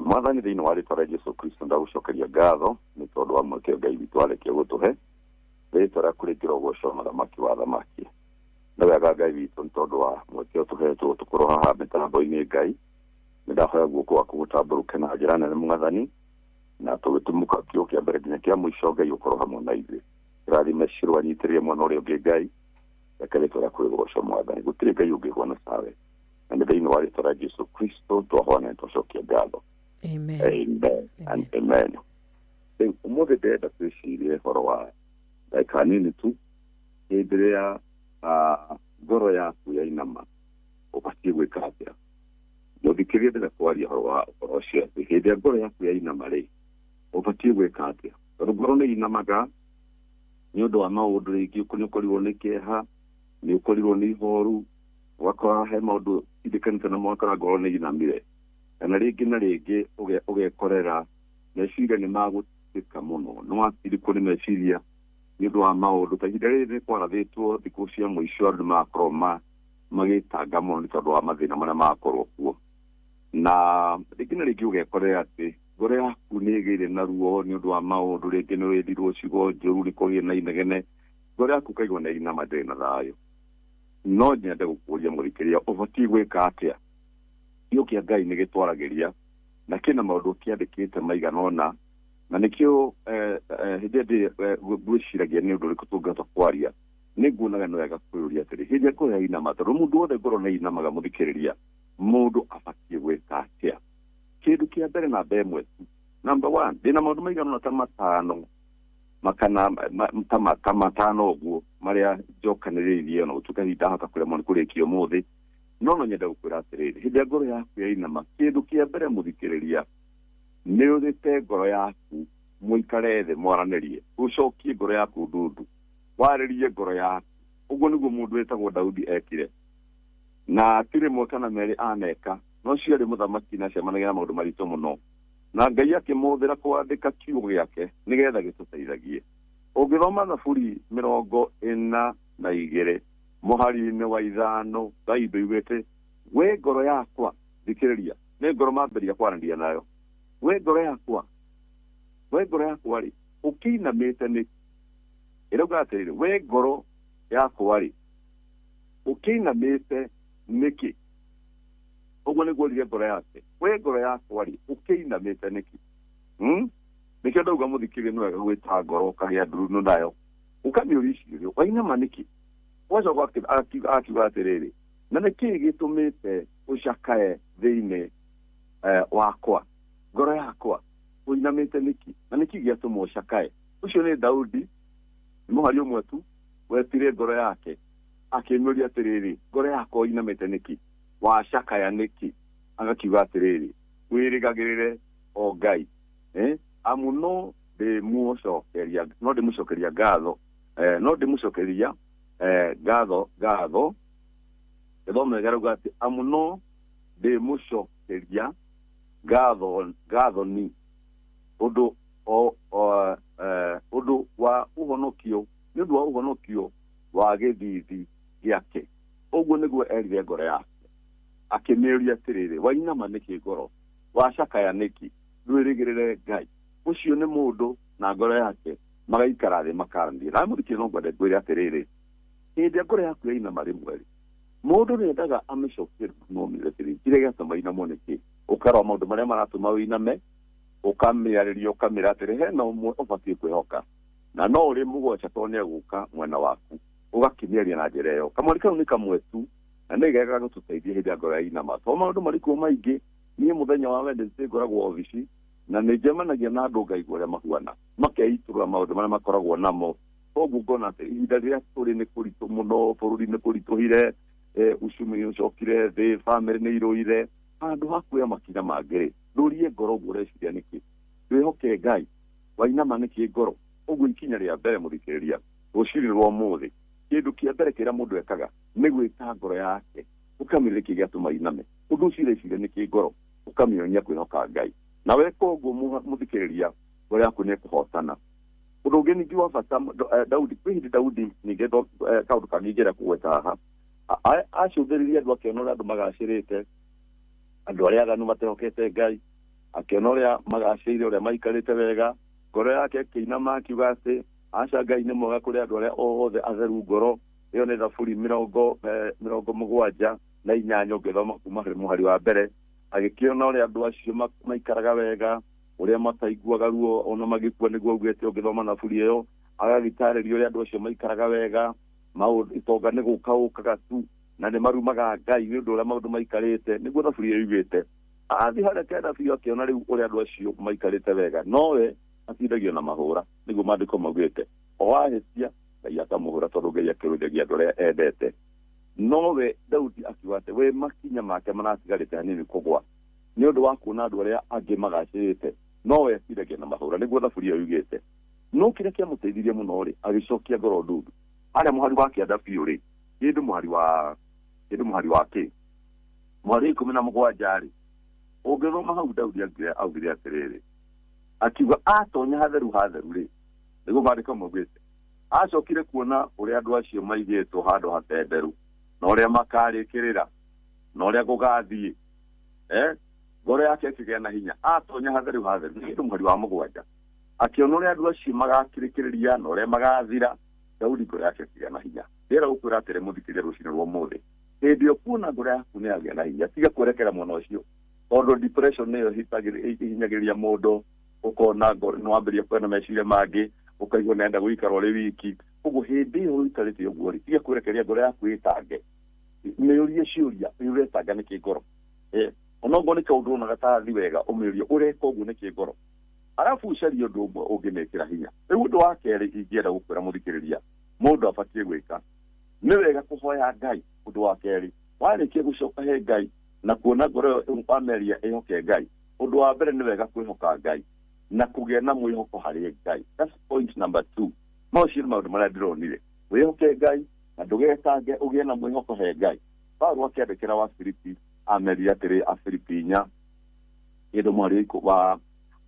Mwathani, thĩinĩ wa rĩtwa rĩa Jesu Kristo ndagũcokeria ngatho nĩ tondũ wa mweke Ngai witũ arĩkia gũtũhe. Rĩtwa rĩaku rĩkĩrogocwo, mũthamaki wa thamaki. Nĩ wega Ngai witũ nĩ tondũ wa mweke ũtũhetwo tũkorwo haha mĩtambo-inĩ. Ngai, nĩ ndahoya guoko gwaku gũtambũrũke na njĩra nene, mwathani. Na tũgĩtumũka kiugo kĩa mbere nginya kĩa mũico, Ngai ũkorwo hamwe na ithuĩ. Kĩrathime Shiro anyitĩrĩre mwena ũrĩa ũngĩ, Ngai. Reke rĩtwa rĩaku rĩgocwo, Mwathani. Gũtirĩ Ngai ũngĩhwana tawe. Na nĩ thĩinĩ wa rĩtwa rĩa Jesu Kristo twahoya na twacokia ngatho. Amen. Amen and amen. Rĩu ũmũthĩ ndĩrenda twĩcirie ũhoro wa ndagĩka nini tu, hĩndĩ ĩrĩa ngoro yaku yainama ũbatiĩ gwĩka atĩa. Mũthikĩrĩria, ndĩrenda kwaria ũhoro wa ũhoro ũcio, atĩ hĩndĩ ĩrĩa ngoro yaku yainama rĩ, ũbatiĩ gwĩka atĩa, tondũ ngoro nĩ inamaga nĩ ũndũ wa maũndũ. Rĩngĩ nĩ ũkorirwo nĩ kĩeha, nĩ ũkorirwo nĩ ihoru, ũgakora he maũndũ tindĩkanĩte namo, ũgakora ngoro nĩ inamire, kana rĩngĩ na rĩngĩ ũgekorera meciria nĩ magũtĩka mũno, nĩ watirikwo nĩ meciria nĩ ũndũ wa maũndũ. Ta ihinda rĩrĩ nĩ kwarathĩtwo thikũ cia mũico andũ nĩ magakorwo magĩtanga mũno nĩ tondũ wa mathĩna marĩa magakorwo kuo, na rĩngĩ na rĩngĩ ũgekorera atĩ ngoro yaku nĩ ĩgĩire na ruo nĩ ũndũ wa maũndũ. Rĩngĩ nĩ wĩrirwo ciugo njũru, nĩ kũgĩe na inegene, ngoro yaku ũkaigua nĩ inama, ndĩrĩ na thayũ. No nyende gũkũria mũthikĩrĩria, ũbatiĩ gwĩka atĩa? Kiugo kĩa Ngai nĩ gĩtwaragĩria na kĩna maũndũ kĩandĩkĩte maigana ũna, na nĩkĩo hĩndĩ ĩrĩa ngwĩciragia nĩ ũndũ ũrĩkũ tũngĩhota kwaria, nĩ nguonaga nĩ wega kwĩyũria atĩrĩ, hĩndĩ ĩrĩa ngoro yainama, tondũ mũndũ wothe ngoro nĩ inamaga, mũthikĩrĩria, mũndũ abatiĩ gwĩka atĩa? Kĩndũ kĩa mbere, namba ĩmwe tu, number one, ndĩna maũndũ maigana ũna ta matano makana ta matano ũguo marĩa njokanĩrĩirie, ona gũtuĩka hihi ndahota kũremwo nĩ kũrĩkia ũmũthĩ, no nyende gũkwĩra atĩrĩrĩ, hĩndĩ ĩrĩa ngoro yaku yainama, kĩndũ kĩa mbere, mũthikĩrĩria, nĩ ũthĩte ngoro yaku mũikare thĩ mwaranĩrie, ũcokie ngoro yaku ndundu, warĩrie ngoro yaku. Ũguo nĩguo mũndũ wĩtagwo Daudi ekire, na ti rĩmwe kana merĩ aneka, no cio arĩ mũthamaki na acemanagia na maũndũ maritũ mũno, na Ngai akĩmũhũthĩra kwandĩka kiugo gĩake nĩgetha gĩtũteithagie. Ũngĩthoma Thaburi 42 mũhari-inĩ wa 5, Bible yugĩte, we ngoro yakwa, thikĩrĩria, nĩ ngoro mambĩrĩria kwaranĩria nayo, we ngoro yakwa, we ngoro yakwa rĩ, ũkĩinamĩte nĩkĩ? Ĩrauga atĩrĩrĩ, we ngoro yakwa rĩ, ũkĩinamĩte nĩkĩ? Ũguo nĩguo orire ngoro yake, we ngoro yakwa rĩ, ũkĩinamĩte nĩkĩ? Nĩkĩo ndauga, mũthikĩrĩria, nĩ wega gwĩta ngoro, ũkagĩa ndurunu nayo, ũkamĩũria ciũria, wainama nĩkĩ? Ũgacoka akiuga atĩrĩrĩ, na nĩkĩĩ gĩtũmĩte ũcakae thĩinĩ wakwa? Ngoro yakwa, ũinamĩte nĩkĩ, na nĩkĩ gĩatũma ũcakae? Ũcio nĩ Daudi, nĩ mũhari ũmwe tu wetire ngoro yake akĩmĩũria atĩrĩrĩ, ngoro yakwa ũinamĩte nĩkĩ, wacakaya nĩkĩ? Agakiuga atĩrĩrĩ, wĩrĩgagĩrĩre o Ngai, amu no ndĩmũcokeria, no ndĩmũcokeria ngatho, no ndĩmũcokeria ngatho. Gĩthomo gĩake arauga atĩ amu no ndĩmũcokeria ngatho ni ũndũ o ũndũ wa ũhonokio, nĩ ũndũ wa ũhonokio wa gĩthithi gĩake. Ũguo nĩguo erire ngoro yake, akĩmĩũria atĩrĩrĩ, wainama nĩkĩ ngoro, wacakaya nĩkĩ, ndwĩrĩgĩrĩre Ngai? Ũcio nĩ mũndũ na ngoro yake magaikara thĩ makaranĩria. Nawe mũthikĩrĩria, no ngwende ngwĩre atĩrĩrĩ, hĩndĩ ĩrĩa ngoro yaku yainama rĩmwe rĩ, mũndũ nĩendaga amĩcokie no mĩũrie atĩrĩrĩ, kĩrĩa gĩatũma inamwo nĩkĩ? Ũkarora maũndũ marĩa maratũma ũiname, ũkamĩarĩria, ũkamĩra atĩrĩ, hena ũmwe ũbatiĩ kwĩhoka na no ũrĩ mũgoca tondũ nĩegũka mwena waku, ũgakĩmĩaria na njĩra ĩyo. Kamweri kau nĩ kamwe tu na nĩ gega gũtũteithia hĩndĩ ya ngoro yainama, tondũ maũndũ marĩ kuo maingĩ. Niĩ mũthenya wa Wednesday ngoragwo obici na nĩ njemanagia na andũ, ngaigua ũrĩa mahuana makeitũrũra maũndũ marĩa makoragwo namo. Koguo ngona atĩ ihinda rĩrĩa tũrĩ nĩ kũritũ mũno, bũrũri nĩ kũritũhire, uchumi nĩ ũcokire thĩ, bamĩrĩ nĩ irũire. Handũ ha kuoya makinya mangĩ rĩ, ndũrie ngoro, ũguo ũreciria nĩkĩ? Ndwĩhoke Ngai, wainama nĩkĩ ngoro? Ũguo ikinya rĩa mbere, mũthikĩrĩria, rũcinĩ rwa ũmũthĩ, kĩndũ kĩa mbere kĩrĩa mũndũ ekaga nĩ gwĩta ngoro yake, ũkamĩra nĩkĩ gĩatũma iname, ũndũ ũcio ũreciria nĩkĩ ngoro, ũkamĩonia kwĩhoka Ngai. Na weka ũguo, mũthikĩrĩria, ngoro yaku nĩ ĩkũhotana. Ũndũ ũngĩ ningĩ wa bata, Daudi, kwĩ hĩndĩ Daudi ningĩ, kaũndũ kangĩ ingĩenda kũgweta haha, acũthĩrĩria andũ, akĩona ũrĩa andũ magacĩrĩte, andũ arĩa aganu matehokete Ngai, akĩona ũrĩa magacĩire, ũrĩa maikarĩte wega, ngoro yake ĩkĩinama, akiuga atĩ aca, Ngai nĩ mwega kũrĩ andũ arĩa othe atheru ngoro. Ĩyo nĩ Thaburi 78, ũngĩthoma kuma harĩ mũhari wa mbere. Agĩkĩona ũrĩa andũ acio maikaraga wega, Ũrĩa mataiguaga ruo ona magĩkua nĩguo augĩte ũngĩthoma thaburi ĩyo agagĩtarĩria ũrĩa andũ acio maikaraga wega maũndũ itonga nĩ gũka ũkaga tu na nĩ marumaga Ngai nĩ ũndũ ũrĩa maũndũ maikarĩte nĩguo thaburi ĩyo yugĩte. Athiĩ harĩa kenda biũ akĩona rĩu ũrĩa andũ acio maikarĩte wega nowe atindagio na mahũra nĩguo maandĩko maugĩte o ahĩtia Ngai akamũhũra tondũ Ngai akĩrũithagia andũ arĩa endete. Nowe Daudi akiuga atĩ we makinya make maratigarĩte hanini kũgwa nĩ ũndũ wa kuona andũ arĩa angĩ magacĩrĩte nowe atindagia na mahũra nĩguo thaburi ĩyo yugĩte. No kĩrĩa kĩamũteithirie mũno rĩ agĩcokia ngoro ndundu harĩa mũhari wa kĩanda biũ rĩ kĩndũ mũhari wa kĩndũ mũhari wa kĩ mũhari 17 rĩ ũngĩthoma hau Daudi augire atĩrĩrĩ akiuga atonya hatheru hatheru rĩ nĩguo maandĩko maugĩte acokire kuona ũrĩa andũ acio maigĩtwo handũ hatenderu na ũrĩa makarĩkĩrĩra na ũrĩa gũgathiĩ ngoro yake ĩkĩgĩa na hinya atonya hatheru hatheru nĩ kĩndũ mũhari wa 7 akĩona ũrĩa andũ acio magakirĩkĩrĩria na ũrĩa magathira Daudi ngoro yake ĩkĩgĩa na hinya. Ndĩrenda gũkwĩra atĩrĩ mũthikĩrĩria rũcinĩ rwa ũmũthĩ hĩndĩ ĩyo kuona ngoro yaku nĩ yagĩa na hinya tiga kwerekera mwena ũcio tondũ depression nĩyo ĩhinyagĩrĩria mũndũ ũkona ngoro nĩ wambĩrĩria kuona meciria mangĩ ũkaigua nĩenda gũikara ũrĩ wiki. Ũguo hĩndĩ ĩyo ũikarĩte ũguo rĩ tiga kwerekeria ngoro yaku ĩtange mĩũrie ciũria ũretanga nĩkĩ ngoro onokorwo nĩ kaũndũ wonaga tarathi wega ũmĩũrie ũreka ũguo nĩkĩ ngoro arabu ũcarie ũndũ ũmwe ũngĩmĩkĩra hinya. Rĩu ũndũ wa kerĩ ingĩenda gũkwĩra mũthikĩrĩria mũndũ abatiĩ gwĩka nĩ wega kũhoya Ngai. Ũndũ wa kerĩ warĩkia gũcoka he Ngai na kuona ngoro ĩyo wameria ĩhoke Ngai ũndũ wa mbere nĩ wega kwĩhoka Ngai na kũgĩa na mwĩhoko harĩ Ngai. That's point number 2. Macio nĩ maũndũ marĩa ndĩronire wĩhoke Ngai na ndũgetange ũgĩe na mwĩhoko he Ngai. Paulo akĩandĩkĩra wa Filipi amerire atĩrĩ a Filipi 4 kĩndũ mũhari wa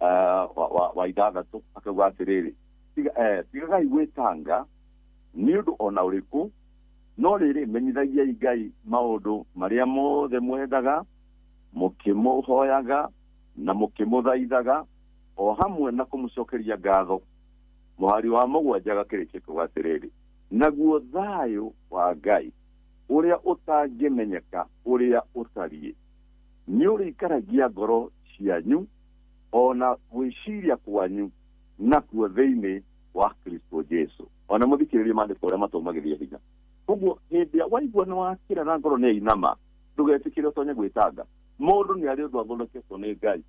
6 akauga atĩrĩrĩ tigagai gwĩtanga nĩ ũndũ ona ũrĩkũ no rĩrĩ menyithagiai Ngai maũndũ marĩa mothe mwendaga mũkĩmũhoyaga na mũkĩmũthaithaga o hamwe na kũmũcokeria ngatho. Mũhari wa 7 gakĩrĩkia kuuga atĩrĩrĩ naguo thayũ wa Ngai ũrĩa ũtangĩmenyeka ũrĩa ũtariĩ nĩ ũrĩikaragia ngoro cianyu ona gwĩciria kwanyu nakuo thĩinĩ wa Kristo Jesu. Ona mũthikĩrĩrie maandĩko ũrĩa matũmagĩria hinya. Koguo hĩndĩ ĩrĩa waigua nĩ wakĩra na ngoro nĩ yainama ndũgetĩkĩre ũtonye gwĩtanga. Mũndũ nĩ arĩ ũndũ athondeketwo nĩ Ngai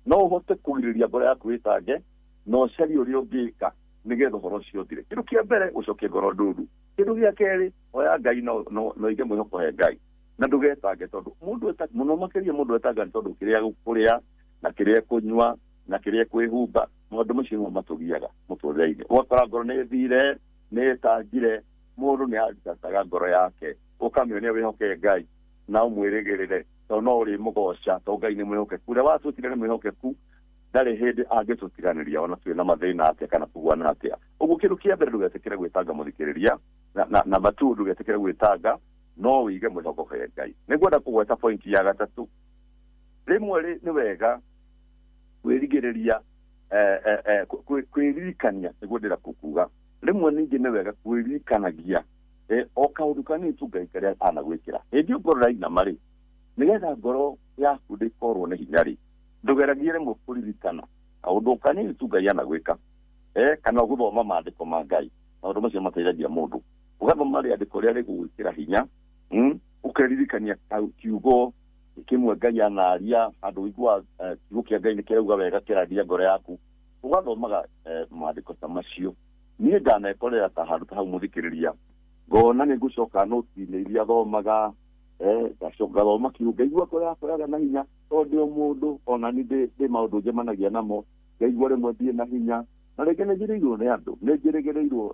no ũhote kũgirĩrĩria ngoro yaku ĩtange na ũcarie ũrĩa ũngĩka nĩgetha ũhoro ũcio ũthire. Kĩndũ kĩa mbere ũcokie ngoro ndundu. Kĩndũ gĩa kerĩ oya Ngai no ũige mwĩhoko he Ngai na ndũgetange tondũ mũndũ mũno makĩria mũndũ etanga nĩ tondũ kĩrĩa kũrĩa na kĩrĩa kũnyua na kĩrĩa kwĩhumba maũndũ macio nĩmo matũgiaga mũtũrĩre-inĩ. Ũgakora ngoro nĩ ĩthire nĩ ĩtangire mũndũ nĩ arutataga ngoro yake ũkamĩonia wĩhoke Ngai na ũmwĩrĩgĩrĩre tondũ no ũrĩmũgoca tondũ Ngai nĩ mwĩhokeku. Ũrĩa watwĩtire nĩ mwĩhokeku ndarĩ hĩndĩ angĩtũtiganĩria ona twĩ na mathĩna atĩa kana kũguana atĩa. Ũguo kĩndũ kĩa mbere ndũgetĩkĩre gwĩtanga mũthikĩrĩria na matu ndũgetĩkĩre gwĩtanga no wĩige mwĩhoko he Ngai. Nĩngwenda kũgweta point ya gatatũ. Rĩmwe nĩ wega kwĩrigĩrĩria kwĩririkania nĩguo ndĩra kuga. Rĩmwe ningĩ nĩ wega kwĩririkanagia o kaũndũ kanini tu Ngai karĩa anagwĩkĩra. Hĩndĩ ĩyo ngoro ĩrainama rĩ nĩgetha ngoro yaku ndĩkorwo nĩ hinya rĩ ndũgeragie rĩmwe kũririkana kaũndũ kanini tu Ngai anagwĩka kana gũthoma maandĩko ma Ngai. Maũndũ macio mateithagia mũndũ ũgathoma rĩandĩko rĩrĩa rĩgũgwĩkĩra hinya ũkeririkania kiugo kĩmwe Ngai anaria handũ ũigua kiugo kĩa Ngai nĩ kĩrauga wega kĩraria ngoro yaku ũgathomaga maandĩko ta macio. Niĩ ndanekorera ta handũ ta hau mũthikĩrĩria ngona nĩ ngũcoka noti-inĩ iria thomaga ngacoka ngathoma kiugo ngaigua ngoro yakwa yagĩa na hinya tondũ ndĩ o mũndũ ona niĩ ndĩ maũndũ njemanagia namo ngaigua rĩmwe ndirĩ na hinya na rĩngĩ nĩ njĩrĩirwo nĩ andũ nĩ njĩrĩgĩrĩirwo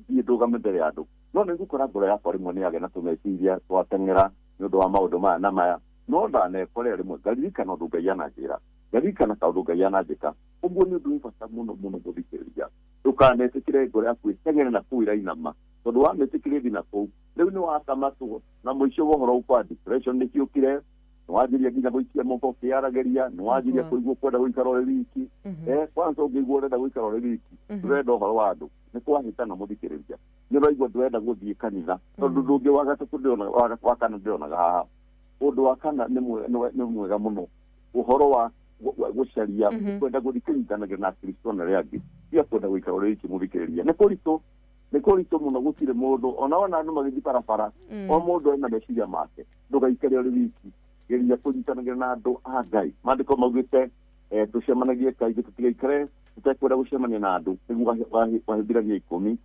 thiĩ ndũgame mbere ya andũ no nĩ ngũkora ngoro yakwa rĩmwe nĩ yagĩa na tũmeciria twateng'era nĩ ũndũ wa maũndũ maya na maya no ndanekorera rĩmwe ngaririkana ũndũ Ngai ananjĩra ngaririkana kaũndũ Ngai ananjĩka. Ũguo nĩ ũndũ wĩ bata mũno mũno mũthikĩrĩria ndũkanetĩkĩre ngoro yaku ĩteng'ere na kũu ĩrainama tondũ wamĩtĩkĩria ĩthiĩ na kũu rĩu nĩ wakamatwo na mũico wa ũhoro ũkwa depression nĩ kĩũkire nĩ wanjirie nginya gũikia moko ũkĩaragĩria nĩ wanjirie kũigua kwenda gũikara ũrĩ wiki kwanza ũngĩigua ũrenda gũikara ũrĩ wiki ndũrenda ũhoro wa andũ nĩ kwahĩtana mũthikĩrĩria nĩ ũraigua ndũrenda gũthiĩ kanitha tondũ ũndũ ũngĩ wa gatatũ ndĩronaga wa kana ndĩronaga haha ũndũ wa kana nĩ mwega mũno ũhoro wa Gũcaria kwenda gũthiĩ kũnyitanagĩra na Akristiano arĩa angĩ, tiga kwenda gũikara ũrĩ wiki. Mũthikĩrĩria, nĩ kũritũ, nĩ kũritũ mũno. Gũtirĩ mũndũ ona wona andũ magĩthiĩ barabara, o mũndũ ena meciria make. Ndũgaikare ũrĩ wiki, geria kũnyitanagĩra na andũ a Ngai. Maandĩko maugĩte tũcemanagie kaingĩ, tũtigaikare tũtekwenda gũcemania na andũ. Nĩguo Wahibirania 10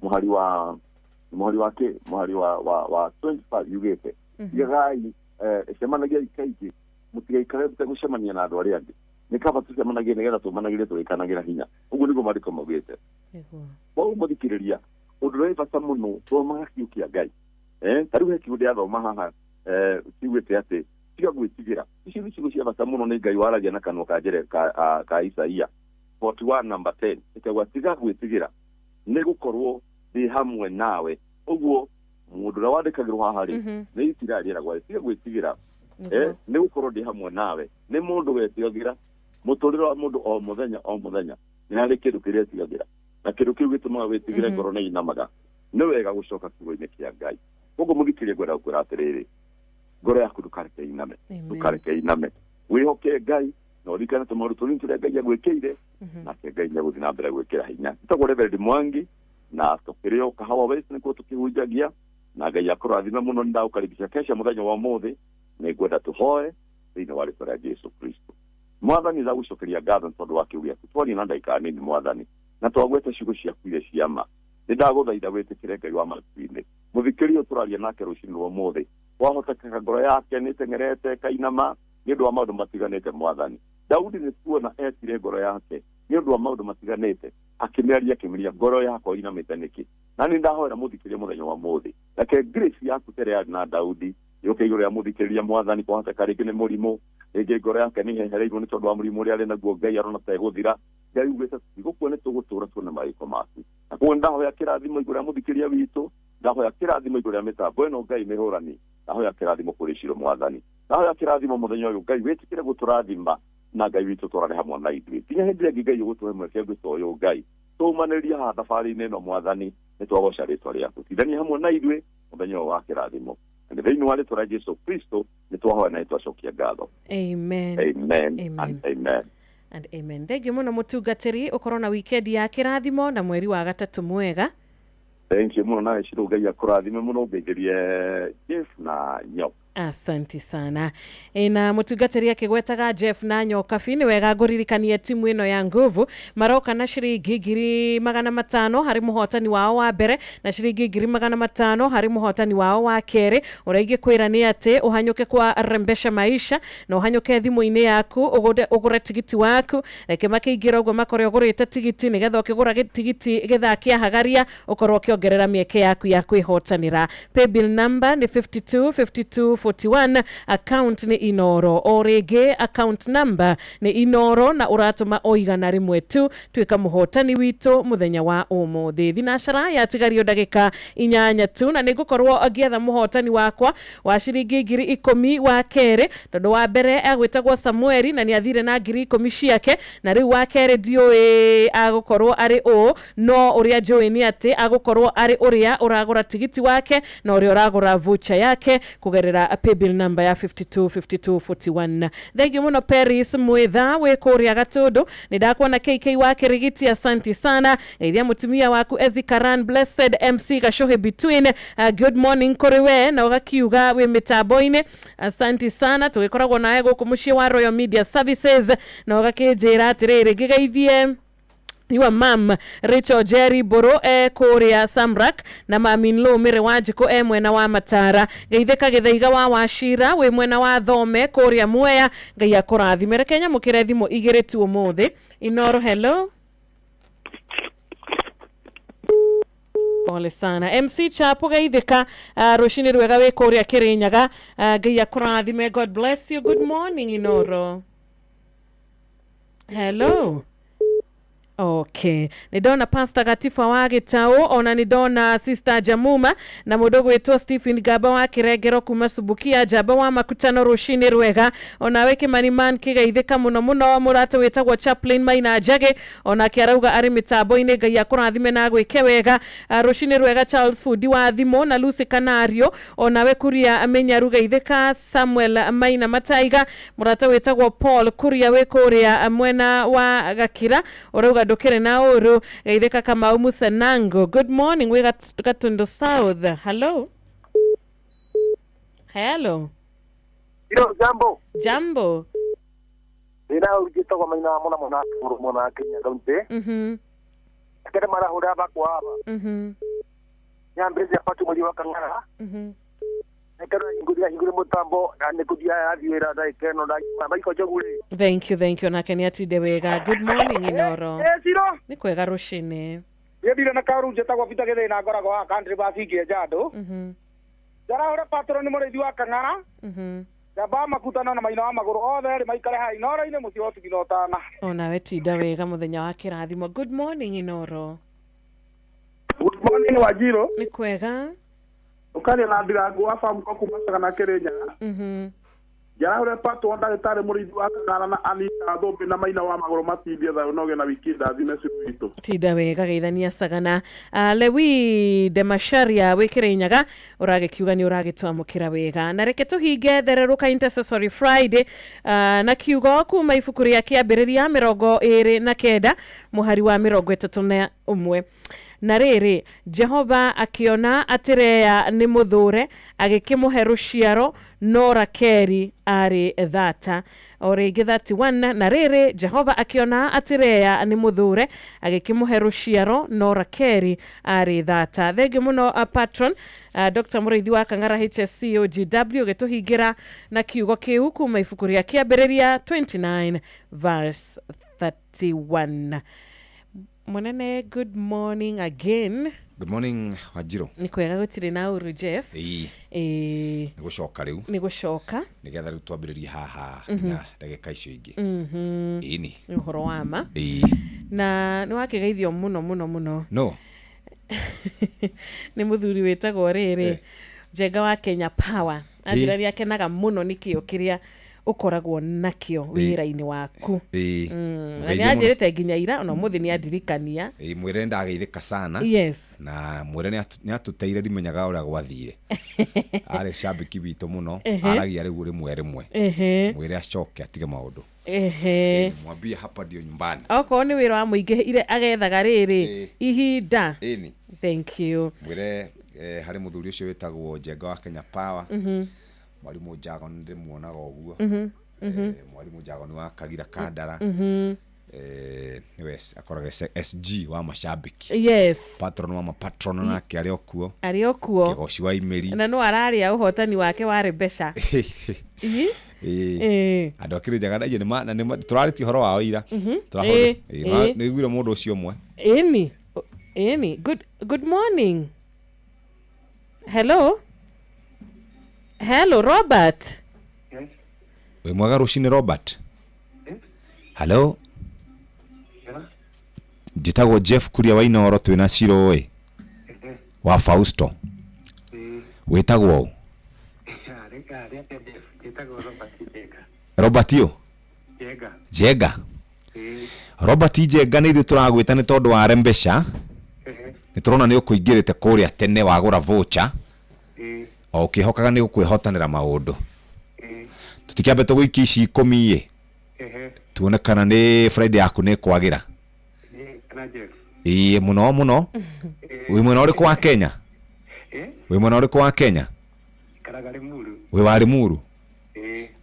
mũhari wa kĩ mũhari wa 25 yugĩte, tigagai, cemanagiai kaingĩ, mũtigaikare mũtegũcemania na andũ arĩa angĩ. Nĩ kaba tũcemanagie nĩgetha tũmanagĩre, tũgĩkanagĩra hinya. Ũguo nĩguo maandĩko maugĩte. Koguo mũthikĩrĩria, ũndũ ũrĩa wĩ bata mũno, thomaga kiugo kĩa Ngai. Ta rĩu he kiugo ndĩrathoma haha, kiugĩte atĩ tiga gwĩtigĩra. Icio nĩ ciugo cia bata mũno, nĩ Ngai waragia na kanua ka Jere ka Isaia 41 number 10, ĩkauga, "Tiga gwĩtigĩra, nĩ gũkorwo ndĩ hamwe nawe." Ũguo mũndũ ũrĩa wandĩkagĩrwo haha rĩ, nĩ Isiraeli eragwo atĩ, "Tiga gwĩtigĩra, nĩ gũkorwo ndĩ hamwe nawe." Nĩ mũndũ wetigagĩra. Mũtũrĩre wa mũndũ o mũthenya o mũthenya nĩ harĩ kĩndũ kĩrĩa etigagĩra, na kĩndũ kĩu gĩtũmaga wĩtigĩre, ngoro nĩ inamaga. Nĩ wega gũcoka kiugo-inĩ kĩa Ngai. Koguo mũthikĩrie, ngwenda gũkwĩra atĩrĩrĩ, ngoro yaku ndũkareke iname, ndũkareke iname. Wĩhoke Ngai na ũririkane tũmaũndũ tũnini tũrĩa Ngai agwĩkĩire, nake Ngai nĩ egũthiĩ na mbere gwĩkĩra hinya. Ĩtagwo Reverend Mwangi, na tũkĩrĩ o Kahawa West nĩkuo tũkĩhunjagia, na Ngai akũrathime mũno. Nĩ ndagũkaribisha kesha mũthenya wa ũmũthĩ. Nĩ ngwenda tũhoe thĩinĩ wa rĩtwa rĩa Jesu Kristo. Mwathani, ndagũcokeria ngatho nĩ tondũ wa kiugo gĩaku. Twaria na ndagĩka nini, Mwathani, na twagweta ciugo ciaku iria cia ma. Nĩ ndagũthaitha wĩtĩkĩre, Ngai wa matu-inĩ, mũthikĩrĩria ũyũ tũraria nake rũcinĩ rwa ũmũthĩ, kwahotekeka ngoro yake nĩ ĩteng'erete ĩkainama nĩ ũndũ wa maũndũ matiganĩte. Mwathani, Daudi nĩ tuona etire ngoro yake nĩ ũndũ wa maũndũ matiganĩte, akĩmĩaria, akĩmĩria, "Ngoro yakwa inamĩte nĩkĩ?" Na nĩ ndahoera mũthikĩrĩria mũthenya wa ũmũthĩ, reke grace yaku ta ĩrĩa yarĩ na Daudi yũke igũrũ rĩa mũthikĩrĩria. Mwathani, kwahoteka rĩngĩ nĩ mũrimũ, rĩngĩ ngoro yake nĩ hehereirwo nĩ tondũ wa mũrimũ ũrĩa arĩ naguo. Ngai arona ta ĩgũthira. Ngai ugĩte tũtigũkua, nĩ tũgũtũra tuone mawĩko maku. Na koguo nĩ ndahoya kĩrathimo igũrũ rĩa mũthikĩrĩria witũ, ndahoya kĩrathimo igũrũ rĩa mĩtambo ĩno, Ngai mĩhũrani, ndahoya kĩrathimo kũrĩ Ciro. Mwathani, ndahoya kĩrathimo mũthenya ũyũ. Ngai wĩtĩkĩre gũtũrathima, na Ngai witũ twarane hamwe na ithuĩ nginya hĩndĩ ĩrĩa ĩngĩ Ngai ũgũtũhe mweke ũngĩ ta ũyũ. Ngai, tũmanĩria haha thabarĩ-inĩ ĩno. Mwathani, nĩ twagoca rĩtwa rĩaku. Tindania hamwe na ithuĩ mũthenya ũyũ wa kĩrathimo, na nĩ thĩinĩ wa rĩtwa rĩa Jesu Kristo nĩ twahoya na nĩ twacokia ngatho. Amen. Amen. Amen. And amen. And amen. Thengiũ mũno, mũtungatĩri. Ũkorwo na weekend ya kĩrathimo na mweri wa gatatũ mwega. Thank you mũno nawe, Shiro. Ngai akũrathime mũno. Ngeithĩrie Jeff na Nyok. Asanti sana. Na mũtungatĩri akĩgwetaga Jeff na Nyokabi, nĩ wega ngũririkanie timu ĩno ya Nguvu maroka na ciringi 500,000 harĩ mũhotani wao wa mbere na ciringi 500,000 harĩ mũhotani wao wa kerĩ. Ũrĩa ingĩkwĩra nĩ atĩ ũhanyũke kwa Rembesha Maisha na ũhanyũke thimũ-inĩ yaku ũgũre tigiti waku. Reke makĩingĩra ũguo makore ũgũrĩte tigiti, nĩgetha ũkĩgũra tigiti gĩthaa kĩa hagaria ũkorwo ũkĩongerera mĩeke yaku ya kwĩhotanĩra. Paybill number nĩ 52 52 41, account nĩ Inoro. O rĩngĩ, account number nĩ Inoro, na ũratũma o 100 tu. Tuĩka mũhotani witũ mũthenya wa ũmũthĩ. Thinacara yatigario ndagĩka 8 tu, na nĩ ngũkorwo ngĩetha mũhotani wakwa wa ciringi 10,000 wa kerĩ, tondũ wa mbere agwĩtagwo Samueli na nĩ athire na 10,000 ciake, na rĩu wa kerĩ ndiũĩ agũkorwo arĩ ũ, no ũrĩa njũĩ nĩ atĩ agũkorwo arĩ ũrĩa ũragũra tigiti wake na ũrĩa ũragũra voucher yake kũgerera paybill number ya 525241. Thengiũ mũno, Paris Mwitha wĩ kũrĩa Gatũndũ, nĩ ndakuona. KK wa Kĩrigiti, asanti sana. Geithia mũtumia waku Ezi Karan. Blessed MC Gacũhĩ between, good morning kũrĩ we, na ũgakiuga wĩ mĩtambo-inĩ. Asanti sana. Tũgĩkoragwo nawe gũkũ mũciĩ wa Royal Media Services, na ũgakĩnjĩra atĩrĩrĩ, ngĩgeithie your mam Rachel Jerry Mbũrũ e kũrĩa Samrak, na mamin Lũ Mĩrĩ wa Njikũ e mwena wa Matara. Geithĩka Gĩthaiga wa Wacira wĩ mwena wa Thome kũrĩa Mwea. Ngai akũrathime. Reke nyamũkĩre thimũ igĩrĩ tu ũmũthĩ. Inoro, hello. Pole sana. MC Chapo, geithĩka. Rũcinĩ rwega wĩ kũrĩa Kĩrĩnyaga. Ngai akũrathime. God bless you. Good morning, Inoro. Hello. Okay, nĩ ndona Pastor Gatiba wa Gĩtaũ, ona nĩ ndona Sister Jamuma na mũndũ gwĩtwo Stephen Gamba wa Kĩrengero kuma Subukia, Njamba wa Makutano, rũcinĩ rwega. Onawe Kĩmani Man kĩgeithĩka mũno mũno. Mũrata wĩtagwo Chaplain Maina Njagĩ onake arauga arĩ mĩtambo-inĩ, Ngai akũrathime na agwĩke wega. Rũcinĩ rwega Charles Fundi wa thimũ na Lucy Kanario, onawe Kuria Menyaru geithĩka. Samuel Maina Mataiga, mũrata wĩtagwo Paul Kuria wĩ kũrĩa mwena wa Gakira ũrauga ndũkĩrĩ na ũru, geithĩka. Kamau Musenango, good morning, wĩ Gatundu South. Hello, hello. Yo, jambo. Jambo. Ndĩna njĩtagwo Maina wa mũna mũna mũrũ mũna Kenya County. Kere marahũra bakwa aba. Nyambĩrĩria patu mweri wa Kang'ara. Nekero hingũrĩra hingũrĩ mũtambo na nĩ kũthia yathiĩ wĩra ndagĩka ĩno ndaiko njogu rĩ. Thank you, thank you. Nake nĩ atinde wega. Good morning, Inoro. Eh, Ciro. Nĩ kwega rũcinĩ. Niĩ ndirĩ na kaũru, njĩtagwo Peter Gĩthĩna, ngoragwo haha country bus ingĩenja andũ. Njarahũre patron mũrĩithi wa Kang'ara. Njamba wa makutano na maina wa magũrũ othe erĩ maikare haha Inoro-inĩ, mũciĩ wa ũtugi na ũtana. Onawe tinda wega, mũthenya wa kĩrathimo. Good morning, Inoro. Good morning, Wanjiru. Nĩ kwega. Ũkaria na Ndirangu wa Famco kuma Sagana Kĩrĩnyaga. Njarahũre patwo ndagĩtarĩ mũrĩithi wa Kang'ara na Anita Thũmbĩ na maina wa magũrũ matindie thayũ na ũgĩe na wiki ndathime cukuru witũ. Tinda wega, geithania Sagana. Lewi Demasharia wĩ Kĩrĩnyaga ũragĩkiuga nĩ ũragĩtwamũkĩra wega. Na reke tũhinge thererũka Intercessory Friday na kiugo kuma ibuku rĩa Kĩambĩrĩria 29 mũhari wa 31. Na rĩrĩ, Jehova akĩona atĩ Lea nĩ mũthũre, agĩkĩmũhe rũciaro, no Rakeli arĩ thata. O rĩngĩ 31. Na rĩrĩ, Jehova akĩona atĩ Lea nĩ mũthũre, agĩkĩmũhe rũciaro, no Rakeli arĩ thata. Thengiũ mũno, patron Dr. Mũrĩithi wa Kang'ara HSC OGW gĩtũhingĩra na kiugo kĩu kuma ibuku rĩa Kĩambĩrĩria 29 verse 31. Mũnene, good morning again. Good morning, Wanjiru. Nĩ kwega, gũtirĩ na ũru, Jeff. Ĩĩ. Ĩĩ. Nĩ gũcoka rĩu. Nĩ gũcoka. Nĩgetha rĩu twambĩrĩrie haha na ndagĩka icio ingĩ. Ĩni. Nĩ ũhoro wa ma. Ĩĩ. Na nĩ wakĩgeithio mũno mũno mũno. No. Nĩ mũthuri wĩtagwo rĩrĩ Njenga wa Kenya Power, anjĩra nĩ akenaga mũno nĩ kĩo kĩrĩa ũkoragwo nakĩo wĩra-inĩ waku. Na Mũgeithie nĩ anjĩrĩte nginya ira ona ũmũthĩ nĩ andirikania. Ĩĩ, mwĩre ndageithĩka sana. Na mwĩre nĩ atũteire, ndimenyaga ũrĩa gwathire, arĩ cambĩki witũ mũno. Aragia rĩu rĩmwe rĩmwe. Mwĩre acoke atige maũndũ. Mwambie hapa ndio nyumbani. Okorwo nĩ wĩra wa mũingĩ ire agethaga rĩrĩ ihinda. Ĩni. Thank you. Mwĩre harĩ mũthuri ũcio wĩtagwo Njenga wa Kenya Power. Mwarimũ Njago nĩ ndĩmuonaga ũguo. Mwarimũ Njago nĩ wa Kagira Kandara. Nĩwe akoragwo SG wa macambĩki. Patron wa mapatron nake arĩ o kuo. Arĩ o kuo. Kĩgoci wa Imeri. Na no ararĩa ũhotani wake warĩ mbeca. Ĩ? Ĩĩ. Ĩĩ. Andũ a Kĩrĩnyaga ndaige na nĩma tũrarĩtie ũhoro wao ira. Tũrahũra. Ĩĩ, nĩ iguire mũndũ ũcio ũmwe. Ĩni, ĩni. Good morning. Hello, hello, Robert. Wĩ mwega rũcinĩ, Robert. Hello, njĩtagwo Jeff Kuria wa Inoro, twĩna Ciro ĩ wa Fausto. Wĩtagwo ũ? Robert ũ? Njenga. Robert Njenga, nĩ ithuĩ tũragwĩta nĩ tondũ wa Rembesha. Nĩ tũrona nĩ ũkũingĩrĩte kũrĩa tene wagũra voucher o ũkĩhokaga nĩ ũkwĩhotanĩra maũndũ. Tũtikĩambe tũgũikia ici 10 ĩ, tuone kana nĩ Friday yaku nĩ kwagĩra. Ĩĩ, mũno mũno. Wĩ mwena ũrĩkũ wa Kenya? Wĩ mwena ũrĩkũ wa Kenya? Wĩ wa Limuru?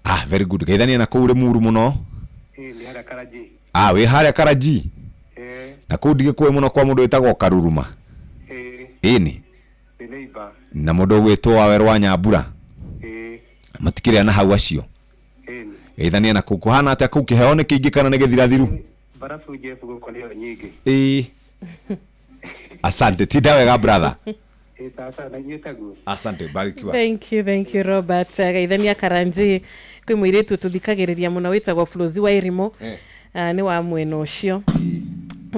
Ah, very good. Geithania na kũu Limuru mũno. Ah, wĩ harĩa Karaji na kũu ndigĩkũĩ mũno kwa mũndũ wĩtagwo Karuruma. Ĩni na mũndũ ũgwĩtwo Wawerũ wa Nyambura matikĩrĩa na hau acio. Geithania na kũu. Kũhana atĩa kũu? Kĩheo nĩ kĩingĩ kana nĩ gĩthirathiru? Barafu, Jeff, gũkũ nĩyo nyingĩ. Ĩĩ, asante, tinda wega, brother. Ĩ, sasa na inyuĩ taguo. Asante, barikiwa. Thank you, thank you, Robert. Geithania Karanji, kwĩ mũirĩtu tũthikagĩrĩria mũno wĩtagwo Flozi wa Irimũ. Nĩ wa mwena ũcio.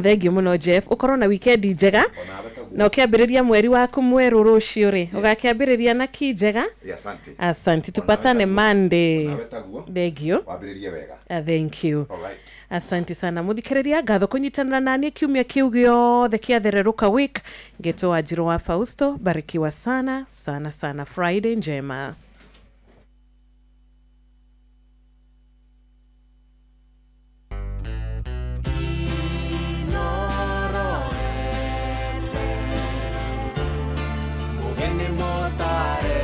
Thank you mũno Jeff, ũkorwo na wikendi njega na ũkĩambĩrĩria mweri waku mwerũ rũciũ rĩ, ũgakĩambĩrĩria na ki njega. Yeah, asante. Asante, tupatane Monday. Onawe taguo. Thank you. Wambĩrĩrie wega. Ah, thank you. Alright. Asante sana mũthikĩrĩria, ngatho kũnyitanĩra naniĩ kiumia kĩu gĩothe kĩathererũka week. Ngĩtwo Wanjirũ wa Fausto, barikiwa sana sana sana, Friday njema. Mugeni motare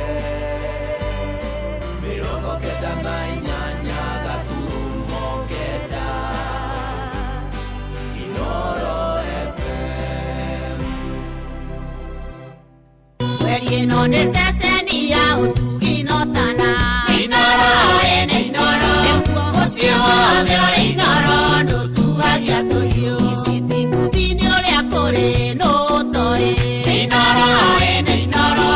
98 gaturumo 9 Inoro FM. Mweri ĩno nĩ ceceni ya ũtugi notana. Inoro ĩnĩ Inoro, mũciĩ wothe ũrĩ Inoro, ndũtuagia tũhiũ. Iciti kuthini ũrĩa kũrĩ nũtoĩ. Inoro ĩnĩ Inoro,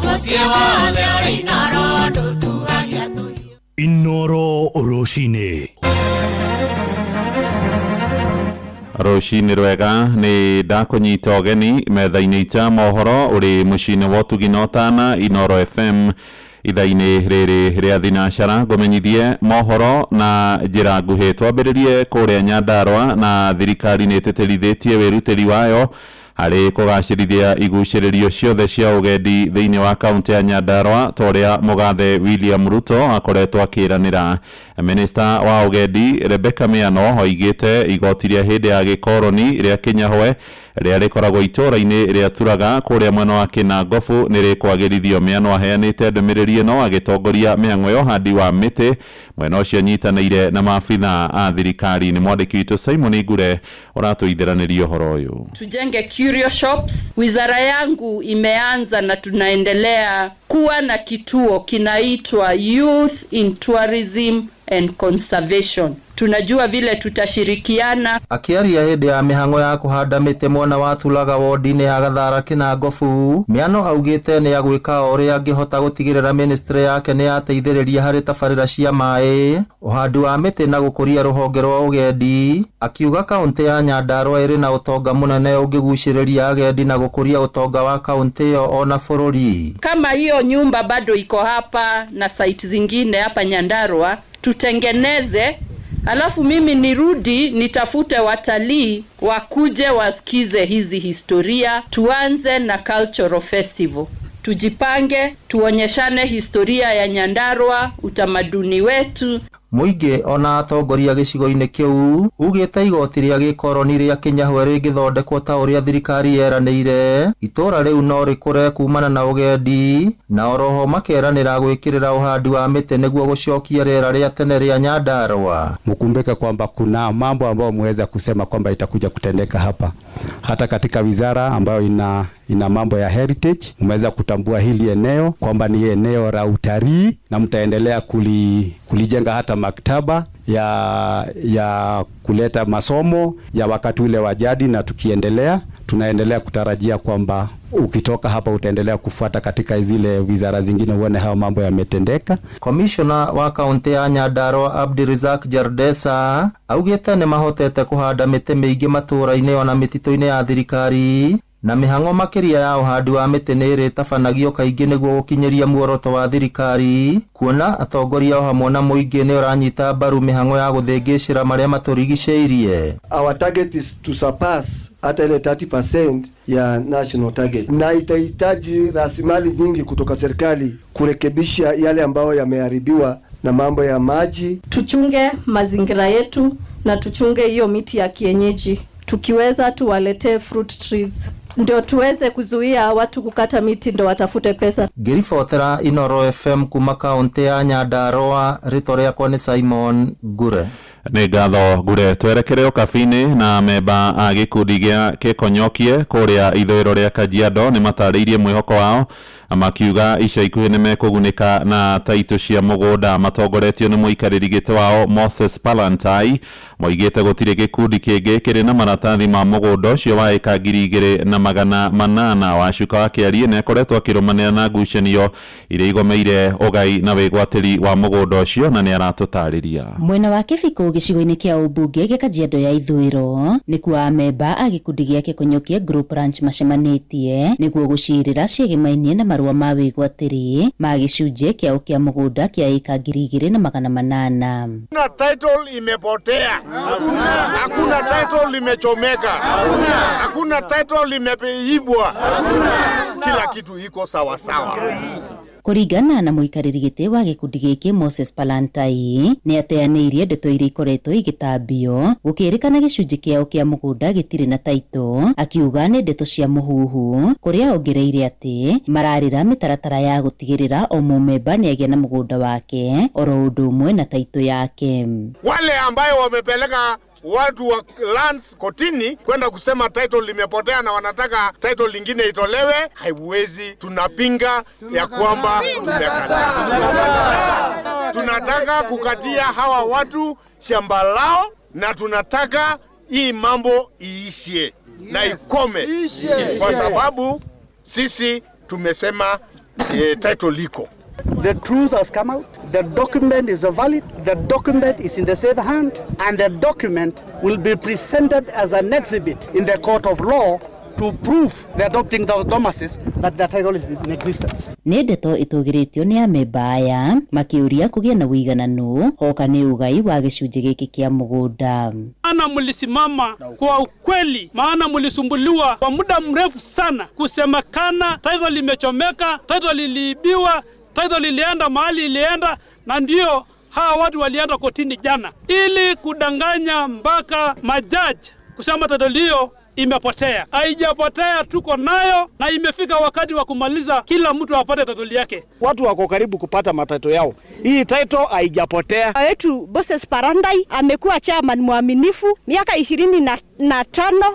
mũciĩ wothe ũrĩ Inoro, ndũtuagia tũhiũ. Inoro Rũcinĩ. Rũcinĩ rwega, nĩ ndakũnyita ũgeni metha-inĩ ita mohoro ũrĩ mũciĩ-inĩ wa ũtugi na ũtana Inoro FM ithaa-inĩ rĩrĩ rĩa thinacara, ngũmenyithie mohoro na njĩra nguhĩ. Twambĩrĩrie kũrĩa Nyandarũa, na thirikari nĩ ĩtĩtĩrithĩtie wĩrutĩri wayo harĩ kũgacĩrithia igucĩrĩrio ciothe cia ũgendi thĩinĩ wa kaunti ya Nyandarũa ta ũrĩa mũgathe William Ruto akoretwo akĩranĩra. Minista wa ũgendi Rebecca Miano oigĩte igoti rĩa hĩndĩ ya gĩkoroni rĩa Kinyahwe rĩrĩa rĩkoragwo itũũra-inĩ rĩa Turaga kũrĩa mwena wa Kinangofu nĩ rĩkwagĩrithio. Miano aheanĩte ndũmĩrĩri ĩno agĩtongoria mĩhang'o ya ũhandi wa mĩtĩ mwena ũcio anyitanĩire na maabitha a thirikari. Nĩ mwandĩki witũ Simon Ngure ũratũitheranĩria ũhoro ũyũ. Tujenge curio shops. Wizara yangu imeanza na tunaendelea kuwa na kituo kinaitwa Youth in Tourism and Conservation. Tunajua vile tutashirikiana. Akĩaria hĩndĩ ya mĩhang'o ya kũhanda mĩtĩ mwena wa Tulaga wodi-inĩ ya Gathara Kinangofu, Miano augĩte nĩ agwĩka o ũrĩa angĩhota gũtigĩrĩra ministry yake nĩ yateithĩrĩria harĩ tabarĩra cia maĩ, ũhandi wa mĩtĩ na gũkũria rũhonge rwa ũgendi. Akiuga kaũntĩ ya Nyandarua ĩrĩ na ũtonga mũnene ũngĩgucĩrĩria agendi na gũkũria ũtonga wa kaũntĩ ĩyo ona bũrũri. Kama hiyo nyumba bado iko hapa na site zingine hapa Nyandarua, tutengeneze, alafu mimi nirudi nitafute watalii wakuje wasikize hizi historia. Tuanze na cultural festival, tujipange, tuonyeshane historia ya Nyandarua, utamaduni wetu. Mũingĩ ona atongoria gĩcigo-inĩ kĩu ugĩte igoti rĩa gĩkoroni rĩa Kinyahwe rĩngĩthondekwo ta ũrĩa thirikari yeranĩire, itũũra rĩu no rĩkũre kumana na ũgendi, na oroho makeranĩra gwĩkĩrĩra ũhandi wa mĩtĩ nĩguo gũcokia rĩera rĩa tene rĩa Nyandarua. Mkumbuke kwamba kuna mambo ambayo mweza kusema kwamba itakuja kutendeka hapa. Hata katika wizara ambayo ina mambo ya heritage, umeweza kutambua hili eneo kwamba ni eneo la utalii na mtaendelea kulijenga hata maktaba ya kuleta masomo ya wakati ule wa jadi, na tukiendelea tunaendelea kutarajia kwamba ukitoka hapa utaendelea kufuata katika zile wizara zingine uone hayo mambo yametendeka. Commissioner wa kaunti ya Nyandarua Abdirizak Jardesa augite nĩ mahotete kũhanda mĩtĩ mĩingĩ matũũra-inĩ ona mĩtitũ-inĩ ya thirikari, na mĩhang'o makĩria ya ũhandi wa mĩtĩ nĩ ĩrĩtabanagio kaingĩ nĩguo gũkinyĩria muoroto wa thirikari, kuona atongoria o hamwe na mũingĩ nĩ ũranyita mbaru mĩhang'o ya gũthĩngĩcĩra marĩa matũrigicĩirie. Our target is to surpass hata ile 30% ya national target, na itahitaji rasilimali nyingi kutoka serikali kurekebisha yale ambayo yameharibiwa na mambo ya maji. Tuchunge mazingira yetu na tuchunge hiyo miti ya kienyeji, tukiweza tuwaletee fruit trees ndio tuweze kuzuia watu kukata miti ndio watafute pesa. Ngĩribotera Inoro FM kuma kaunti ya Nyandarua, rĩtwa rĩakwa nĩ Simon Ngure. Nĩ ngatho Ngure. Twerekere ũkabi-inĩ na memba a gĩkundi gĩa Kĩkonyokie kũrĩa ithũĩro rĩa Kajiado nĩ matarĩirie mwĩhoko wao Makiuga ica ikuhĩ nĩ mekũgunĩka na taitũ cia mũgũnda. Matongoretio nĩ mũikarĩri gĩtĩ wao Moses Palantai, moigĩte gũtirĩ gĩkundi kĩngĩ kĩrĩ na maratathi ma mũgũnda ũcio wa ĩka 2800. Wacuka wa Kĩariĩ nĩ akoretwo akĩrũmanĩra na ngucanio iria igomeire ũgai na wĩgwatĩri wa mũgũnda ũcio na nĩ aratũtarĩria. Mwena wa Kĩbiko gĩcigo-inĩ kĩa ũmbunge gĩa Kajiado ya Ithũĩro nĩkuo amemba a gĩkundi gĩa Kĩkũnyũkie Group Ranch macemanĩtie nĩguo gũcirĩra ciĩgĩmainie na marũa ma wĩgwatĩri ma gĩcunjĩ kĩao kĩa mũgũnda kĩa ĩka 2800. Hakuna title imepotea, hakuna title imechomeka, hakuna title imeibwa, kila kitu iko sawa sawa. Kũringana na mũikarĩri gĩtĩ wa gĩkundi gĩkĩ Moses Palantai, nĩ ateanĩirie ndeto iria ikoretwo igĩtambio gũkĩrĩkana gĩcunjĩ kĩao kĩa mũgũnda gĩtirĩ na taito, akiuga nĩ ndeto cia mũhuhu, kũrĩa ongereire atĩ mararĩra mĩtaratara ya gũtigĩrĩra o mũmemba nĩagĩa na mũgũnda wake oro ũndũ ũmwe na taito yake. Wale ambayo wamepeleka watu wa lands kotini kwenda kusema title limepotea na wanataka title lingine itolewe, haiwezi. Tunapinga ya kwamba tumekataa. Tunataka kukatia hawa watu shamba lao na tunataka hii mambo iishe na ikome, kwa sababu sisi tumesema title liko. The truth has come out. The document is valid. The document is in the safe hand, and the document will be presented as an exhibit in the court of law to prove the adopting the Thomases that the title is in existence. Nĩ ndeto ĩtũgĩrĩtio nĩ amemba aya makĩũria kũgĩe na ũigananu hoka nĩ ũgai wa gĩcunjĩ gĩkĩ kĩa mũgũnda. Maana mlisimama kwa ukweli, maana mlisumbuliwa kwa muda mrefu sana kusemekana title limechomeka, title liliibiwa, title lilienda mahali ilienda, na ndio hawa watu walienda kotini jana ili kudanganya mpaka majaji kusema title hiyo imepotea. Haijapotea, tuko nayo na imefika wakati wa kumaliza, kila mtu apate title yake. Watu wako karibu kupata mataito yao. Hii title haijapotea. Wetu Moses Parandai amekuwa chairman mwaminifu miaka 25,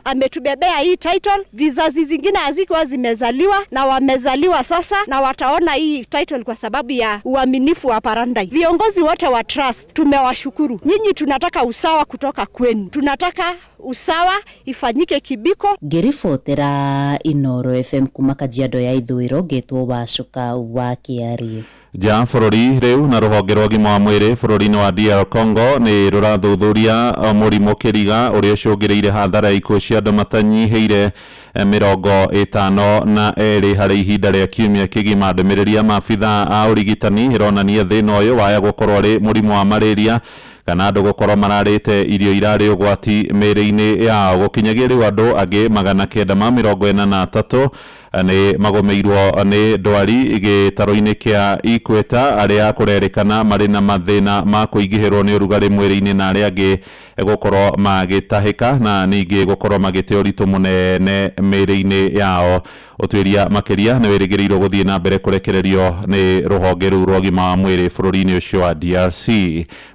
ametubebea hii title. Vizazi zingine hazikuwa zimezaliwa na wamezaliwa sasa na wataona hii title kwa sababu ya uaminifu wa Parandai. Viongozi wote wa trust tumewashukuru. Nyinyi tunataka usawa kutoka kwenu. Tunataka usawa ifanyike Kibiko. Ngĩribotera Inoro FM kuma Kajiado ya Ithũĩro, ngetwo Wacuka wa Kĩariĩ. Nja bũrũri rĩu na rũhonge rwa ũgima wa mwĩrĩ bũrũri-inĩ wa DR Congo nĩ rũrathuthuria mũrimũ kĩriga ũrĩa ũcũngĩrĩire hathara ya ikuũ cia andũ matanyihĩire 52 harĩ ihinda rĩa kiumia kĩgima. Ndũmĩrĩri ya maabithaa a ũrigitani ĩronania thĩna ũyũ waya gũkorwo arĩ mũrimũ wa malaria kana andũ gũkorwo mararĩte irio irarĩ ũgwati mĩĩrĩ-inĩ yao. Gũkinyagia rĩu andũ angĩ 943 nĩ magũmĩirwo nĩ ndwari gĩtaro-inĩ kĩa Equator, arĩa kũrerĩkana marĩ na mathĩna ma kũingĩhĩrwo nĩ ũrugarĩ mwĩrĩ-inĩ na arĩa angĩ gũkorwo magĩtahĩka na ningĩ gũkorwo magĩte ũritũ mũnene mĩĩrĩ-inĩ yao. Ũtuĩria makĩria nĩ wĩrĩgĩrĩirwo gũthiĩ na mbere kũrekererio nĩ rũhonge rũu rwa ũgima wa mwĩrĩ bũrũri-inĩ ũcio wa DRC.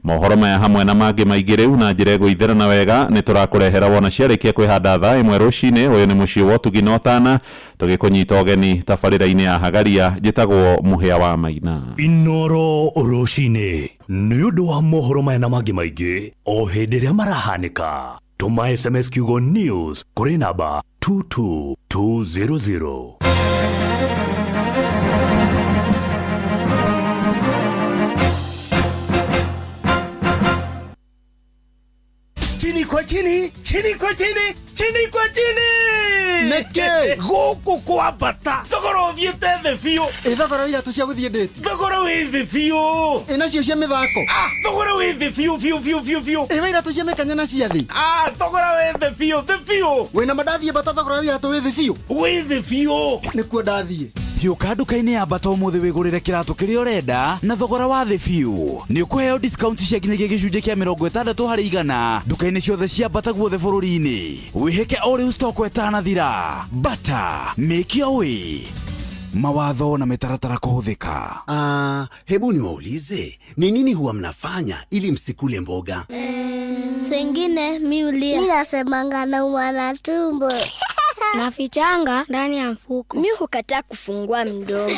Mohoro maya hamwe na mangĩ maingĩ rĩu na njĩra ĩgũithĩrana wega nĩ tũrakũrehera wona ciarĩkia kwĩhanda thaa 1 rũcinĩ. Ũyũ nĩ mũciĩ wa ũtugi na ũtana, tũgĩkũnyita ũgeni tabarĩra-inĩ ya Hagaria. Njĩtagwo Mũhĩa wa Maina. Inoro rũcinĩ nĩ ũndũ wa mohoro maya na mangĩ maingĩ o hĩndĩ ĩrĩa marahanĩka, tũma SMS kiugo news kũrĩ namba 22200. Chini kwa chini, chini kwa chini, chini kwa chini. Neke gũkũ kwa bata thogora ũthiĩte thĩ biũ. Ĩ thogora wa iratũ cia gũthiĩ ndĩti? Thogora wĩ thĩ biũ. Ĩ nacio cia mĩthako? Thogora wĩ thĩ biũ biũ biũ biũ biũ. Ĩ wa iratũ cia mĩkanya na cia thĩ? Thogora wĩ thĩ biũ thĩ biũ. Wĩna ma ndathiĩ bata thogora wa iratũ wĩ thĩ biũ? Wĩ thĩ biũ. Nĩkuo ndathiĩ. Hiũka nduka-inĩ ya Bata ũmũthĩ wĩgũrĩre kĩratũ kĩrĩa ũrenda na thogora wa thĩ biũ. Nĩ ũkũheo discount cia nginyagia gĩcunjĩ kĩa 60 harĩ igana nduka-inĩ ciothe cia Bata guothe bũrũri-inĩ. Wĩhĩke o rĩu stock ĩtanathira. Bata, make your way. Mawatho na mitaratara kuhudhika. Hebu niwaulize, ni nini huwa mnafanya ili msikule mboga? Sengine mi ulia. Mi nasemanga naumwa na tumbo. Nafichanga ndani ya mfuko. Mi hukataa kufungua mdomo.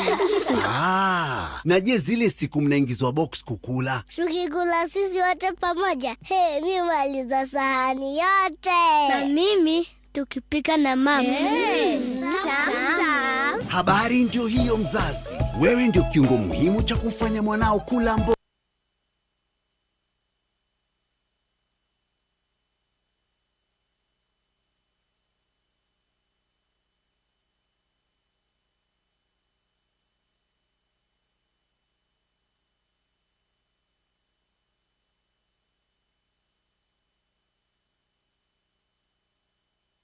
Ah, na je zile siku mnaingizwa box kukula? Tukikula sisi wote pamoja, hey, mi maliza sahani yote. Na mimi tukipika na mama. Hey, tamu. Habari ndio hiyo mzazi. Wewe ndio kiungo muhimu cha kufanya mwanao kula mboga.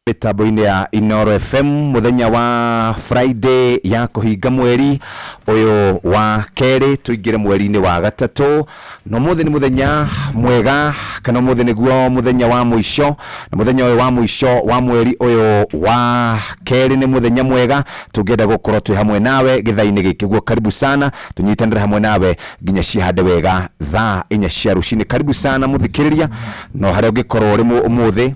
Mitambo-inĩ ya Inoro FM muthenya wa Friday ya kũhinga mweri ũyũ wa kerĩ tũingĩre mweri-inĩ wa gatatũ. Na ũmũthĩ nĩ mũthenya mwega, kana ũmũthĩ nĩguo mũthenya wa mũico, na mũthenya ũyũ wa mũico wa mweri ũyũ wa kerĩ nĩ mũthenya mwega tũngĩenda gũkorwo twĩ hamwe nawe gĩthaa-inĩ gĩkĩ. Guo karibu sana, tũnyitanĩre hamwe nawe nginya cihande wega thaa 4 cia rũcinĩ. Karibu sana mũthikĩrĩria, no harĩa ũngĩkorwo ũrĩ ũmũthĩ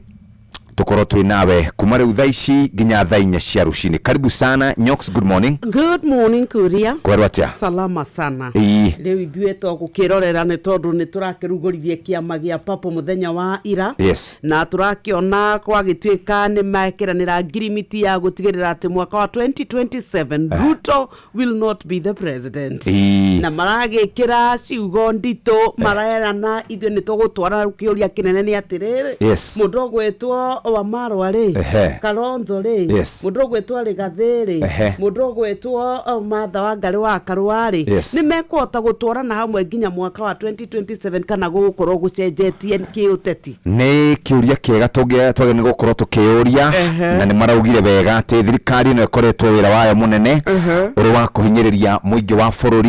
tukorwo twĩ nawe kuma rĩu thaa ici nginya thaa 4 cia rũcinĩ. Karibu sana Nyox, good morning. Good morning Kuria. Kwerwo atĩa? Salama sana. Ĩĩ. Rĩu ithuĩ to gũkĩrorera nĩ tondũ nĩ tũrakĩrugũririe kĩama gĩa papo mũthenya wa ira. Yes. Na tũrakĩona gwagĩtuĩka nĩ mekĩranĩra ngirimiti ya gũtigĩrĩra atĩ mwaka wa 2027 Ruto will not be the president. Ĩĩ. Na maragĩkĩra ciugo nditũ, marerana ithuĩ nĩ tũgũtwara. Kĩũria kĩnene nĩ atĩrĩrĩ, Yes. mũndũ ũgwĩtwo Wamarwa rĩ, Ehe. Kalonzo rĩ, Yes. mũndũ ũgwĩtwo Rigathĩ rĩ, Ehe. mũndũ ũgwĩtwo Martha Wangari wa Karũa rĩ, Yes. nĩ mekũhota gũtwarana hamwe nginya mwaka wa 2027 kana gũgũkorwo gũcenjetie kĩũteti? Nĩ kĩũria kĩega twagĩrĩirwo nĩ gũkorwo tũkĩũria. Ehe. Na nĩ maraugire wega atĩ thirikari ĩno ĩkoretwo wĩra wayo mũnene ũrĩ wa kũhinyĩrĩria mũingĩ wa bũrũri.